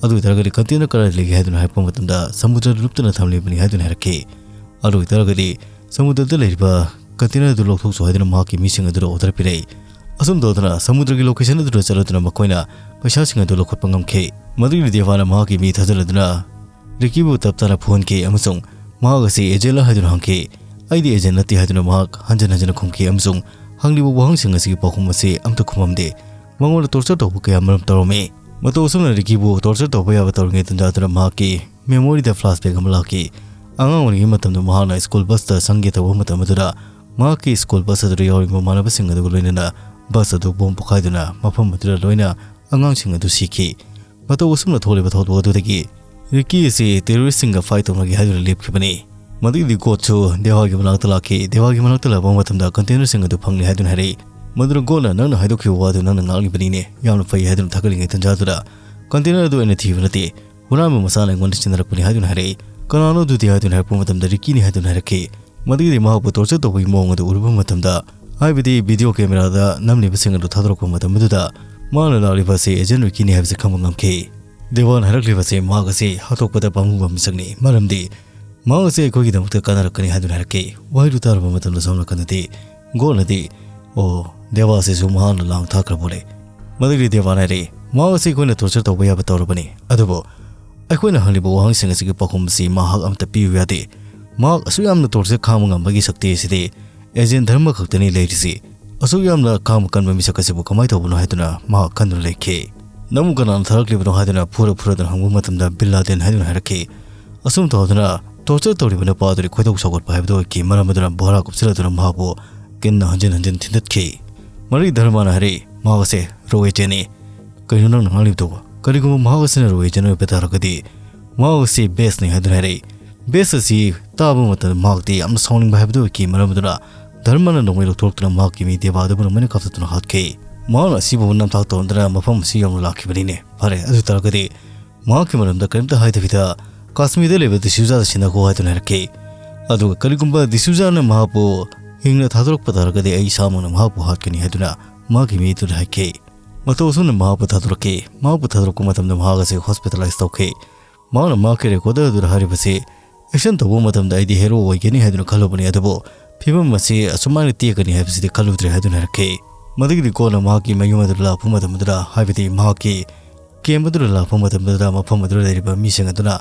"ꯑꯗꯨ ꯑꯣꯏꯇꯥꯔꯒꯗꯤ container ꯀꯗꯥꯏꯗ ꯂꯩꯒꯦ?" ꯍꯥꯏꯗꯨꯅ ꯍꯥꯏꯔꯛꯄ ꯃꯇꯝꯗ "ꯁꯃꯨꯗ꯭ꯔꯗ ꯂꯨꯞꯇꯨꯅ ꯊꯝꯂꯤꯕꯅꯤ" ꯍꯥꯏꯗꯨꯅ ꯍꯥꯏꯔꯛꯈꯤ꯫ "ꯑꯗꯨ ꯑꯣꯏꯇꯥꯔꯒꯗꯤ ꯁꯃꯨꯗ꯭ꯔꯗ ꯂꯩꯔꯤꯕ container ꯑꯗꯨ ꯂꯧꯊꯣꯛꯆꯧ" ꯍꯥꯏꯗꯨꯅ ꯃꯍꯥꯛꯀꯤ ꯃꯤꯁꯤꯡ ꯑꯗꯨꯗ order ꯄꯤꯔꯛꯏ꯫ ꯑꯁꯨꯝ ꯇꯧꯗꯅ ꯁꯃꯨꯗ꯭ꯔꯒꯤ location ꯑꯗꯨꯗ ꯆꯠꯂꯗꯨꯅ ꯃꯈꯣꯏꯅ ꯄꯩꯁꯥꯁꯤꯡ ꯑꯗꯨ ꯂꯧꯈꯠꯄ ꯉꯝꯈꯤ꯫ ꯃꯗꯨꯒꯤ ꯗꯦꯕꯥꯅ ꯃꯍꯥꯛꯀꯤ ꯃꯤ ꯊꯥꯖꯤꯜꯂꯗꯨꯅ ꯔꯤꯀꯤꯕꯨ ꯇꯞ ꯇꯥꯅ ꯐꯨꯍꯟꯈꯤ ꯑꯃꯁꯨꯡ ꯃꯍꯥꯛ ꯑꯁꯤ agent ꯂ ꯍꯥꯏꯗꯨꯅ ꯍꯪꯈꯤ꯫ "ꯑꯩꯗꯤ agent ꯅꯠꯇꯦ" ꯍꯥꯏꯗꯨꯅ ꯃꯍꯥꯛ ꯍꯟꯖꯤꯟ ꯍꯟꯖꯤꯟꯅ ꯈꯨꯝꯈꯤ ꯑꯃꯁꯨꯡ ꯍꯪꯂꯤꯕ ꯋꯥꯍꯪꯁꯤꯡ ꯑꯁꯤꯒꯤ ꯄꯥꯎꯈꯨꯝ ꯑꯁꯤ ꯑꯝꯇ ꯈꯨꯝꯃꯝꯗꯦ꯫ ꯃꯉꯣꯟꯗ torture ꯇꯧꯕ ꯀꯌꯥ ꯃꯔꯨꯝ ꯇꯧꯔꯝꯃꯤ꯫ ꯃꯇꯧ ꯑꯁꯨꯝꯅ ꯔꯤꯀꯤꯕꯨ torture ꯇꯧꯕ ꯌꯥꯕ ꯇꯧꯔꯤꯉꯩ ꯇꯟꯖꯥꯗꯨꯗ ꯃꯍꯥꯛꯀꯤ memory ꯗ flashback ꯑꯃ ꯂꯥꯛꯈꯤ꯫ ꯑꯉꯥꯡ ꯑꯣꯏꯔꯤꯉꯩ ꯃꯇꯝꯗ ꯃꯍꯥꯛꯅ school bus ꯇ ꯆꯪꯒꯦ ꯇꯧꯕ ꯃꯇꯝ ꯑꯗꯨꯗ ꯃꯍꯥꯛꯀꯤ school bus ꯑꯗꯨꯗ ꯌꯥꯎꯔꯤꯕ ꯃꯃꯥꯟꯅꯕꯁꯤꯡ ꯑꯗꯨꯒ ꯂꯣꯏꯅꯅ bus ꯑꯗꯨ bomb ꯄꯣꯈꯥꯏꯗꯨꯅ ꯃꯐꯝ ꯑꯗꯨꯗ ꯂꯣꯏꯅ ꯑꯉꯥꯡꯁꯤꯡ ꯑꯗꯨ ꯁꯤꯈꯤ꯫ ꯃꯇꯧ ꯑꯁꯨꯝꯅ ꯊꯣꯛꯂꯤꯕ ꯊꯧꯗꯣꯛ ꯑꯗꯨꯗꯒꯤ ꯔꯤꯀꯤ ꯑꯁꯤ terrorist ꯁꯤꯡꯒ fight ꯇꯧꯅꯒꯦ ꯍꯥꯏꯗꯨꯅ ꯂꯦꯞꯈꯤꯕꯅꯤ꯫ ꯃꯗꯨꯒꯤꯗꯤ ꯒꯣꯠꯁꯨ ꯗꯦꯋꯥꯒꯤ ꯃꯅꯥꯛꯇ ꯂꯥꯛꯈꯤ꯫ ꯗꯦꯋꯥꯒꯤ ꯃꯅꯥꯛꯇ ꯂꯥꯛꯄ ꯃꯇꯝꯗ container ꯁꯤꯡ ꯑꯗꯨ ꯐꯪꯂꯦ ꯍꯥꯏꯗꯨꯅ ꯍꯥꯏꯔꯛꯏ꯫ ꯃꯗꯨꯗ ꯒꯣꯠꯅ "ꯅꯪꯅ ꯍꯥꯏꯗꯣꯛꯈꯤꯕ ꯋꯥꯗꯨ ꯅꯪꯅ ꯉꯥꯛꯂꯤꯕꯅꯤꯅꯦ, ꯌꯥꯝꯅ ꯐꯩ" ꯍꯥꯏꯗꯨꯅ ꯊꯥꯒꯠꯂꯤꯉꯩ ꯇꯟꯖꯥꯗꯨꯗ "container ꯑꯗꯨ ꯑꯩꯅ ꯊꯤꯕ ꯅꯠꯇꯦ, ꯍꯨꯔꯥꯟꯕ ꯃꯁꯥꯅ ꯑꯩꯉꯣꯟꯗ ꯁꯤꯟꯅꯔꯛꯄꯅꯤ" ꯍꯥꯏꯗꯨꯅ ꯍꯥꯏꯔꯛꯏ꯫ "ꯀꯅꯥꯅꯣ ꯑꯗꯨꯗꯤ?" ꯍꯥꯏꯗꯨꯅ ꯍꯥꯏꯔꯛꯄ ꯃꯇꯝꯗ ꯔꯤꯀꯤꯅꯤ ꯍꯥꯏꯗꯨꯅ ꯍꯥꯏꯔꯛꯈꯤ꯫ ꯃꯗꯨꯒꯤꯗꯤ ꯃꯍꯥꯛꯄꯨ torture ꯇꯧꯕꯒꯤ ꯃꯑꯣꯡ ꯑꯗꯨ ꯎꯔꯨꯕ ꯃꯇꯝꯗ, ꯍꯥꯏꯕꯗꯤ video camera ꯗ ꯅꯝꯂꯤꯕꯁꯤꯡ ꯑꯗꯨ ꯊꯥꯗꯣꯔꯛꯄ ꯃꯇꯝ ꯑꯗꯨꯗ, ꯃꯥꯅ ꯂꯥꯛꯂꯤꯕ ꯑꯁꯤ agent ꯔꯤꯀꯤꯅꯤ ꯍꯥꯏꯕꯁꯤ ꯈꯪꯕ ꯉꯝꯈꯤ꯫ ꯗꯦꯕꯥꯅ ꯍꯥꯏꯔꯛꯂꯤꯕ ꯑꯁꯤ ꯃꯍꯥꯛ ꯑꯁꯤ ꯍꯥꯠꯇꯣꯛꯄꯗ ꯄꯥꯝꯃꯨꯕ ꯃꯤꯁꯛꯅꯤ, ꯃꯔꯝꯗꯤ ꯃꯍꯥꯛ ꯑꯁꯤ ꯑꯩꯈꯣꯏꯒꯤꯗꯃꯛꯇ ꯀꯥꯟꯅꯔꯛꯀꯅꯤ ꯍꯥꯏꯗꯨꯅ ꯍꯥꯏꯔꯛꯈꯤ꯫ ꯋꯥꯍꯩꯗꯨ ꯇꯥꯔꯕ ꯃꯇꯝꯗ ꯁꯣꯝ ꯅꯥꯀꯟꯗꯗꯤ ꯒꯣꯟꯅꯗꯤ, "ꯑꯣ, ꯗꯦꯕꯥ ꯑꯁꯤꯁꯨ ꯃꯍꯥꯛꯅ ꯂꯥꯡ ꯊꯥꯈ꯭ꯔꯕꯅꯦ"꯫ ꯃꯗꯨꯒꯤ ꯗꯦꯕꯥꯅ ꯍꯥꯏꯔꯛꯏ, "ꯃꯍꯥꯛ ꯑꯁꯤ ꯑꯩꯈꯣꯏꯅ torture ꯇꯧꯕ ꯌꯥꯕ ꯇꯧꯔꯕꯅꯤ, ꯑꯗꯨꯕꯨ ꯑꯩꯈꯣꯏꯅ ꯍꯪꯂꯤꯕ ꯋꯥꯍꯪꯁꯤꯡ ꯑꯁꯤꯒꯤ ꯄꯥꯎꯈꯨꯝ ꯑꯁꯤ ꯃꯍꯥꯛ ꯑꯃꯠꯇ ꯄꯤꯌꯨ ꯌꯥꯗꯦ꯫ ꯃꯍꯥꯛ ꯑꯁꯨꯛ ꯌꯥꯝꯅ torture ꯈꯥꯡꯕ ꯉꯝꯕꯒꯤ ꯁꯛꯇꯤ ꯑꯁꯤꯗꯤ agent ꯙꯔꯃ ꯈꯛꯇꯅꯤ ꯂꯩꯔꯤꯁꯤ꯫ ꯑꯁꯨꯛ ꯌꯥꯝꯅ ꯈꯥꯡꯕ ꯀꯟꯕ ꯃꯤꯁꯛ ꯑꯁꯤꯕꯨ ꯀꯃꯥꯏꯅ ꯇꯧꯕꯅꯣ?" ꯍꯥꯏꯗꯨꯅ ꯃꯍꯥꯛ ꯈꯟꯗꯨꯅ ꯂꯩꯈꯤ꯫ "ꯅꯪꯕꯨ ꯀꯅꯥꯅ ꯊꯥꯔꯛꯂꯤꯕꯅꯣ?" ꯍꯥꯏꯗꯨꯅ ꯐꯨꯔ ꯐꯨꯔꯗꯨꯅ ꯍꯪꯕ ꯃꯇꯝꯗ ꯕꯤꯟ ꯂꯥꯗꯦꯟ ꯍꯥꯏꯗꯨꯅ ꯍꯥꯏꯔꯛꯈꯤ꯫ ꯑꯁꯨꯝ ꯇꯧꯗꯨꯅ torture ꯇꯧꯔꯤꯕ ꯅꯨꯄꯥ ꯑꯗꯨꯗꯤ ꯈꯣꯏꯗꯧ ꯁꯥꯎꯒꯠꯄ ꯍꯥꯏꯕꯗꯨ ꯑꯣꯏꯈꯤ꯫ ꯃꯔꯝ ꯑꯗꯨꯅ ꯚꯣꯔꯥ ꯀꯨꯞꯁꯤꯜꯂꯗꯨꯅ ꯃꯍꯥꯛꯄꯨ ꯀꯤꯟꯅ ꯍꯟꯖꯤꯟ ꯍꯟꯖꯤꯟ ꯊꯤꯟꯗꯠꯈꯤ꯫ ꯃꯔꯤ ꯙꯔꯃꯅ ꯍꯥꯏꯔꯛꯏ, "ꯃꯍꯥꯛ ꯑꯁꯤ ꯔꯣ agent ꯅꯤ"꯫ "ꯀꯔꯤꯅꯣ ꯅꯪꯅ ꯉꯥꯡꯂꯤꯕꯗꯨꯕꯨ? ꯀꯔꯤꯒꯨꯝꯕ ꯃꯍꯥꯛ ꯑꯁꯤꯅ ꯔꯣ agent ꯑꯣꯏꯕ ꯇꯥꯔꯒꯗꯤ ꯃꯍꯥꯛ ꯑꯁꯤ base ꯅꯤ" ꯍꯥꯏꯗꯨꯅ ꯍꯥꯏꯔꯛꯏ꯫ Base ꯑꯁꯤ ꯇꯥꯕ ꯃꯇꯝꯗ ꯃꯍꯥꯛꯇꯤ ꯌꯥꯝꯅ ꯁꯥꯎꯅꯤꯡꯕ ꯍꯥꯏꯕꯗꯨ ꯑꯣꯏꯈꯤ꯫ ꯃꯔꯝ ꯑꯗꯨꯅ ꯙꯔꯃꯅ ꯅꯣꯡꯃꯩ ꯂꯧꯊꯣꯔꯛꯇꯨꯅ ꯃꯍꯥꯛꯀꯤ ꯃꯤ ꯗꯦꯕꯥ ꯑꯗꯨꯕꯨ ꯅꯣꯡꯃꯩꯅ ꯀꯥꯞꯊꯠꯇꯨꯅ ꯍꯥꯠꯈꯤ꯫ ꯃꯍꯥꯛꯅ ꯑꯁꯤꯕꯨ ꯅꯝꯊꯥꯛ ꯇꯧꯔꯝꯗꯨꯅ ꯃꯐꯝ ꯑꯁꯤ ꯌꯧꯅ ꯂꯥꯛꯈꯤꯕꯅꯤꯅꯦ꯫ ꯐꯔꯦ, ꯑꯗꯨ ꯇꯥꯔꯒꯗꯤ ꯃꯍꯥꯛꯀꯤ ꯃꯔꯝꯗ ꯀꯔꯤꯝꯇ ꯍꯥꯏꯗꯕꯤꯗ ꯀꯥꯁꯃꯤꯔꯗ ꯂꯩꯕ ꯗꯤꯁꯨꯖꯥꯗ ꯁꯤꯟꯅꯈꯣ ꯍꯥꯏꯗꯨꯅ ꯍꯥꯏꯔꯛꯈꯤ꯫ ꯑꯗꯨꯒ ꯀꯔꯤꯒꯨꯝꯕ ꯗꯤꯁꯨꯖꯥꯅ ꯃꯍꯥꯛꯄꯨ ꯍꯤꯡꯅ ꯊꯥꯗꯣꯔꯛꯄ ꯇꯥꯔꯒꯗꯤ ꯑꯩ ꯏꯁꯥꯃꯛꯅ ꯃꯍꯥꯛꯄꯨ ꯍꯥꯠꯀꯅꯤ ꯍꯥꯏꯗꯨꯅ ꯃꯍꯥꯛꯀꯤ ꯃꯤ ꯑꯗꯨꯗ ꯍꯥꯏꯈꯤ꯫ ꯃꯇꯧ ꯑꯁꯨꯝꯅ ꯃꯍꯥꯛꯄꯨ ꯊꯥꯗꯣꯔꯛꯈꯤ꯫ ꯃꯍꯥꯛꯄꯨ ꯊꯥꯗꯣꯔꯛꯄ ꯃꯇꯝꯗ ꯃꯍꯥꯛ ꯑꯁꯤ hospitalize ꯇꯧꯈꯤ꯫ ꯃꯍꯥꯛꯅ ꯃꯍꯥꯛꯀꯤ recorder ꯑꯗꯨꯗ ꯍꯥꯏꯔꯤꯕꯁꯤ, "Action ꯇꯧꯕ ꯃꯇꯝꯗ ꯑꯩꯗꯤ hero ꯑꯣꯏꯒꯅꯤ ꯍꯥꯏꯗꯨꯅ ꯈꯜꯂꯨꯕꯅꯤ, ꯑꯗꯨꯕꯨ ꯐꯤꯕꯝ ꯑꯁꯤ ꯑꯁꯨꯃꯥꯏꯅ ꯇꯦꯛꯀꯅꯤ ꯍꯥꯏꯕꯁꯤꯗꯤ ꯈꯜꯂꯨꯗ꯭ꯔꯦ" ꯍꯥꯏꯗꯨꯅ ꯍꯥꯏꯔꯛꯈꯤ꯫ ꯃꯗꯨꯒꯤꯗꯤ ꯀꯣꯟꯅ ꯃꯍꯥꯛꯀꯤ ꯃꯌꯨꯝ ꯑꯗꯨꯗ ꯂꯥꯛꯄ ꯃꯇꯝ ꯑꯗꯨꯗ, ꯍꯥꯏꯕꯗꯤ ꯃꯍꯥꯛꯀꯤ camp ꯑꯗꯨꯗ ꯂꯥꯛꯄ ꯃꯇꯝ ꯑꯗꯨꯗ ꯃꯐꯝ ꯑꯗꯨꯗ ꯂꯩꯔꯤꯕ ꯃꯤꯁꯤꯡ ꯑꯗꯨꯅ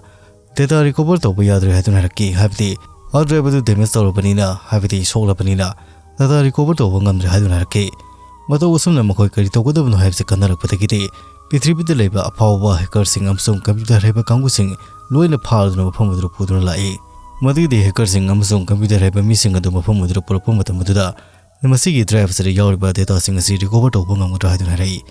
data recover ꯇꯧꯕ ꯌꯥꯗ꯭ꯔꯦ ꯍꯥꯏꯗꯨꯅ ꯍꯥꯏꯔꯛꯈꯤ꯫ ꯍꯥꯏꯕꯗꯤ hard drive ꯑꯗꯨ damage ꯇꯧꯔꯕꯅꯤꯅ, ꯍꯥꯏꯕꯗꯤ ꯁꯣꯛꯂꯕꯅꯤꯅ data recover ꯇꯧꯕ ꯉꯝꯗ꯭ꯔꯦ ꯍꯥꯏꯗꯨꯅ ꯍꯥꯏꯔꯛꯈꯤ꯫ ꯃꯇꯧ ꯑꯁꯨꯝꯅ ꯃꯈꯣꯏ ꯀꯔꯤ ꯇꯧꯒꯗꯕꯅꯣ ꯍꯥꯏꯕꯁꯤ ꯈꯟꯅꯔꯛꯄꯗꯒꯤꯗꯤ ꯄ꯭ꯔꯤꯊꯤꯕꯤꯗ ꯂꯩꯕ ꯑꯐꯥꯎꯕ hackerꯁꯤꯡ ꯑꯃꯁꯨꯡ computer ꯍꯩꯕ ꯀꯥꯡꯕꯨꯁꯤꯡ ꯂꯣꯏꯅ ꯐꯥꯗꯨꯅ ꯃꯐꯝ ꯑꯗꯨꯗ ꯄꯨꯗꯨꯅ ꯂꯥꯛꯏ꯫ ꯃꯗꯨꯒꯤꯗꯤ hackerꯁꯤꯡ ꯑꯃꯁꯨꯡ computer ꯍꯩꯕ ꯃꯤꯁꯤꯡ ꯑꯗꯨ ꯃꯐꯝ ꯑꯗꯨꯗ ꯄꯨꯔꯛꯄ ꯃꯇꯝ ꯑꯗꯨꯗ ꯃꯁꯤꯒꯤ drive ꯑꯁꯤꯗ ꯌꯥꯎꯔꯤꯕ dataꯁꯤꯡ ꯑꯁꯤ recover ꯇꯧꯕ ꯉꯝꯒꯗ꯭ꯔꯥ ꯍꯥꯏꯗꯨꯅ ꯍꯥꯏꯔꯛꯏ꯫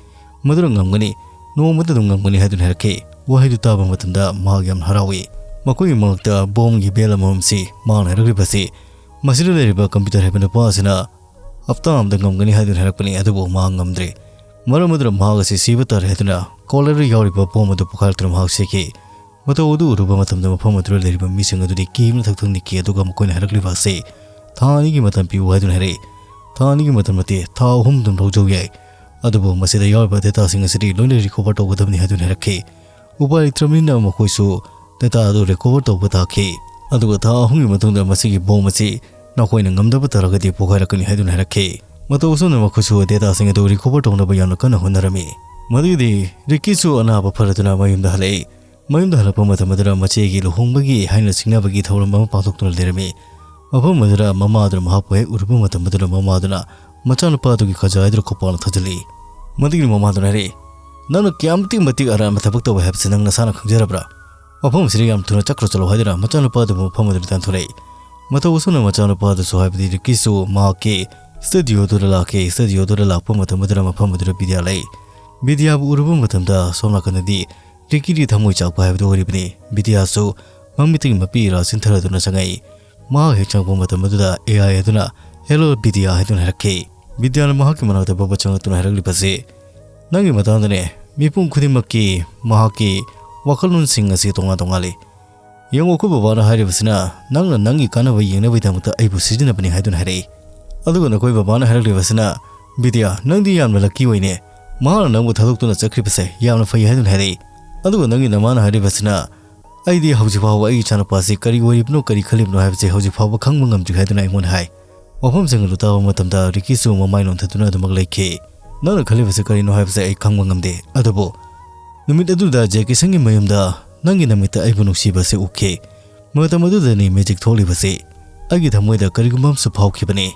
ꯃꯗꯨꯅ ꯉꯝꯒꯅꯤ, ꯅꯣꯡꯃꯗ ꯑꯗꯨꯝ ꯉꯝꯒꯅꯤ ꯍꯥꯏꯗꯨꯅ ꯍꯥꯏꯔꯛꯈꯤ꯫ ꯋꯥꯍꯩꯗꯨ ꯇꯥꯕ ꯃꯇꯝꯗ ꯃꯍꯥꯛ ꯌꯥꯝꯅ ꯍꯔꯥꯎꯏ꯫ ꯃꯈꯣꯏꯒꯤ ꯃꯔꯛꯇ bombꯒꯤ bell ꯑꯃꯃꯝꯁꯤ ꯃꯍꯥꯛꯅ ꯍꯥꯏꯔꯛꯂꯤꯕꯁꯤ, ꯃꯁꯤꯗ ꯂꯩꯔꯤꯕ computer ꯍꯩꯕ ꯅꯨꯄꯥ ꯑꯁꯤꯅ ꯍꯞꯇꯥ ꯑꯃꯗ ꯉꯝꯒꯅꯤ ꯍꯥꯏꯗꯨꯅ ꯍꯥꯏꯔꯛꯄꯅꯤ, ꯑꯗꯨꯕꯨ ꯃꯍꯥꯛ ꯉꯝꯗ꯭ꯔꯦ꯫ ꯃꯔꯝ ꯑꯗꯨꯅ ꯃꯍꯥꯛ ꯑꯁꯤ ꯁꯤꯕ ꯇꯥꯔꯦ ꯍꯥꯏꯗꯨꯅ collarꯗ ꯌꯥꯎꯔꯤꯕ bomb ꯑꯗꯨ ꯄꯣꯈꯥꯏꯔꯛꯇꯨꯅ ꯃꯍꯥꯛ ꯁꯤꯈꯤ꯫ ꯃꯇꯧ ꯑꯗꯨ ꯎꯔꯨꯕ ꯃꯇꯝꯗ ꯃꯐꯝ ꯑꯗꯨꯗ ꯂꯩꯔꯤꯕ ꯃꯤꯁꯤꯡ ꯑꯗꯨꯗꯤ ꯀꯤꯕꯅ ꯊꯛꯊꯛ ꯅꯤꯛꯈꯤ, ꯑꯗꯨꯒ ꯃꯈꯣꯏꯅ ꯍꯥꯏꯔꯛꯂꯤꯕ ꯑꯁꯤ ꯊꯥ ꯑꯅꯤꯒꯤ ꯃꯇꯝ ꯄꯤꯌꯨ ꯍꯥꯏꯗꯨꯅ ꯍꯥꯏꯔꯛꯏ꯫ ꯊꯥ ꯑꯅꯤꯒꯤ ꯃꯇꯝ ꯅꯠꯇꯦ, ꯊꯥ ꯑꯍꯨꯝ ꯑꯗꯨꯝ ꯂꯧꯖꯧ ꯌꯥꯏ, ꯑꯗꯨꯕꯨ ꯃꯁꯤꯗ ꯌꯥꯎꯔꯤꯕ ꯗꯦꯇꯥꯁꯤꯡ ꯑꯁꯤꯗꯤ ꯂꯣꯏꯅ ꯔꯤꯀꯣꯚꯔ ꯇꯧꯒꯗꯕꯅꯤ ꯍꯥꯏꯗꯨꯅ ꯍꯥꯏꯔꯛꯈꯤ꯫ ꯎꯄꯥꯏ ꯂꯩꯇ꯭ꯔꯕꯅꯤꯅ ꯃꯈꯣꯏꯁꯨ ꯗꯦꯇꯥ ꯑꯗꯨ ꯔꯤꯀꯣꯚꯔ ꯇꯧꯕ ꯇꯥꯈꯤ꯫ ꯑꯗꯨꯒ ꯊꯥ ꯑꯍꯨꯝꯒꯤ ꯃꯇꯨꯡꯗ ꯃꯁꯤꯒꯤ ꯕꯣꯝ ꯑꯁꯤ ꯅꯈꯣꯏꯅ ꯉꯝꯗꯕ ꯇꯥꯔꯒꯗꯤ ꯄꯣꯈꯥꯏꯔꯛꯀꯅꯤ ꯍꯥꯏꯗꯨꯅ ꯍꯥꯏꯔꯛꯈꯤ꯫ ꯃꯇꯧ ꯑꯁꯨꯝꯅ ꯃꯈꯣꯏꯁꯨ ꯗꯦꯇꯥꯁꯤꯡ ꯑꯗꯨ ꯔꯤꯀꯣꯚꯔ ꯇꯧꯅꯕ ꯌꯥꯝꯅ ꯀꯟꯅ ꯍꯣꯠꯅꯔꯝꯃꯤ꯫ ꯃꯗꯨꯒꯤꯗꯤ ꯔꯤꯀꯤꯁꯨ ꯑꯅꯥꯕ ꯐꯔꯗꯨꯅ ꯃꯌꯨꯝꯗ ꯍꯜꯂꯛꯏ꯫ ꯃꯌꯨꯝꯗ ꯍꯜꯂꯛꯄ ꯃꯇꯝ ꯑꯗꯨꯗ ꯃꯆꯦꯒꯤ ꯂꯨꯍꯣꯡꯕꯒꯤ ꯍꯥꯏꯅ ꯁꯤꯡꯅꯕꯒꯤ ꯊꯧꯔꯝ ꯑꯃ ꯄꯥꯡꯊꯣꯛꯇꯨꯅ ꯂꯩꯔꯝꯃꯤ꯫ ꯃꯐꯝ ꯑꯗꯨꯗ ꯃꯃꯥ ꯑꯗꯨꯅ ꯃꯍꯥꯛꯄꯨ ꯍꯦꯛ ꯎꯔꯨꯕ ꯃꯇꯝ ꯑꯗꯨꯗ ꯃꯃꯥ ꯑꯗꯨꯅ ꯃꯆꯥꯅꯨꯄꯥ ꯑꯗꯨꯒꯤ ꯈꯖꯥꯏ ꯑꯗꯨꯗ ꯈꯨꯄꯥꯛꯅ ꯊꯥꯖꯤꯜꯂꯤ꯫ ꯃꯗꯨꯒꯤ ꯃꯃꯥ ꯑꯗꯨꯅ ꯍꯥꯏꯔꯛꯏ, "ꯅꯪꯅ ꯀꯌꯥꯃꯇꯤꯛ ꯃꯇꯤꯛ ꯑꯔꯥꯟꯕ ꯊꯕꯛ ꯇꯧꯕ ꯍꯥꯏꯕꯁꯤ ꯅꯪ ꯅꯁꯥꯅ ꯈꯪꯖꯔꯕ꯭ꯔꯥ? ꯃꯐꯝ ꯑꯁꯤꯗ ꯌꯥꯝ ꯊꯨꯅ ꯆꯠꯈ꯭ꯔꯣ ꯆꯠꯂꯣ" ꯍꯥꯏꯗꯨꯅ ꯃꯆꯥꯅꯨꯄꯥ ꯑꯗꯨꯕꯨ ꯃꯐꯝ ꯑꯗꯨꯗ ꯇꯥꯟꯊꯣꯔꯛꯏ꯫ ꯃꯇꯧ ꯑꯁꯨꯝꯅ ꯃꯆꯥꯅꯨꯄꯥ ꯑꯗꯨꯁꯨ, ꯍꯥꯏꯕꯗꯤ ꯔꯤꯀꯤꯁꯨ, ꯃꯍꯥꯛꯀꯤ ꯁ꯭ꯇꯨꯗꯤꯑꯣ ꯑꯗꯨꯗ ꯂꯥꯛꯈꯤ꯫ ꯁ꯭ꯇꯨꯗꯤꯑꯣ ꯑꯗꯨꯗ ꯂꯥꯛꯄ ꯃꯇꯝ ꯑꯗꯨꯗ ꯃꯐꯝ ꯑꯗꯨꯗ ꯕꯤꯗ꯭ꯌꯥ ꯂꯩ꯫ ꯕꯤꯗ꯭ꯌꯥꯕꯨ ꯎꯔꯨꯕ ꯃꯇꯝꯗ ꯁꯣꯝ ꯅꯥꯀꯟꯗꯗꯤ ꯔꯤꯀꯤꯗꯤ ꯊꯃꯣꯏ ꯆꯥꯛꯄ ꯍꯥꯏꯕꯗꯨ ꯑꯣꯏꯔꯤꯕꯅꯤ꯫ ꯕꯤꯗ꯭ꯌꯥꯁꯨ ꯃꯃꯤꯠꯇꯒꯤ ꯃꯄꯤ ꯏꯔꯥ ꯆꯤꯟꯊꯔꯗꯨꯅ ꯆꯪꯉꯛꯏ꯫ ꯃꯍꯥꯛ ꯍꯦꯛ ꯆꯪꯉꯛꯄ ꯃꯇꯝ ꯑꯗꯨꯗ ꯑꯦ ꯑꯥꯏ ꯑꯗꯨꯅ, "ꯍꯦꯜꯂꯣ ꯕꯤꯗ꯭ꯌꯥ" ꯍꯥꯏꯗꯨꯅ ꯍꯥꯏꯔꯛꯈꯤ꯫ ꯕꯤꯗ꯭ꯌꯥꯅ ꯃꯍꯥꯛꯀꯤ ꯃꯅꯥꯛꯇ ꯐꯠ ꯐꯠ ꯆꯪꯂꯛꯇꯨꯅ ꯍꯥꯏꯔꯛꯂꯤꯕꯁꯤ, "ꯅꯪꯒꯤ ꯃꯇꯥꯡꯗꯅꯦ, ꯃꯤꯄꯨꯝ ꯈꯨꯗꯤꯡꯃꯛꯀꯤ ꯃꯍꯥꯛꯀꯤ ꯋꯥꯈꯜꯂꯣꯟꯁꯤꯡ ꯑꯁꯤ ꯇꯣꯉꯥꯟ ꯇꯣꯉꯥꯜꯂꯤ꯫ ꯌꯦꯡꯉꯨ, ꯑꯩꯈꯣꯏ ꯕꯕꯥꯅ ꯍꯥꯏꯔꯤꯕꯁꯤꯅ ꯅꯪꯅ ꯅꯪꯒꯤ ꯀꯥꯟꯅꯕ ꯌꯦꯡꯅꯕꯒꯤꯗꯃꯛꯇ ꯑꯩꯕꯨ ꯁꯤꯖꯤꯟꯅꯕꯅꯤ ꯍꯥꯏꯗꯨꯅ ꯍꯥꯏꯔꯛꯏ꯫ ꯑꯗꯨꯒ ꯅꯈꯣꯏ ꯕꯕꯥꯅ ꯍꯥꯏꯔꯛꯂꯤꯕꯁꯤꯅ, ꯕꯤꯗ꯭ꯌꯥ, ꯅꯪꯗꯤ ꯌꯥꯝꯅ ꯂꯛꯀꯤ ꯑꯣꯏꯅꯦ꯫ ꯃꯍꯥꯛꯅ ꯅꯪꯕꯨ ꯊꯥꯗꯣꯛꯇꯨꯅ ꯆꯠꯈ꯭ꯔꯤꯕꯁꯦ ꯌꯥꯝꯅ ꯐꯩ ꯍꯥꯏꯗꯨꯅ ꯍꯥꯏꯔꯛꯏ꯫ ꯑꯗꯨꯒ ꯅꯪꯒꯤ ꯅꯃꯥꯅ ꯍꯥꯏꯔꯤꯕꯁꯤꯅ, ꯑꯩꯗꯤ ꯍꯧꯖꯤꯛ ꯐꯥꯎꯕ ꯑꯩꯒꯤ ꯏꯆꯥꯅꯨꯄꯥꯁꯤ ꯀꯔꯤ ꯑꯣꯏꯔꯤꯕꯅꯣ, ꯀꯔꯤ ꯈꯜꯂꯤꯕꯅꯣ ꯍꯥꯏꯕꯁꯦ ꯍꯧꯖꯤꯛ ꯐꯥꯎꯕ ꯈꯪꯕ ꯉꯝꯗ꯭ꯔꯤ" ꯍꯥꯏꯗꯨꯅ ꯑꯩꯉꯣꯟꯗ ꯍꯥꯏ꯫ ꯋꯥꯐꯝꯁꯤꯡ ꯑꯗꯨ ꯇꯥꯕ ꯃꯇꯝꯗ ꯔꯤꯀꯤꯁꯨ ꯃꯃꯥꯏ ꯅꯣꯟꯊꯗꯨꯅ ꯑꯗꯨꯃꯛ ꯂꯩꯈꯤ꯫ "ꯅꯪꯅ ꯈꯜꯂꯤꯕꯁꯤ ꯀꯔꯤꯅꯣ ꯍꯥꯏꯕꯁꯦ ꯑꯩ ꯈꯪꯕ ꯉꯝꯗꯦ, ꯑꯗꯨꯕꯨ ꯅꯨꯃꯤꯠ ꯑꯗꯨꯗ ꯖꯦꯀꯤꯁꯟꯒꯤ ꯃꯌꯨꯝꯗ ꯅꯪꯒꯤ ꯅꯃꯤꯠꯇ ꯑꯩꯕꯨ ꯅꯨꯡꯁꯤꯕꯁꯤ ꯎꯈꯤ꯫ ꯃꯇꯝ ꯑꯗꯨꯗꯅꯤ ꯃꯦꯖꯤꯛ ꯊꯣꯛꯂꯤꯕꯁꯤ꯫ ꯑꯩꯒꯤ ꯊꯃꯣꯏꯗ ꯀꯔꯤꯒꯨꯝꯕ ꯑꯃꯁꯨ ꯐꯥꯎꯈꯤꯕꯅꯤ꯫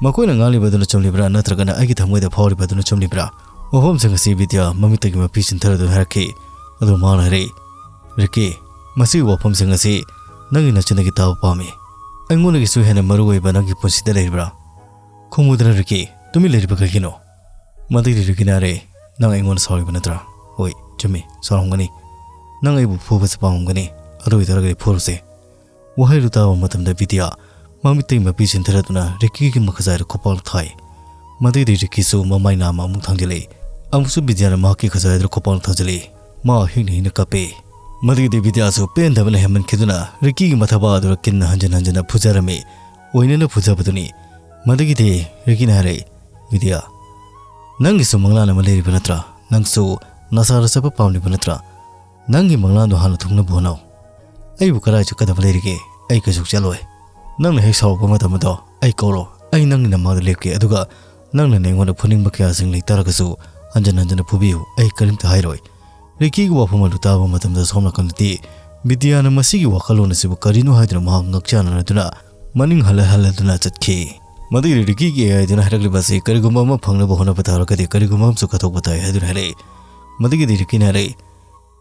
ꯃꯈꯣꯏꯅ ꯉꯥꯡꯂꯤꯕ ꯑꯗꯨꯅ ꯆꯨꯝꯂꯤꯕ꯭ꯔꯥ, ꯅꯠꯇ꯭ꯔꯒꯅ ꯑꯩꯒꯤ ꯊꯃꯣꯏꯗ ꯐꯥꯎꯔꯤꯕ ꯑꯗꯨꯅ ꯆꯨꯝꯂꯤꯕ꯭ꯔꯥ?" ꯋꯥꯐꯝꯁꯤꯡ ꯑꯁꯤ ꯕꯤꯗ꯭ꯌꯥ ꯃꯃꯤꯠꯇꯒꯤ ꯃꯄꯤ ꯆꯤꯟꯊꯔꯗꯨꯅ ꯍꯥꯏꯔꯛꯈꯤ꯫ ꯑꯗꯨ ꯃꯍꯥꯛꯅ ꯍꯥꯏꯔꯛꯏ, "ꯔꯤꯀꯤ, ꯃꯁꯤꯒꯤ ꯋꯥꯐꯝꯁꯤꯡ ꯑꯁꯤ ꯅꯪꯒꯤ ꯅꯆꯤꯟꯗꯒꯤ ꯇꯥꯕ ꯄꯥꯝꯃꯤ꯫ ꯑꯩꯉꯣꯟꯗꯒꯤꯁꯨ ꯍꯦꯟꯅ ꯃꯔꯨ ꯑꯣꯏꯕ ꯅꯪꯒꯤ ꯄꯨꯟꯁꯤꯗ ꯂꯩꯔꯤꯕ꯭ꯔꯥ?" "ꯈꯨꯝꯃꯨꯗꯅ ꯔꯤꯀꯤ, ꯇꯨꯃꯤꯟ ꯂꯩꯔꯤꯕ ꯀꯔꯤꯒꯤꯅꯣ?" ꯃꯗꯨꯒꯤ ꯔꯤꯀꯤꯅ ꯍꯥꯏꯔꯛꯏ, "ꯅꯪ ꯑꯩꯉꯣꯟꯗ ꯁꯥꯎꯔꯤꯕ ꯅꯠꯇ꯭ꯔꯥ? ꯍꯣꯏ, ꯆꯨꯝꯃꯤ, ꯁꯥꯎꯔꯝꯒꯅꯤ꯫ ꯅꯪ ꯑꯩꯕꯨ ꯐꯨꯕꯁꯤ ꯄꯥꯝꯃꯝꯒꯅꯤ, ꯑꯗꯨ ꯑꯣꯏꯇꯥꯔꯒꯗꯤ ꯐꯨꯔꯨꯁꯦ꯫" ꯋꯥꯍꯩꯗꯨ ꯇꯥꯕ ꯃꯇꯝꯗ ꯕꯤꯗ꯭ꯌꯥ ꯃꯃꯤꯠꯇꯒꯤ ꯃꯄꯤ ꯆꯤꯟꯊꯔꯗꯨꯅ ꯔꯤꯀꯤꯒꯤ ꯃꯈꯖꯥꯏꯗ ꯈꯨꯄꯥꯛꯅ ꯊꯥꯏ꯫ ꯃꯗꯨꯗꯤ ꯔꯤꯀꯤꯁꯨ ꯃꯃꯥꯏ ꯅꯥꯝꯃ ꯑꯃꯨꯛ ꯊꯥꯡꯖꯤꯜꯂꯛꯏ꯫ ꯑꯃꯨꯛꯁꯨ ꯕꯤꯗ꯭ꯌꯥꯅ ꯃꯍꯥꯛꯀꯤ ꯈꯖꯥꯏꯗ ꯈꯨꯄꯥꯛꯅ ꯊꯥꯖꯤꯜꯂꯤ꯫ ꯃꯥ ꯍꯤꯡꯅ ꯍꯤꯡꯅ ꯀꯞꯄꯤ꯫ ꯃꯗꯨꯒꯤꯗꯤ ꯕꯤꯗ꯭ꯌꯥꯁꯨ ꯄꯦꯟꯗꯕꯅ ꯍꯦꯟꯃꯟꯈꯤꯗꯨꯅ ꯔꯤꯀꯤꯒꯤ ꯃꯊꯕꯥꯛ ꯑꯗꯨ ꯀꯤꯟꯅ ꯍꯟꯖꯤꯟ ꯍꯟꯖꯤꯟꯅ ꯐꯨꯖꯔꯝꯃꯤ꯫ ꯑꯣꯏꯅꯅ ꯐꯨꯖꯕꯗꯨꯅꯤ꯫ ꯃꯗꯨꯒꯤꯗꯤ ꯔꯤꯀꯤꯅ ꯍꯥꯏꯔꯛꯏ, "ꯕꯤꯗ꯭ꯌꯥ, ꯅꯪꯒꯤꯁꯨ ꯃꯪꯂꯥꯟ ꯑꯃ ꯂꯩꯔꯤꯕ ꯅꯠꯇ꯭ꯔꯥ? ꯅꯪꯁꯨ ꯅꯁꯥꯗ ꯆꯠꯄ ꯄꯥꯝꯂꯤꯕ ꯅꯠꯇ꯭ꯔꯥ? ꯅꯪꯒꯤ ꯃꯪꯂꯥꯟꯗꯣ ꯍꯥꯟꯅ ꯊꯨꯡꯅꯕ ꯍꯣꯠꯅꯧ꯫ ꯑꯩꯕꯨ ꯀꯗꯥꯏ ꯆꯠꯀꯗꯕ ꯂꯩꯔꯤꯒꯦ? ꯑꯩ ꯀꯩꯁꯨ ꯆꯠꯂꯣꯏ꯫ ꯅꯪꯅ ꯍꯦꯛ ꯁꯥꯎꯔꯛꯄ ꯃꯇꯝ ꯑꯗꯣ ꯑꯩ ꯀꯧꯔꯣ꯫ ꯑꯩ ꯅꯪꯒꯤ ꯅꯃꯥꯡꯗ ꯂꯦꯞꯀꯦ, ꯑꯗꯨꯒ ꯅꯪꯅ ꯑꯩꯉꯣꯟꯗ ꯐꯨꯅꯤꯡꯕ ꯀꯌꯥꯁꯤꯡ ꯂꯩꯇꯥꯔꯒꯁꯨ ꯍꯟꯖꯤꯟ ꯍꯟꯖꯤꯟꯅ ꯐꯨꯕꯤꯌꯨ꯫ ꯑꯩ ꯀꯔꯤꯝꯇ ꯍꯥꯏꯔꯣꯏ꯫" ꯔꯤꯀꯤꯒꯤ ꯋꯥꯐꯝ ꯑꯗꯨ ꯇꯥꯕ ꯃꯇꯝꯗ ꯁꯣꯝ ꯅꯥꯀꯟꯗꯗꯤ ꯕꯤꯗ꯭ꯌꯥꯅ ꯃꯁꯤꯒꯤ ꯋꯥꯈꯜꯂꯣꯟ ꯑꯁꯤꯕꯨ ꯀꯔꯤꯅꯣ ꯍꯥꯏꯗꯨꯅ ꯃꯍꯥꯛ ꯉꯛꯆꯥꯟꯅꯗꯨꯅ ꯃꯅꯤꯡ ꯍꯜꯂ ꯍꯜꯂꯗꯨꯅ ꯆꯠꯈꯤ꯫ ꯃꯗꯨꯒꯤ ꯔꯤꯀꯤꯒꯤ ꯑꯦ ꯑꯥꯏꯗꯨꯅ ꯍꯥꯏꯔꯛꯂꯤꯕ ꯑꯁꯤ ꯀꯔꯤꯒꯨꯝꯕ ꯑꯃ ꯐꯪꯅꯕ ꯍꯣꯠꯅꯕ ꯇꯥꯔꯒꯗꯤ ꯀꯔꯤꯒꯨꯝꯕ ꯑꯃꯁꯨ ꯀꯠꯊꯣꯛꯄ ꯇꯥꯏ ꯍꯥꯏꯗꯨꯅ ꯍꯥꯏꯔꯛꯏ꯫ ꯃꯗꯨꯒꯤꯗꯤ ꯔꯤꯀꯤꯅ ꯍꯥꯏꯔꯛꯏ,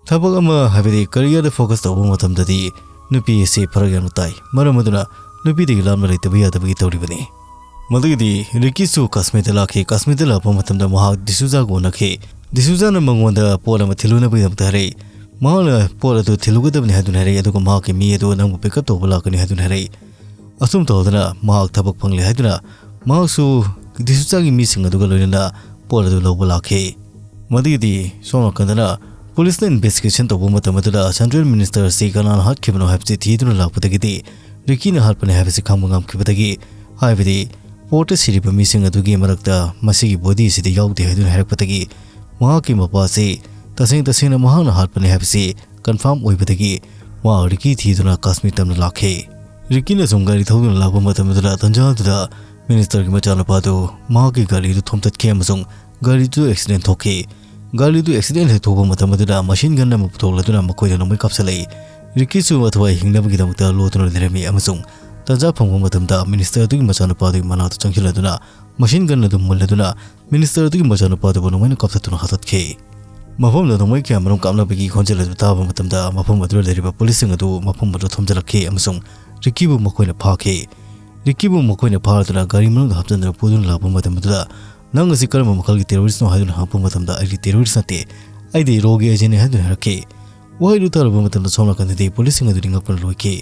"ꯊꯕꯛ ꯑꯃ, ꯍꯥꯏꯕꯗꯤ ꯀꯦꯔꯤꯌꯔꯗ ꯐꯣꯀꯁ ꯇꯧꯕ ꯃꯇꯝꯗꯗꯤ ꯅꯨꯄꯤ ꯑꯁꯤ ꯐꯔꯛ ꯌꯥꯝꯅ ꯇꯥꯏ꯫ ꯃꯔꯝ ꯑꯗꯨꯅ ꯅꯨꯄꯤꯗꯒꯤ ꯂꯥꯞꯅ ꯂꯩꯇꯕ ꯌꯥꯗꯕꯒꯤ ꯇꯧꯔꯤꯕꯅꯤ꯫" ꯃꯗꯨꯒꯤꯗꯤ ꯔꯤꯀꯤꯁꯨ ꯀꯥꯁꯃꯤꯔꯗ ꯂꯥꯛꯈꯤ꯫ ꯀꯥꯁꯃꯤꯔꯗ ꯂꯥꯛꯄ ꯃꯇꯝꯗ ꯃꯍꯥꯛ ꯗꯤꯁꯨꯖꯥꯒ ꯎꯅꯈꯤ꯫ ꯗꯤꯁꯨꯖꯥꯅ ꯃꯉꯣꯟꯗ ꯄꯣꯠ ꯑꯃ ꯊꯤꯜꯂꯨꯅꯕꯒꯤꯗꯃꯛꯇ ꯍꯥꯏꯔꯛꯏ꯫ ꯃꯍꯥꯛꯅ ꯄꯣꯠ ꯑꯗꯨ ꯊꯤꯜꯂꯨꯒꯗꯕꯅꯤ ꯍꯥꯏꯗꯨꯅ ꯍꯥꯏꯔꯛꯏ, ꯑꯗꯨꯒ ꯃꯍꯥꯛꯀꯤ ꯃꯤ ꯑꯗꯨ ꯅꯪꯕꯨ ꯄꯤꯛ ꯑꯞ ꯇꯧꯕ ꯂꯥꯛꯀꯅꯤ ꯍꯥꯏꯗꯨꯅ ꯍꯥꯏꯔꯛꯏ꯫ ꯑꯁꯨꯝ ꯇꯧꯗꯅ ꯃꯍꯥꯛ ꯊꯕꯛ ꯐꯪꯂꯦ ꯍꯥꯏꯗꯨꯅ ꯃꯍꯥꯛꯁꯨ ꯗꯤꯁꯨꯖꯥꯒꯤ ꯃꯤꯁꯤꯡ ꯑꯗꯨꯒ ꯂꯣꯏꯅꯅ ꯄꯣꯠ ꯑꯗꯨ ꯂꯧꯕ ꯂꯥꯛꯈꯤ꯫ ꯃꯗꯨꯒꯤꯗꯤ ꯁꯣꯝ ꯅꯥꯀꯟꯗꯅ ꯄꯨꯂꯤꯁꯅ ꯏꯟꯚꯦꯁꯇꯤꯒꯦꯁꯟ ꯇꯧꯕ ꯃꯇꯝ ꯑꯗꯨꯗ ꯁꯦꯟꯇ꯭ꯔꯦꯜ ꯃꯤꯅꯤꯁꯇꯔ ꯑꯁꯤ ꯀꯅꯥꯅ ꯍꯥꯠꯈꯤꯕꯅꯣ ꯍꯥꯏꯕꯁꯤ ꯊꯤꯗꯨꯅ ꯂꯥꯛꯄꯗꯒꯤꯗꯤ ꯔꯤꯀꯤꯅ ꯍꯥꯠꯄꯅꯤ ꯍꯥꯏꯕꯁꯤ ꯈꯪꯕ ꯉꯝꯈꯤꯕꯗꯒꯤ, ꯍꯥꯏꯕꯗꯤ ꯄꯣꯠꯇ ꯁꯤꯔꯤꯕ ꯃꯤꯁꯤꯡ ꯑꯗꯨꯒꯤ ꯃꯔꯛꯇ ꯃꯁꯤꯒꯤ ꯕꯣꯗꯤ ꯑꯁꯤꯗꯤ ꯌꯥꯎꯗꯦ ꯍꯥꯏꯗꯨꯅ ꯍꯥꯏꯔꯛꯄꯗꯒꯤ ꯃꯍꯥꯛꯀꯤ ꯃꯄꯥ ꯑꯁꯤ ꯇꯁꯦꯡ ꯇꯁꯦꯡꯅ ꯃꯍꯥꯛꯅ ꯍꯥꯠꯄꯅꯤ ꯍꯥꯏꯕꯁꯤ ꯀꯟꯐꯥꯔꯝ ꯑꯣꯏꯕꯗꯒꯤ ꯃꯍꯥꯛ ꯔꯤꯀꯤ ꯊꯤꯗꯨꯅ ꯀꯥꯁꯃꯤꯔ ꯇꯝꯅ ꯂꯥꯛꯈꯤ꯫ ꯔꯤꯀꯤꯅ ꯁꯨꯝ ꯒꯥꯔꯤ ꯊꯧꯗꯨꯅ ꯂꯥꯛꯄ ꯃꯇꯝꯗꯨꯗ ꯇꯟꯖꯥꯗꯨꯗ ꯃꯤꯅꯤꯁꯇꯔꯒꯤ ꯃꯆꯥꯅꯨꯄꯥꯗꯨ ꯃꯍꯥꯛꯀꯤ ꯒꯥꯔꯤꯗꯨ ꯊꯣꯝꯇꯠꯈꯤ ꯑꯃꯁꯨꯡ ꯒꯥꯔꯤꯗꯨ ꯑꯦꯛꯁꯤꯗꯦꯟ ꯊꯣꯛꯈꯤ꯫ ꯒꯥꯔꯤꯗꯨ ꯑꯦꯛꯁꯤꯗꯦꯟ ꯍꯦꯛ ꯊꯣꯛꯄ ꯃꯇꯝ ꯑꯗꯨꯗ ꯃꯁꯤꯟ ꯒꯟ ꯑꯃ ꯄꯨꯊꯣꯛꯂꯗꯨꯅ ꯃꯈꯣꯏꯗ ꯅꯣꯡꯃꯩ ꯀꯥꯞꯁꯤꯜꯂꯛꯏ꯫ ꯔꯤꯀꯤꯁꯨ ꯃꯊꯋꯥꯏ ꯍꯤꯡꯅꯕꯒꯤꯗꯃꯛꯇ ꯂꯣꯠꯇꯨꯅ ꯂꯩꯔꯝꯃꯤ ꯑꯃꯁꯨꯡ ꯇꯟꯖꯥ ꯐꯪꯕ ꯃꯇꯝꯗ ꯃꯤꯅꯤꯁꯇꯔ ꯑꯗꯨꯒꯤ ꯃꯆꯥꯅꯨꯄꯥꯗꯨꯒꯤ ꯃꯅꯥꯛꯇ ꯆꯪꯁꯤꯜꯂꯗꯨꯅ ꯃꯁꯤꯟ ꯒꯟ ꯑꯗꯨ ꯃꯨꯜꯂꯗꯨꯅ ꯃꯤꯅꯤꯁꯇꯔ ꯑꯗꯨꯒꯤ ꯃꯆꯥꯅꯨꯄꯥꯗꯨꯕꯨ ꯅꯣꯡꯃꯩꯅ ꯀꯥꯞꯊꯠꯇꯨꯅ ꯍꯥꯠꯇꯠꯈꯤ꯫ ꯃꯐꯝꯗ ꯅꯣꯡꯃꯩ ꯀꯌꯥꯃꯔꯨꯝ ꯀꯥꯞꯅꯕꯒꯤ ꯈꯣꯟꯖꯦꯜ ꯑꯗꯨ ꯇꯥꯕ ꯃꯇꯝꯗ ꯃꯐꯝ ꯑꯗꯨꯗ ꯂꯩꯔꯤꯕ ꯄꯨꯂꯤꯁꯁꯤꯡ ꯑꯗꯨ ꯃꯐꯝ ꯑꯗꯨꯗ ꯊꯣꯝꯖꯤꯜꯂꯛꯈꯤ ꯑꯃꯁꯨꯡ ꯔꯤꯀꯤꯕꯨ ꯃꯈꯣꯏꯅ ꯐꯥꯈꯤ꯫ ꯔꯤꯀꯤꯕꯨ ꯃꯈꯣꯏꯅ ꯐꯥꯔꯗꯨꯅ ꯒꯥꯔꯤ ꯃꯅꯨꯡꯗ ꯍꯥꯞꯆꯤꯟꯗꯨꯅ ꯄꯨꯗꯨꯅ ꯂꯥꯛꯄ ꯃꯇꯝ ꯑꯗꯨꯗ, "ꯅꯪ ꯑꯁꯤ ꯀꯔꯝꯕ ꯃꯈꯜꯒꯤ ꯇꯦꯔꯣꯔꯤꯁ꯭ꯠꯅꯣ?" ꯍꯥꯏꯗꯨꯅ ꯍꯪꯉꯛꯄ ꯃꯇꯝꯗ, "ꯑꯩꯗꯤ ꯇꯦꯔꯣꯔꯤꯁ꯭ꯠ ꯅꯠꯇꯦ, ꯑꯩꯗꯤ ꯔꯣꯒꯤ ꯑꯦꯖꯦꯟꯠꯅꯤ" ꯍꯥꯏꯗꯨꯅ ꯍꯥꯏꯔꯛꯈꯤ꯫ ꯋꯥꯍꯩꯗꯨ ꯇꯥꯔꯨꯕ ꯃꯇꯝꯗ ꯁꯣꯝ ꯅꯥꯀꯟꯗꯗꯤ ꯄꯨꯂꯤꯁꯁꯤꯡ ꯑꯗꯨꯗꯤ ꯉꯛꯄꯅ ꯂꯣꯏꯈꯤ꯫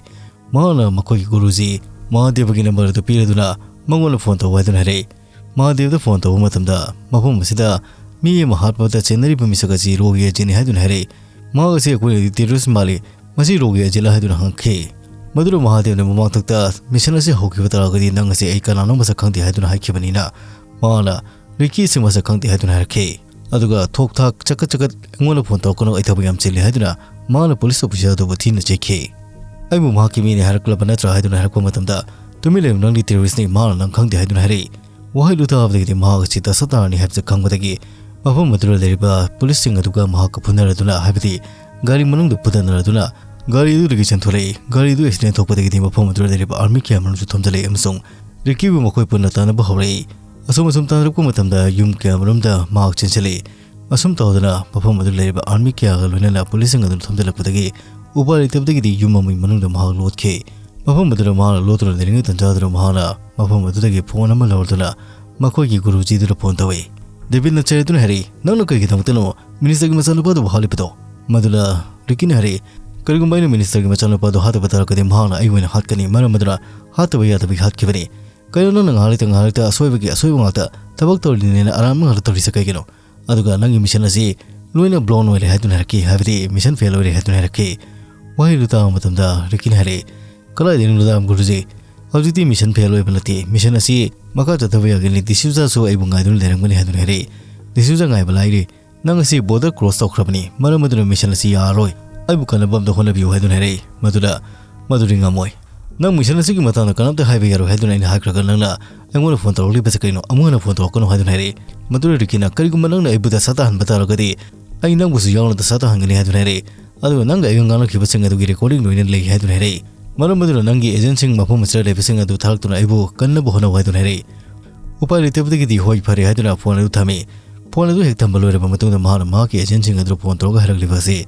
ꯃꯍꯥꯛꯅ ꯃꯈꯣꯏꯒꯤ ꯒꯨꯔꯨꯖꯤ ꯃꯍꯥꯗꯦꯕꯒꯤ ꯅꯝꯕꯔ ꯑꯗꯨ ꯄꯤꯔꯗꯨꯅ ꯃꯉꯣꯟꯗ ꯐꯣꯟ ꯇꯧ ꯍꯥꯏꯗꯨꯅ ꯍꯥꯏꯔꯛꯏ꯫ ꯃꯍꯥꯗꯦꯕꯗ ꯐꯣꯟ ꯇꯧꯕ ꯃꯇꯝꯗ ꯃꯐꯝ ꯑꯁꯤꯗ ꯃꯤ ꯑꯃ ꯍꯥꯠꯄꯗ ꯆꯦꯟꯅꯔꯤꯕ ꯃꯤꯁꯛ ꯑꯁꯤ ꯔꯣꯒꯤ ꯑꯦꯖꯦꯟꯠꯅꯤ ꯍꯥꯏꯗꯨꯅ ꯍꯥꯏꯔꯛꯏ꯫ "ꯃꯍꯥꯛ ꯑꯁꯤ ꯑꯩꯈꯣꯏꯅꯗꯤ terrorist ꯃꯥꯜꯂꯤ, ꯃꯁꯤ ꯔꯣꯒꯤ agent ꯂ?" ꯍꯥꯏꯗꯨꯅ ꯍꯪꯈꯤ꯫ ꯃꯗꯨꯗ ꯃꯍꯥꯗꯦꯕꯅ ꯃꯃꯥꯡꯊꯛꯇ, "Mission ꯑꯁꯤ ꯍꯧꯈꯤꯕ ꯇꯥꯔꯒꯗꯤ ꯅꯪ ꯑꯁꯤ ꯑꯩ ꯀꯅꯥꯅꯣ ꯃꯁꯛ ꯈꯪꯗꯦ" ꯍꯥꯏꯗꯨꯅ ꯍꯥꯏꯈꯤꯕꯅꯤꯅ, ꯃꯍꯥꯛꯅ ꯔꯤꯀꯤ ꯑꯁꯤ ꯃꯁꯛ ꯈꯪꯗꯦ ꯍꯥꯏꯗꯨꯅ ꯍꯥꯏꯔꯛꯈꯤ꯫ ꯑꯗꯨꯒ ꯊꯣꯛ ꯊꯥꯛ ꯆꯀꯠ ꯆꯀꯠ "ꯑꯩꯉꯣꯟꯗ phone ꯇꯧꯔꯛꯀꯅꯨ, ꯑꯩ ꯊꯕꯛ ꯌꯥꯝ ꯆꯤꯜꯂꯤ" ꯍꯥꯏꯗꯨꯅ ꯃꯍꯥꯛꯅ police officer ꯑꯗꯨꯕꯨ ꯊꯤꯅ ꯆꯩꯈꯤ꯫ "ꯑꯩꯕꯨ ꯃꯍꯥꯛꯀꯤ ꯃꯤꯅꯤ ꯍꯥꯏꯔꯛꯂꯕ ꯅꯠꯇ꯭ꯔꯥ?" ꯍꯥꯏꯗꯨꯅ ꯍꯥꯏꯔꯛꯄ ꯃꯇꯝꯗ, "ꯇꯨꯃꯤꯟ ꯂꯩꯌꯨ, ꯅꯪꯗꯤ terrorist ꯅꯤ, ꯃꯍꯥꯛꯅ ꯅꯪ ꯈꯪꯗꯦ" ꯍꯥꯏꯗꯨꯅ ꯍꯥꯏꯔꯛꯏ꯫ ꯋꯥꯍꯩꯗꯨ ꯇꯥꯕꯗꯒꯤꯗꯤ ꯃꯍꯥꯛ ꯑꯁꯤ ꯗꯁꯥ ꯇꯥꯔꯅꯤ ꯍꯥꯏꯕꯁꯤ ꯈꯪꯕꯗꯒꯤ ꯃꯐꯝ ꯑꯗꯨꯗ ꯂꯩꯔꯤꯕ police ꯁꯤꯡ ꯑꯗꯨꯒ ꯃꯍꯥꯛꯀ ꯐꯨꯅꯔꯗꯨꯅ, ꯍꯥꯏꯕꯗꯤ ꯒꯥꯔꯤ ꯃꯅꯨꯡꯗ ꯐꯨꯗꯅꯔꯗꯨꯅ ꯒꯥꯔꯤ ꯑꯗꯨꯗꯒꯤ ꯆꯦꯟꯊꯣꯔꯛꯏ꯫ ꯒꯥꯔꯤ ꯑꯗꯨ accident ꯊꯣꯛꯄꯗꯒꯤꯗꯤ ꯃꯐꯝ ꯑꯗꯨꯗ ꯂꯩꯔꯤꯕ army ꯀꯌꯥ ꯑꯃꯔꯣꯝꯁꯨ ꯊꯣꯝꯖꯤꯜꯂꯛꯏ ꯑꯃꯁꯨꯡ ꯔꯤꯀꯤꯕꯨ ꯃꯈꯣꯏ ꯄꯨꯟꯅ ꯇꯥꯟꯅꯕ ꯍꯧꯔꯛꯏ꯫ ꯑꯁꯨꯝ ꯑꯁꯨꯝ ꯇꯥꯟꯅꯔꯛꯄ ꯃꯇꯝꯗ ꯌꯨꯝ ꯀꯌꯥ ꯑꯃꯔꯣꯝꯗ ꯃꯍꯥꯛ ꯆꯦꯟꯁꯤꯜꯂꯛꯏ꯫ ꯑꯁꯨꯝ ꯇꯧꯗꯅ ꯃꯐꯝ ꯑꯗꯨꯗ ꯂꯩꯔꯤꯕ army ꯀꯌꯥꯒ ꯂꯣꯏꯅꯅ police ꯁꯤꯡ ꯑꯗꯨꯅ ꯊꯣꯝꯖꯤꯜꯂꯛꯄꯗꯒꯤ ꯎꯄꯥꯏ ꯂꯩꯇꯕꯗꯒꯤꯗꯤ ꯌꯨꯝ ꯑꯃꯒꯤ ꯃꯅꯨꯡꯗ ꯃꯍꯥꯛ ꯂꯣꯠꯈꯤ꯫ ꯃꯐꯝ ꯑꯗꯨꯗ ꯃꯍꯥꯛꯅ ꯂꯣꯠꯇꯨꯅ ꯂꯩꯔꯤꯉꯩ ꯇꯟꯖꯥꯗꯨꯗ ꯃꯍꯥꯛꯅ ꯃꯐꯝ ꯑꯗꯨꯗꯒꯤ phone ꯑꯃ ꯂꯧꯔꯗꯨꯅ ꯃꯈꯣꯏꯒꯤ ꯒꯨꯔꯨꯖꯤꯗꯨꯗ phone ꯇꯧꯏ꯫ ꯗꯦꯕꯤꯟꯅ ꯆꯩꯔꯗꯨꯅ ꯍꯥꯏꯔꯛꯏ, "ꯅꯪꯅ ꯀꯔꯤꯒꯤꯗꯃꯛꯇꯅꯣ minister ꯒꯤ ꯃꯆꯥꯅꯨꯄꯥꯗꯨꯕꯨ ꯍꯥꯠꯂꯤꯕꯗꯣ?" ꯃꯗꯨꯗ ꯔꯤꯀꯤꯅ ꯍꯥꯏꯔꯛꯏ, "ꯀꯔꯤꯒꯨꯝꯕ ꯑꯩꯅ minister ꯒꯤ ꯃꯆꯥꯅꯨꯄꯥꯗꯨ ꯍꯥꯠꯇꯕ ꯇꯥꯔꯒꯗꯤ ꯃꯍꯥꯛꯅ ꯑꯩ ꯑꯣꯏꯅ ꯍꯥꯠꯀꯅꯤ, ꯃꯔꯝ ꯑꯗꯨꯅ ꯍꯥꯠꯇꯕ ꯌꯥꯗꯕꯒꯤ ꯍꯥꯠꯈꯤꯕꯅꯤ꯫ ꯀꯩꯅꯣ ꯅꯪꯅ ꯉꯥꯏꯍꯥꯛ ꯂꯩꯇ ꯉꯥꯏꯍꯥꯛ ꯂꯩꯇ ꯑꯁꯣꯏꯕꯒꯤ ꯑꯁꯣꯏꯕ ꯉꯥꯛꯇ ꯊꯕꯛ ꯇꯧꯔꯤꯅꯦꯅ ꯑꯔꯥꯟꯕ ꯉꯥꯛꯇ ꯇꯧꯔꯤꯁꯦ ꯀꯩꯒꯤꯅꯣ? ꯑꯗꯨꯒ ꯅꯪꯒꯤ mission ꯑꯁꯤ ꯂꯣꯏꯅ blown ꯑꯣꯏꯔꯦ" ꯍꯥꯏꯗꯨꯅ ꯍꯥꯏꯔꯛꯈꯤ, ꯍꯥꯏꯕꯗꯤ mission fail ꯑꯣꯏꯔꯦ ꯍꯥꯏꯗꯨꯅ ꯍꯥꯏꯔꯛꯈꯤ꯫ ꯋꯥꯍꯩꯗꯨ ꯇꯥꯕ ꯃꯇꯝꯗ ꯔꯤꯀꯤꯅ ꯍꯥꯏꯔꯛꯏ, "ꯀꯗꯥꯏꯗꯒꯤꯅꯣ ꯗꯥ ꯒꯨꯔꯨꯖꯤ? ꯍꯧꯖꯤꯛꯇꯤ mission fail ꯑꯣꯏꯕ ꯅꯠꯇꯦ, mission ꯑꯁꯤ ꯃꯈꯥ ꯆꯠꯊꯕ ꯌꯥꯒꯅꯤ, ꯗꯤꯁꯨꯖꯥꯁꯨ ꯑꯩꯕꯨ ꯉꯥꯏꯗꯨꯅ ꯂꯩꯔꯝꯒꯅꯤ" ꯍꯥꯏꯗꯨꯅ ꯍꯥꯏꯔꯛꯏ꯫ ꯗꯤꯁꯨꯖꯥ ꯉꯥꯏꯕ ꯂꯥꯏꯔꯤ, ꯅꯪ ꯑꯁꯤ border cross ꯇꯧꯈ꯭ꯔꯕꯅꯤ, ꯃꯔꯝ ꯑꯗꯨꯅ mission ꯑꯁꯤ ꯌꯥꯔꯔꯣꯏ, ꯑꯩꯕꯨ ꯀꯟꯅꯕ ꯑꯝꯇ ꯍꯣꯠꯅꯕꯤꯌꯨ ꯍꯥꯏꯗꯨꯅ ꯍꯥꯏꯔꯛꯏ꯫ ꯃꯗꯨꯗ ꯃꯗꯨꯗꯤ ꯉꯝꯃꯣꯏ, ꯅꯪ mission ꯑꯁꯤꯒꯤ ꯃꯇꯥꯡꯗ ꯀꯅꯥꯝꯇ ꯍꯥꯏꯕ ꯌꯥꯔꯣꯏ ꯍꯥꯏꯗꯨꯅ ꯑꯩꯅ ꯍꯥꯏꯈ꯭ꯔꯒ ꯅꯪꯅ ꯑꯩꯉꯣꯟꯗ phone ꯇꯧꯔꯛꯂꯤꯕꯁꯦ ꯀꯩꯅꯣ? ꯑꯃꯨꯛ ꯍꯟꯅ phone ꯇꯧꯔꯛꯀꯅꯨ ꯍꯥꯏꯗꯨꯅ ꯍꯥꯏꯔꯛꯏ꯫ ꯃꯗꯨꯗ ꯔꯤꯀꯤꯅ, "ꯀꯔꯤꯒꯨꯝꯕ ꯅꯪꯅ ꯑꯩꯕꯨ ꯗꯁꯥ ꯇꯥꯍꯟꯕ ꯇꯥꯔꯒꯗꯤ ꯑꯩ ꯅꯪꯕꯨꯁꯨ ꯌꯥꯎꯅ ꯗꯁꯥ ꯇꯥꯍꯟꯒꯅꯤ" ꯍꯥꯏꯗꯨꯅ ꯍꯥꯏꯔꯛꯏ꯫ ꯑꯗꯨꯒ ꯅꯪꯒ ꯑꯩꯒ ꯉꯥꯡꯅꯈꯤꯕꯁꯤꯡ ꯑꯗꯨꯒꯤ recording ꯂꯣꯏꯅ ꯂꯩ ꯍꯥꯏꯗꯨꯅ ꯍꯥꯏꯔꯛꯏ꯫ ꯃꯔꯝ ꯑꯗꯨꯅ ꯅꯪꯒꯤ agent ꯁꯤꯡ ꯃꯐꯝ ꯑꯁꯤꯗ ꯂꯩꯕꯁꯤꯡ ꯑꯗꯨ ꯊꯥꯔꯛꯇꯨꯅ ꯑꯩꯕꯨ ꯀꯟꯅꯕ ꯍꯣꯠꯅꯧ ꯍꯥꯏꯗꯨꯅ ꯍꯥꯏꯔꯛꯏ꯫ ꯎꯄꯥꯏ ꯂꯩꯇꯕꯗꯒꯤꯗꯤ ꯍꯣꯏ ꯐꯔꯦ ꯍꯥꯏꯗꯨꯅ phone ꯑꯗꯨ ꯊꯝꯃꯤ꯫ Phone ꯑꯗꯨ ꯍꯦꯛ ꯊꯝꯕ ꯂꯣꯏꯔꯕ ꯃꯇꯨꯡꯗ ꯃꯍꯥꯛꯅ ꯃꯍꯥꯛꯀꯤ agent ꯁꯤꯡ ꯑꯗꯨꯗ phone ꯇꯧꯔꯒ ꯍꯥꯏꯔꯛꯂꯤꯕ ꯑꯁꯤ,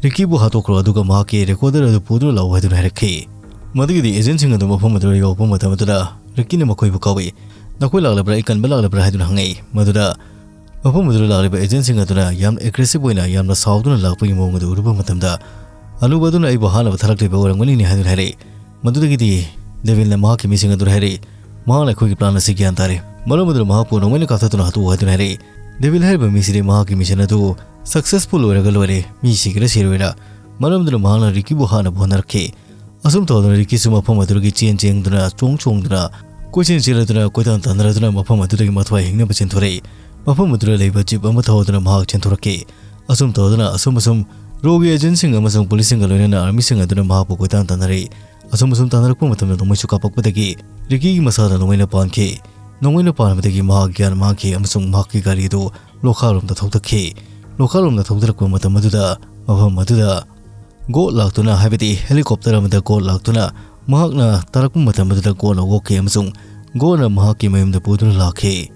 "ꯔꯤꯀꯤꯕꯨ ꯍꯥꯠꯇꯣꯛꯈ꯭ꯔꯣ, ꯑꯗꯨꯒ ꯃꯍꯥꯛꯀꯤ recorder ꯑꯗꯨ ꯄꯨꯗꯨꯅ ꯂꯥꯛꯎ" ꯍꯥꯏꯗꯨꯅ ꯍꯥꯏꯔꯛꯈꯤ꯫ ꯃꯗꯨꯒꯤꯗꯤ agent ꯁꯤꯡ ꯑꯗꯨ ꯃꯐꯝ ꯑꯗꯨꯗ ꯌꯧꯔꯛꯄ ꯃꯇꯝ ꯑꯗꯨꯗ ꯔꯤꯀꯤꯅ ꯃꯈꯣꯏꯕꯨ ꯀꯧꯏ꯫ "ꯅꯈꯣꯏ ꯂꯥꯛꯂꯕ꯭ꯔꯥ? ꯑꯩ ꯀꯟꯕ ꯂꯥꯛꯂꯕ꯭ꯔꯥ?" ꯍꯥꯏꯗꯨꯅ ꯍꯪꯉꯛꯏ꯫ ꯃꯗꯨꯗ ꯃꯐꯝ ꯑꯗꯨꯗ ꯂꯥꯛꯂꯤꯕ agent ꯁꯤꯡ ꯑꯗꯨꯅ ꯌꯥꯝꯅ aggressive ꯑꯣꯏꯅ ꯌꯥꯝꯅ ꯁꯥꯎꯗꯨꯅ ꯂꯥꯛꯄꯒꯤ ꯃꯑꯣꯡ ꯑꯗꯨ ꯎꯔꯨꯕ ꯃꯇꯝꯗ, "ꯑꯅꯨꯕ ꯑꯗꯨꯅ ꯑꯩꯕꯨ ꯍꯥꯠꯅꯕ ꯊꯥꯔꯛꯂꯤꯕ ꯑꯣꯏꯔꯝꯒꯅꯤꯅꯦ" ꯍꯥꯏꯗꯨꯅ ꯍꯥꯏꯔꯛꯏ꯫ ꯃꯗꯨꯗꯒꯤꯗꯤ ꯗꯦꯕꯤꯜꯅ ꯃꯍꯥꯛꯀꯤ ꯃꯤꯁꯤꯡ ꯑꯗꯨꯗ ꯍꯥꯏꯔꯛꯏ, "ꯃꯍꯥꯛꯅ ꯑꯩꯈꯣꯏꯒꯤ plan ꯑꯁꯤ ꯒ꯭ꯌꯥꯟ ꯇꯥꯔꯦ, ꯃꯔꯝ ꯑꯗꯨꯅ ꯃꯍꯥꯛꯄꯨ ꯅꯣꯡꯃꯩꯅ ꯀꯥꯞꯊꯠꯇꯨꯅ ꯍꯥꯠꯇꯣꯛꯎ" ꯍꯥꯏꯗꯨꯅ ꯍꯥꯏꯔꯛꯏ꯫ ꯗꯦꯕꯤꯜ ꯍꯥꯏꯔꯤꯕ ꯃꯤꯁꯤꯗꯤ ꯃꯍꯥꯛꯀꯤ ꯃꯤꯁꯟ ꯑꯗꯨ ꯁꯛꯁꯦꯁꯐꯨꯜ ꯑꯣꯏꯔꯒ ꯂꯣꯏꯔꯦ, ꯃꯤ ꯁꯤꯒꯦꯔꯥ ꯁꯤꯔꯣꯏꯔꯥ, ꯃꯔꯝ ꯑꯗꯨꯅ ꯃꯍꯥꯛꯅ ꯔꯤꯀꯤꯕꯨ ꯍꯥꯠꯅꯕ ꯍꯣꯠꯅꯔꯛꯈꯤ꯫ ꯑꯁꯨꯝ ꯇꯧꯗꯅ ꯔꯤꯀꯤꯁꯨ ꯃꯐꯝ ꯑꯗꯨꯗꯒꯤ ꯆꯦꯟ ꯆꯦꯟꯗꯨꯅ, ꯆꯣꯡ ꯆꯣꯡꯗꯨꯅ, ꯀꯣꯏꯆꯦꯟ ꯆꯦꯜꯂꯗꯨꯅ, ꯀꯣꯏꯇꯥꯟ ꯇꯥꯟꯅꯔꯗꯨꯅ ꯃꯐꯝ ꯑꯗꯨꯗꯒꯤ ꯃꯊ꯭ꯋꯥꯏ ꯍꯤꯡꯅꯕ ꯆꯦꯟꯊꯣꯔꯛꯏ꯫ ꯃꯐꯝ ꯑꯗꯨꯗ ꯂꯩꯕ ꯖꯤꯞ ꯑꯃ ꯊꯧꯗꯨꯅ ꯃꯍꯥꯛ ꯆꯦꯟꯊꯣꯔꯛꯈꯤ꯫ ꯑꯁꯨꯝ ꯇꯧꯗꯨꯅ ꯑꯁꯨꯝ ꯑꯁꯨꯝ ꯔꯣꯒꯤ ꯑꯦꯖꯦꯟꯁꯤꯡ ꯑꯃꯁꯨꯡ ꯄꯨꯂꯤꯁꯁꯤꯡꯒ ꯂꯣꯏꯅꯅ ꯑꯥꯔꯃꯤꯁꯤꯡ ꯑꯗꯨꯅ ꯃꯍꯥꯛꯄꯨ ꯀꯣꯏꯇꯥꯟ ꯇꯥꯟꯅꯔꯛꯏ꯫ ꯑꯁꯨꯝ ꯑꯁꯨꯝ ꯇꯥꯟꯅꯔꯛꯄ ꯃꯇꯝꯗ ꯅꯣꯡꯃꯩꯁꯨ ꯀꯥꯞꯄꯛꯄꯗꯒꯤ ꯔꯤꯀꯤꯒꯤ ꯃꯁꯥꯗ ꯅꯣꯡꯃꯩꯅ ꯄꯥꯟꯈꯤ꯫ ꯅꯣꯡꯃꯩꯅ ꯄꯥꯟꯕꯗꯒꯤ ꯃꯍꯥꯛ ꯒ꯭ꯌꯥꯟ ꯃꯥꯡꯈꯤ ꯑꯃꯁꯨꯡ ꯃꯍꯥꯛꯀꯤ ꯒꯥꯔꯤ ꯑꯗꯨ ꯂꯣꯈꯥꯔꯣꯝꯗ ꯊꯧꯗꯈꯤ꯫ ꯂꯣꯈꯥꯔꯣꯝꯗ ꯊꯧꯗꯔꯛꯄ ꯃꯇꯝ ꯑꯗꯨꯗ ꯃꯐꯝ ꯑꯗꯨꯗ ꯒꯣꯠ ꯂꯥꯛꯇꯨꯅ, ꯍꯥꯏꯕꯗꯤ ꯍꯦꯂꯤꯀꯣꯞꯇꯔ ꯑꯃꯗ ꯒꯣꯠ ꯂꯥꯛꯇꯨꯅ ꯃꯍꯥꯛꯅ ꯇꯥꯔꯛꯄ ꯃꯇꯝ ꯑꯗꯨꯗ ꯒꯣꯠꯅ ꯑꯣꯛꯈꯤ ꯑꯃꯁꯨꯡ ꯒꯣꯠꯅ ꯃꯍꯥꯛꯀꯤ ꯃꯌꯨꯝꯗ ꯄꯨꯗꯨꯅ ꯂꯥꯛꯈꯤ꯫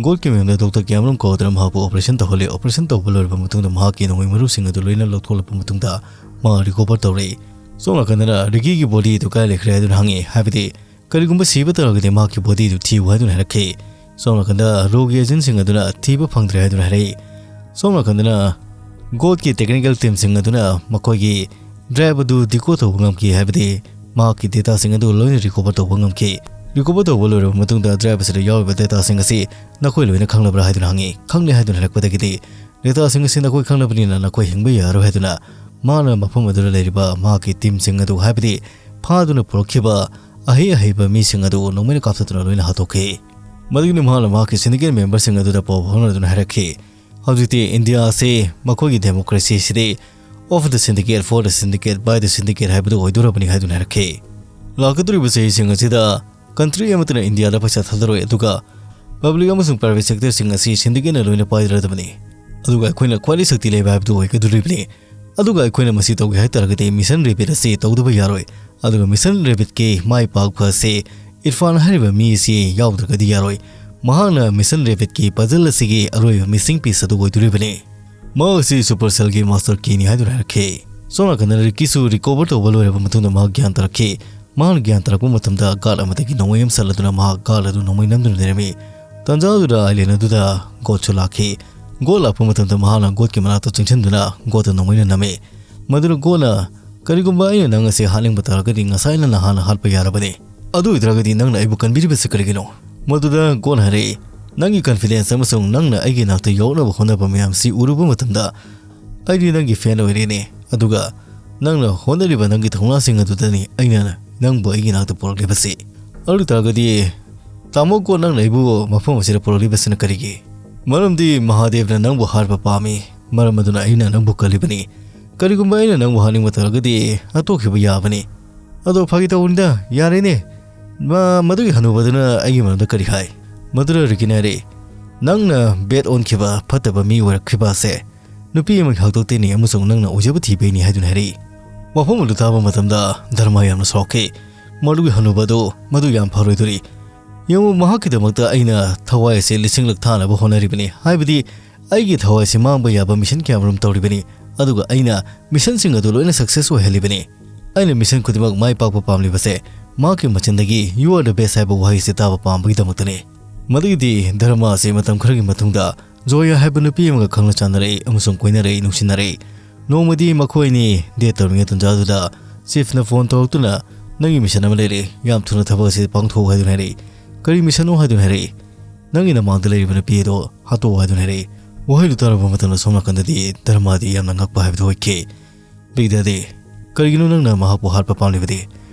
ꯒꯣꯠꯀꯤ ꯃꯌꯨꯝꯗ ꯗꯣꯛꯇꯔ ꯀ꯭ꯌꯥꯃꯔꯨꯝ ꯀꯧꯗꯨꯅ ꯃꯍꯥꯛꯄꯨ ꯑꯣꯄꯔꯦꯁꯟ ꯇꯧꯍꯜꯂꯤ꯫ ꯑꯣꯄꯔꯦꯁꯟ ꯇꯧꯕ ꯂꯣꯏꯔꯕ ꯃꯇꯨꯡꯗ ꯃꯍꯥꯛꯀꯤ ꯅꯣꯡꯃꯩ ꯃꯔꯨꯁꯤꯡ ꯑꯗꯨ ꯂꯣꯏꯅ ꯂꯧꯊꯣꯛꯂꯕ ꯃꯇꯨꯡꯗ ꯃꯥ ꯔꯤꯀꯣꯚꯔ ꯇꯧꯔꯛꯏ꯫ ꯁꯣꯝ ꯅꯥꯀꯟꯗꯅ ꯔꯤꯀꯤꯒꯤ ꯕꯣꯗꯤ ꯑꯗꯨ ꯀꯥꯏ ꯂꯩꯈ꯭ꯔꯦ ꯍꯥꯏꯗꯨꯅ ꯍꯪꯉꯤ, ꯍꯥꯏꯕꯗꯤ ꯀꯔꯤꯒꯨꯝꯕ ꯁꯤꯕ ꯇꯥꯔꯒꯗꯤ ꯃꯍꯥꯛꯀꯤ ꯕꯣꯗꯤ ꯑꯗꯨ ꯊꯤꯌꯨ ꯍꯥꯏꯗꯨꯅ ꯍꯥꯏꯔꯛꯈꯤ꯫ ꯁꯣꯝ ꯅꯥꯀꯟꯗ ꯔꯣꯒꯤ ꯑꯦꯖꯦꯟꯁꯤꯡ ꯑꯗꯨꯅ ꯊꯤꯕ ꯐꯪꯗ꯭ꯔꯦ ꯍꯥꯏꯗꯨꯅ ꯍꯥꯏꯔꯛꯏ꯫ ꯁꯣꯝ ꯅꯥꯀꯟꯗꯅ ꯒꯣꯠꯀꯤ ꯇꯦꯛꯅꯤꯀꯦꯜ ꯇꯤꯝꯁꯤꯡ ꯑꯗꯨꯅ ꯃꯈꯣꯏꯒꯤ ꯗ꯭ꯔꯥꯏꯚ ꯑꯗꯨ ꯗꯤꯀꯣꯗ ꯇꯧꯕ ꯉꯝꯈꯤ, ꯍꯥꯏꯕꯗꯤ ꯃꯍꯥꯛꯀꯤ ꯗꯦꯇꯥꯁꯤꯡ ꯑꯗꯨ ꯂꯣꯏꯅ ꯔꯤꯀꯣꯚꯔ ꯇꯧꯕ ꯉꯝꯈꯤ꯫ ꯔꯤꯀꯣꯚꯔ ꯇꯧꯕ ꯂꯣꯏꯔꯕ ꯃꯇꯨꯡꯗ ꯗ꯭ꯔꯥꯏꯚ ꯑꯁꯤꯗ ꯌꯥꯎꯔꯤꯕ ꯗꯦꯇꯥꯁꯤꯡ ꯑꯁꯤ ꯅꯈꯣꯏ ꯂꯣꯏꯅ ꯈꯪꯂꯕ꯭ꯔꯥ ꯍꯥꯏꯗꯨꯅ ꯍꯪꯉꯤ꯫ ꯈꯪꯂꯦ ꯍꯥꯏꯗꯨꯅ ꯍꯥꯏꯔꯛꯄꯗꯒꯤꯗꯤ ꯗꯦꯇꯥꯁꯤꯡ ꯑꯁꯤ ꯅꯈꯣꯏ ꯈꯪꯂꯕꯅꯤꯅ ꯅꯈꯣꯏ ꯍꯤꯡꯕ ꯌꯥꯔꯣꯏ ꯍꯥꯏꯗꯨꯅ ꯃꯍꯥꯛꯅ ꯃꯐꯝ ꯑꯗꯨꯗ ꯂꯩꯔꯤꯕ ꯃꯍꯥꯛꯀꯤ ꯇꯤꯝꯁꯤꯡ ꯑꯗꯨ, ꯍꯥꯏꯕꯗꯤ ꯐꯥꯗꯨꯅ ꯄꯨꯔꯛꯈꯤꯕ ꯑꯍꯩ ꯑꯍꯩꯕ ꯃꯤꯁꯤꯡ ꯑꯗꯨ ꯅꯣꯡꯃꯩꯅ ꯀꯥꯞꯊꯠꯇꯨꯅ ꯂꯣꯏꯅ ꯍꯥꯠꯇꯣꯛꯈꯤ꯫ ꯃꯗꯨꯒꯤꯅꯤ ꯃꯍꯥꯛꯅ ꯃꯍꯥꯛꯀꯤ ꯁꯤꯟꯗꯤꯀꯦꯠ ꯃꯦꯝꯕꯔꯁꯤꯡ ꯑꯗꯨꯗ ꯄꯥꯎ ꯐꯥꯎꯅꯗꯨꯅ ꯍꯥꯏꯔꯛꯈꯤ, "ꯍꯧꯖꯤꯛꯇꯤ ꯏꯟꯗꯤꯌꯥ ꯑꯁꯤ ꯃꯈꯣꯏꯒꯤ ꯗꯦꯃꯣꯀ꯭ꯔꯦꯁꯤ ꯑꯁꯤꯗꯤ of the syndicate, for the syndicate, by the syndicate ꯍꯥꯏꯕꯗꯨ ꯑꯣꯏꯗꯣꯔꯕꯅꯤ" ꯍꯥꯏꯗꯨꯅ ꯍꯥꯏꯔꯛꯈꯤ꯫ ꯂꯥꯛꯀꯗꯧꯔꯤꯕ ꯆꯍꯤꯁꯤꯡ ꯑꯁꯤꯗ ꯀꯟꯇ꯭ꯔꯤ ꯑꯃꯠꯇꯅ ꯏꯟꯗꯤꯌꯥꯗ ꯄꯩꯁꯥ ꯊꯥꯗꯔꯣꯏ, ꯑꯗꯨꯒ ꯄꯕ꯭ꯂꯤꯛ ꯑꯃꯁꯨꯡ ꯄ꯭ꯔꯥꯏꯚꯦꯠ ꯁꯦꯛꯇꯔꯁꯤꯡ ꯑꯁꯤ ꯁꯤꯟꯗꯤꯀꯦꯠꯅ ꯂꯣꯏꯅ ꯄꯥꯏꯔꯗꯕꯅꯤ꯫ ꯑꯗꯨꯒ ꯑꯩꯈꯣꯏꯅ ꯈ꯭ꯋꯥꯏꯗꯒꯤ ꯁꯛꯇꯤ ꯂꯩꯕ ꯍꯥꯏꯕꯗꯨ ꯑꯣꯏꯒꯗꯧꯔꯤꯕꯅꯤ꯫ ꯑꯗꯨꯒ ꯑꯩꯈꯣꯏꯅ ꯃꯁꯤ ꯇꯧꯒꯦ ꯍꯥꯏ ꯇꯥꯔꯒꯗꯤ ꯃꯤꯁꯟ ꯔꯦꯕꯤꯠ ꯑꯁꯤ ꯇꯧꯗꯕ ꯌꯥꯔꯣꯏ꯫ ꯑꯗꯨꯒ ꯃꯤꯁꯟ ꯔꯦꯕꯤꯠꯀꯤ ꯃꯥꯏ ꯄꯥꯛꯄ ꯑꯁꯤ ꯏꯔꯐꯥꯟ ꯍꯥꯏꯔꯤꯕ ꯃꯤ ꯑꯁꯤ ꯌꯥꯎꯗ꯭ꯔꯒꯗꯤ ꯌꯥꯔꯣꯏ꯫ ꯃꯍꯥꯛꯅ ꯃꯤꯁꯟ ꯔꯦꯕꯤꯠꯀꯤ ꯄꯖꯜ ꯑꯁꯤꯒꯤ ꯑꯔꯣꯏꯕ ꯃꯤꯁꯤꯡ ꯄꯤꯁ ꯑꯗꯨ ꯑꯣꯏꯗꯣꯔꯤꯕꯅꯤ꯫ ꯃꯍꯥꯛ ꯑꯁꯤ ꯁꯨꯄꯔ ꯁꯦꯜꯒꯤ ꯃꯥꯁꯇꯔ ꯀꯤꯅꯤ ꯍꯥꯏꯗꯨꯅ ꯍꯥꯏꯔꯛꯈꯤ꯫ ꯁꯣꯝ ꯅꯥꯀꯟꯗ ꯔꯤꯀꯤꯁꯨ ꯔꯤꯀꯣꯚꯔ ꯇꯧꯕ ꯂꯣꯏꯔꯕ ꯃꯇꯨꯡꯗ ꯃꯍꯥꯛ ꯒ꯭ꯌꯥꯟ ꯇꯥꯔꯛꯈꯤ꯫ ꯃꯍꯥꯛꯅ ꯒ꯭ꯌꯥꯟ ꯇꯥꯔꯛꯄ ꯃꯇꯝꯗ ꯒꯥꯔꯗ ꯑꯃꯗꯒꯤ ꯅꯣꯡꯃꯩ ꯑꯃ ꯁꯜꯂꯗꯨꯅ ꯃꯍꯥꯛ ꯒꯥꯔꯗ ꯑꯗꯨ ꯅꯣꯡꯃꯩ ꯅꯝꯗꯨꯅ ꯂꯩꯔꯝꯃꯤ꯫ ꯇꯥꯟꯖꯥ ꯑꯗꯨꯗ ꯑꯥꯏꯂꯦꯟ ꯑꯗꯨꯗ ꯒꯣꯠꯁꯨ ꯂꯥꯛꯈꯤ꯫ ꯒꯣꯠ ꯂꯥꯛꯄ ꯃꯇꯝꯗ ꯃꯍꯥꯛꯅ ꯒꯣꯠꯀꯤ ꯃꯅꯥꯛꯇ ꯆꯪꯁꯤꯟꯗꯨꯅ ꯒꯣꯠꯇ ꯅꯣꯡꯃꯩꯅ ꯅꯝꯃꯤ꯫ ꯃꯗꯨꯗ ꯒꯣꯠꯅ, "ꯀꯔꯤꯒꯨꯝꯕ ꯑꯩꯅ ꯅꯪ ꯑꯁꯤ ꯍꯥꯠꯅꯤꯡꯕ ꯇꯥꯔꯒꯗꯤ ꯉꯁꯥꯏꯅ ꯅꯍꯥꯟꯅ ꯍꯥꯠꯄ ꯌꯥꯔꯕꯅꯤ꯫ ꯑꯗꯨ ꯑꯣꯏꯗ꯭ꯔꯒꯗꯤ ꯅꯪꯅ ꯑꯩꯕꯨ ꯀꯟꯕꯤꯔꯤꯕꯁꯤ ꯀꯔꯤꯒꯤꯅꯣ?" ꯃꯗꯨꯗ ꯒꯣꯠꯅ ꯍꯥꯏꯔꯛꯏ, ꯅꯪꯒꯤ confidence ꯑꯃꯁꯨꯡ ꯅꯪꯅ ꯑꯩꯒꯤ ꯅꯥꯛꯇ ꯌꯧꯔꯛꯅꯕ ꯍꯣꯠꯅꯕ ꯃꯌꯥꯝꯁꯤ ꯎꯔꯨꯕ ꯃꯇꯝꯗ, ꯑꯩꯗꯤ ꯅꯪꯒꯤ fan ꯑꯣꯏꯔꯦꯅꯦ꯫ ꯑꯗꯨꯒ ꯅꯪꯅ ꯍꯣꯠꯅꯔꯤꯕ ꯅꯪꯒꯤ ꯊꯧꯅꯥꯁꯤꯡ ꯑꯗꯨꯗꯅꯤ ꯑꯩꯅ ꯅꯪꯕꯨ ꯑꯩꯒꯤ ꯅꯥꯛꯇ ꯄꯨꯔꯛꯂꯤꯕꯁꯤ꯫ ꯑꯗꯨ ꯑꯣꯏꯇꯥꯔꯒꯗꯤ, ꯇꯥꯃꯣ ꯀꯣ, ꯅꯪꯅ ꯑꯩꯕꯨ ꯃꯐꯝ ꯑꯁꯤꯗ ꯄꯨꯔꯛꯂꯤꯕꯁꯤꯅ ꯀꯔꯤꯒꯤ? ꯃꯔꯝꯗꯤ ꯃꯍꯥꯗꯦꯕꯅ ꯅꯪꯕꯨ ꯍꯥꯠꯄ ꯄꯥꯝꯃꯤ꯫ ꯃꯔꯝ ꯑꯗꯨꯅ ꯑꯩꯅ ꯅꯪꯕꯨ ꯀꯜꯂꯤꯕꯅꯤ꯫ ꯀꯔꯤꯒꯨꯝꯕ ꯑꯩꯅ ꯅꯪꯕꯨ ꯍꯥꯠꯅꯤꯡꯕ ꯇꯥꯔꯒꯗꯤ ꯍꯥꯠꯇꯣꯛꯈꯤꯕ ꯌꯥꯕꯅꯤ꯫ ꯑꯗꯣ ꯐꯥꯒꯤ ꯇꯧꯕꯅꯤꯗ, ꯌꯥꯔꯦꯅꯦ꯫ ꯃ-, ꯃꯗꯨꯒꯤ ꯍꯅꯨꯕꯗꯨꯅ ꯑꯩꯒꯤ ꯃꯔꯝꯗ ꯀꯔꯤ ꯍꯥꯏ? ꯃꯗꯨꯗ ꯔꯤꯀꯤꯅ ꯍꯥꯏꯔꯛꯏ, "ꯅꯪꯅ bet ꯑꯣꯟꯈꯤꯕ ꯐꯠꯇꯕ ꯃꯤ ꯑꯣꯏꯔꯛꯈꯤꯕ ꯑꯁꯦ ꯅꯨꯄꯤ ꯑꯃꯒꯤ ꯍꯥꯛꯇꯛꯇꯩꯅꯤ ꯑꯃꯁꯨꯡ ꯅꯪꯅ ꯑꯣꯏꯖꯕ ꯊꯤꯕꯩꯅꯤ" ꯍꯥꯏꯗꯨꯅ ꯍꯥꯏꯔꯛꯏ꯫ ꯋꯥꯐꯝ ꯑꯗꯨ ꯇꯥꯕ ꯃꯇꯝꯗ ꯙꯔꯃ ꯌꯥꯝꯅ ꯁꯥꯎꯈꯤ꯫ ꯃꯗꯨꯒꯤ ꯍꯅꯨꯕ ꯑꯗꯨ ꯃꯗꯨ ꯌꯥꯝ ꯐꯔꯣꯏꯗꯣꯔꯤ꯫ ꯌꯦꯡꯉꯨ, ꯃꯍꯥꯛꯀꯤꯗꯃꯛꯇ ꯑꯩꯅ ꯊꯋꯥꯏ ꯑꯁꯤ ꯂꯤꯁꯤꯡꯂꯛ ꯊꯥꯅꯕ ꯍꯣꯠꯅꯔꯤꯕꯅꯤ, ꯍꯥꯏꯕꯗꯤ ꯑꯩꯒꯤ ꯊꯋꯥꯏ ꯑꯁꯤ ꯃꯥꯡꯕ ꯌꯥꯕ mission ꯀꯌꯥꯃꯔꯨꯝ ꯇꯧꯔꯤꯕꯅꯤ, ꯑꯗꯨꯒ ꯑꯩꯅ missionꯁꯤꯡ ꯑꯗꯨ ꯂꯣꯏꯅ success ꯑꯣꯏꯍꯜꯂꯤꯕꯅꯤ꯫ ꯑꯩꯅ mission ꯈꯨꯗꯤꯡꯃꯛ ꯃꯥꯏ ꯄꯥꯛꯄ ꯄꯥꯝꯂꯤꯕꯁꯦ ꯃꯍꯥꯛꯀꯤ ꯃꯆꯤꯟꯗꯒꯤ "You are the best" ꯍꯥꯏꯕ ꯋꯥꯍꯩꯁꯤ ꯇꯥꯕ ꯄꯥꯝꯕꯒꯤꯗꯃꯛꯇꯅꯤ꯫ ꯃꯗꯨꯒꯤꯗꯤ ꯙꯔꯃ ꯑꯁꯤ ꯃꯇꯝ ꯈꯔꯒꯤ ꯃꯇꯨꯡꯗ ꯖꯣꯌꯥ ꯍꯥꯏꯕ ꯅꯨꯄꯤ ꯑꯃꯒ ꯈꯪꯅ ꯆꯥꯟꯅꯔꯛꯏ ꯑꯃꯁꯨꯡ ꯀꯣꯏꯅꯔꯛꯏ, ꯅꯨꯡꯁꯤꯅꯔꯛꯏ꯫ ꯅꯣꯡꯃꯗꯤ ꯃꯈꯣꯏ ꯑꯅꯤ date ꯇꯧꯔꯤꯉꯩ ꯇꯟꯖꯥꯗꯨꯗ chiefꯅ phone ꯇꯧꯔꯛꯇꯨꯅ, "ꯅꯪꯒꯤ mission ꯑꯃ ꯂꯩꯔꯦ, ꯌꯥꯝ ꯊꯨꯅ ꯊꯕꯛ ꯑꯁꯤ ꯄꯥꯡꯊꯣꯛꯎ" ꯍꯥꯏꯗꯨꯅ ꯍꯥꯏꯔꯛꯏ꯫ "ꯀꯔꯤ missionꯅꯣ?" ꯍꯥꯏꯗꯨꯅ ꯍꯥꯏꯔꯛꯏ꯫ "ꯅꯪꯒꯤ ꯅꯃꯥꯡꯗ ꯂꯩꯔꯤꯕ ꯅꯨꯄꯤ ꯑꯗꯣ ꯍꯥꯠꯇꯣꯛꯎ" ꯍꯥꯏꯗꯨꯅ ꯍꯥꯏꯔꯛꯏ꯫ ꯋꯥꯍꯩꯗꯨ ꯇꯥꯔꯕ ꯃꯇꯝꯗ ꯁꯣꯝ ꯅꯥꯀꯟꯗꯗꯤ ꯙꯔꯃꯗꯤ ꯌꯥꯝꯅ ꯉꯛꯄ ꯍꯥꯏꯕꯗꯨ ꯑꯣꯏꯈꯤ꯫ "ꯕꯤꯒꯗꯥꯗꯤ, ꯀꯔꯤꯒꯤꯅꯣ ꯅꯪꯅ ꯃꯍꯥꯛꯄꯨ ꯍꯥꯠꯄ ꯄꯥꯝꯂꯤꯕꯗꯤ?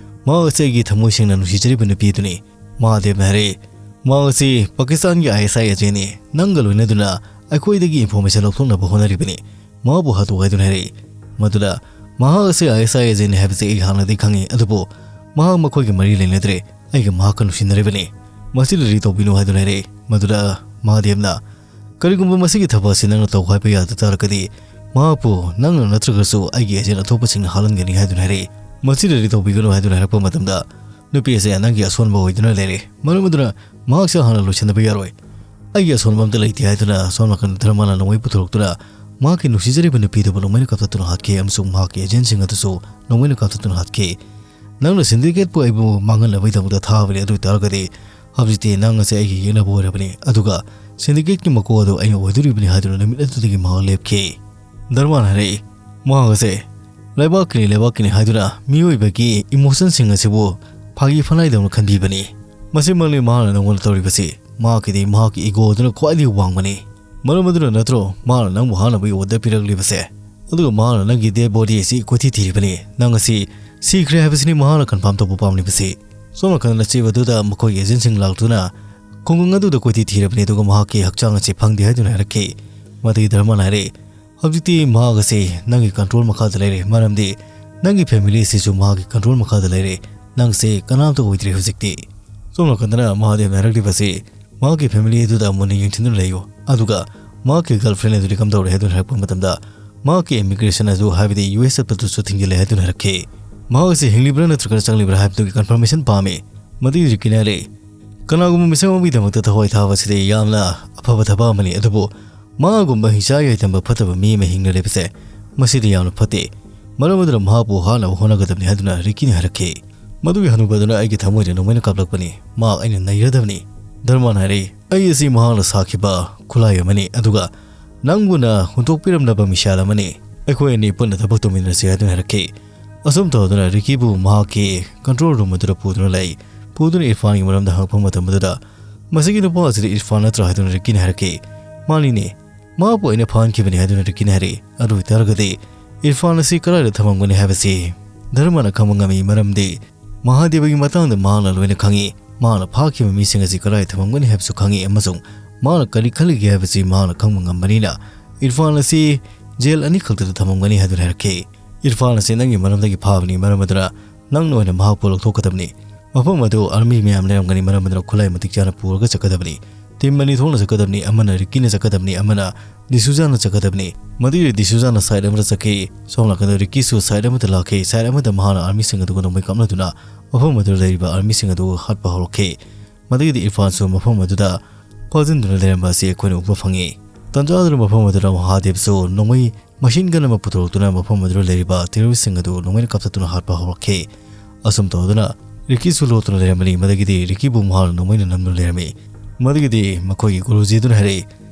ꯃꯍꯥꯛ ꯑꯁꯤ ꯑꯩꯒꯤ ꯊꯃꯣꯏ ꯁꯦꯡꯅ ꯅꯨꯡꯁꯤꯖꯔꯤꯕ ꯅꯨꯄꯤ ꯑꯗꯨꯅꯤ"꯫ ꯃꯍꯥꯗꯦꯕꯅ ꯍꯥꯏꯔꯛꯏ, "ꯃꯍꯥꯛ ꯑꯁꯤ ꯄꯥꯀꯤꯁꯇꯥꯟꯒꯤ ISI agentꯅꯤ꯫ ꯅꯪꯒ ꯂꯣꯏꯅꯗꯨꯅ ꯑꯩꯈꯣꯏꯗꯒꯤ information ꯂꯧꯊꯣꯛꯅꯕ ꯍꯣꯠꯅꯔꯤꯕꯅꯤ꯫ ꯃꯍꯥꯛꯄꯨ ꯍꯥꯠꯇꯣꯛꯎ" ꯍꯥꯏꯗꯨꯅ ꯍꯥꯏꯔꯛꯏ꯫ ꯃꯗꯨꯗ, "ꯃꯍꯥꯛ ꯑꯁꯤ ISI agentꯅꯤ ꯍꯥꯏꯕꯁꯤ ꯑꯩ ꯍꯥꯟꯅꯗꯤ ꯈꯪꯉꯤ, ꯑꯗꯨꯕꯨ ꯃꯍꯥꯛ ꯃꯈꯣꯏꯒꯤ ꯃꯔꯤ ꯂꯩꯅꯗ꯭ꯔꯦ꯫ ꯑꯩꯒ ꯃꯍꯥꯛꯀ ꯅꯨꯡꯁꯤꯅꯔꯤꯕꯅꯤ꯫ ꯃꯁꯤ delete ꯇꯧꯕꯤꯅꯨ" ꯍꯥꯏꯗꯨꯅ ꯍꯥꯏꯔꯛꯏ꯫ ꯃꯗꯨꯗ ꯃꯍꯥꯗꯦꯕꯅ, "ꯀꯔꯤꯒꯨꯝꯕ ꯃꯁꯤꯒꯤ ꯊꯕꯛ ꯑꯁꯤ ꯅꯪꯅ ꯇꯧ ꯍꯥꯏꯕ ꯌꯥꯗ ꯇꯥꯔꯒꯗꯤ, ꯃꯍꯥꯛꯄꯨ ꯅꯪꯅ ꯅꯠꯇ꯭ꯔꯒꯁꯨ ꯑꯩꯒꯤ agent ꯑꯇꯣꯞꯄꯁꯤꯡꯅ ꯍꯥꯠꯍꯟꯒꯅꯤ" ꯍꯥꯏꯗꯨꯅ ꯍꯥꯏꯔꯛꯏ꯫ "ꯃꯁꯤ delete ꯇꯧꯕꯤꯒꯅꯨ" ꯍꯥꯏꯗꯨꯅ ꯍꯥꯏꯔꯛꯄ ꯃꯇꯝꯗ, ꯅꯨꯄꯤ ꯑꯁꯦ ꯅꯪꯒꯤ ꯑꯁꯣꯟꯕ ꯑꯣꯏꯗꯨꯅ ꯂꯩꯔꯦ꯫ ꯃꯔꯝ ꯑꯗꯨꯅ ꯃꯍꯥꯛꯁꯦ ꯍꯥꯟꯅ ꯂꯣꯏꯁꯤꯟꯗꯕ ꯌꯥꯔꯣꯏ꯫ "ꯑꯩꯒꯤ ꯑꯁꯣꯟꯕ ꯑꯝꯇ ꯂꯩꯇꯦ" ꯍꯥꯏꯗꯨꯅ ꯁꯣꯝ ꯅꯥꯀꯟꯗ ꯙꯔꯃꯅ ꯅꯣꯡꯃꯩ ꯄꯨꯊꯣꯔꯛꯇꯨꯅ ꯃꯍꯥꯛꯀꯤ ꯅꯨꯡꯁꯤꯖꯔꯤꯕ ꯅꯨꯄꯤꯗꯨꯕꯨ ꯅꯣꯡꯃꯩꯅ ꯀꯥꯞꯊꯠꯇꯨꯅ ꯍꯥꯠꯈꯤ ꯑꯃꯁꯨꯡ ꯃꯍꯥꯛꯀꯤ agentꯁꯤꯡ ꯑꯗꯨꯁꯨ ꯅꯣꯡꯃꯩꯅ ꯀꯥꯞꯊꯠꯇꯨꯅ ꯍꯥꯠꯈꯤ꯫ "ꯅꯪꯅ syndicateꯄꯨ ꯑꯩꯕꯨ ꯃꯥꯡꯍꯟꯅꯕꯒꯤꯗꯃꯛꯇ ꯊꯥꯕꯅꯤ, ꯑꯗꯨ ꯑꯣꯏꯇꯥꯔꯒꯗꯤ ꯍꯧꯖꯤꯛꯇꯤ ꯅꯪ ꯑꯁꯦ ꯑꯩꯒꯤ ꯌꯦꯛꯅꯕ ꯑꯣꯏꯔꯕꯅꯤ, ꯑꯗꯨꯒ syndicateꯀꯤ ꯃꯀꯣꯛ ꯑꯗꯨ ꯑꯩꯅ ꯑꯣꯏꯗꯣꯔꯤꯕꯅꯤ" ꯍꯥꯏꯗꯨꯅ ꯅꯨꯃꯤꯠ ꯑꯗꯨꯗꯒꯤ ꯃꯍꯥꯛ ꯂꯦꯞꯈꯤ꯫ ꯙꯔꯃꯅ ꯍꯥꯏꯔꯛꯏ, "ꯃꯍꯥꯛ ꯑꯁꯦ ꯂꯩꯕꯥꯛꯀꯤꯅꯤ, ꯂꯩꯕꯥꯛꯀꯤꯅꯤ ꯍꯥꯏꯗꯨꯅ ꯃꯤꯑꯣꯏꯕꯒꯤ emotionꯁꯤꯡ ꯑꯁꯤꯕꯨ ꯐꯥꯒꯤ ꯐꯅꯥꯏꯗꯧꯅ ꯈꯟꯕꯤꯕꯅꯤ꯫ ꯃꯁꯤꯃꯛꯅꯤ ꯃꯍꯥꯛꯅ ꯅꯉꯣꯟꯗ ꯇꯧꯔꯤꯕꯁꯤ꯫ ꯃꯍꯥꯛꯀꯤꯗꯤ ꯃꯍꯥꯛꯀꯤ ꯏꯒꯣꯗꯨꯅ ꯈ꯭ꯋꯥꯏꯗꯒꯤ ꯋꯥꯡꯕꯅꯤ꯫ ꯃꯔꯝ ꯑꯗꯨꯅ ꯅꯠꯇ꯭ꯔꯣ ꯃꯥꯅ ꯅꯪꯕꯨ ꯍꯥꯠꯅꯕꯒꯤ ꯑꯣꯔꯗꯔ ꯄꯤꯔꯛꯂꯤꯕꯁꯦ? ꯑꯗꯨꯒ ꯃꯍꯥꯛꯅ ꯅꯪꯒꯤ ꯗꯦꯗ ꯕꯣꯗꯤ ꯑꯁꯤ ꯀꯣꯏꯊꯤ ꯊꯤꯔꯤꯕꯅꯤ꯫ ꯅꯪ ꯑꯁꯤ ꯁꯤꯈ꯭ꯔꯦ ꯍꯥꯏꯕꯁꯤꯅꯤ ꯃꯍꯥꯛꯅ ꯀꯟꯐꯥꯔꯝ ꯇꯧꯕ ꯄꯥꯝꯂꯤꯕꯁꯤ꯫ ꯁꯣꯝ ꯅꯥꯀꯟꯗ ꯅꯆꯦꯕ ꯑꯗꯨꯗ ꯃꯈꯣꯏꯒꯤ ꯑꯦꯖꯦꯟꯁꯤꯡ ꯂꯥꯛꯇꯨꯅ ꯈꯨꯡꯒꯪ ꯑꯗꯨꯗ ꯀꯣꯏꯊꯤ ꯊꯤꯔꯕꯅꯤ, ꯑꯗꯨꯒ ꯃꯍꯥꯛꯀꯤ ꯍꯛꯆꯥꯡ ꯑꯁꯤ ꯐꯪꯗꯦ ꯍꯥꯏꯗꯨꯅ ꯍꯥꯏꯔꯛꯈꯤ꯫ ꯃꯗꯨꯒꯤ ꯙꯔꯃꯅ ꯍꯥꯏꯔꯛꯏ, "ꯍꯧꯖꯤꯛꯇꯤ ꯃꯍꯥꯛ ꯑꯁꯤ ꯅꯪꯒꯤ ꯀꯟꯇ꯭ꯔꯣꯜ ꯃꯈꯥꯗ ꯂꯩꯔꯦ, ꯃꯔꯝꯗꯤ ꯅꯪꯒꯤ ꯐꯦꯃꯤꯂꯤ ꯑꯁꯤꯁꯨ ꯃꯍꯥꯛꯀꯤ ꯀꯟꯇ꯭ꯔꯣꯜ ꯃꯈꯥꯗ ꯂꯩꯔꯦ꯫ ꯅꯪꯁꯦ ꯀꯅꯥꯝꯇ ꯑꯣꯏꯗ꯭ꯔꯦ ꯍꯧꯖꯤꯛꯇꯤ"꯫ ꯁꯣꯝ ꯅꯥꯀꯟꯗꯅ ꯃꯍꯥꯗꯦꯕꯅ ꯍꯥꯏꯔꯛꯂꯤꯕ ꯑꯁꯤ ꯃꯍꯥꯛꯀꯤ ꯐꯦꯃꯤꯂꯤ ꯑꯗꯨꯗ ꯃꯨꯟꯅ ꯌꯦꯡꯁꯤꯟꯗꯨꯅ ꯂꯩꯌꯨ, ꯑꯗꯨꯒ ꯃꯍꯥꯛꯀꯤ ꯒꯔꯜꯐ꯭ꯔꯦꯟ ꯑꯗꯨꯗꯤ ꯀꯝꯗꯧꯔꯦ ꯍꯥꯏꯗꯨꯅ ꯍꯥꯏꯔꯛꯄ ꯃꯇꯝꯗ ꯃꯍꯥꯛꯀꯤ ꯏꯃꯤꯒ꯭ꯔꯦꯁꯟ ꯑꯗꯨ, ꯍꯥꯏꯕꯗꯤ ꯌꯨ ꯑꯦꯁ ꯆꯠꯄꯗꯨꯁꯨ ꯊꯤꯡꯖꯤꯜꯂꯦ ꯍꯥꯏꯗꯨꯅ ꯍꯥꯏꯔꯛꯈꯤ꯫ ꯃꯍꯥꯛ ꯑꯁꯤ ꯍꯤꯡꯂꯤꯕ꯭ꯔꯥ ꯅꯠꯇ꯭ꯔꯒ ꯆꯪꯂꯤꯕ꯭ꯔꯥ ꯍꯥꯏꯕꯗꯨꯒꯤ ꯀꯟꯐꯔꯃꯦꯁꯟ ꯄꯥꯝꯃꯤ꯫ ꯃꯗꯨꯒꯤ ꯔꯤꯀꯤꯅ ꯍꯥꯏꯔꯛꯏ, "ꯀꯅꯥꯒꯨꯝꯕ ꯃꯤꯁꯛ ꯑꯃꯒꯤꯗꯃꯛꯇ ꯊꯋꯥꯏ ꯊꯥꯕ ꯑꯁꯤꯗꯤ ꯌꯥꯝꯅ ꯑꯐꯕ ꯊꯕꯛ ꯑꯃꯅꯤ, ꯑꯗꯨꯕꯨ ꯃꯥꯒꯨꯝꯕ ꯍꯤꯡꯆꯥ ꯌꯥꯏꯇꯝꯕ ꯐꯠꯇꯕ ꯃꯤ ꯑꯃ ꯍꯤꯡꯅ ꯂꯩꯕꯁꯦ, ꯃꯁꯤꯗꯤ ꯌꯥꯝꯅ ꯐꯠꯇꯦ꯫ ꯃꯔꯝ ꯑꯗꯨꯅ ꯃꯍꯥꯛꯄꯨ ꯍꯥꯠꯅꯕ ꯍꯣꯠꯅꯒꯗꯕꯅꯤ" ꯍꯥꯏꯗꯨꯅ ꯔꯤꯀꯤꯅ ꯍꯥꯏꯔꯛꯈꯤ꯫ ꯃꯗꯨꯒꯤ ꯍꯅꯨꯕꯗꯨꯅ ꯑꯩꯒꯤ ꯊꯃꯣꯏꯗ ꯅꯣꯡꯃꯩꯅ ꯀꯥꯞꯂꯛꯄꯅꯤ, ꯃꯍꯥꯛ ꯑꯩꯅ ꯅꯩꯔꯗꯕꯅꯤ꯫ ꯙꯔꯃꯅ ꯍꯥꯏꯔꯛꯏ, "ꯑꯩ ꯑꯁꯤ ꯃꯍꯥꯛꯅ ꯁꯥꯈꯤꯕ ꯈꯨꯠꯂꯥꯏ ꯑꯃꯅꯤ, ꯑꯗꯨꯒ ꯅꯪꯕꯨꯅ ꯍꯨꯟꯗꯣꯛꯄꯤꯔꯝꯂꯕ ꯃꯤꯁꯥꯏꯜ ꯑꯃꯅꯤ꯫ ꯑꯩꯈꯣꯏ ꯑꯅꯤ ꯄꯨꯟꯅ ꯊꯕꯛ ꯇꯧꯃꯤꯟꯅꯁꯤ" ꯍꯥꯏꯗꯨꯅ ꯍꯥꯏꯔꯛꯈꯤ꯫ ꯑꯁꯨꯝ ꯇꯧꯗꯨꯅ ꯔꯤꯀꯤꯕꯨ ꯃꯍꯥꯛꯀꯤ ꯀꯟꯇ꯭ꯔꯣꯜ ꯔꯨꯝ ꯑꯗꯨꯗ ꯄꯨꯗꯨꯅ ꯂꯩ꯫ ꯄꯨꯗꯨꯅ ꯏꯔꯐꯥꯟꯒꯤ ꯃꯔꯝꯗ ꯍꯪꯉꯛꯄ ꯃꯇꯝ ꯑꯗꯨꯗ, "ꯃꯁꯤꯒꯤ ꯅꯨꯄꯥ ꯑꯁꯤꯗꯤ ꯏꯔꯐꯥꯟ ꯅꯠꯇ꯭ꯔꯥ?" ꯍꯥꯏꯗꯨꯅ ꯔꯤꯀꯤꯅ ꯍꯥꯏꯔꯛꯈꯤ꯫ "ꯃꯥꯅꯤꯅꯦ, ꯃꯍꯥꯛꯄꯨ ꯑꯩꯅ ꯐꯥꯍꯟꯈꯤꯕꯅꯤ" ꯍꯥꯏꯗꯨꯅ ꯔꯤꯀꯤꯅ ꯍꯥꯏꯔꯛꯏ꯫ "ꯑꯗꯨ ꯑꯣꯏꯇꯥꯔꯒꯗꯤ ꯏꯔꯐꯥꯟ ꯑꯁꯤ ꯀꯗꯥꯏꯗ ꯊꯝꯃꯝꯒꯅꯤ ꯍꯥꯏꯕꯁꯤ ꯙꯔꯃꯅ ꯈꯪꯕ ꯉꯝꯃꯤ, ꯃꯔꯝꯗꯤ ꯃꯍꯥꯗꯦꯕꯒꯤ ꯃꯇꯥꯡꯗ ꯃꯍꯥꯛꯅ ꯂꯣꯏꯅ ꯈꯪꯉꯤ꯫ ꯃꯍꯥꯛꯅ ꯐꯥꯈꯤꯕ ꯃꯤꯁꯤꯡ ꯑꯁꯤ ꯀꯗꯥꯏꯗ ꯊꯝꯃꯝꯒꯅꯤ ꯍꯥꯏꯕꯁꯨ ꯈꯪꯉꯤ, ꯑꯃꯁꯨꯡ ꯃꯍꯥꯛꯅ ꯀꯔꯤ ꯈꯜꯂꯤꯒꯦ ꯍꯥꯏꯕꯁꯤ ꯃꯍꯥꯛꯅ ꯈꯪꯕ ꯉꯝꯕꯅꯤꯅ ꯏꯔꯐꯥꯟ ꯑꯁꯤ ꯖꯦꯜ ꯑꯅꯤꯈꯛꯇꯗ ꯊꯝꯃꯝꯒꯅꯤ" ꯍꯥꯏꯗꯨꯅ ꯍꯥꯏꯔꯛꯈꯤ꯫ "ꯏꯔꯐꯥꯟ ꯑꯁꯤ ꯅꯪꯒꯤ ꯃꯔꯝꯗꯒꯤ ꯐꯥꯕꯅꯤ, ꯃꯔꯝ ꯑꯗꯨꯅ ꯅꯪꯅ ꯑꯣꯏꯅ ꯃꯍꯥꯛꯄꯨ ꯂꯧꯊꯣꯛꯀꯗꯕꯅꯤ꯫ ꯃꯐꯝ ꯑꯗꯨ ꯑꯥꯔꯃꯤ ꯃꯌꯥꯝ ꯂꯩꯔꯝꯒꯅꯤ, ꯃꯔꯝ ꯑꯗꯨꯅ ꯈꯨꯠꯂꯥꯏ ꯃꯇꯤꯛ ꯆꯥꯅ ꯄꯨꯔꯒ ꯆꯠꯀꯗꯕꯅꯤ꯫ ꯇꯤꯝ ꯑꯅꯤ ꯊꯣꯛꯅ ꯆꯠꯀꯗꯕꯅꯤ, ꯑꯃꯅ ꯔꯤꯀꯤꯅ ꯆꯠꯀꯗꯕꯅꯤ, ꯑꯃꯅ ꯗꯤꯁꯨꯖꯥꯅ ꯆꯠꯀꯗꯕꯅꯤ꯫ ꯃꯗꯨꯒꯤ ꯗꯤꯁꯨꯖꯥꯅ ꯁꯥꯏꯠ ꯑꯃꯗ ꯆꯠꯈꯤ꯫ ꯁꯣꯝ ꯅꯥꯀꯟꯗ ꯔꯤꯀꯤꯁꯨ ꯁꯥꯏꯠ ꯑꯃꯗ ꯂꯥꯛꯈꯤ꯫ ꯁꯥꯏꯠ ꯑꯃꯗ ꯃꯍꯥꯛꯅ ꯑꯥꯔꯃꯤꯁꯤꯡ ꯑꯗꯨꯒ ꯅꯣꯡꯃꯩ ꯀꯥꯞꯅꯗꯨꯅ ꯃꯐꯝ ꯑꯗꯨꯗ ꯂꯩꯔꯤꯕ ꯑꯥꯔꯃꯤꯁꯤꯡ ꯑꯗꯨ ꯍꯥꯠꯄ ꯍꯧꯔꯛꯈꯤ꯫ ꯃꯗꯨꯒꯤꯗꯤ ꯏꯔꯐꯥꯟꯁꯨ ꯃꯐꯝ ꯑꯗꯨꯗ ꯐꯥꯖꯤꯟꯗꯨꯅ ꯂꯩꯔꯝꯕ ꯑꯁꯤ ꯑꯩꯈꯣꯏꯅ ꯎꯕ ꯐꯪꯉꯤ꯫ ꯇꯥꯟꯖꯥ ꯑꯗꯨꯅ ꯃꯐꯝ ꯑꯗꯨꯗ ꯃꯍꯥꯗꯦꯕꯁꯨ ꯅꯣꯡꯃꯩ ꯃꯁꯤꯟ ꯒꯟ ꯑꯃ ꯄꯨꯊꯣꯔꯛꯇꯨꯅ ꯃꯐꯝ ꯑꯗꯨꯗ ꯂꯩꯔꯤꯕ ꯇꯦꯔꯣꯔꯤꯁꯁꯤꯡ ꯑꯗꯨ ꯅꯣꯡꯃꯩꯅ ꯀꯥꯞꯊꯠꯇꯨꯅ ꯍꯥꯠꯄ ꯍꯧꯔꯛꯈꯤ꯫ ꯑꯁꯨꯝ ꯇꯧꯗꯨꯅ ꯔꯤꯀꯤꯁꯨ ꯂꯣꯠꯇꯨꯅ ꯂꯩꯔꯝꯕꯅꯤ꯫ ꯃꯗꯨꯒꯤꯗꯤ ꯔꯤꯀꯤꯕꯨ ꯃꯍꯥꯛꯅ ꯅꯣꯡꯃꯩꯅ ꯅꯝꯗꯨꯅ ꯂꯩꯔꯝꯃꯤ꯫ ꯃꯗꯨꯒꯤꯗꯤ ꯃꯈꯣꯏꯒꯤ ꯒꯨꯔꯨꯖꯤ ꯑꯗꯨꯅ ꯍꯥꯏꯔꯛꯏ,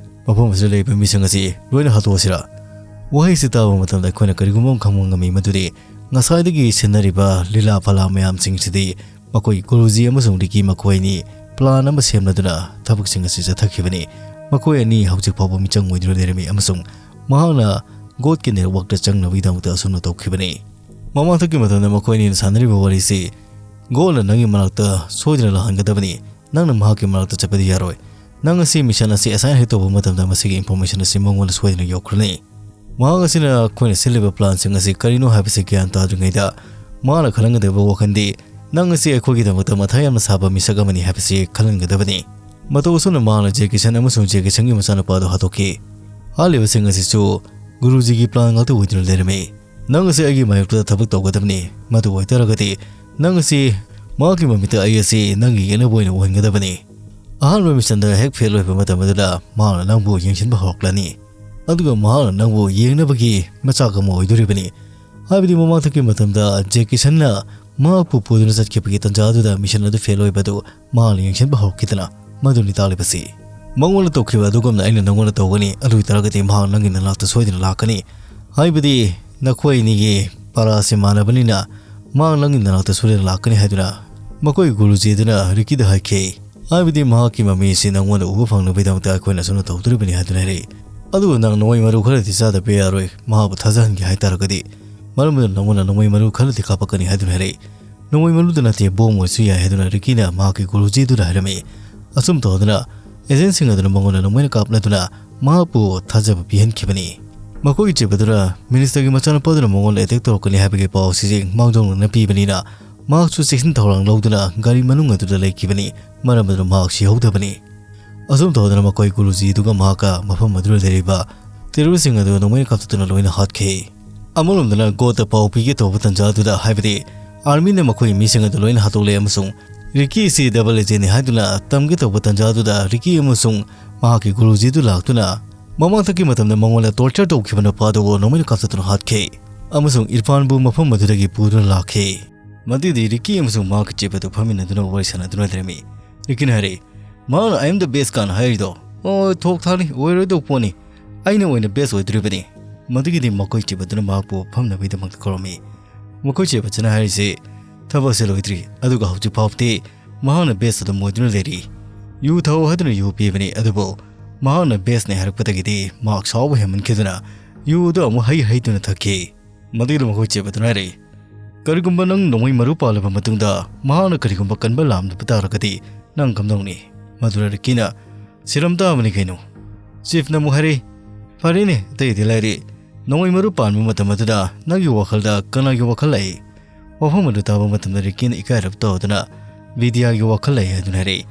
"ꯃꯐꯝ ꯑꯁꯤꯗ ꯂꯩꯔꯤꯕ ꯃꯤꯁꯤꯡ ꯑꯁꯤ ꯂꯣꯏꯅ ꯍꯥꯠꯇꯣꯛꯑꯁꯤꯔꯥ? ꯋꯥꯍꯩꯁꯤ ꯇꯥꯕ ꯃꯇꯝꯗ ꯑꯩꯈꯣꯏꯅ ꯀꯔꯤꯒꯨꯝꯕ ꯑꯃ ꯈꯪꯕ ꯉꯝꯃꯤ, ꯃꯗꯨꯗꯤ ꯉꯁꯥꯏꯗꯒꯤ ꯁꯤꯟꯅꯔꯤꯕ ꯂꯤꯂꯥ ꯐꯂꯥ ꯃꯌꯥꯝꯁꯤꯡꯁꯤꯗꯤ ꯃꯈꯣꯏꯒꯤ ꯒꯨꯔꯨꯖꯤ ꯑꯃꯁꯨꯡ ꯔꯤꯀꯤ ꯃꯈꯣꯏ ꯑꯅꯤ plan ꯑꯃ ꯁꯦꯝꯂꯗꯨꯅ ꯊꯕꯛꯁꯤꯡ ꯑꯁꯤ ꯆꯠꯊꯈꯤꯕꯅꯤ꯫ ꯃꯈꯣꯏ ꯑꯅꯤ ꯍꯧꯖꯤꯛ ꯐꯥꯎꯕ ꯃꯤꯆꯪ ꯑꯣꯏꯗꯨꯅ ꯂꯩꯔꯝꯃꯤ ꯑꯃꯁꯨꯡ ꯃꯍꯥꯛꯅ Godꯀꯤ networkꯇ ꯆꯪꯅꯕꯒꯤꯗꯃꯛꯇ ꯑꯁꯨꯝꯅ ꯇꯧꯈꯤꯕꯅꯤ꯫ ꯃꯃꯥꯡꯊꯛꯀꯤ ꯃꯇꯝꯗ ꯃꯈꯣꯏ ꯑꯅꯤꯅ ꯁꯥꯟꯅꯔꯤꯕ ꯋꯥꯔꯤꯁꯤ Godꯅ ꯅꯪꯒꯤ ꯃꯅꯥꯛꯇ ꯁꯣꯏꯗꯅ ꯂꯥꯛꯍꯟꯒꯗꯕꯅꯤ꯫ ꯅꯪꯅ ꯃꯍꯥꯛꯀꯤ ꯃꯅꯥꯛꯇ ꯆꯠꯄꯗꯤ ꯌꯥꯔꯣꯏ꯫ ꯅꯪ ꯑꯁꯤ mission ꯑꯁꯤ assign ꯍꯦꯛ ꯇꯧꯕ ꯃꯇꯝꯗ ꯃꯁꯤꯒꯤ information ꯑꯁꯤ ꯃꯉꯣꯟꯗ ꯁꯣꯏꯗꯅ ꯌꯧꯈ꯭ꯔꯅꯤ꯫ ꯃꯍꯥꯛ ꯑꯁꯤꯅ ꯑꯩꯈꯣꯏꯅ ꯁꯤꯜꯂꯤꯕ planꯁꯤꯡ ꯑꯁꯤ ꯀꯔꯤꯅꯣ ꯍꯥꯏꯕꯁꯤ ꯒ꯭ꯌꯥꯟ ꯇꯥꯗ꯭ꯔꯤꯉꯩꯗ ꯃꯥꯅ ꯈꯜꯂꯝꯒꯗꯕ ꯋꯥꯈꯜꯗꯤ ꯅꯪ ꯑꯁꯤ ꯑꯩꯈꯣꯏꯒꯤꯗꯃꯛꯇ ꯃꯊꯥ ꯌꯥꯝꯅ ꯁꯥꯕ ꯃꯤꯁꯛ ꯑꯃꯅꯤ ꯍꯥꯏꯕꯁꯤ ꯈꯜꯍꯟꯒꯗꯕꯅꯤ꯫ ꯃꯇꯧ ꯑꯁꯨꯝꯅ ꯃꯍꯥꯛꯅ ꯖꯦꯀꯤꯁꯟ ꯑꯃꯁꯨꯡ ꯖꯦꯀꯤꯁꯟꯒꯤ ꯃꯆꯥꯅꯨꯄꯥꯗꯨ ꯍꯥꯠꯇꯣꯛꯈꯤ꯫ ꯍꯥꯠꯂꯤꯕꯁꯤꯡ ꯑꯁꯤꯁꯨ ꯒꯨꯔꯨꯖꯤꯒꯤ plan ꯉꯥꯛꯇ ꯑꯣꯏꯗꯨꯅ ꯂꯩꯔꯝꯃꯤ꯫ ꯅꯪ ꯑꯁꯤ ꯑꯩꯒꯤ ꯃꯥꯌꯣꯛꯇ ꯊꯕꯛ ꯇꯧꯒꯗꯕꯅꯤ꯫ ꯃꯗꯨ ꯑꯣꯏꯇꯥꯔꯒꯗꯤ ꯅꯪ ꯑꯁꯤ ꯃꯍꯥꯛꯀꯤ ꯃꯃꯤꯠꯇ ꯑꯩ ꯑꯁꯤ ꯅꯪꯒꯤ ꯌꯦꯛꯅꯕ ꯑꯣꯏꯅ ꯎꯍꯟꯒꯗꯕꯅꯤ꯫ ꯑꯍꯥꯟꯕ missionꯗ ꯍꯦꯛ fail ꯑꯣꯏꯕ ꯃꯇꯝ ꯑꯗꯨꯗ ꯃꯍꯥꯛꯅ ꯅꯪꯕꯨ ꯌꯦꯡꯁꯤꯟꯕ ꯍꯧꯔꯛꯂꯅꯤ꯫ ꯑꯗꯨꯒ ꯃꯍꯥꯛꯅ ꯅꯪꯕꯨ ꯌꯦꯡꯅꯕꯒꯤ ꯃꯆꯥꯛ ꯑꯃ ꯑꯣꯏꯗꯣꯔꯤꯕꯅꯤ꯫ ꯍꯥꯏꯕꯗꯤ ꯃꯃꯥꯡꯊꯛꯀꯤ ꯃꯇꯝꯗ ꯖꯦꯀꯤꯁꯟꯅ ꯃꯍꯥꯛꯄꯨ ꯄꯨꯗꯨꯅ ꯆꯠꯈꯤꯕꯒꯤ ꯇꯥꯟꯖꯥ ꯑꯗꯨꯗ mission ꯑꯗꯨ fail ꯑꯣꯏꯕ ꯑꯗꯨ ꯃꯍꯥꯛꯅ ꯌꯦꯡꯁꯤꯟꯕ ꯍꯧꯔꯛꯈꯤꯗꯅ ꯃꯗꯨꯅꯤ ꯇꯥꯛꯂꯤꯕꯁꯤ꯫ ꯃꯉꯣꯟꯗ ꯇꯧꯈꯤꯕ ꯑꯗꯨꯒꯨꯝꯅ ꯑꯩꯅ ꯅꯉꯣꯟꯗ ꯇꯧꯒꯅꯤ, ꯑꯗꯨ ꯑꯣꯏꯇꯥꯔꯒꯗꯤ ꯃꯍꯥꯛ ꯅꯪꯒꯤ ꯅꯅꯥꯛꯇ ꯁꯣꯏꯗꯅ ꯂꯥꯛꯀꯅꯤ꯫ ꯍꯥꯏꯕꯗꯤ ꯅꯈꯣꯏ ꯑꯅꯤꯒꯤ ꯄꯔꯥꯁꯤ ꯃꯥꯟꯅꯕꯅꯤꯅ ꯃꯍꯥꯛ ꯅꯪꯒꯤ ꯅꯅꯥꯛꯇ ꯁꯣꯏꯗꯅ ꯂꯥꯛꯀꯅꯤ ꯍꯥꯏꯗꯨꯅ ꯃꯈꯣꯏ ꯒꯨꯔꯨꯖꯤ ꯑꯗꯨꯅ ꯔꯤꯀꯤꯗ ꯍꯥꯏꯈꯤ꯫ ꯍꯥꯏꯕꯗꯤ ꯃꯍꯥꯛꯀꯤ ꯃꯃꯤ ꯑꯁꯤ ꯅꯪꯉꯣꯟꯗ ꯎꯕ ꯐꯪꯅꯕꯒꯤꯗꯃꯛꯇ ꯑꯩꯈꯣꯏꯅ ꯑꯁꯨꯝꯅ ꯇꯧꯗꯣꯔꯤꯕꯅꯤ ꯍꯥꯏꯗꯨꯅ ꯍꯥꯏꯔꯛꯏ꯫ ꯑꯗꯨꯕꯨ ꯅꯪ ꯅꯣꯡꯃꯩ ꯃꯔꯨ ꯈꯔꯗꯤ ꯆꯥꯗꯕ ꯌꯥꯔꯣꯏ, ꯃꯍꯥꯛꯄꯨ ꯊꯥꯖꯍꯟꯒꯦ ꯍꯥꯏꯇꯥꯔꯒꯗꯤ, ꯃꯔꯝ ꯑꯗꯨꯅ ꯅꯪꯉꯣꯟꯗ ꯅꯣꯡꯃꯩ ꯃꯔꯨ ꯈꯔꯗꯤ ꯀꯥꯞꯄꯛꯀꯅꯤ ꯍꯥꯏꯗꯨꯅ ꯍꯥꯏꯔꯛꯏ꯫ ꯅꯣꯡꯃꯩ ꯃꯔꯨꯗ ꯅꯠꯇꯦ, bomb ꯑꯣꯏꯔꯁꯨ ꯌꯥꯏ ꯍꯥꯏꯗꯨꯅ ꯔꯤꯀꯤꯅ ꯃꯍꯥꯛꯀꯤ ꯒꯨꯔꯨꯖꯤ ꯑꯗꯨꯗ ꯍꯥꯏꯔꯝꯃꯤ꯫ ꯑꯁꯨꯝ ꯇꯧꯗꯨꯅ agentꯁꯤꯡ ꯑꯗꯨꯅ ꯃꯉꯣꯟꯗ ꯅꯣꯡꯃꯩꯅ ꯀꯥꯞꯂꯗꯨꯅ ꯃꯍꯥꯛꯄꯨ ꯊꯥꯖꯕ ꯄꯤꯍꯟꯈꯤꯕꯅꯤ꯫ ꯃꯈꯣꯏꯒꯤ ꯆꯤꯞ ꯑꯗꯨꯅ minister ꯒꯤ ꯃꯆꯥꯅꯨꯄꯥ ꯑꯗꯨꯅ ꯃꯉꯣꯟꯗ attack ꯇꯧꯔꯛꯀꯅꯤ ꯍꯥꯏꯕꯒꯤ ꯄꯥꯎ ꯑꯁꯤ ꯃꯥꯡꯖꯧꯅꯅ ꯄꯤꯕꯅꯤꯅ ꯃꯍꯥꯛꯁꯨ ꯆꯦꯛꯁꯤꯟ ꯊꯧꯔꯥꯡ ꯂꯧꯗꯨꯅ ꯒꯥꯔꯤ ꯃꯅꯨꯡ ꯑꯗꯨꯗ ꯂꯩꯈꯤꯕꯅꯤ꯫ ꯃꯔꯝ ꯑꯗꯨꯅ ꯃꯍꯥꯛ ꯁꯤꯍꯧꯗꯕꯅꯤ꯫ ꯑꯁꯨꯝ ꯇꯧꯗꯅ ꯃꯈꯣꯏ ꯒꯨꯔꯨꯖꯤ ꯑꯗꯨꯒ ꯃꯍꯥꯛꯀ ꯃꯐꯝ ꯑꯗꯨꯗ ꯂꯩꯔꯤꯕ terroristꯁꯤꯡ ꯑꯗꯨ ꯅꯣꯡꯃꯩꯅ ꯀꯥꯞꯊꯠꯇꯨꯅ ꯂꯣꯏꯅ ꯍꯥꯠꯈꯤ꯫ ꯑꯃꯔꯣꯝꯗꯅ Godꯇ ꯄꯥꯎ ꯄꯤꯒꯦ ꯇꯧꯕ ꯇꯥꯟꯖꯥ ꯑꯗꯨꯗ, ꯍꯥꯏꯕꯗꯤ armyꯅ ꯃꯈꯣꯏꯒꯤ ꯃꯤꯁꯤꯡ ꯑꯗꯨ ꯂꯣꯏꯅ ꯍꯥꯠꯇꯣꯛꯂꯦ ꯑꯃꯁꯨꯡ ꯔꯤꯀꯤ ꯑꯁꯤ double agentꯅꯤ ꯍꯥꯏꯗꯨꯅ ꯇꯝꯒꯦ ꯇꯧꯕ ꯇꯥꯟꯖꯥ ꯑꯗꯨꯗ ꯔꯤꯀꯤ ꯑꯃꯁꯨꯡ ꯃꯍꯥꯛꯀꯤ ꯒꯨꯔꯨꯖꯤ ꯑꯗꯨ ꯂꯥꯛꯇꯨꯅ ꯃꯃꯥꯡꯊꯛꯀꯤ ꯃꯇꯝꯗ ꯃꯉꯣꯟꯗ torture ꯇꯧꯈꯤꯕ ꯅꯨꯄꯥ ꯑꯗꯨꯕꯨ ꯅꯣꯡꯃꯩꯅ ꯀꯥꯞꯊꯠꯇꯨꯅ ꯍꯥꯠꯈꯤ ꯑꯃꯁꯨꯡ ꯏꯔꯐꯥꯟꯕꯨ ꯃꯐꯝ ꯑꯗꯨꯗꯒꯤ ꯄꯨꯗꯨꯅ ꯂꯥꯛꯈꯤ꯫ ꯃꯗꯨꯗꯤ ꯔꯤꯀꯤ ꯑꯃꯁꯨꯡ ꯃꯍꯥꯛꯀꯤ ꯆꯤꯞ ꯑꯗꯨ ꯐꯝꯃꯤꯟꯅꯗꯨꯅ ꯋꯥꯔꯤ ꯁꯥꯟꯅꯗꯨꯅ ꯂꯩꯔꯝꯃꯤ꯫ ꯔꯤꯀꯤꯅ ꯍꯥꯏꯔꯛꯏ, "ꯃꯍꯥꯛꯅ I am the best ꯀꯥꯟꯅ ꯍꯥꯏꯔꯤꯗꯣ, ꯑꯣ, ꯊꯣꯛ ꯊꯥꯛꯅꯤ, ꯑꯣꯏꯔꯣꯏꯗꯧꯕ ꯄꯣꯠꯅꯤ꯫ ꯑꯩꯅ ꯑꯣꯏꯅ best ꯑꯣꯏꯗꯣꯔꯤꯕꯅꯤ꯫" ꯃꯗꯨꯒꯤꯗꯤ ꯃꯈꯣꯏ ꯆꯤꯞ ꯑꯗꯨꯅ ꯃꯍꯥꯛꯄꯨ ꯐꯝꯅꯕꯒꯤꯗꯃꯛꯇ ꯀꯧꯔꯝꯃꯤ꯫ ꯃꯈꯣꯏ ꯆꯤꯞ ꯑꯗꯨꯅ ꯍꯥꯏꯔꯤꯁꯤ, "ꯊꯕꯛ ꯑꯁꯤ ꯂꯣꯏꯗ꯭ꯔꯤ, ꯑꯗꯨꯒ ꯍꯧꯖꯤꯛ ꯐꯥꯎꯕꯗꯤ ꯃꯍꯥꯛꯅ ꯕꯦꯁ ꯑꯗꯨꯝ ꯑꯣꯏꯗꯨꯅ ꯂꯩꯔꯤ꯫ ꯌꯨ ꯊꯛꯎ ꯍꯥꯏꯗꯨꯅ ꯌꯨ ꯄꯤꯕꯅꯤ, ꯑꯗꯨꯕꯨ ꯃꯍꯥꯛꯅ ꯕꯦꯁꯅꯦ ꯍꯥꯏꯔꯛꯄꯗꯒꯤꯗꯤ ꯃꯍꯥꯛ ꯁꯥꯎꯕ ꯍꯦꯟꯃꯟꯈꯤꯗꯨꯅ ꯌꯨ ꯑꯗꯨ ꯑꯃꯨꯛ ꯍꯩ ꯍꯩꯗꯨꯅ ꯊꯛꯈꯤ꯫ ꯃꯗꯨꯗ ꯃꯈꯣꯏ ꯆꯦꯞ ꯑꯗꯨꯅ ꯍꯥꯏꯔꯛꯏ, "ꯀꯔꯤꯒꯨꯝꯕ ꯅꯪ ꯅꯣꯡꯃꯩ ꯃꯔꯨ ꯄꯥꯜꯂꯕ ꯃꯇꯨꯡꯗ ꯃꯍꯥꯛꯅ ꯀꯔꯤꯒꯨꯝꯕ ꯀꯟꯕ ꯂꯥꯝꯗꯕ ꯇꯥꯔꯒꯗꯤ ꯅꯪ ꯀꯝꯗꯧꯅꯤ?" ꯃꯗꯨꯗ ꯔꯤꯀꯤꯅ, "ꯁꯤꯔꯝ ꯇꯥꯕꯅꯤ ꯀꯩꯅꯣ꯫ ꯆꯤꯐꯅ ꯑꯃꯨꯛ ꯍꯥꯏꯔꯛꯏ, "ꯐꯔꯦꯅꯦ, ꯑꯇꯩꯗꯤ ꯂꯥꯏꯔꯤ꯫ ꯅꯣꯡꯃꯩ ꯃꯔꯨ ꯄꯥꯟꯕ ꯃꯇꯝ ꯑꯗꯨꯗ ꯅꯪꯒꯤ ꯋꯥꯈꯜꯗ ꯀꯅꯥꯒꯤ ꯋꯥꯈꯜ ꯂꯥꯛꯏ?" ꯋꯥꯐꯝ ꯑꯗꯨ ꯇꯥꯕ ꯃꯇꯝꯗ ꯔꯤꯀꯤꯅ ꯏꯀꯥꯏꯔꯞ ꯇꯧꯗꯨꯅ ꯕꯤꯗ꯭ꯌꯥꯒꯤ ꯋꯥꯈꯜ ꯂꯥꯛꯏ ꯍꯥꯏꯗꯨꯅ ꯍꯥꯏꯔꯛꯏ꯫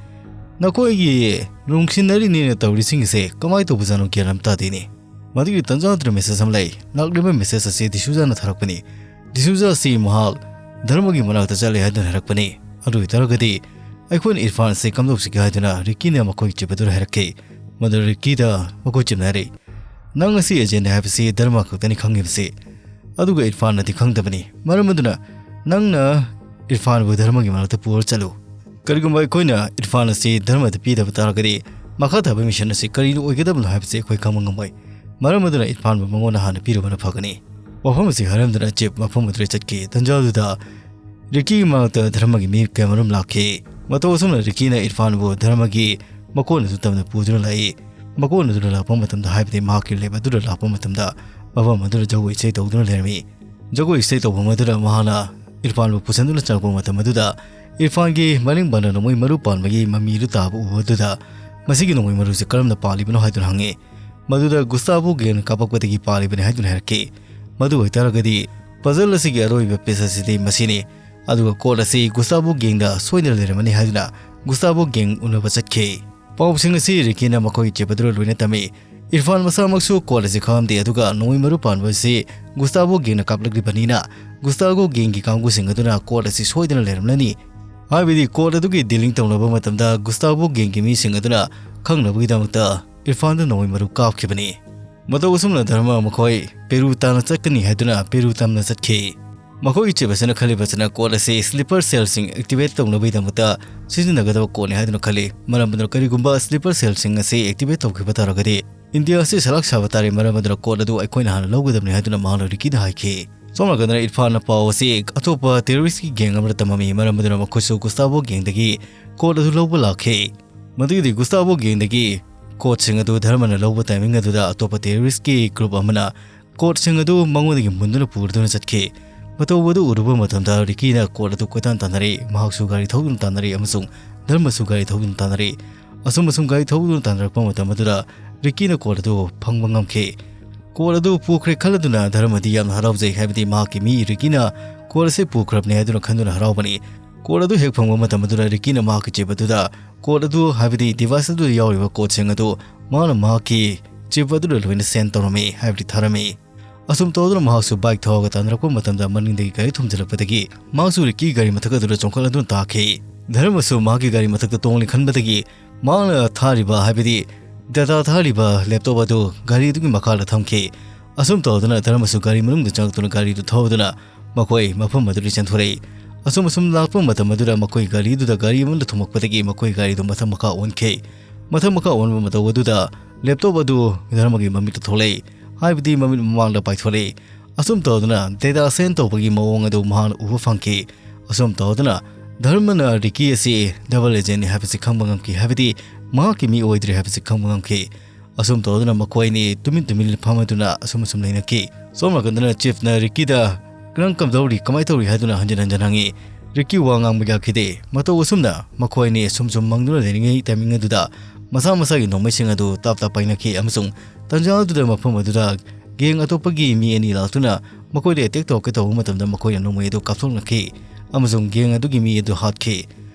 "ꯅꯈꯣꯏꯒꯤ ꯂꯨꯡꯁꯤꯟꯅꯔꯤꯅꯦꯅ ꯇꯧꯔꯤꯁꯤꯡꯁꯦ ꯀꯃꯥꯏꯅ ꯇꯧꯕꯖꯥꯠꯅꯣ ꯒ꯭ꯌꯥꯟ ꯑꯃ ꯇꯥꯗꯦꯅꯦ꯫" ꯃꯗꯨꯒꯤ ꯇꯟꯖꯥꯗꯨꯗ ꯃꯦꯁꯦꯖ ꯑꯃ ꯂꯩ꯫ ꯂꯥꯛꯂꯤꯕ ꯃꯦꯁꯦꯖ ꯑꯁꯤ ꯗꯤꯁꯨꯖꯥꯅ ꯊꯥꯔꯛꯄꯅꯤ꯫ ꯗꯤꯁꯨꯖꯥ ꯑꯁꯤ ꯃꯍꯥꯛ ꯙꯔꯃꯒꯤ ꯃꯅꯥꯛꯇ ꯆꯠꯂꯦ ꯍꯥꯏꯗꯨꯅ ꯍꯥꯏꯔꯛꯄꯅꯤ꯫ ꯑꯗꯨ ꯑꯣꯏꯇꯥꯔꯒꯗꯤ ꯑꯩꯈꯣꯏꯅ ꯏꯔꯐꯥꯟ ꯑꯁꯤ ꯀꯝꯗꯧꯁꯤꯒꯦ ꯍꯥꯏꯗꯨꯅ ꯔꯤꯀꯤꯅ ꯃꯈꯣꯏꯒꯤ ꯆꯤꯞ ꯑꯗꯨꯗ ꯍꯥꯏꯔꯛꯈꯤ꯫ ꯃꯗꯨ ꯔꯤꯀꯤꯗ ꯃꯈꯣꯏ ꯆꯤꯞꯅ ꯍꯥꯏꯔꯛꯏ, "ꯅꯪ ꯑꯁꯤ ꯑꯦꯖꯦꯟꯅꯤ ꯍꯥꯏꯕꯁꯤ ꯙꯔꯃ ꯈꯛꯇꯅꯤ ꯈꯪꯉꯤꯕꯁꯤ, ꯑꯗꯨꯒ ꯏꯔꯐꯥꯟꯅꯗꯤ ꯈꯪꯗꯕꯅꯤ꯫ ꯃꯔꯝ ꯑꯗꯨꯅ ꯅꯪꯅ ꯏꯔꯐꯥꯟꯕꯨ ꯙꯔꯃꯒꯤ ꯃꯅꯥꯛꯇ ꯄꯨꯔ ꯆꯠꯂꯨ꯫ ꯀꯔꯤꯒꯨꯝꯕ ꯑꯩꯈꯣꯏꯅ ꯏꯔꯐꯥꯟ ꯑꯁꯤ ꯙꯔꯃꯗ ꯄꯤꯗꯕ ꯇꯥꯔꯒꯗꯤ ꯃꯈꯥ ꯇꯥꯕ ꯃꯤꯁꯟ ꯑꯁꯤ ꯀꯔꯤꯅ ꯑꯣꯏꯒꯗꯕꯅꯣ ꯍꯥꯏꯕꯁꯤ ꯑꯩꯈꯣꯏ ꯈꯪꯕ ꯉꯝꯃꯣꯏ꯫ ꯃꯔꯝ ꯑꯗꯨꯅ ꯏꯔꯐꯥꯟꯕꯨ ꯃꯉꯣꯟꯗ ꯍꯥꯟꯅ ꯄꯤꯔꯨꯕꯅ ꯐꯒꯅꯤ꯫" ꯋꯥꯐꯝ ꯑꯁꯤ ꯍꯥꯏꯔꯝꯗꯨꯅ ꯆꯤꯞ ꯃꯐꯝ ꯑꯗꯨꯗ ꯆꯠꯈꯤ꯫ ꯇꯟꯖꯥꯗꯨꯗ ꯔꯤꯀꯤꯒꯤ ꯃꯅꯥꯛꯇ ꯙꯔꯃꯒꯤ ꯃꯤ ꯀꯌꯥꯃꯔꯨꯝ ꯂꯥꯛꯈꯤ꯫ ꯃꯇꯧ ꯑꯁꯨꯝꯅ ꯔꯤꯀꯤꯅ ꯏꯔꯐꯥꯟꯕꯨ ꯙꯔꯃꯒꯤ ꯃꯀꯣꯟ ꯑꯗꯨ ꯇꯝꯅ ꯄꯨꯗꯨꯅ ꯂꯥꯛꯏ꯫ ꯃꯀꯣꯟ ꯑꯗꯨꯗ ꯂꯥꯛꯄ ꯃꯇꯝꯗ, ꯍꯥꯏꯕꯗꯤ ꯃꯍꯥꯛꯀꯤ ꯂꯦꯞ ꯑꯗꯨꯗ ꯂꯥꯛꯄ ꯃꯇꯝꯗ, ꯃꯐꯝ ꯑꯗꯨꯗ ꯖꯒꯣꯏ ꯏꯁꯩ ꯇꯧꯗꯨꯅ ꯂꯩꯔꯝꯃꯤ꯫ ꯖꯒꯣꯏ ꯏꯁꯩ ꯇꯧꯐꯝ ꯑꯗꯨꯗ ꯃꯍꯥꯛꯅ ꯏꯔꯐꯥꯟꯕꯨ ꯄꯨꯁꯤꯟꯗꯨꯅ ꯆꯪꯂꯛꯄ ꯃꯇꯝ ꯑꯗꯨꯗ, ꯏꯔꯐꯥꯟꯒꯤ ꯃꯅꯤꯡ ꯄꯥꯟꯅ ꯅꯣꯡꯃꯩ ꯃꯔꯨ ꯄꯥꯟꯕꯒꯤ ꯃꯃꯤ ꯑꯗꯨ ꯇꯥꯕ ꯎꯕ ꯑꯗꯨꯗ, "ꯃꯁꯤꯒꯤ ꯅꯣꯡꯃꯩ ꯃꯔꯨꯁꯤ ꯀꯔꯝꯅ ꯄꯥꯜꯂꯤꯕꯅꯣ?" ꯍꯥꯏꯗꯨꯅ ꯍꯪꯉꯤ꯫ ꯃꯗꯨꯗ ꯒꯨꯁꯇꯥꯕꯨ ꯒꯦꯡꯅ ꯀꯥꯞꯄꯛꯄꯗꯒꯤ ꯄꯥꯜꯂꯤꯕꯅꯤ ꯍꯥꯏꯗꯨꯅ ꯍꯥꯏꯔꯛꯈꯤ꯫ "ꯃꯗꯨ ꯑꯣꯏꯇꯥꯔꯒꯗꯤ ꯄꯖꯜ ꯑꯁꯤꯒꯤ ꯑꯔꯣꯏꯕ ꯄꯤꯁ ꯑꯁꯤꯗꯤ ꯃꯁꯤꯅꯤ꯫ ꯑꯗꯨꯒ ꯀꯣꯗ ꯑꯁꯤ ꯒꯨꯁꯇꯥꯕꯨ ꯒꯦꯡꯗ ꯁꯣꯏꯗꯅ ꯂꯩꯔꯝꯃꯅꯤ" ꯍꯥꯏꯗꯨꯅ ꯒꯨꯁꯇꯥꯕꯨ ꯒꯦꯡ ꯎꯅꯕ ꯆꯠꯈꯤ꯫ ꯄꯥꯎꯁꯤꯡ ꯑꯁꯤ ꯔꯤꯀꯤꯅ ꯃꯈꯣꯏꯒꯤ ꯆꯤꯞ ꯑꯗꯨꯗ ꯂꯣꯏꯅ ꯇꯝꯃꯤ꯫ ꯏꯔꯐꯥꯟ ꯃꯁꯥꯃꯛꯁꯨ ꯀꯣꯗ ꯑꯁꯤ ꯈꯪꯂꯝꯗꯦ, ꯑꯗꯨꯒ ꯅꯣꯡꯃꯩ ꯃꯔꯨ ꯄꯥꯟꯕ ꯑꯁꯤ ꯒꯨꯁꯇꯥꯕꯨ ꯒꯦꯡꯅ ꯀꯥꯞꯂꯛꯂꯤꯕꯅꯤꯅ ꯒꯨꯁꯇꯥꯕꯨ ꯒꯦꯡꯒꯤ ꯀꯥꯡꯕꯨꯁꯤꯡ ꯑꯗꯨꯅ ꯀꯣꯗ ꯑꯁꯤ ꯁꯣꯏꯗꯅ ꯂꯩꯔꯝꯂꯅꯤ꯫ ꯍꯥꯏꯕꯗꯤ ꯀꯣꯗ ꯑꯗꯨꯒꯤ ꯗꯤꯂꯤꯡ ꯇꯧꯅꯕ ꯃꯇꯝꯗ ꯒꯨꯁꯇꯥꯕꯨ ꯒꯦꯡꯒꯤ ꯃꯤꯁꯤꯡ ꯑꯗꯨꯅ ꯈꯪꯅꯕꯒꯤꯗꯃꯛꯇ ꯏꯔꯐꯥꯟꯗ ꯅꯣꯡꯃꯩ ꯃꯔꯨ ꯀꯥꯞꯈꯤꯕꯅꯤ꯫ ꯃꯇꯧ ꯑꯁꯨꯝꯅ ꯙꯔꯃ ꯃꯈꯣꯏ ꯄꯦꯔꯨ ꯇꯥꯟꯅ ꯆꯠꯀꯅꯤ ꯍꯥꯏꯗꯨꯅ ꯄꯦꯔꯨ ꯇꯝꯅ ꯆꯠꯈꯤ꯫ ꯃꯈꯣꯏꯒꯤ ꯆꯤꯞ ꯑꯁꯤꯅ ꯈꯜꯂꯤꯕꯁꯤꯅ ꯀꯣꯗ ꯑꯁꯤ ꯁ꯭ꯂꯤꯄꯔ ꯁꯦꯜꯁꯤꯡ ꯑꯦꯛꯇꯤꯚꯦꯠ ꯇꯧꯅꯕꯒꯤꯗꯃꯛꯇ ꯁꯤꯖꯤꯟꯅꯒꯗꯕ ꯀꯣꯗꯅꯤ ꯍꯥꯏꯗꯨꯅ ꯈꯜꯂꯤ꯫ ꯃꯔꯝ ꯑꯗꯨꯅ ꯀꯔꯤꯒꯨꯝꯕ ꯁ꯭ꯂꯤꯄꯔ ꯁꯦꯜꯁꯤꯡ ꯑꯁꯤ ꯑꯦꯛꯇꯤꯚꯦꯠ ꯇꯧꯈꯤꯕ ꯇꯥꯔꯒꯗꯤ ꯏꯟꯗꯤꯌꯥ ꯑꯁꯤ ꯁꯂꯥꯛ ꯁꯥꯕ ꯇꯥꯔꯦ꯫ ꯃꯔꯝ ꯑꯗꯨꯅ ꯀꯣꯗ ꯑꯗꯨ ꯑꯩꯈꯣꯏꯅ ꯍꯥꯟꯅ ꯂꯧꯒꯗꯕꯅꯤ ꯍꯥꯏꯗꯨꯅ ꯃꯍꯥꯛꯅ ꯔꯤꯀꯤꯗ ꯍꯥꯏꯈꯤ꯫ ꯁꯣꯝ ꯅꯥꯀꯟꯗꯅ ꯏꯔꯐꯥꯟꯅ ꯄꯥꯎ ꯑꯁꯤ ꯑꯇꯣꯞꯄ terrorist ꯀꯤ gang ꯑꯃꯗ ꯇꯝꯃꯝꯃꯤ꯫ ꯃꯔꯝ ꯑꯗꯨꯅ ꯃꯈꯣꯏꯁꯨ ꯒꯨꯁꯇꯥꯕꯣ gang ꯗꯒꯤ code ꯑꯗꯨ ꯂꯧꯕ ꯂꯥꯛꯈꯤ꯫ ꯃꯗꯨꯒꯤꯗꯤ ꯒꯨꯁꯇꯥꯕꯣ gang ꯗꯒꯤ code ꯁꯤꯡ ꯑꯗꯨ ꯙꯔꯃꯅ ꯂꯧꯕ timing ꯑꯗꯨꯗ ꯑꯇꯣꯞꯄ terrorist ꯀꯤ group ꯑꯃꯅ code ꯁꯤꯡ ꯑꯗꯨ ꯃꯉꯣꯟꯗꯒꯤ ꯃꯨꯟꯗꯨꯅ ꯄꯨꯔꯗꯨꯅ ꯆꯠꯈꯤ꯫ ꯃꯇꯧ ꯑꯗꯨ ꯎꯔꯨꯕ ꯃꯇꯝꯗ ꯔꯤꯀꯤꯅ code ꯑꯗꯨ ꯀꯣꯏꯇꯥꯟ ꯇꯥꯟꯅꯔꯛꯏ꯫ ꯃꯍꯥꯛꯁꯨ ꯒꯥꯔꯤ ꯊꯧꯗꯨꯅ ꯇꯥꯟꯅꯔꯛꯏ ꯑꯃꯁꯨꯡ ꯙꯔꯃꯁꯨ ꯒꯥꯔꯤ ꯊꯧꯗꯨꯅ ꯇꯥꯟꯅꯔꯛꯏ꯫ ꯑꯁꯨꯝ ꯑꯁꯨꯝ ꯒꯥꯔꯤ ꯊꯧꯗꯨꯅ ꯇꯥꯟꯅꯔꯛꯄ ꯃꯇꯝ ꯑꯗꯨꯗ ꯔꯤꯀꯤꯅ code ꯑꯗꯨ ꯐꯪꯕ ꯉꯝꯈꯤ꯫ Code ꯑꯗꯨ ꯄꯨꯈ꯭ꯔꯦ ꯈꯜꯂꯗꯨꯅ ꯙꯔꯃꯗꯤ ꯌꯥꯝꯅ ꯍꯔꯥꯎꯖꯩ, ꯍꯥꯏꯕꯗꯤ ꯃꯍꯥꯛꯀꯤ ꯃꯤ ꯔꯤꯀꯤꯅ code ꯑꯁꯤ ꯄꯨꯈ꯭ꯔꯕꯅꯤ ꯍꯥꯏꯗꯨꯅ ꯈꯟꯗꯨꯅ ꯍꯔꯥꯎꯕꯅꯤ꯫ Code ꯑꯗꯨ ꯍꯦꯛ ꯐꯪꯕ ꯃꯇꯝ ꯑꯗꯨꯗ ꯔꯤꯀꯤꯅ ꯃꯍꯥꯛꯀꯤ chip ꯑꯗꯨꯗ code ꯑꯗꯨ, ꯍꯥꯏꯕꯗꯤ device ꯑꯗꯨꯗ ꯌꯥꯎꯔꯤꯕ code ꯁꯤꯡ ꯑꯗꯨ ꯃꯍꯥꯛꯅ ꯃꯍꯥꯛꯀꯤ chip ꯑꯗꯨꯗ ꯂꯣꯏꯅ send ꯇꯧꯔꯝꯃꯤ, ꯍꯥꯏꯕꯗꯤ ꯊꯥꯔꯝꯃꯤ꯫ ꯑꯁꯨꯝ ꯇꯧꯗꯨꯅ ꯃꯍꯥꯛꯁꯨ bike ꯊꯧꯔꯒ ꯇꯥꯟꯅꯔꯛꯄ ꯃꯇꯝꯗ ꯃꯅꯤꯡꯗꯒꯤ ꯒꯥꯔꯤ ꯊꯣꯝꯖꯤꯜꯂꯛꯄꯗꯒꯤ ꯃꯍꯥꯛꯁꯨ ꯔꯤꯀꯤ ꯒꯥꯔꯤ ꯃꯊꯛ ꯑꯗꯨꯗ ꯆꯣꯡꯈꯠꯂꯗꯨꯅ ꯇꯥꯈꯤ꯫ ꯙꯔꯃꯁꯨ ꯃꯍꯥꯛꯀꯤ ꯒꯥꯔꯤ ꯃꯊꯛꯇ ꯇꯣꯡꯂꯦ ꯈꯟꯕꯗꯒꯤ ꯃꯍꯥꯛꯅ ꯊꯥꯔꯤꯕ, ꯍꯥꯏꯕꯗꯤ data ꯊꯥꯔꯤꯕ laptop ꯑꯗꯨ ꯒꯥꯔꯤ ꯑꯗꯨꯒꯤ ꯃꯈꯥꯗ ꯊꯝꯈꯤ꯫ ꯑꯁꯨꯝ ꯇꯧꯗꯨꯅ ꯙꯔꯃꯁꯨ ꯒꯥꯔꯤ ꯃꯅꯨꯡꯗ ꯆꯪꯂꯛꯇꯨꯅ ꯒꯥꯔꯤꯗꯨ ꯊꯧꯗꯨꯅ ꯃꯈꯣꯏ ꯃꯐꯝ ꯑꯗꯨꯗꯒꯤ ꯆꯦꯟꯊꯣꯔꯛꯏ꯫ ꯑꯁꯨꯝ ꯑꯁꯨꯝ ꯂꯥꯛꯄ ꯃꯇꯝ ꯑꯗꯨꯗ ꯃꯈꯣꯏ ꯒꯥꯔꯤꯗꯨꯗ ꯒꯥꯔꯤ ꯑꯃꯅ ꯊꯣꯝꯃꯛꯄꯗꯒꯤ ꯃꯈꯣꯏ ꯒꯥꯔꯤꯗꯨ ꯃꯊꯛ ꯃꯈꯥ ꯑꯣꯟꯈꯤ꯫ ꯃꯊꯛ ꯃꯈꯥ ꯑꯣꯟꯕ ꯃꯇꯧ ꯑꯗꯨꯗ laptop ꯑꯗꯨ ꯙꯔꯃꯒꯤ ꯃꯃꯤꯠꯇ ꯊꯣꯛꯂꯛꯏ, ꯍꯥꯏꯕꯗꯤ ꯃꯃꯤꯠ ꯃꯃꯥꯡꯗ ꯄꯥꯏꯊꯣꯔꯛꯏ꯫ ꯑꯁꯨꯝ ꯇꯧꯗꯨꯅ data send ꯇꯧꯕꯒꯤ ꯃꯑꯣꯡ ꯑꯗꯨ ꯃꯍꯥꯛꯅ ꯎꯕ ꯐꯪꯈꯤ꯫ ꯑꯁꯨꯝ ꯇꯧꯗꯨꯅ ꯙꯔꯃꯅ ꯔꯤꯀꯤ ꯑꯁꯤ double agent ꯅꯤ ꯍꯥꯏꯕꯁꯤ ꯈꯪꯕ ꯉꯝꯈꯤ, ꯍꯥꯏꯕꯗꯤ ꯃꯍꯥꯛꯀꯤ ꯃꯤ ꯑꯣꯏꯗ꯭ꯔꯦ ꯍꯥꯏꯕꯁꯤ ꯈꯪꯕ ꯉꯝꯈꯤ꯫ ꯑꯁꯨꯝ ꯇꯧꯗꯨꯅ ꯃꯈꯣꯏ ꯑꯅꯤ ꯇꯨꯃꯤꯟ ꯇꯨꯃꯤꯟ ꯐꯝꯃꯗꯨꯅ ꯑꯁꯨꯝ ꯑꯁꯨꯝ ꯂꯩꯅꯈꯤ꯫ ꯁꯣꯝ ꯅꯥꯀꯟꯗꯅ ꯆꯤꯐꯅ ꯔꯤꯀꯤꯗ, "ꯅꯪ ꯀꯝꯗꯧꯔꯤ, ꯀꯃꯥꯏ ꯇꯧꯔꯤ?" ꯍꯥꯏꯗꯨꯅ ꯍꯟꯖꯤꯟ ꯍꯟꯖꯤꯟ ꯍꯪꯉꯤ꯫ ꯔꯤꯀꯤ ꯋꯥ ꯉꯥꯡꯕ ꯌꯥꯈꯤꯗꯦ꯫ ꯃꯇꯧ ꯑꯁꯨꯝꯅ ꯃꯈꯣꯏ ꯑꯅꯤ ꯑꯁꯨꯝ ꯁꯨꯝ ꯃꯪꯗꯨꯅ ꯂꯩꯔꯤꯉꯩ timing ꯑꯗꯨꯗ ꯃꯁꯥ ꯃꯁꯥꯒꯤ ꯅꯣꯡꯃꯩꯁꯤꯡ ꯑꯗꯨ ꯇꯥꯞ ꯇꯥꯞ ꯄꯥꯏꯅꯈꯤ ꯑꯃꯁꯨꯡ ꯇꯟꯖꯥ ꯑꯗꯨꯗ ꯃꯐꯝ ꯑꯗꯨꯗ gang ꯑꯇꯣꯞꯄꯒꯤ ꯃꯤ ꯑꯅꯤ ꯂꯥꯛꯇꯨꯅ ꯃꯈꯣꯏꯗ attack ꯇꯧꯔꯛꯀꯦ ꯇꯧꯕ ꯃꯇꯝꯗ ꯃꯈꯣꯏꯅ ꯅꯣꯡꯃꯩ ꯑꯗꯨ ꯀꯥꯞꯊꯣꯛꯅꯈꯤ ꯑꯃꯁꯨꯡ gang ꯑꯗꯨꯒꯤ ꯃꯤ ꯑꯗꯨ ꯍꯥꯠꯈꯤ꯫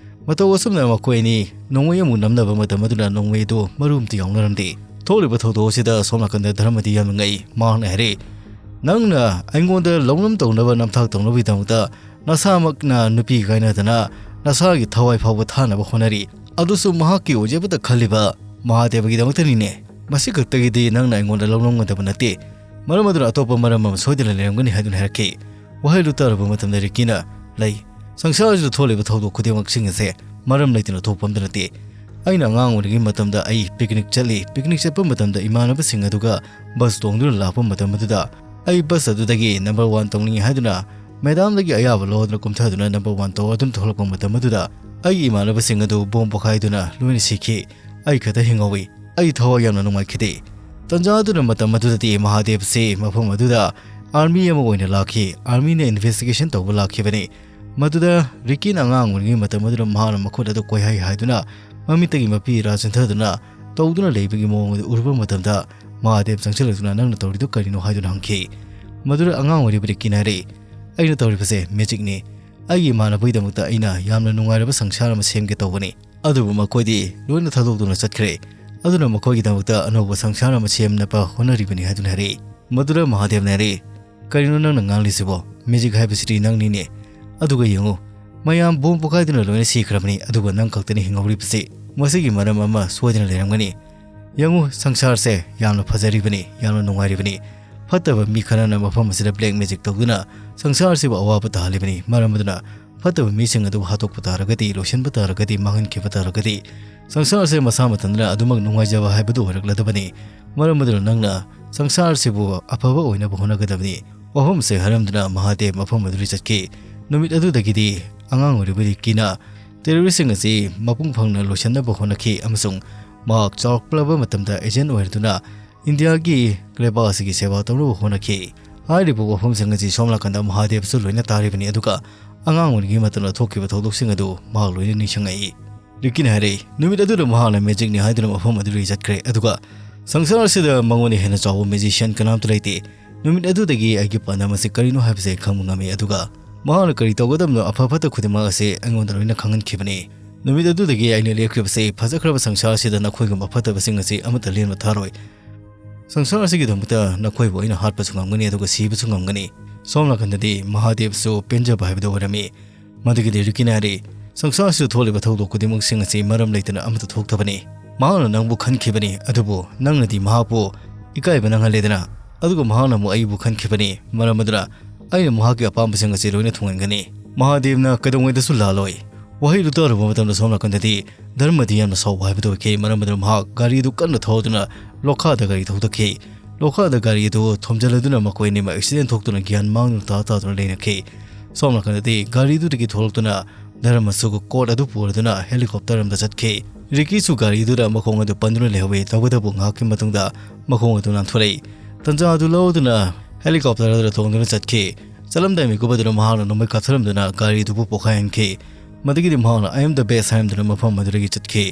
ꯃꯇꯧ ꯑꯁꯨꯝꯅ ꯃꯈꯣꯏ ꯑꯅꯤ ꯅꯣꯡꯃꯩ ꯑꯃꯨꯛ ꯅꯝꯅꯕ ꯃꯇꯝ ꯑꯗꯨꯗ ꯅꯣꯡꯃꯩ ꯑꯗꯨ ꯃꯔꯨ ꯑꯃꯠꯇ ꯌꯥꯎꯅꯔꯝꯗꯦ꯫ ꯊꯣꯛꯂꯤꯕ ꯊꯧꯗꯣꯛ ꯑꯁꯤꯗ ꯁꯣꯝ ꯅꯥꯀꯟꯗ ꯙꯔꯃꯗꯤ ꯌꯥꯝꯅ ꯉꯛꯏ꯫ ꯃꯍꯥꯛꯅ ꯍꯥꯏꯔꯛꯏ, "ꯅꯪꯅ ꯑꯩꯉꯣꯟꯗ ꯂꯧꯅꯝ ꯇꯧꯅꯕ, ꯅꯝꯊꯥꯛ ꯇꯧꯅꯕꯒꯤꯗꯃꯛꯇ ꯅꯁꯥꯃꯛꯅ ꯅꯨꯄꯤ ꯀꯥꯏꯅꯗꯅ ꯅꯁꯥꯒꯤ ꯊꯋꯥꯏ ꯐꯥꯎꯕ ꯊꯥꯅꯕ ꯍꯣꯠꯅꯔꯤ꯫ ꯑꯗꯨꯁꯨ ꯃꯍꯥꯛꯀꯤ ꯑꯣꯏꯖꯕꯇ ꯈꯜꯂꯤꯕ ꯃꯍꯥꯗꯦꯕꯒꯤꯗꯃꯛꯇꯅꯤꯅꯦ꯫ ꯃꯁꯤ ꯈꯛꯇꯒꯤꯗꯤ ꯅꯪꯅ ꯑꯩꯉꯣꯟꯗ ꯂꯧꯅꯝꯒꯗꯕ ꯅꯠꯇꯦ꯫ ꯃꯔꯝ ꯑꯗꯨꯅ ꯑꯇꯣꯞꯄ ꯃꯔꯝ ꯑꯃ ꯁꯣꯏꯗꯅ ꯂꯩꯔꯝꯒꯅꯤ" ꯍꯥꯏꯗꯨꯅ ꯍꯥꯏꯔꯛꯈꯤ꯫ ꯋꯥꯍꯩꯗꯨ ꯇꯥꯔꯨꯕ ꯃꯇꯝꯗ ꯔꯤꯀꯤꯅ, "ꯂꯩ꯫ ꯁꯪꯁꯥꯔꯁꯤꯗ ꯊꯣꯛꯂꯤꯕ ꯊꯧꯗꯣꯛ ꯈꯨꯗꯤꯡꯃꯛꯁꯤꯡ ꯑꯁꯦ ꯃꯔꯝ ꯂꯩꯇꯅ ꯊꯣꯛꯄ ꯑꯝꯇ ꯅꯠꯇꯦ꯫ ꯑꯩꯅ ꯑꯉꯥꯡ ꯑꯣꯏꯔꯤꯉꯩ ꯃꯇꯝꯗ ꯑꯩ picnic ꯆꯠꯂꯤ꯫ Picnic ꯆꯠꯄ ꯃꯇꯝꯗ ꯏꯃꯥꯟꯅꯕꯁꯤꯡ ꯑꯗꯨꯒ bus ꯇꯣꯡꯗꯨꯅ ꯂꯥꯛꯄ ꯃꯇꯝ ꯑꯗꯨꯗ ꯑꯩ ꯕꯁ ꯑꯗꯨꯗꯒꯤ ꯅꯝꯕꯔ ꯋꯥꯟ ꯇꯧꯅꯤꯡꯉꯤ ꯍꯥꯏꯗꯨꯅ ꯃꯦꯗꯥꯝꯗꯒꯤ ꯑꯌꯥꯕ ꯂꯧꯗꯨꯅ ꯀꯨꯝꯊꯗꯨꯅ ꯅꯝꯕꯔ ꯋꯥꯟ ꯇꯧꯔꯗꯨꯅ ꯊꯣꯛꯂꯛꯄ ꯃꯇꯝ ꯑꯗꯨꯗ ꯑꯩꯒꯤ ꯏꯃꯥꯟꯅꯕꯁꯤꯡ ꯑꯗꯨ ꯕꯣꯝ ꯄꯣꯈꯥꯏꯗꯨꯅ ꯂꯣꯏꯅ ꯁꯤꯈꯤ꯫ ꯑꯩ ꯈꯛꯇ ꯍꯤꯡꯍꯧꯏ꯫ ꯑꯩ ꯊꯋꯥꯏ ꯌꯥꯝꯅ ꯅꯨꯡꯉꯥꯏꯈꯤꯗꯦ꯫ ꯇꯟꯖꯥ ꯑꯗꯨꯅ ꯃꯇꯝ ꯑꯗꯨꯗꯗꯤ ꯃꯍꯥꯗꯦꯕꯁꯤ ꯃꯐꯝ ꯑꯗꯨꯗ ꯑꯥꯔꯃꯤ ꯑꯃ ꯑꯣꯏꯅ ꯂꯥꯛꯈꯤ꯫ ꯑꯥꯔꯃꯤꯅ ꯏꯟꯚꯦꯁꯇꯤꯒꯦꯁꯟ ꯇꯧꯕ ꯂꯥꯛꯈꯤꯕꯅꯤ꯫ ꯃꯗꯨꯗ ꯔꯤꯀꯤꯅ ꯑꯉꯥꯡ ꯑꯣꯏꯔꯤꯉꯩ ꯃꯇꯝ ꯑꯗꯨꯗ ꯃꯍꯥꯛꯅ ꯃꯈꯨꯠ ꯑꯗꯨ ꯀꯣꯏꯍꯩ ꯍꯥꯏꯗꯨꯅ ꯃꯃꯤꯠꯇꯒꯤ ꯃꯄꯤ ꯏꯔꯥ ꯆꯤꯟꯊꯗꯨꯅ ꯇꯧꯗꯨꯅ ꯂꯩꯕꯒꯤ ꯃꯑꯣꯡ ꯑꯗꯨ ꯎꯔꯨꯕ ꯃꯇꯝꯗ ꯃꯍꯥꯗꯦꯕ ꯆꯪꯁꯤꯜꯂꯛꯇꯨꯅ, "ꯅꯪꯅ ꯇꯧꯔꯤꯗꯨ ꯀꯔꯤꯅꯣ?" ꯍꯥꯏꯗꯨꯅ ꯍꯪꯈꯤ꯫ ꯃꯗꯨꯗ ꯑꯉꯥꯡ ꯑꯣꯏꯔꯤꯕ ꯔꯤꯀꯤꯅ ꯍꯥꯏꯔꯛꯏ, "ꯑꯩꯅ ꯇꯧꯔꯤꯕꯁꯦ ꯃꯦꯖꯤꯛꯅꯤ꯫ ꯑꯩꯒꯤ ꯏꯃꯥꯟꯅꯕꯒꯤꯗꯃꯛꯇ ꯑꯩꯅ ꯌꯥꯝꯅ ꯅꯨꯡꯉꯥꯏꯔꯕ ꯁꯪꯁꯥꯔ ꯑꯃ ꯁꯦꯝꯒꯦ ꯇꯧꯕꯅꯤ꯫ ꯑꯗꯨꯕꯨ ꯃꯈꯣꯏꯗꯤ ꯂꯣꯏꯅ ꯊꯥꯗꯣꯛꯇꯨꯅ ꯆꯠꯈ꯭ꯔꯦ꯫ ꯑꯗꯨꯅ ꯃꯈꯣꯏꯒꯤꯗꯃꯛꯇ ꯑꯅꯧꯕ ꯁꯪꯁꯥꯔ ꯑꯃ ꯁꯦꯝꯅꯕ ꯍꯣꯠꯅꯔꯤꯕꯅꯤ" ꯍꯥꯏꯗꯨꯅ ꯍꯥꯏꯔꯛꯏ꯫ ꯃꯗꯨꯗ ꯃꯍꯥꯗꯦꯕꯅ ꯍꯥꯏꯔꯛꯏ, "ꯀꯔꯤꯅꯣ ꯅꯪꯅ ꯉꯥꯡꯂꯤꯁꯤꯕꯣ? ꯃꯦꯖꯤꯛ ꯍꯥꯏꯕꯁꯤꯗꯤ ꯅꯪꯅꯤꯅꯦ꯫ ꯑꯗꯨꯒ ꯌꯦꯡꯉꯨ, ꯃꯌꯥꯝ ꯕꯣꯝ ꯄꯣꯈꯥꯏꯗꯨꯅ ꯂꯣꯏꯅ ꯁꯤꯈ꯭ꯔꯕꯅꯤ, ꯑꯗꯨꯒ ꯅꯪ ꯈꯛꯇꯅꯤ ꯍꯤꯡꯍꯧꯔꯤꯕꯁꯤ꯫ ꯃꯁꯤꯒꯤ ꯃꯔꯝ ꯑꯃ ꯁꯣꯏꯗꯅ ꯂꯩꯔꯝꯒꯅꯤ꯫ ꯌꯦꯡꯉꯨ, ꯁꯪꯁꯥꯔꯁꯦ ꯌꯥꯝꯅ ꯐꯖꯔꯤꯕꯅꯤ, ꯌꯥꯝꯅ ꯅꯨꯡꯉꯥꯏꯔꯤꯕꯅꯤ꯫ ꯐꯠꯇꯕ ꯃꯤ ꯈꯔꯅ ꯃꯐꯝ ꯑꯁꯤꯗ ꯕ꯭ꯂꯦꯛ ꯃꯦꯖꯤꯛ ꯇꯧꯗꯨꯅ ꯁꯪꯁꯥꯔꯁꯤꯕꯨ ꯑꯋꯥꯕ ꯇꯥꯍꯜꯂꯤꯕꯅꯤ꯫ ꯃꯔꯝ ꯑꯗꯨꯅ ꯐꯠꯇꯕ ꯃꯤꯁꯤꯡ ꯑꯗꯨ ꯍꯥꯠꯇꯣꯛꯄ ꯇꯥꯔꯒꯗꯤ, ꯂꯣꯏꯁꯤꯟꯕ ꯇꯥꯔꯒꯗꯤ, ꯁꯪꯁꯥꯔꯁꯦ ꯃꯁꯥ ꯃꯊꯟꯇꯅ ꯑꯗꯨꯃꯛ ꯅꯨꯡꯉꯥꯏꯖꯕ ꯍꯥꯏꯕꯗꯨ ꯑꯣꯏꯔꯛꯂꯗꯕꯅꯤ꯫ ꯃꯔꯝ ꯑꯗꯨꯅ ꯅꯪꯅ ꯁꯪꯁꯥꯔꯁꯤꯕꯨ ꯑꯐꯕ ꯑꯣꯏꯅꯕ ꯍꯣꯠꯅꯒꯗꯕꯅꯤ"꯫ ꯋꯥꯐꯝꯁꯦ ꯍꯥꯏꯔꯝꯗꯨꯅ ꯃꯍꯥꯗꯦꯕ ꯃꯐꯝ ꯑꯗꯨꯗꯒꯤ ꯆꯠꯈꯤ꯫ ꯅꯨꯃꯤꯠ ꯑꯗꯨꯗꯒꯤꯗꯤ ꯑꯉꯥꯡ ꯑꯣꯏꯔꯤꯕ ꯔꯤꯀꯤꯅ ꯇꯦꯔꯣꯔꯤꯁꯁꯤꯡ ꯑꯁꯤ ꯃꯄꯨꯡ ꯐꯥꯅ ꯂꯣꯏꯁꯤꯟꯅꯕ ꯍꯣꯠꯅꯈꯤ ꯑꯃꯁꯨꯡ ꯃꯍꯥꯛ ꯆꯥꯎꯔꯛꯂꯕ ꯃꯇꯝꯗ ꯑꯦꯖꯦꯟ ꯑꯣꯏꯔꯗꯨꯅ ꯏꯟꯗꯤꯌꯥꯒꯤ ꯂꯩꯕꯥꯛ ꯑꯁꯤꯒꯤ ꯁꯦꯕꯥ ꯇꯧꯅꯕ ꯍꯣꯠꯅꯈꯤ꯫ ꯍꯥꯏꯔꯤꯕ ꯋꯥꯐꯝꯁꯤꯡ ꯑꯁꯤ ꯁꯣꯝ ꯅꯥꯀꯟꯗ ꯃꯍꯥꯗꯦꯕꯁꯨ ꯂꯣꯏꯅ ꯇꯥꯔꯤꯕꯅꯤ, ꯑꯗꯨꯒ ꯑꯉꯥꯡ ꯑꯣꯏꯔꯤꯉꯩ ꯃꯇꯝꯗ ꯊꯣꯛꯈꯤꯕ ꯊꯧꯗꯣꯛꯁꯤꯡ ꯑꯗꯨ ꯃꯍꯥꯛ ꯂꯣꯏꯅ ꯅꯤꯡꯁꯤꯡꯉꯛꯏ꯫ ꯔꯤꯀꯤꯅ ꯍꯥꯏꯔꯛꯏ, "ꯅꯨꯃꯤꯠ ꯑꯗꯨꯗ ꯃꯍꯥꯛꯅ ꯃꯦꯖꯤꯛꯅꯤ ꯍꯥꯏꯗꯨꯅ ꯃꯐꯝ ꯑꯗꯨꯗꯒꯤ ꯆꯠꯈ꯭ꯔꯦ, ꯑꯗꯨꯒ ꯁꯪꯁꯥꯔ ꯑꯁꯤꯗ ꯃꯉꯣꯟꯗ ꯍꯦꯟꯅ ꯆꯥꯎꯕ ꯃꯦꯖꯤꯁꯤꯌꯥꯟ ꯀꯅꯥꯝꯇ ꯂꯩꯇꯦ꯫ ꯅꯨꯃꯤꯠ ꯑꯗꯨꯗꯒꯤ ꯑꯩꯒꯤ ꯄꯥꯟꯗꯝ ꯑꯁꯤ ꯀꯔꯤꯅꯣ ꯍꯥꯏꯕꯁꯤ ꯑꯩ ꯈꯪꯕ ꯉꯝꯃꯤ, ꯑꯗꯨꯒ ꯃꯍꯥꯛꯅ ꯀꯔꯤ ꯇꯧꯒꯗꯕꯅꯣ, ꯑꯐ ꯐꯠꯇ ꯈꯨꯗꯤꯡꯃꯛ ꯑꯁꯤ ꯑꯩꯉꯣꯟꯗ ꯂꯣꯏꯅ ꯈꯪꯍꯟꯈꯤꯕꯅꯤ꯫ ꯅꯨꯃꯤꯠ ꯑꯗꯨꯗꯒꯤ ꯑꯩꯅ ꯂꯦꯞꯈꯤꯕꯁꯤ ꯐꯖꯈ꯭ꯔꯕ ꯁꯪꯁꯥꯔ ꯑꯁꯤꯗ ꯅꯈꯣꯏꯒꯨꯝꯕ ꯐꯠꯇꯕꯁꯤꯡ ꯑꯁꯤ ꯑꯃꯠꯇ ꯂꯦꯝꯅ ꯊꯥꯔꯣꯏ꯫ ꯁꯪꯁꯥꯔ ꯑꯁꯤꯒꯤꯗꯃꯛꯇ ꯅꯈꯣꯏꯕꯨ ꯑꯩꯅ ꯍꯥꯠꯄꯁꯨ ꯉꯝꯒꯅꯤ, ꯑꯗꯨꯒ ꯁꯤꯕꯁꯨ ꯉꯝꯒꯅꯤ"꯫ ꯁꯣꯝ ꯅꯥꯀꯟꯗꯗꯤ ꯃꯍꯥꯗꯦꯕꯁꯨ ꯄꯦꯟꯖꯕ ꯍꯥꯏꯕꯗꯨ ꯑꯣꯏꯔꯝꯃꯤ꯫ ꯃꯗꯨꯒꯤꯗꯤ ꯔꯤꯀꯤꯅ ꯍꯥꯏꯔꯤ, "ꯁꯪꯁꯥꯔ ꯑꯁꯤꯗ ꯊꯣꯛꯂꯤꯕ ꯊꯧꯗꯣꯛ ꯈꯨꯗꯤꯡꯃꯛꯁꯤꯡ ꯑꯁꯤ ꯃꯔꯝ ꯂꯩꯇꯅ ꯑꯃꯠꯇ ꯊꯣꯛꯇꯕꯅꯤ꯫ ꯃꯍꯥꯛꯅ ꯅꯪꯕꯨ ꯈꯟꯈꯤꯕꯅꯤ, ꯑꯗꯨꯕꯨ ꯅꯪꯅꯗꯤ ꯃꯍꯥꯛꯄꯨ ꯏꯀꯥꯏꯕ ꯅꯪꯍꯜꯂꯦꯗꯅ, ꯑꯗꯨꯒ ꯃꯍꯥꯛꯅ ꯑꯃꯨꯛ ꯑꯩꯕꯨ ꯈꯟꯈꯤꯕꯅꯤ꯫ ꯃꯔꯝ ꯑꯗꯨꯅ ꯑꯩꯅ ꯃꯍꯥꯛꯀꯤ ꯑꯄꯥꯝꯕꯁꯤꯡ ꯑꯁꯤ ꯂꯣꯏꯅ ꯊꯨꯡꯍꯟꯒꯅꯤ"꯫ ꯃꯍꯥꯗꯦꯕꯅ ꯀꯩꯗꯧꯉꯩꯗꯁꯨ ꯂꯥꯜꯂꯣꯏ꯫ ꯋꯥꯍꯩꯗꯨ ꯇꯥꯔꯨꯕ ꯃꯇꯝꯗ ꯁꯣꯝ ꯅꯥꯀꯟꯗꯗꯤ ꯙꯔꯃꯗꯤ ꯌꯥꯝꯅ ꯁꯥꯎꯕ ꯍꯥꯏꯕꯗꯨ ꯑꯣꯏꯈꯤ꯫ ꯃꯔꯝ ꯑꯗꯨꯅ ꯃꯍꯥꯛ ꯒꯥꯔꯤꯗꯨ ꯀꯟꯅ ꯊꯧꯗꯨꯅ ꯂꯣꯈꯥꯗ ꯒꯥꯔꯤ ꯊꯧꯗꯈꯤ꯫ ꯂꯣꯈꯥꯗ ꯒꯥꯔꯤ ꯑꯗꯨ ꯊꯣꯝꯖꯤꯜꯂꯗꯨꯅ ꯃꯈꯣꯏ ꯑꯅꯤꯃꯛ ꯑꯦꯛꯁꯤꯗꯦꯟ ꯊꯣꯛꯇꯨꯅ ꯒ꯭ꯌꯥꯟ ꯃꯥꯡꯗꯨꯅ ꯇꯥ ꯇꯥꯗꯨꯅ ꯂꯩꯅꯈꯤ꯫ ꯁꯣꯝ ꯅꯥꯀꯟꯗꯗꯤ ꯒꯥꯔꯤꯗꯨꯗꯒꯤ ꯊꯣꯛꯂꯛꯇꯨꯅ ꯙꯔꯃꯁꯨ ꯀꯣꯠ ꯑꯗꯨ ꯄꯨꯔꯗꯨꯅ ꯍꯦꯂꯤꯀꯣꯞꯇꯔ ꯑꯃꯗ ꯆꯠꯈꯤ꯫ ꯔꯤꯀꯤꯁꯨ ꯒꯥꯔꯤꯗꯨꯗ ꯃꯈꯣꯡ ꯑꯗꯨ ꯄꯟꯗꯨꯅ ꯂꯩꯍꯧꯋꯤ꯫ ꯇꯧꯕꯇꯕꯨ ꯉꯥꯏꯍꯥꯛꯀꯤ ꯃꯇꯨꯡꯗ ꯃꯈꯣꯡ ꯑꯗꯨ ꯅꯥꯟꯊꯣꯔꯛꯏ꯫ ꯇꯟꯖꯥ ꯑꯗꯨ ꯂꯧꯗꯨꯅ ꯍꯦꯂꯤꯀꯣꯞꯇꯔ ꯑꯗꯨꯗ ꯇꯣꯡꯗꯨꯅ ꯆꯠꯈꯤ꯫ ꯆꯠꯂꯝꯗꯥꯏ ꯃꯤꯀꯨꯞ ꯑꯗꯨꯗ ꯃꯍꯥꯛꯅ ꯅꯣꯡꯃꯩ ꯀꯥꯞꯊꯔꯝꯗꯨꯅ ꯒꯥꯔꯤꯗꯨꯕꯨ ꯄꯣꯈꯥꯏꯍꯟꯈꯤ꯫ ꯃꯗꯨꯒꯤꯗꯤ ꯃꯍꯥꯛꯅ "I am the best" ꯍꯥꯏꯔꯝꯗꯨꯅ ꯃꯐꯝ ꯑꯗꯨꯗꯒꯤ ꯆꯠꯈꯤ꯫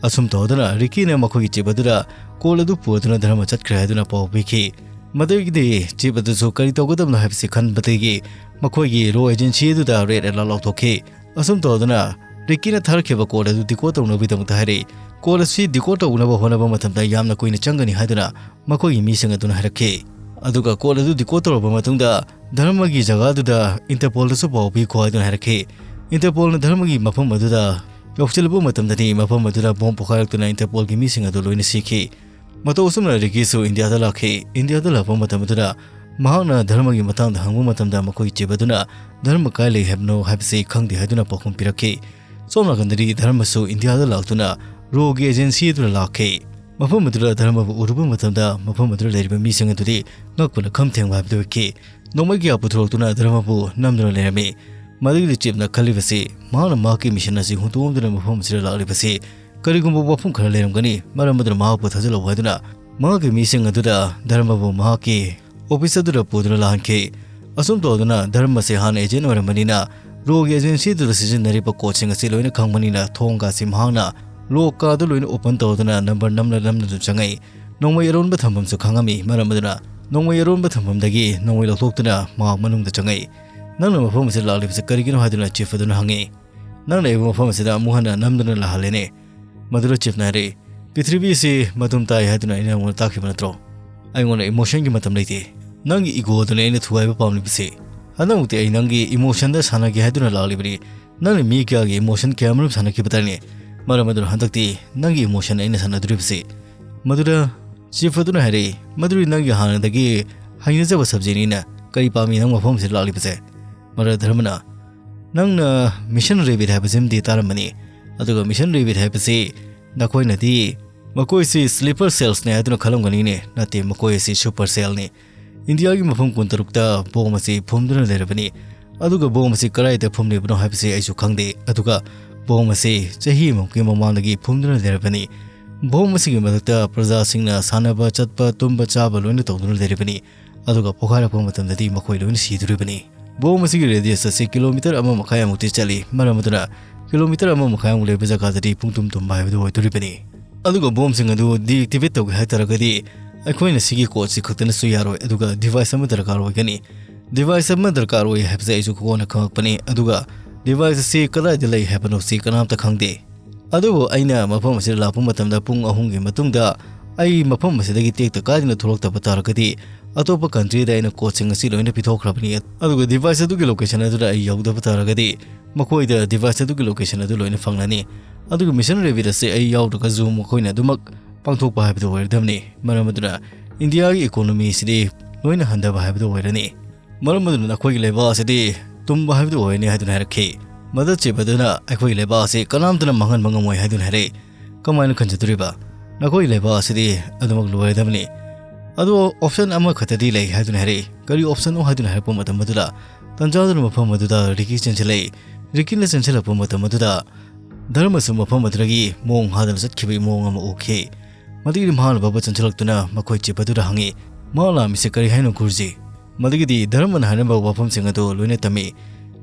ꯑꯁꯨꯝ ꯇꯧꯗꯨꯅ ꯔꯤꯀꯤꯅ ꯃꯈꯣꯏꯒꯤ ꯖꯤꯞ ꯑꯗꯨꯗ ꯀꯣꯠ ꯑꯗꯨ ꯄꯨꯗꯨꯅ ꯙꯔꯃ ꯆꯠꯈ꯭ꯔꯦ ꯍꯥꯏꯗꯨꯅ ꯄꯥꯎ ꯄꯤꯈꯤ꯫ ꯃꯗꯨꯒꯤꯗꯤ ꯖꯤꯞ ꯑꯗꯨꯁꯨ ꯀꯔꯤ ꯇꯧꯒꯗꯕꯅꯣ ꯍꯥꯏꯕꯁꯤ ꯈꯟꯕꯗꯒꯤ ꯃꯈꯣꯏꯒꯤ ꯔꯣ ꯑꯦꯖꯦꯟꯁꯤ ꯑꯗꯨꯗ ꯔꯦꯗ ꯑꯦꯂꯔꯠ ꯂꯥꯎꯊꯣꯛꯈꯤ꯫ ꯑꯁꯨꯝ ꯇꯧꯗꯨꯅ ꯔꯤꯀꯤꯅ ꯊꯥꯔꯛꯈꯤꯕ ꯀꯣꯠ ꯑꯗꯨ ꯗꯤꯀꯣꯗ ꯇꯧꯅꯕꯒꯤꯗꯃꯛꯇ ꯍꯥꯏꯔꯛꯏ꯫ ꯀꯣꯠ ꯑꯁꯤ ꯗꯤꯀꯣꯗ ꯇꯧꯅꯕ ꯍꯣꯠꯅꯕ ꯃꯇꯝꯗ ꯌꯥꯝꯅ ꯀꯨꯏꯅ ꯆꯪꯒꯅꯤ ꯍꯥꯏꯗꯨꯅ ꯃꯈꯣꯏꯒꯤ ꯃꯤꯁꯤꯡ ꯑꯗꯨꯅ ꯍꯥꯏꯔꯛꯈꯤ꯫ ꯑꯗꯨꯒ ꯀꯣꯠ ꯑꯗꯨ ꯗꯤꯀꯣꯗ ꯇꯧꯔꯕ ꯃꯇꯨꯡꯗ ꯙꯔꯃꯒꯤ ꯖꯒꯥꯗꯨꯗ ꯏꯟꯇꯔꯄꯣꯜꯗꯁꯨ ꯄꯥꯎ ꯄꯤꯈꯣ ꯍꯥꯏꯗꯨꯅ ꯍꯥꯏꯔꯛꯈꯤ꯫ ꯏꯟꯇꯔꯄꯣꯜꯅ ꯙꯔꯃꯒꯤ ꯃꯐꯝ ꯑꯗꯨꯗ ꯌꯧꯁꯤꯜꯂꯨꯕ ꯃꯇꯝꯗꯗꯤ ꯃꯐꯝ ꯑꯗꯨꯗ ꯕꯣꯝ ꯄꯣꯈꯥꯏꯔꯛꯇꯨꯅ ꯏꯟꯇꯔꯄꯣꯜꯒꯤ ꯃꯤꯁꯤꯡ ꯑꯗꯨ ꯂꯣꯏꯅ ꯁꯤꯈꯤ꯫ ꯃꯇꯧ ꯑꯁꯨꯝꯅ ꯔꯤꯀꯤꯁꯨ ꯏꯟꯗꯤꯌꯥꯗ ꯂꯥꯛꯈꯤ꯫ ꯏꯟꯗꯤꯌꯥꯗ ꯂꯥꯛꯄ ꯃꯇꯝ ꯑꯗꯨꯗ ꯃꯍꯥꯛꯅ ꯙꯔꯃꯒꯤ ꯃꯇꯥꯡꯗ ꯍꯪꯕ ꯃꯇꯝꯗ ꯃꯈꯣꯏꯒꯤ ꯖꯤꯞ ꯑꯗꯨꯅ "ꯙꯔꯃ ꯀꯥꯏ ꯂꯩ ꯍꯥꯏꯕꯅꯣ ꯍꯥꯏꯕꯁꯤ ꯈꯪꯗꯦ" ꯍꯥꯏꯗꯨꯅ ꯄꯥꯎꯈꯨꯝ ꯄꯤꯔꯛꯈꯤ꯫ ꯁꯣꯝ ꯅꯥꯀꯟꯗꯗꯤ ꯙꯔꯃꯁꯨ ꯏꯟꯗꯤꯌꯥꯗ ꯂꯥꯛꯇꯨꯅ ꯔꯣꯒꯤ ꯑꯦꯖꯦꯟꯁꯤ ꯑꯗꯨꯗ ꯂꯥꯛꯈꯤ꯫ ꯃꯐꯝ ꯑꯗꯨꯗ ꯙꯔꯃꯕꯨ ꯎꯔꯨꯕ ꯃꯇꯝꯗ ꯃꯐꯝ ꯑꯗꯨꯗ ꯂꯩꯔꯤꯕ ꯃꯤꯁꯤꯡ ꯑꯗꯨꯗꯤ ꯉꯛꯄꯅ ꯈꯝ ꯊꯦꯡꯕ ꯍꯥꯏꯕꯗꯨ ꯑꯣꯏꯈꯤ꯫ ꯅꯣꯡꯃꯩ ꯀꯌꯥ ꯄꯨꯊꯣꯔꯛꯇꯨꯅ ꯙꯔꯃꯕꯨ ꯅꯝꯗꯨꯅ ꯂꯩꯔꯝꯃꯤ꯫ ꯃꯗꯨꯒꯤ ꯖꯤꯞꯅ ꯈꯜꯂꯤꯕꯁꯤ ꯃꯍꯥꯛꯅ ꯃꯍꯥꯛꯀꯤ ꯃꯤꯁꯟ ꯑꯁꯤ ꯍꯨꯟꯗꯣꯛꯂꯝꯗꯨꯅ ꯃꯐꯝ ꯑꯁꯤꯗ ꯂꯥꯛꯂꯤꯕꯁꯤ ꯀꯔꯤꯒꯨꯝꯕ ꯋꯥꯐꯝ ꯈꯔ ꯂꯩꯔꯝꯒꯅꯤ, ꯃꯔꯝ ꯑꯗꯨꯅ ꯃꯍꯥꯛꯄꯨ ꯊꯥꯖꯤꯜꯂꯛꯎ ꯍꯥꯏꯗꯨꯅ ꯃꯍꯥꯛꯀꯤ ꯃꯤꯁꯤꯡ ꯑꯗꯨꯗ ꯙꯔꯃꯕꯨ ꯃꯍꯥꯛꯀꯤ ꯑꯣꯐꯤꯁ ꯑꯗꯨꯗ ꯄꯨꯗꯨꯅ ꯂꯥꯛꯍꯟꯈꯤ꯫ ꯑꯁꯨꯝ ꯇꯧꯗꯨꯅ ꯙꯔꯃꯁꯤ ꯍꯥꯟꯅ ꯑꯦꯖꯦꯟ ꯑꯣꯏꯔꯝꯕꯅꯤꯅ ꯔꯣꯒꯤ ꯑꯦꯖꯦꯟꯁꯤ ꯑꯗꯨꯗ ꯁꯤꯖꯤꯟꯅꯔꯤꯕ ꯀꯣꯠꯁꯤꯡ ꯑꯁꯤ ꯂꯣꯏꯅ ꯈꯪꯕꯅꯤꯅ ꯊꯣꯡꯒ ꯑꯁꯤ ꯃꯍꯥꯛꯅ ꯂꯣꯛ ꯀꯥꯗꯨ ꯂꯣꯏꯅ ꯑꯣꯄꯟ ꯇꯧꯗꯨꯅ ꯅꯝꯕꯔ ꯅꯝꯂ ꯅꯝꯗꯨꯅ ꯆꯪꯉꯛꯏ꯫ ꯅꯣꯡꯃꯩ ꯑꯔꯣꯟꯕ ꯊꯝꯐꯝꯁꯨ ꯈꯪꯉꯝꯃꯤ, ꯃꯔꯝ ꯑꯗꯨꯅ ꯅꯣꯡꯃꯩ ꯑꯔꯣꯟꯕ ꯊꯝꯐꯝꯗꯒꯤ ꯅꯣꯡꯃꯩ ꯂꯧꯊꯣꯛꯇꯨꯅ ꯃꯍꯥꯛ ꯃꯅꯨꯡꯗ ꯆꯪꯉꯛꯏ꯫ "ꯅꯪꯅ ꯃꯐꯝ ꯑꯁꯤꯗ ꯂꯥꯛꯂꯤꯕꯁꯤ ꯀꯔꯤꯒꯤꯅꯣ?" ꯍꯥꯏꯗꯨꯅ ꯆꯤꯐ ꯑꯗꯨꯅ ꯍꯪꯉꯤ꯫ "ꯅꯪꯅ ꯑꯩꯕꯨ ꯃꯐꯝ ꯑꯁꯤꯗ ꯑꯃꯨꯛ ꯍꯟꯅ ꯅꯝꯗꯨꯅ ꯂꯥꯛꯍꯜꯂꯦꯅꯦ꯫" ꯃꯗꯨꯗ ꯆꯤꯐꯅ ꯍꯥꯏꯔꯛꯏ, "ꯄ꯭ꯔꯤꯊꯤꯕꯤ ꯑꯁꯤ ꯃꯇꯨꯝ ꯇꯥꯏ ꯍꯥꯏꯗꯨꯅ ꯑꯩꯅ ꯅꯉꯣꯟꯗ ꯇꯥꯛꯈꯤꯕ ꯅꯠꯇ꯭ꯔꯣ? ꯑꯩꯉꯣꯟꯗ ꯏꯃꯣꯁꯟꯒꯤ ꯃꯇꯝ ꯂꯩꯇꯦ꯫ ꯅꯪꯒꯤ ꯏꯒꯣ ꯑꯗꯨꯅ ꯑꯩꯅ ꯊꯨꯒꯥꯏꯕ ꯄꯥꯝꯂꯤꯕꯁꯤ꯫ ꯍꯟꯗꯛꯃꯨꯛꯇꯤ ꯑꯩ ꯅꯪꯒꯤ ꯏꯃꯣꯁꯟꯗ ꯁꯥꯟꯅꯒꯦ ꯍꯥꯏꯗꯨꯅ ꯂꯥꯛꯂꯤꯕꯅꯤ꯫ ꯅꯪꯅ ꯃꯤ ꯀꯌꯥꯒꯤ ꯏꯃꯣꯁꯟ ꯀꯌꯥꯃꯔꯨꯝ ꯁꯥꯟꯅꯈꯤꯕ ꯇꯥꯏꯅꯦ꯫ ꯃꯔꯝ ꯑꯗꯨꯅ ꯍꯟꯗꯛꯇꯤ ꯅꯪꯒꯤ ꯏꯃꯣꯁꯟ ꯑꯩꯅ ꯁꯥꯟꯅꯗꯣꯔꯤꯕꯁꯤ꯫" ꯃꯗꯨꯗ ꯆꯤꯐ ꯑꯗꯨꯅ ꯍꯥꯏꯔꯛꯏ, "ꯃꯗꯨꯗꯤ ꯅꯪꯒꯤ ꯍꯥꯟꯅꯗꯒꯤ ꯍꯩꯅꯖꯕ ꯁꯕꯖꯦꯛꯅꯤꯅ ꯀꯔꯤ ꯄꯥꯝꯃꯤ ꯅꯪ ꯃꯐꯝ ꯑꯁꯤꯗ ꯂꯥꯛꯂꯤꯕꯁꯦ?" ꯃꯗꯨꯗ ꯙꯔꯃꯅ, "ꯅꯪꯅ ꯃꯤꯁꯟ ꯔꯦꯕꯤꯠ ꯍꯥꯏꯕꯁꯤꯃꯗꯤ ꯇꯥꯔꯝꯕꯅꯤ꯫ ꯑꯗꯨꯒ ꯃꯤꯁꯟ ꯔꯦꯕꯤꯠ ꯍꯥꯏꯕꯁꯤ ꯅꯈꯣꯏꯅꯗꯤ ꯃꯈꯣꯏꯁꯤ sleeper cellsꯅꯤ ꯍꯥꯏꯗꯨꯅ ꯈꯜꯂꯝꯒꯅꯤꯅꯦ꯫ ꯅꯠꯇꯦ, ꯃꯈꯣꯏ ꯑꯁꯤ super cellꯅꯤ꯫ ꯏꯟꯗꯤꯌꯥꯒꯤ ꯃꯐꯝ ꯀꯨꯟꯇꯔꯨꯛꯇ ꯕꯣꯝ ꯑꯁꯤ ꯐꯨꯝꯗꯨꯅ ꯂꯩꯔꯕꯅꯤ꯫ ꯑꯗꯨꯒ ꯕꯣꯝ ꯑꯁꯤ ꯀꯗꯥꯏꯗ ꯐꯨꯝꯂꯤꯕꯅꯣ ꯍꯥꯏꯕꯁꯤ ꯑꯩꯁꯨ ꯈꯪꯗꯦ꯫ ꯑꯗꯨꯒ ꯕꯣꯝ ꯑꯁꯤ ꯆꯍꯤ ꯑꯃꯃꯨꯛꯀꯤ ꯃꯃꯥꯡꯗꯒꯤ ꯐꯨꯝꯗꯨꯅ ꯂꯩꯔꯕꯅꯤ꯫ ꯕꯣꯝ ꯑꯁꯤꯒꯤ ꯃꯊꯛꯇ ꯄ꯭ꯔꯖꯥꯁꯤꯡꯅ ꯁꯥꯟꯅꯕ ꯆꯠꯄ, ꯇꯨꯝꯕ ꯆꯥꯕ ꯂꯣꯏꯅ ꯇꯧꯗꯨꯅ ꯂꯩꯔꯤꯕꯅꯤ꯫ ꯑꯗꯨꯒ ꯄꯣꯈꯥꯏꯔꯛꯄ ꯃꯇꯝꯗꯗꯤ ꯃꯈꯣꯏ ꯂꯣꯏꯅ ꯁꯤꯗꯣꯔꯤꯕꯅꯤ꯫ ꯕꯣꯝ ꯑꯁꯤꯒꯤ radius ꯑꯁꯤ ꯀꯤꯂꯣꯃꯤꯇꯔ ꯑꯃ ꯃꯈꯥꯏꯃꯨꯛꯇꯤ ꯆꯠꯂꯤ꯫ ꯃꯔꯝ ꯑꯗꯨꯅ ꯀꯤꯂꯣꯃꯤꯇꯔ ꯑꯃ ꯃꯈꯥꯏꯃꯨꯛ ꯂꯩꯕ ꯖꯒꯥꯗꯗꯤ ꯄꯨꯡꯇꯨꯝ ꯇꯨꯝꯕ ꯍꯥꯏꯕꯗꯨ ꯑꯣꯏꯗꯣꯔꯤꯕꯅꯤ꯫ ꯑꯗꯨꯒ ꯕꯣꯝꯁꯤꯡ ꯑꯗꯨ deactivate ꯇꯧꯒꯦ ꯍꯥꯏ ꯇꯥꯔꯒꯗꯤ ꯑꯩꯈꯣꯏꯅ ꯁꯤꯒꯤ code ꯁꯤ ꯈꯛꯇꯅꯁꯨ ꯌꯥꯔꯣꯏ, ꯑꯗꯨꯒ device ꯑꯃ ꯗꯔꯀꯥꯔ ꯑꯣꯏꯒꯅꯤ꯫ Device ꯑꯃ ꯗꯔꯀꯥꯔ ꯑꯣꯏ ꯍꯥꯏꯕꯁꯦ ꯑꯩꯁꯨ ꯀꯣꯟꯅ ꯈꯪꯉꯛꯄꯅꯤ꯫ ꯑꯗꯨꯒ device ꯑꯁꯤ ꯀꯗꯥꯏꯗ ꯂꯩ ꯍꯥꯏꯕꯅꯣ ꯁꯤ ꯀꯅꯥꯝꯇ ꯈꯪꯗꯦ꯫ ꯑꯗꯨꯕꯨ ꯑꯩꯅ ꯃꯐꯝ ꯑꯁꯤꯗ ꯂꯥꯛꯄ ꯃꯇꯝꯗ ꯄꯨꯡ ꯑꯍꯨꯝꯒꯤ ꯃꯇꯨꯡꯗ ꯑꯩ ꯃꯐꯝ ꯑꯁꯤꯗꯒꯤ ꯇꯦꯛꯇ ꯀꯥꯏꯗꯅ ꯊꯣꯛꯂꯛꯇꯕ ꯇꯥꯔꯒꯗꯤ ꯑꯇꯣꯞꯄ countryꯗ ꯑꯩꯅ codeꯁꯤꯡ ꯑꯁꯤ ꯂꯣꯏꯅ ꯄꯤꯊꯣꯛꯈ꯭ꯔꯕꯅꯤ꯫ ꯑꯗꯨꯒ device ꯑꯗꯨꯒꯤ location ꯑꯗꯨꯗ ꯑꯩ ꯌꯧꯗꯕ ꯇꯥꯔꯒꯗꯤ ꯃꯈꯣꯏꯗ device ꯑꯗꯨꯒꯤ location ꯑꯗꯨ ꯂꯣꯏꯅ ꯐꯪꯂꯅꯤ꯫ ꯑꯗꯨꯒ Mission Rabbit ꯑꯁꯤ ꯑꯩ ꯌꯥꯎꯗ꯭ꯔꯒꯁꯨ ꯃꯈꯣꯏꯅ ꯑꯗꯨꯃꯛ ꯄꯥꯡꯊꯣꯛꯄ ꯍꯥꯏꯕꯗꯨ ꯑꯣꯏꯔꯗꯕꯅꯤ꯫ ꯃꯔꯝ ꯑꯗꯨꯅ ꯏꯟꯗꯤꯌꯥꯒꯤ economy ꯑꯁꯤꯗꯤ ꯂꯣꯏꯅ ꯍꯟꯊꯕ ꯍꯥꯏꯕꯗꯨ ꯑꯣꯏꯔꯅꯤ꯫ ꯃꯔꯝ ꯑꯗꯨꯅ ꯅꯈꯣꯏꯒꯤ ꯂꯩꯕꯥꯛ ꯑꯁꯤꯗꯤ ꯇꯨꯝꯕ ꯍꯥꯏꯕꯗꯨ ꯑꯣꯏꯔꯅꯤ ꯍꯥꯏꯗꯨꯅ ꯍꯥꯏꯔꯛꯈꯤ꯫ ꯃꯗꯨ ꯆꯦꯞ ꯑꯗꯨꯅ ꯑꯩꯈꯣꯏꯒꯤ ꯂꯩꯕꯥꯛ ꯑꯁꯤ ꯀꯅꯥꯝꯇꯅ ꯃꯥꯡꯍꯟꯕ ꯉꯝꯃꯣꯏ ꯍꯥꯏꯗꯨꯅ ꯍꯥꯏꯔꯛꯏ꯫ ꯀꯃꯥꯏꯅ ꯈꯟꯖꯗꯣꯔꯤꯕ? ꯅꯈꯣꯏꯒꯤ ꯂꯩꯕꯥꯛ ꯑꯁꯤꯗꯤ ꯑꯗꯨꯃꯛ ꯂꯣꯏꯔꯗꯕꯅꯤ꯫ ꯑꯗꯣ option ꯑꯃꯈꯛꯇꯗꯤ ꯂꯩ ꯍꯥꯏꯗꯨꯅ ꯍꯥꯏꯔꯛꯏ꯫ ꯀꯔꯤ optionꯅꯣ ꯍꯥꯏꯗꯨꯅ ꯍꯥꯏꯔꯛꯄ ꯃꯇꯝ ꯑꯗꯨꯗ ꯇꯟꯖꯥꯗꯨꯅ ꯃꯐꯝ ꯑꯗꯨꯗ ꯔꯤꯀꯤ ꯆꯦꯟꯁꯤꯜꯂꯛꯏ꯫ ꯔꯤꯀꯤꯅ ꯆꯦꯟꯁꯤꯜꯂꯛꯄ ꯃꯇꯝ ꯑꯗꯨꯗ ꯙꯔꯃꯁꯨ ꯃꯐꯝ ꯑꯗꯨꯗꯒꯤ ꯃꯣꯡ ꯍꯥꯗꯅ ꯆꯠꯈꯤꯕꯒꯤ ꯃꯑꯣꯡ ꯑꯃ ꯎꯈꯤ꯫ ꯃꯗꯨꯒꯤ ꯃꯍꯥꯛꯅ ꯕꯕ ꯆꯦꯟꯁꯤꯜꯂꯛꯇꯨꯅ ꯃꯈꯣꯏ ꯆꯦꯞ ꯑꯗꯨꯗ ꯍꯪꯉꯤ, "ꯃꯍꯥꯛ ꯂꯥꯛꯂꯝꯃꯤꯁꯤ ꯀꯔꯤ ꯍꯥꯏꯅꯣ ꯒꯨꯔꯨꯖꯤ?" ꯃꯗꯨꯒꯤꯗꯤ ꯙꯔꯃꯅ ꯍꯥꯏꯔꯝꯕ ꯋꯥꯐꯝꯁꯤꯡ ꯑꯗꯨ ꯂꯣꯏꯅ ꯇꯝꯃꯤ꯫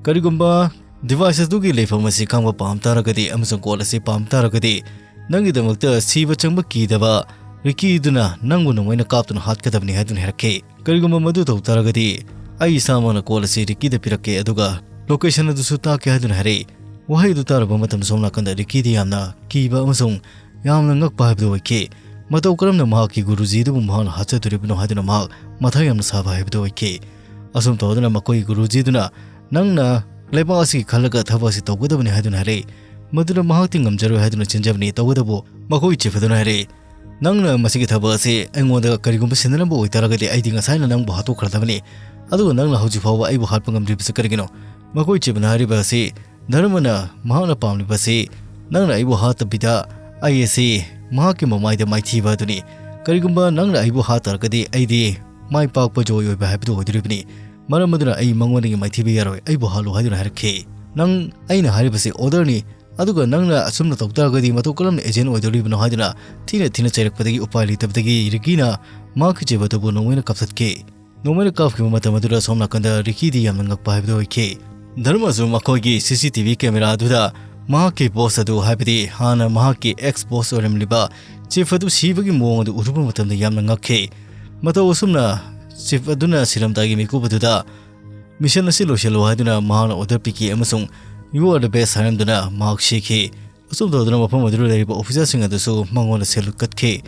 ꯀꯔꯤꯒꯨꯝꯕ device ꯑꯗꯨꯒꯤ ꯂꯩꯐꯝ ꯑꯁꯤ ꯈꯪꯕ ꯄꯥꯝ ꯇꯥꯔꯒꯗꯤ ꯑꯃꯁꯨꯡ code ꯑꯁꯤ ꯄꯥꯝ ꯇꯥꯔꯒꯗꯤ ꯅꯪꯒꯤꯗꯃꯛꯇ ꯁꯤꯕ ꯆꯪꯕ ꯀꯤꯗꯕ ꯔꯤꯀꯤꯗꯨꯅ ꯅꯪꯕꯨ ꯅꯣꯡꯃꯩꯅ ꯀꯥꯞꯇꯨꯅ ꯍꯥꯠꯀꯗꯕꯅꯤ ꯍꯥꯏꯗꯨꯅ ꯍꯥꯏꯔꯛꯈꯤ꯫ ꯀꯔꯤꯒꯨꯝꯕ ꯃꯗꯨ ꯇꯧ ꯇꯥꯔꯒꯗꯤ ꯑꯩ ꯏꯁꯥꯃꯛꯅ code ꯑꯁꯤ ꯔꯤꯀꯤꯗ ꯄꯤꯔꯛꯀꯦ, ꯑꯗꯨꯒ location ꯑꯗꯨꯁꯨ ꯇꯥꯛꯀꯦ ꯍꯥꯏꯗꯨꯅ ꯍꯥꯏꯔꯛꯏ꯫ ꯋꯥꯍꯩ ꯑꯗꯨ ꯇꯥꯔꯕ ꯃꯇꯝꯗ ꯁꯣꯝ ꯅꯥꯀꯟꯗ ꯔꯤꯀꯤꯗꯤ ꯌꯥꯝꯅ ꯀꯤꯕ ꯑꯃꯁꯨꯡ ꯌꯥꯝꯅ ꯉꯛꯄ ꯍꯥꯏꯕꯗꯨ ꯑꯣꯏꯈꯤ꯫ ꯃꯇꯧ ꯀꯔꯝꯅ ꯃꯍꯥꯛꯀꯤ ꯒꯨꯔꯨꯖꯤ ꯑꯗꯨꯕꯨ ꯃꯍꯥꯛꯅ ꯍꯥꯠꯆꯗꯣꯔꯤꯕꯅꯣ ꯍꯥꯏꯗꯨꯅ ꯃꯍꯥꯛ ꯃꯊꯥ ꯌꯥꯝꯅ ꯁꯥꯕ ꯍꯥꯏꯕꯗꯨ ꯑꯣꯏꯈꯤ꯫ ꯑꯁꯨꯝ ꯇꯧꯗꯨꯅ ꯃꯈꯣꯏꯒꯤ ꯒꯨꯔꯨꯖꯤꯗꯨꯅ, "ꯅꯪꯅ ꯂꯩꯕꯥꯛ ꯑꯁꯤꯒꯤ ꯈꯜꯂꯒ ꯊꯕꯛ ꯑꯁꯤ ꯇꯧꯒꯗꯕꯅꯤ" ꯍꯥꯏꯗꯨꯅ ꯍꯥꯏꯔꯛꯏ꯫ ꯃꯗꯨꯅ ꯃꯍꯥꯛꯇꯤ ꯉꯝꯖꯔꯣꯏ ꯍꯥꯏꯗꯨꯅ ꯆꯦꯟꯖꯕꯅꯤ꯫ ꯇꯧꯕꯇꯕꯨ ꯃꯈꯣꯏꯒꯤ ꯆꯤꯐ ꯑꯗꯨꯅ ꯍꯥꯏꯔꯛꯏ, "ꯅꯪꯅ ꯃꯁꯤꯒꯤ ꯊꯕꯛ ꯑꯁꯤ ꯑꯩꯉꯣꯟꯗ ꯀꯔꯤꯒꯨꯝꯕ ꯁꯤꯟꯅꯅꯕ ꯑꯣꯏꯇꯥꯔꯒꯗꯤ ꯑꯩꯗꯤ ꯉꯁꯥꯏꯅ ꯅꯪꯕꯨ ꯍꯥꯠꯇꯣꯛꯈ꯭ꯔꯗꯕꯅꯤ꯫ ꯑꯗꯨꯒ ꯅꯪꯅ ꯍꯧꯖꯤꯛ ꯐꯥꯎꯕ ꯑꯩꯕꯨ ꯍꯥꯠꯄ ꯉꯝꯗ꯭ꯔꯤꯕꯁꯤ ꯀꯔꯤꯒꯤꯅꯣ?" ꯃꯈꯣꯏ ꯆꯤꯐꯅ ꯍꯥꯏꯔꯤꯕ ꯑꯁꯤ, "ꯙꯔꯃꯅ ꯃꯍꯥꯛꯅ ꯄꯥꯝꯂꯤꯕꯁꯤ ꯅꯪꯅ ꯑꯩꯕꯨ ꯍꯥꯠꯇꯕꯤꯗ ꯑꯩ ꯑꯁꯤ ꯃꯍꯥꯛꯀꯤ ꯃꯃꯥꯏꯗ ꯃꯥꯏꯊꯤꯕ ꯑꯗꯨꯅꯤ꯫ "ꯀꯔꯤꯒꯨꯝꯕ ꯅꯪꯅ ꯑꯩꯕꯨ ꯍꯥꯠꯇꯥꯔꯒꯗꯤ ꯑꯩꯗꯤ ꯃꯥꯏ ꯄꯥꯛꯄ ꯖꯣꯏ ꯑꯣꯏꯕ ꯍꯥꯏꯕꯗꯨ ꯑꯣꯏꯗꯣꯔꯤꯕꯅꯤ꯫ ꯃꯔꯝ ꯑꯗꯨꯅ ꯑꯩ ꯃꯉꯣꯟꯗꯒꯤ ꯃꯥꯏꯊꯤꯕ ꯌꯥꯔꯣꯏ, ꯑꯩꯕꯨ ꯍꯥꯠꯂꯨ" ꯍꯥꯏꯗꯨꯅ ꯍꯥꯏꯔꯛꯈꯤ꯫ "ꯅꯪ, ꯑꯩꯅ ꯍꯥꯏꯔꯤꯕꯁꯤ ꯑꯣꯔꯗꯔꯅꯤ, ꯑꯗꯨꯒ ꯅꯪꯅ ꯑꯁꯨꯝꯅ ꯇꯧ ꯇꯥꯔꯒꯗꯤ ꯃꯇꯧ ꯀꯔꯝꯅ ꯑꯦꯖꯦꯟ ꯑꯣꯏꯗꯣꯔꯤꯕꯅꯣ?" ꯍꯥꯏꯗꯨꯅ ꯊꯤꯅ ꯊꯤꯅ ꯆꯩꯔꯛꯄꯗꯒꯤ ꯎꯄꯥꯏ ꯂꯩꯇꯕꯗꯒꯤ ꯔꯤꯀꯤꯅ ꯃꯍꯥꯛꯀꯤ ꯆꯦꯞ ꯑꯗꯨꯕꯨ ꯅꯣꯡꯃꯩꯅ ꯀꯥꯞꯊꯠꯈꯤ꯫ ꯅꯣꯡꯃꯩꯅ ꯀꯥꯞꯈꯤꯕ ꯃꯇꯝ ꯑꯗꯨꯗ ꯁꯣꯝ ꯅꯥꯀꯟꯗ ꯔꯤꯀꯤꯗꯤ ꯌꯥꯝꯅ ꯉꯛꯄ ꯍꯥꯏꯕꯗꯨ ꯑꯣꯏꯈꯤ꯫ ꯙꯔꯃꯁꯨ ꯃꯈꯣꯏꯒꯤ ꯁꯤ ꯁꯤ ꯇꯤ ꯚꯤ ꯀꯦꯃꯦꯔꯥ ꯑꯗꯨꯗ ꯃꯍꯥꯛꯀꯤ ꯕꯣꯁ ꯑꯗꯨ, ꯍꯥꯏꯕꯗꯤ ꯍꯥꯟꯅ ꯃꯍꯥꯛꯀꯤ ꯑꯦꯛꯁ ꯕꯣꯁ ꯑꯣꯏꯔꯝꯂꯤꯕ ꯆꯤꯐ ꯑꯗꯨ ꯁꯤꯕꯒꯤ ꯃꯑꯣꯡ ꯑꯗꯨ ꯎꯔꯨꯕ ꯃꯇꯝꯗ ꯌꯥꯝꯅ ꯉꯛꯈꯤ꯫ ꯃꯇꯧ ꯑꯁꯨꯝꯅ ꯆꯤꯐ ꯑꯗꯨꯅ ꯁꯤꯔꯝꯗꯥꯏꯒꯤ ꯃꯤꯀꯨꯞ ꯑꯗꯨꯗ ꯃꯤꯁꯟ ꯑꯁꯤ ꯂꯣꯏꯁꯤꯜꯂꯨ ꯍꯥꯏꯗꯨꯅ ꯃꯍꯥꯛꯅ ꯑꯣꯔꯗꯔ ꯄꯤꯈꯤ ꯑꯃꯁꯨꯡ "You are the best" ꯍꯥꯏꯔꯝꯗꯨꯅ ꯃꯍꯥꯛ ꯁꯤꯈꯤ꯫ ꯑꯁꯨꯝ ꯇꯧꯗꯨꯅ ꯃꯐꯝ ꯑꯗꯨꯗ ꯂꯩꯔꯤꯕ ꯑꯣꯐꯤꯁꯥꯔꯁꯤꯡ ꯑꯗꯨꯁꯨ ꯃꯉꯣꯟꯗ ꯁꯦꯂꯨꯠ ꯀꯠꯈꯤ꯫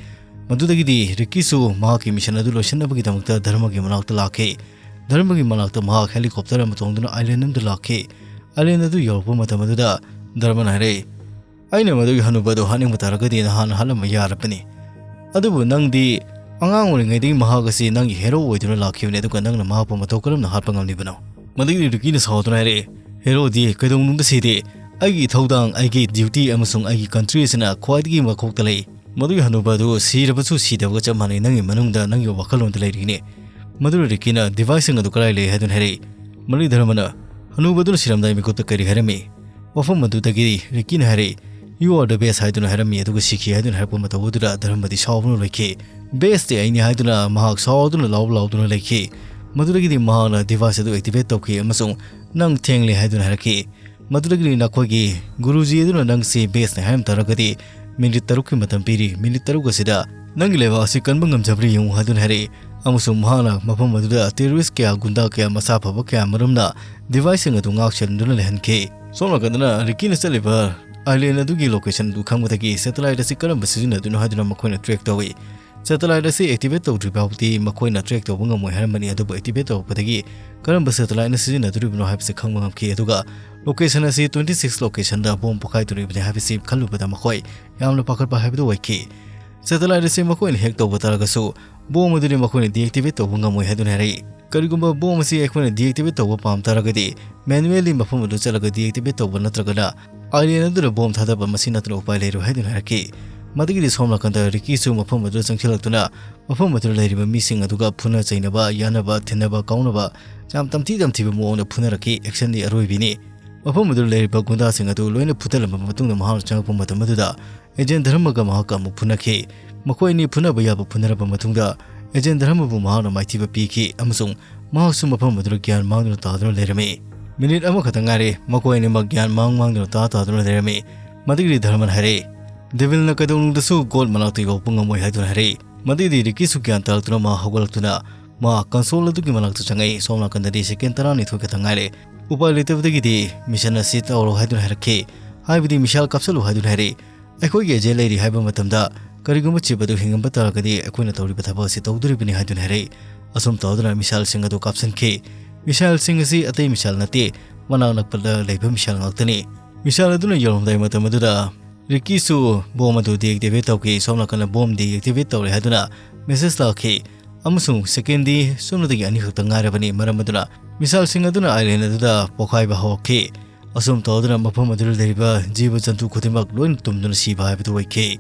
ꯃꯗꯨꯗꯒꯤꯗꯤ ꯔꯤꯀꯤꯁꯨ ꯃꯍꯥꯛꯀꯤ ꯃꯤꯁꯟ ꯑꯗꯨ ꯂꯣꯏꯁꯤꯟꯅꯕꯒꯤꯗꯃꯛꯇ ꯙꯔꯃꯒꯤ ꯃꯅꯥꯛꯇ ꯂꯥꯛꯈꯤ꯫ ꯙꯔꯃꯒꯤ ꯃꯅꯥꯛꯇ ꯃꯍꯥꯛ ꯍꯦꯂꯤꯀꯣꯞꯇꯔ ꯑꯃ ꯇꯣꯡꯗꯨꯅ ꯑꯥꯏꯂꯦꯟ ꯑꯃꯗ ꯂꯥꯛꯈꯤ꯫ ꯑꯥꯏꯂꯦꯟ ꯑꯗꯨ ꯌꯧꯔꯛꯄ ꯃꯇꯝ ꯑꯗꯨꯗ ꯙꯔꯃꯅ ꯍꯥꯏꯔꯛꯏ, "ꯑꯩꯅ ꯃꯗꯨꯒꯤ ꯍꯅꯨꯕ ꯑꯗꯨ ꯍꯥꯠꯅꯤꯡꯕ ꯇꯥꯔꯒꯗꯤ ꯅꯍꯥꯟꯅ ꯍꯥꯠꯂꯝꯕ ꯌꯥꯔꯕꯅꯤ꯫ ꯑꯗꯨꯕꯨ ꯅꯪꯗꯤ ꯑꯉꯥꯡ ꯑꯣꯏꯔꯤꯉꯩꯗꯒꯤ ꯃꯍꯥꯛ ꯑꯁꯤ ꯅꯪꯒꯤ ꯍꯦꯔꯣ ꯑꯣꯏꯗꯨꯅ ꯂꯥꯛꯈꯤꯕꯅꯤ, ꯑꯗꯨꯒ ꯅꯪꯅ ꯃꯍꯥꯛꯄꯨ ꯃꯇꯧ ꯀꯔꯝꯅ ꯍꯥꯠꯄ ꯉꯝꯂꯤꯕꯅꯣ?" ꯃꯗꯨꯒꯤ ꯔꯤꯀꯤꯅ ꯁꯥꯎꯗꯨꯅ ꯍꯥꯏꯔꯛꯏ, "ꯍꯦꯔꯣꯗꯤ ꯀꯩꯗꯧꯅꯨꯡꯗ ꯁꯤꯗꯦ꯫ ꯑꯩꯒꯤ ꯏꯊꯧꯗꯥꯡ, ꯑꯩꯒꯤ ꯗ꯭ꯌꯨꯇꯤ ꯑꯃꯁꯨꯡ ꯑꯩꯒꯤ ꯀꯟꯇ꯭ꯔꯤ ꯑꯁꯤꯅ ꯈ꯭ꯋꯥꯏꯗꯒꯤ ꯃꯀꯣꯛꯇ ꯂꯩ꯫ ꯃꯗꯨꯒꯤ ꯍꯅꯨꯕ ꯑꯗꯨ ꯁꯤꯔꯕꯁꯨ ꯁꯤꯗꯕꯒ ꯆꯞ ꯃꯥꯟꯅꯩ, ꯅꯪꯒꯤ ꯃꯅꯨꯡꯗ ꯅꯪꯒꯤ ꯋꯥꯈꯜꯂꯣꯟꯗ ꯂꯩꯔꯤꯅꯦ꯫" ꯃꯗꯨꯅ ꯔꯤꯀꯤꯅ ꯗꯤꯚꯥꯏꯁꯁꯤꯡ ꯑꯗꯨ ꯀꯗꯥꯏ ꯂꯩ ꯍꯥꯏꯗꯨꯅ ꯍꯥꯏꯔꯛꯏ꯫ ꯃꯗꯨꯒꯤ ꯙꯔꯃꯅ ꯍꯅꯨꯕ ꯑꯗꯨꯅ ꯁꯤꯔꯝꯗꯥꯏ ꯃꯤꯀꯨꯞꯇ ꯀꯔꯤ ꯍꯥꯏꯔꯝꯃꯤ? ꯋꯥꯐꯝ ꯑꯗꯨꯗꯒꯤ ꯔꯤꯀꯤꯅ ꯍꯥꯏꯔꯛꯏ, "You are the best" ꯍꯥꯏꯗꯨꯅ ꯍꯥꯏꯔꯝꯃꯤ, ꯑꯗꯨꯒ ꯁꯤꯈꯤ ꯍꯥꯏꯗꯨꯅ ꯍꯥꯏꯔꯛꯄ ꯃꯇꯧ ꯑꯗꯨꯗ ꯙꯔꯃꯗꯤ ꯁꯥꯎꯕꯅ ꯂꯣꯏꯈꯤ꯫ "ꯕꯦꯁꯇꯤ ꯑꯩꯅꯤ" ꯍꯥꯏꯗꯨꯅ ꯃꯍꯥꯛ ꯁꯥꯎꯗꯨꯅ ꯂꯥꯎ ꯂꯥꯎꯗꯨꯅ ꯂꯩꯈꯤ꯫ ꯃꯗꯨꯗꯒꯤꯗꯤ ꯃꯍꯥꯛꯅ ꯗꯤꯚꯥꯏꯁ ꯑꯗꯨ ꯑꯦꯛꯇꯤꯚꯦꯠ ꯇꯧꯈꯤ ꯑꯃꯁꯨꯡ "ꯅꯪ ꯊꯦꯡꯂꯦ" ꯍꯥꯏꯗꯨꯅ ꯍꯥꯏꯔꯛꯈꯤ꯫ ꯃꯗꯨꯗꯒꯤꯗꯤ ꯅꯈꯣꯏꯒꯤ ꯒꯨꯔꯨꯖꯤ ꯑꯗꯨꯅ ꯅꯪꯁꯤ ꯕꯦꯁꯅꯤ ꯍꯥꯏꯔꯝ ꯇꯥꯔꯒꯗꯤ ꯃꯤꯅꯤꯠ ꯇꯔꯨꯛꯀꯤ ꯃꯇꯝ ꯄꯤꯔꯤ꯫ ꯃꯤꯅꯤꯠ ꯇꯔꯨꯛ ꯑꯁꯤꯗ ꯅꯪꯒꯤ ꯂꯩꯕꯥꯛ ꯑꯁꯤ ꯀꯟꯕ ꯉꯝꯖꯕ꯭ꯔꯥ ꯌꯦꯡꯉꯨ ꯍꯥꯏꯗꯨꯅ ꯍꯥꯏꯔꯛꯏ꯫ ꯑꯃꯁꯨꯡ ꯃꯍꯥꯛꯅ ꯃꯐꯝ ꯑꯗꯨꯗ ꯇꯦꯔꯣꯔꯤꯁ ꯀꯌꯥ, ꯒꯨꯟꯗꯥ ꯀꯌꯥ, ꯃꯁꯥ ꯐꯕ ꯀꯌꯥ ꯃꯔꯨꯝꯅ ꯗꯤꯚꯥꯏꯁꯁꯤꯡ ꯑꯗꯨ ꯉꯥꯛ ꯁꯦꯟꯗꯨꯅ ꯂꯩꯍꯟꯈꯤ꯫ ꯁꯣꯝ ꯅꯥꯀꯟꯗꯅ ꯔꯤꯀꯤꯅ ꯆꯠꯂꯤꯕ ꯑꯥꯏꯂꯦꯟ ꯑꯗꯨꯒꯤ ꯂꯣꯀꯦꯁꯟ ꯑꯗꯨ ꯈꯪꯕꯗꯒꯤ ꯁꯦꯇꯦꯂꯥꯏꯠ ꯑꯁꯤ ꯀꯔꯝꯕ ꯁꯤꯖꯤꯟꯅꯗꯣꯏꯅꯣ ꯍꯥꯏꯗꯨꯅ ꯃꯈꯣꯏꯅ ꯇ꯭ꯔꯦꯛ ꯇꯧꯏ꯫ ꯁꯦꯇꯦꯂꯥꯏꯠ ꯑꯁꯤ ꯑꯦꯛꯇꯤꯚꯦꯠ ꯇꯧꯗ꯭ꯔꯤ ꯐꯥꯎꯕꯗꯤ ꯃꯈꯣꯏꯅ ꯇ꯭ꯔꯦꯛ ꯇꯧꯕ ꯉꯝꯃꯣꯏ ꯍꯥꯏꯔꯝꯕꯅꯤ, ꯑꯗꯨꯕꯨ ꯑꯦꯛꯇꯤꯚꯦꯠ ꯇꯧꯔꯛꯄꯗꯒꯤ ꯀꯔꯝꯕ ꯁꯦꯇꯦꯂꯥꯏꯠꯅ ꯁꯤꯖꯤꯟꯅꯗꯣꯔꯤꯕꯅꯣ ꯍꯥꯏꯕꯁꯤ ꯈꯪꯕ ꯉꯝꯈꯤ꯫ ꯑꯗꯨꯒ ꯂꯣꯀꯦꯁꯟ ꯑꯁꯤ ꯇ꯭ꯋꯦꯟꯇꯤ ꯁꯤꯛꯁ ꯂꯣꯀꯦꯁꯟꯗ ꯕꯣꯝ ꯄꯣꯈꯥꯏꯗꯣꯔꯤꯕꯅꯤ ꯍꯥꯏꯕꯁꯤ ꯈꯜꯂꯨꯕꯗ ꯃꯈꯣꯏ ꯌꯥꯝꯅ ꯄꯥꯈꯠꯄ ꯍꯥꯏꯕꯗꯨ ꯑꯣꯏꯈꯤ꯫ ꯁꯦꯇꯦꯂꯥꯏꯠ ꯑꯁꯤ ꯃꯈꯣꯏꯅ ꯍꯦꯛ ꯇꯧꯕ ꯇꯥꯔꯒꯁꯨ ꯕꯣꯝ ꯑꯗꯨꯗꯤ ꯃꯈꯣꯏꯅ ꯗꯤꯑꯦꯛꯇꯤꯚꯦꯠ ꯇꯧꯕ ꯉꯝꯃꯣꯏ ꯍꯥꯏꯗꯨꯅ ꯍꯥꯏꯔꯛꯏ꯫ "ꯀꯔꯤꯒꯨꯝꯕ ꯕꯣꯝ ꯑꯁꯤ ꯑꯩꯈꯣꯏꯅ ꯗꯤꯑꯦꯛꯇꯤꯚꯦꯠ ꯇꯧꯕ ꯄꯥꯝ ꯇꯥꯔꯒꯗꯤ ꯃꯦꯅꯨꯋꯦꯜꯂꯤ ꯃꯐꯝ ꯑꯗꯨ ꯆꯠꯂꯒ ꯗꯤꯑꯦꯛꯇꯤꯚꯦꯠ ꯇꯧꯕ ꯅꯠꯇ꯭ꯔꯒꯅ ꯑꯥꯏꯂꯦꯟ ꯑꯗꯨꯗ ꯕꯣꯝ ꯊꯥꯗꯕ, ꯃꯁꯤ ꯅꯠꯇꯅ ꯎꯄꯥꯏ ꯂꯩꯔꯣꯏ" ꯍꯥꯏꯗꯨꯅ ꯍꯥꯏꯔꯛꯈꯤ꯫ ꯃꯗꯨꯒꯤꯗꯤ ꯁꯣꯝ ꯅꯥꯀꯟꯗ ꯔꯤꯀꯤꯁꯨ ꯃꯐꯝ ꯑꯗꯨꯗ ꯆꯪꯁꯤꯜꯂꯛꯇꯨꯅ ꯃꯐꯝ ꯑꯗꯨꯗ ꯂꯩꯔꯤꯕ ꯃꯤꯁꯤꯡ ꯑꯗꯨꯒ ꯐꯨꯅ ꯆꯩꯅꯕ, ꯌꯥꯅꯕ, ꯊꯤꯟꯅꯕ, ꯀꯥꯎꯅꯕ ꯌꯥꯝ ꯇꯝꯊꯤ ꯇꯝꯊꯤꯕ ꯃꯑꯣꯡꯗ ꯐꯨꯅꯔꯛꯈꯤ꯫ ꯑꯦꯛꯁꯟꯗꯤ ꯑꯔꯣꯏꯕꯤꯅꯤ꯫ ꯃꯐꯝ ꯑꯗꯨꯗ ꯂꯩꯔꯤꯕ ꯒꯨꯟꯗꯥꯁꯤꯡ ꯑꯗꯨ ꯂꯣꯏꯅ ꯐꯨꯊꯜꯂꯝꯕ ꯃꯇꯨꯡꯗ ꯃꯍꯥꯛꯅ ꯆꯪꯉꯛꯄ ꯃꯇꯝ ꯑꯗꯨꯗ ꯑꯦꯖꯦꯟ ꯙꯔꯃꯒ ꯃꯍꯥꯛꯀ ꯑꯃꯨꯛ ꯐꯨꯅꯈꯤ꯫ ꯃꯈꯣꯏ ꯑꯅꯤ ꯐꯨꯅꯕ ꯌꯥꯕ ꯐꯨꯅꯔꯕ ꯃꯇꯨꯡꯗ ꯑꯦꯖꯦꯟ ꯙꯔꯃꯕꯨ ꯃꯍꯥꯛꯅ ꯃꯥꯏꯊꯤꯕ ꯄꯤꯈꯤ ꯑꯃꯁꯨꯡ ꯃꯍꯥꯛꯁꯨ ꯃꯐꯝ ꯑꯗꯨꯗ ꯒ꯭ꯌꯥꯟ ꯃꯥꯡꯗꯨꯅ ꯇꯥꯗꯨꯅ ꯂꯩꯔꯝꯃꯤ꯫ ꯃꯤꯅꯤꯠ ꯑꯃꯈꯛꯇ ꯉꯥꯏꯔꯦ꯫ ꯃꯈꯣꯏ ꯑꯅꯤꯃꯛ ꯒ꯭ꯌꯥꯟ ꯃꯥꯡ ꯃꯥꯡꯗꯨꯅ ꯇꯥ ꯇꯥꯗꯨꯅ ꯂꯩꯔꯝꯃꯤ꯫ ꯃꯗꯨꯒꯤꯗꯤ ꯙꯔꯃꯅ ꯍꯥꯏꯔꯛꯏ, "ꯗꯦꯚꯤꯜꯅ ꯀꯩꯗꯧꯅꯨꯡꯗꯁꯨ ꯒꯣꯗ ꯃꯅꯥꯛꯇ ꯌꯧꯕ ꯉꯝꯃꯣꯏ" ꯍꯥꯏꯗꯨꯅ ꯍꯥꯏꯔꯛꯏ꯫ ꯃꯗꯨꯒꯤꯗꯤ ꯔꯤꯀꯤꯁꯨ ꯒ꯭ꯌꯥꯟ ꯇꯥꯔꯛꯇꯨꯅ ꯃꯥ ꯍꯧꯒꯠꯂꯛꯇꯨꯅ ꯃꯥ ꯀꯟꯁꯣꯜ ꯑꯗꯨꯒꯤ ꯃꯅꯥꯛꯇ ꯆꯪꯉꯛꯏ꯫ ꯁꯣꯝ ꯅꯥꯀꯟꯗꯗꯤ ꯁꯦꯀꯦꯟ ꯇꯔꯥꯅꯤꯊꯣꯏ ꯈꯛꯇ ꯉꯥꯏꯔꯦ꯫ ꯎꯄꯥꯏ ꯂꯩꯇꯕꯗꯒꯤꯗꯤ ꯃꯤꯁꯟ ꯑꯁꯤ ꯇꯧꯔꯣ ꯍꯥꯏꯗꯨꯅ ꯍꯥꯏꯔꯛꯈꯤ꯫ ꯍꯥꯏꯕꯗꯤ ꯃꯤꯁꯥꯏꯜ ꯀꯥꯞꯁꯜꯂꯨ ꯍꯥꯏꯗꯨꯅ ꯍꯥꯏꯔꯛꯏ꯫ ꯑꯩꯈꯣꯏꯒꯤ ꯑꯦꯖꯦꯟ ꯂꯩꯔꯤ ꯍꯥꯏꯕ ꯃꯇꯝꯗ ꯀꯔꯤꯒꯨꯝꯕ ꯆꯤꯞ ꯑꯗꯨ ꯍꯤꯡꯉꯝꯕ ꯇꯥꯔꯒꯗꯤ ꯑꯩꯈꯣꯏꯅ ꯇꯧꯔꯤꯕ ꯊꯕꯛ ꯑꯁꯤ ꯇꯧꯗꯣꯔꯤꯕꯅꯤ ꯍꯥꯏꯗꯨꯅ ꯍꯥꯏꯔꯛꯏ꯫ ꯑꯁꯨꯝ ꯇꯧꯗꯨꯅ ꯃꯤꯁꯥꯏꯜꯁꯤꯡ ꯑꯗꯨ ꯀꯥꯞꯁꯤꯟꯈꯤ꯫ ꯃꯤꯁꯥꯏꯜꯁꯤꯡ ꯑꯁꯤ ꯑꯇꯩ ꯃꯤꯁꯥꯏꯜ ꯅꯠꯇꯦ, ꯃꯅꯥꯛ ꯅꯛꯄꯗ ꯂꯩꯕ ꯃꯤꯁꯥꯏꯜ ꯉꯥꯛꯇꯅꯤ꯫ ꯃꯤꯁꯥꯏꯜ ꯑꯗꯨꯅ ꯌꯧꯔꯝꯗꯥꯏ ꯃꯇꯝ ꯑꯗꯨꯗ ꯔꯤꯀꯤꯁꯨ ꯕꯣꯝ ꯑꯗꯨ ꯗꯤꯑꯦꯛꯇꯤꯚꯦꯠ ꯇꯧꯈꯤ꯫ ꯁꯣꯝ ꯅꯥꯀꯟꯗ ꯕꯣꯝ ꯗꯤꯑꯦꯛꯇꯤꯚꯦꯠ ꯇꯧꯔꯦ ꯍꯥꯏꯗꯨꯅ ꯃꯦꯁꯦꯖ ꯂꯥꯛꯈꯤ꯫ ꯑꯃꯁꯨꯡ ꯁꯦꯀꯦꯟꯗꯤ ꯁꯨꯞꯅꯗꯒꯤ ꯑꯅꯤꯈꯛꯇ ꯉꯥꯏꯔꯕꯅꯤ꯫ ꯃꯔꯝ ꯑꯗꯨꯅ ꯃꯤꯁꯥꯏꯜꯁꯤꯡ ꯑꯗꯨꯅ ꯑꯥꯏꯂꯦꯟ ꯑꯗꯨꯗ ꯄꯣꯈꯥꯏꯕ ꯍꯧꯔꯛꯈꯤ꯫ ꯑꯁꯨꯝ ꯇꯧꯗꯨꯅ ꯃꯐꯝ ꯑꯗꯨꯗ ꯂꯩꯔꯤꯕ ꯖꯤꯕ ꯖꯟꯇꯨ ꯈꯨꯗꯤꯡꯃꯛ ꯂꯣꯏꯅ ꯇꯨꯝꯗꯨꯅ ꯁꯤꯕ ꯍꯥꯏꯕꯗꯨ ꯑꯣꯏꯈꯤ꯫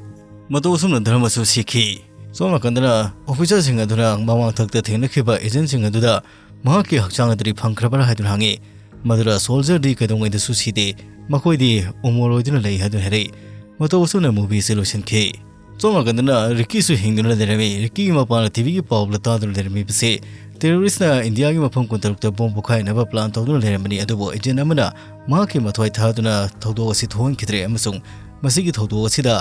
ꯃꯇꯧ ꯑꯁꯨꯝꯅ ꯙꯔꯃꯁꯨ ꯁꯤꯈꯤ꯫ ꯁꯣꯝ ꯅꯥꯀꯟꯗꯅ ꯑꯣꯐꯤꯁꯔꯁꯤꯡ ꯑꯗꯨꯅ ꯃꯃꯥꯡ ꯊꯛꯇ ꯊꯦꯡꯅꯈꯤꯕ ꯑꯦꯖꯦꯟꯁꯤꯡ ꯑꯗꯨꯗ ꯃꯍꯥꯛꯀꯤ ꯍꯛꯆꯥꯡ ꯑꯗꯨꯗꯤ ꯐꯪꯈ꯭ꯔꯕ꯭ꯔꯥ ꯍꯥꯏꯗꯨꯅ ꯍꯪꯉꯤ꯫ ꯃꯗꯨꯗ ꯁꯣꯜꯖꯔꯗꯤ ꯀꯩꯗꯧꯉꯩꯗꯁꯨ ꯁꯤꯗꯦ, ꯃꯈꯣꯏꯗꯤ ꯑꯃꯣꯔ ꯑꯣꯏꯗꯨꯅ ꯂꯩ ꯍꯥꯏꯗꯨꯅ ꯍꯥꯏꯔꯛꯏ꯫ ꯃꯇꯧ ꯑꯁꯨꯝꯅ ꯃꯨꯚꯤꯁꯤ ꯂꯣꯏꯁꯤꯟꯈꯤ꯫ ꯁꯣꯝ ꯅꯥꯀꯟꯗꯅ ꯔꯤꯀꯤꯁꯨ ꯍꯤꯡꯗꯨꯅ ꯂꯩꯔꯝꯃꯤ꯫ ꯔꯤꯀꯤꯒꯤ ꯃꯄꯥꯅ ꯇꯤꯚꯤꯒꯤ ꯄꯥꯎꯗ ꯇꯥꯗꯨꯅ ꯂꯩꯔꯝꯃꯤꯕꯁꯤ ꯇꯦꯔꯣꯔꯤꯁꯅ ꯏꯟꯗꯤꯌꯥꯒꯤ ꯃꯐꯝ ꯀꯨꯟꯇꯔꯨꯛꯇ ꯕꯣꯝ ꯄꯣꯈꯥꯏꯅꯕ ꯄ꯭ꯂꯥꯟ ꯇꯧꯗꯨꯅ ꯂꯩꯔꯝꯕꯅꯤ, ꯑꯗꯨꯕꯨ ꯑꯦꯖꯦꯟ ꯑꯃꯅ ꯃꯍꯥꯛꯀꯤ ꯃꯊ꯭ꯋꯥꯏ ꯊꯥꯗꯨꯅ ꯊꯧꯗꯣꯛ ꯑꯁꯤ ꯊꯣꯛꯍꯟꯈꯤꯗ꯭ꯔꯦ ꯑꯃꯁꯨꯡ ꯃꯁꯤꯒꯤ ꯊꯧꯗꯣꯛ ꯑꯁꯤꯗ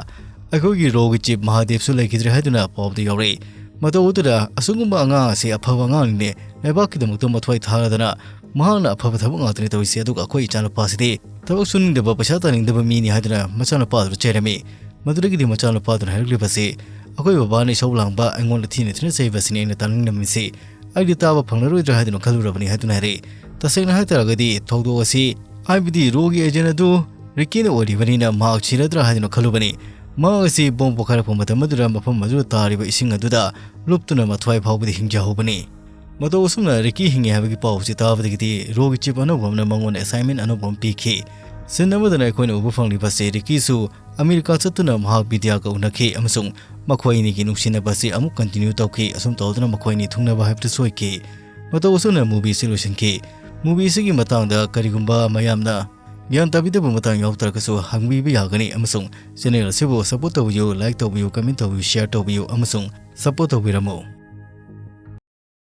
ꯑꯩꯈꯣꯏꯒꯤ ꯔꯣꯒꯤ ꯆꯤꯞ ꯃꯍꯥꯗꯦꯕꯁꯨ ꯂꯩꯈꯤꯗ꯭ꯔꯦ ꯍꯥꯏꯗꯨꯅ ꯄꯥꯎꯗ ꯌꯥꯎꯔꯛꯏ꯫ ꯃꯇꯧ ꯑꯗꯨꯗ ꯑꯁꯤꯒꯨꯝꯕ ꯑꯉꯥꯡ ꯑꯁꯤ ꯑꯐꯕ ꯑꯉꯥꯡꯅꯤꯅꯦ, ꯂꯩꯕꯥꯛꯀꯤꯗꯃꯛꯇ ꯃꯊ꯭ꯋꯥꯏ ꯊꯥꯔꯗꯅ ꯃꯍꯥꯛꯅ ꯑꯐꯕ ꯊꯕꯛ ꯉꯥꯛꯇꯅꯤ ꯇꯧꯔꯤꯁꯦ, ꯑꯗꯨꯒ ꯑꯩꯈꯣꯏ ꯏꯆꯥꯅꯨꯄꯥꯁꯤꯗꯤ ꯊꯕꯛ ꯁꯨꯅꯤꯡꯗꯕ, ꯄꯩꯁꯥ ꯇꯥꯅꯤꯡꯗꯕ ꯃꯤꯅꯤ ꯍꯥꯏꯗꯨꯅ ꯃꯆꯥꯅꯨꯄꯥꯗꯨꯗ ꯆꯩꯔꯝꯃꯤ꯫ ꯃꯗꯨꯗꯒꯤꯗꯤ ꯃꯆꯥꯅꯨꯄꯥꯗꯨꯅ ꯍꯥꯏꯔꯛꯂꯤꯕꯁꯤ, "ꯑꯩꯈꯣꯏ ꯕꯕꯥꯅ ꯏꯁꯧ ꯂꯥꯡꯕ, ꯑꯩꯉꯣꯟꯗ ꯊꯤꯅ ꯊꯤꯅ ꯆꯩꯕꯁꯤꯅꯤ ꯑꯩꯅ ꯇꯥꯅꯤꯡꯗꯕꯁꯤ꯫ ꯑꯩꯗꯤ ꯇꯥꯕ ꯐꯪꯂꯔꯣꯏꯗ꯭ꯔꯥ ꯍꯥꯏꯗꯨꯅ ꯈꯜꯂꯨꯔꯕꯅꯤ" ꯍꯥꯏꯗꯨꯅ ꯍꯥꯏꯔꯛꯏ꯫ ꯇꯁꯦꯡꯅ ꯍꯥꯏꯇꯥꯔꯒꯗꯤ ꯊꯧꯗꯣꯛ ꯑꯁꯤ, ꯍꯥꯏꯕꯗꯤ ꯔꯣꯒꯤ ꯑꯦꯖꯦꯟ ꯑꯗꯨ ꯔꯤꯀꯤꯅ ꯑꯣꯏꯔꯤꯕꯅꯤꯅ ꯃꯍꯥꯛ ꯁꯤꯔꯗ꯭ꯔꯥ ꯍꯥꯏꯗꯨꯅ ꯈꯜꯂꯨꯕꯅꯤ꯫ ꯃꯍꯥꯛ ꯑꯁꯤ ꯕꯣꯝ ꯄꯣꯈꯥꯏꯔꯛꯄ ꯃꯇꯝ ꯑꯗꯨꯗ ꯃꯐꯝ ꯑꯗꯨꯗ ꯇꯥꯔꯤꯕ ꯏꯁꯤꯡ ꯑꯗꯨꯗ ꯂꯨꯞꯇꯨꯅ ꯃꯊ꯭ꯋꯥꯏ ꯐꯥꯎꯕꯗꯤ ꯍꯤꯡꯖꯍꯧꯕꯅꯤ꯫ ꯃꯇꯧ ꯑꯁꯨꯝꯅ ꯔꯤꯀꯤ ꯍꯤꯡꯉꯤ ꯍꯥꯏꯕꯒꯤ ꯄꯥꯎ ꯑꯁꯤ ꯇꯥꯕꯗꯒꯤꯗꯤ ꯔꯣꯒꯤ ꯆꯤꯞ ꯑꯅꯧꯕ ꯑꯃꯅ ꯃꯉꯣꯟꯗ ꯑꯦꯁꯥꯏꯟꯃꯦꯟ ꯑꯅꯧꯕ ꯑꯃ ꯄꯤꯈꯤ꯫ ꯁꯤꯟ ꯑꯃꯗꯅ ꯑꯩꯈꯣꯏꯅ ꯎꯕ ꯐꯪꯂꯤꯕꯁꯤ ꯔꯤꯀꯤꯁꯨ ꯑꯃꯦꯔꯤꯀꯥ ꯆꯠꯇꯨꯅ ꯃꯍꯥꯛ ꯕꯤꯗ꯭ꯌꯥꯒ ꯎꯅꯈꯤ ꯑꯃꯁꯨꯡ ꯃꯈꯣꯏ ꯑꯅꯤꯒꯤ ꯅꯨꯡꯁꯤꯅꯕ ꯑꯁꯤ ꯑꯃꯨꯛ continue ꯇꯧꯈꯤ꯫ ꯑꯁꯨꯝ ꯇꯧꯗꯨꯅ ꯃꯈꯣꯏ ꯑꯅꯤ ꯊꯨꯡꯅꯕ ꯍꯥꯏꯕꯗꯨꯁꯨ ꯑꯣꯏꯈꯤ꯫ ꯃꯇꯧ ꯑꯁꯨꯝꯅ movie ꯑꯁꯤ ꯂꯣꯏꯁꯤꯟꯈꯤ꯫ Movie ꯑꯁꯤꯒꯤ ꯃꯇꯥꯡꯗ ꯀꯔꯤꯒꯨꯝꯕ ꯃꯌꯥꯝꯅ ꯒ꯭ꯌꯥꯟ ꯇꯥꯕꯤꯗꯕ ꯃꯇꯥꯡ ꯌꯥꯎꯗ꯭ꯔꯒꯁꯨ ꯍꯪꯕꯤꯕ ꯌꯥꯒꯅꯤ ꯑꯃꯁꯨꯡ channel ꯑꯁꯤꯕꯨ support ꯇꯧꯕꯤꯌꯨ, like ꯇꯧꯕꯤꯌꯨ, comment ꯇꯧꯕꯤꯌꯨ, share ꯇꯧꯕꯤꯌꯨ ꯑꯃꯁꯨꯡ support ꯇꯧꯕꯤꯔꯝꯃꯨ꯫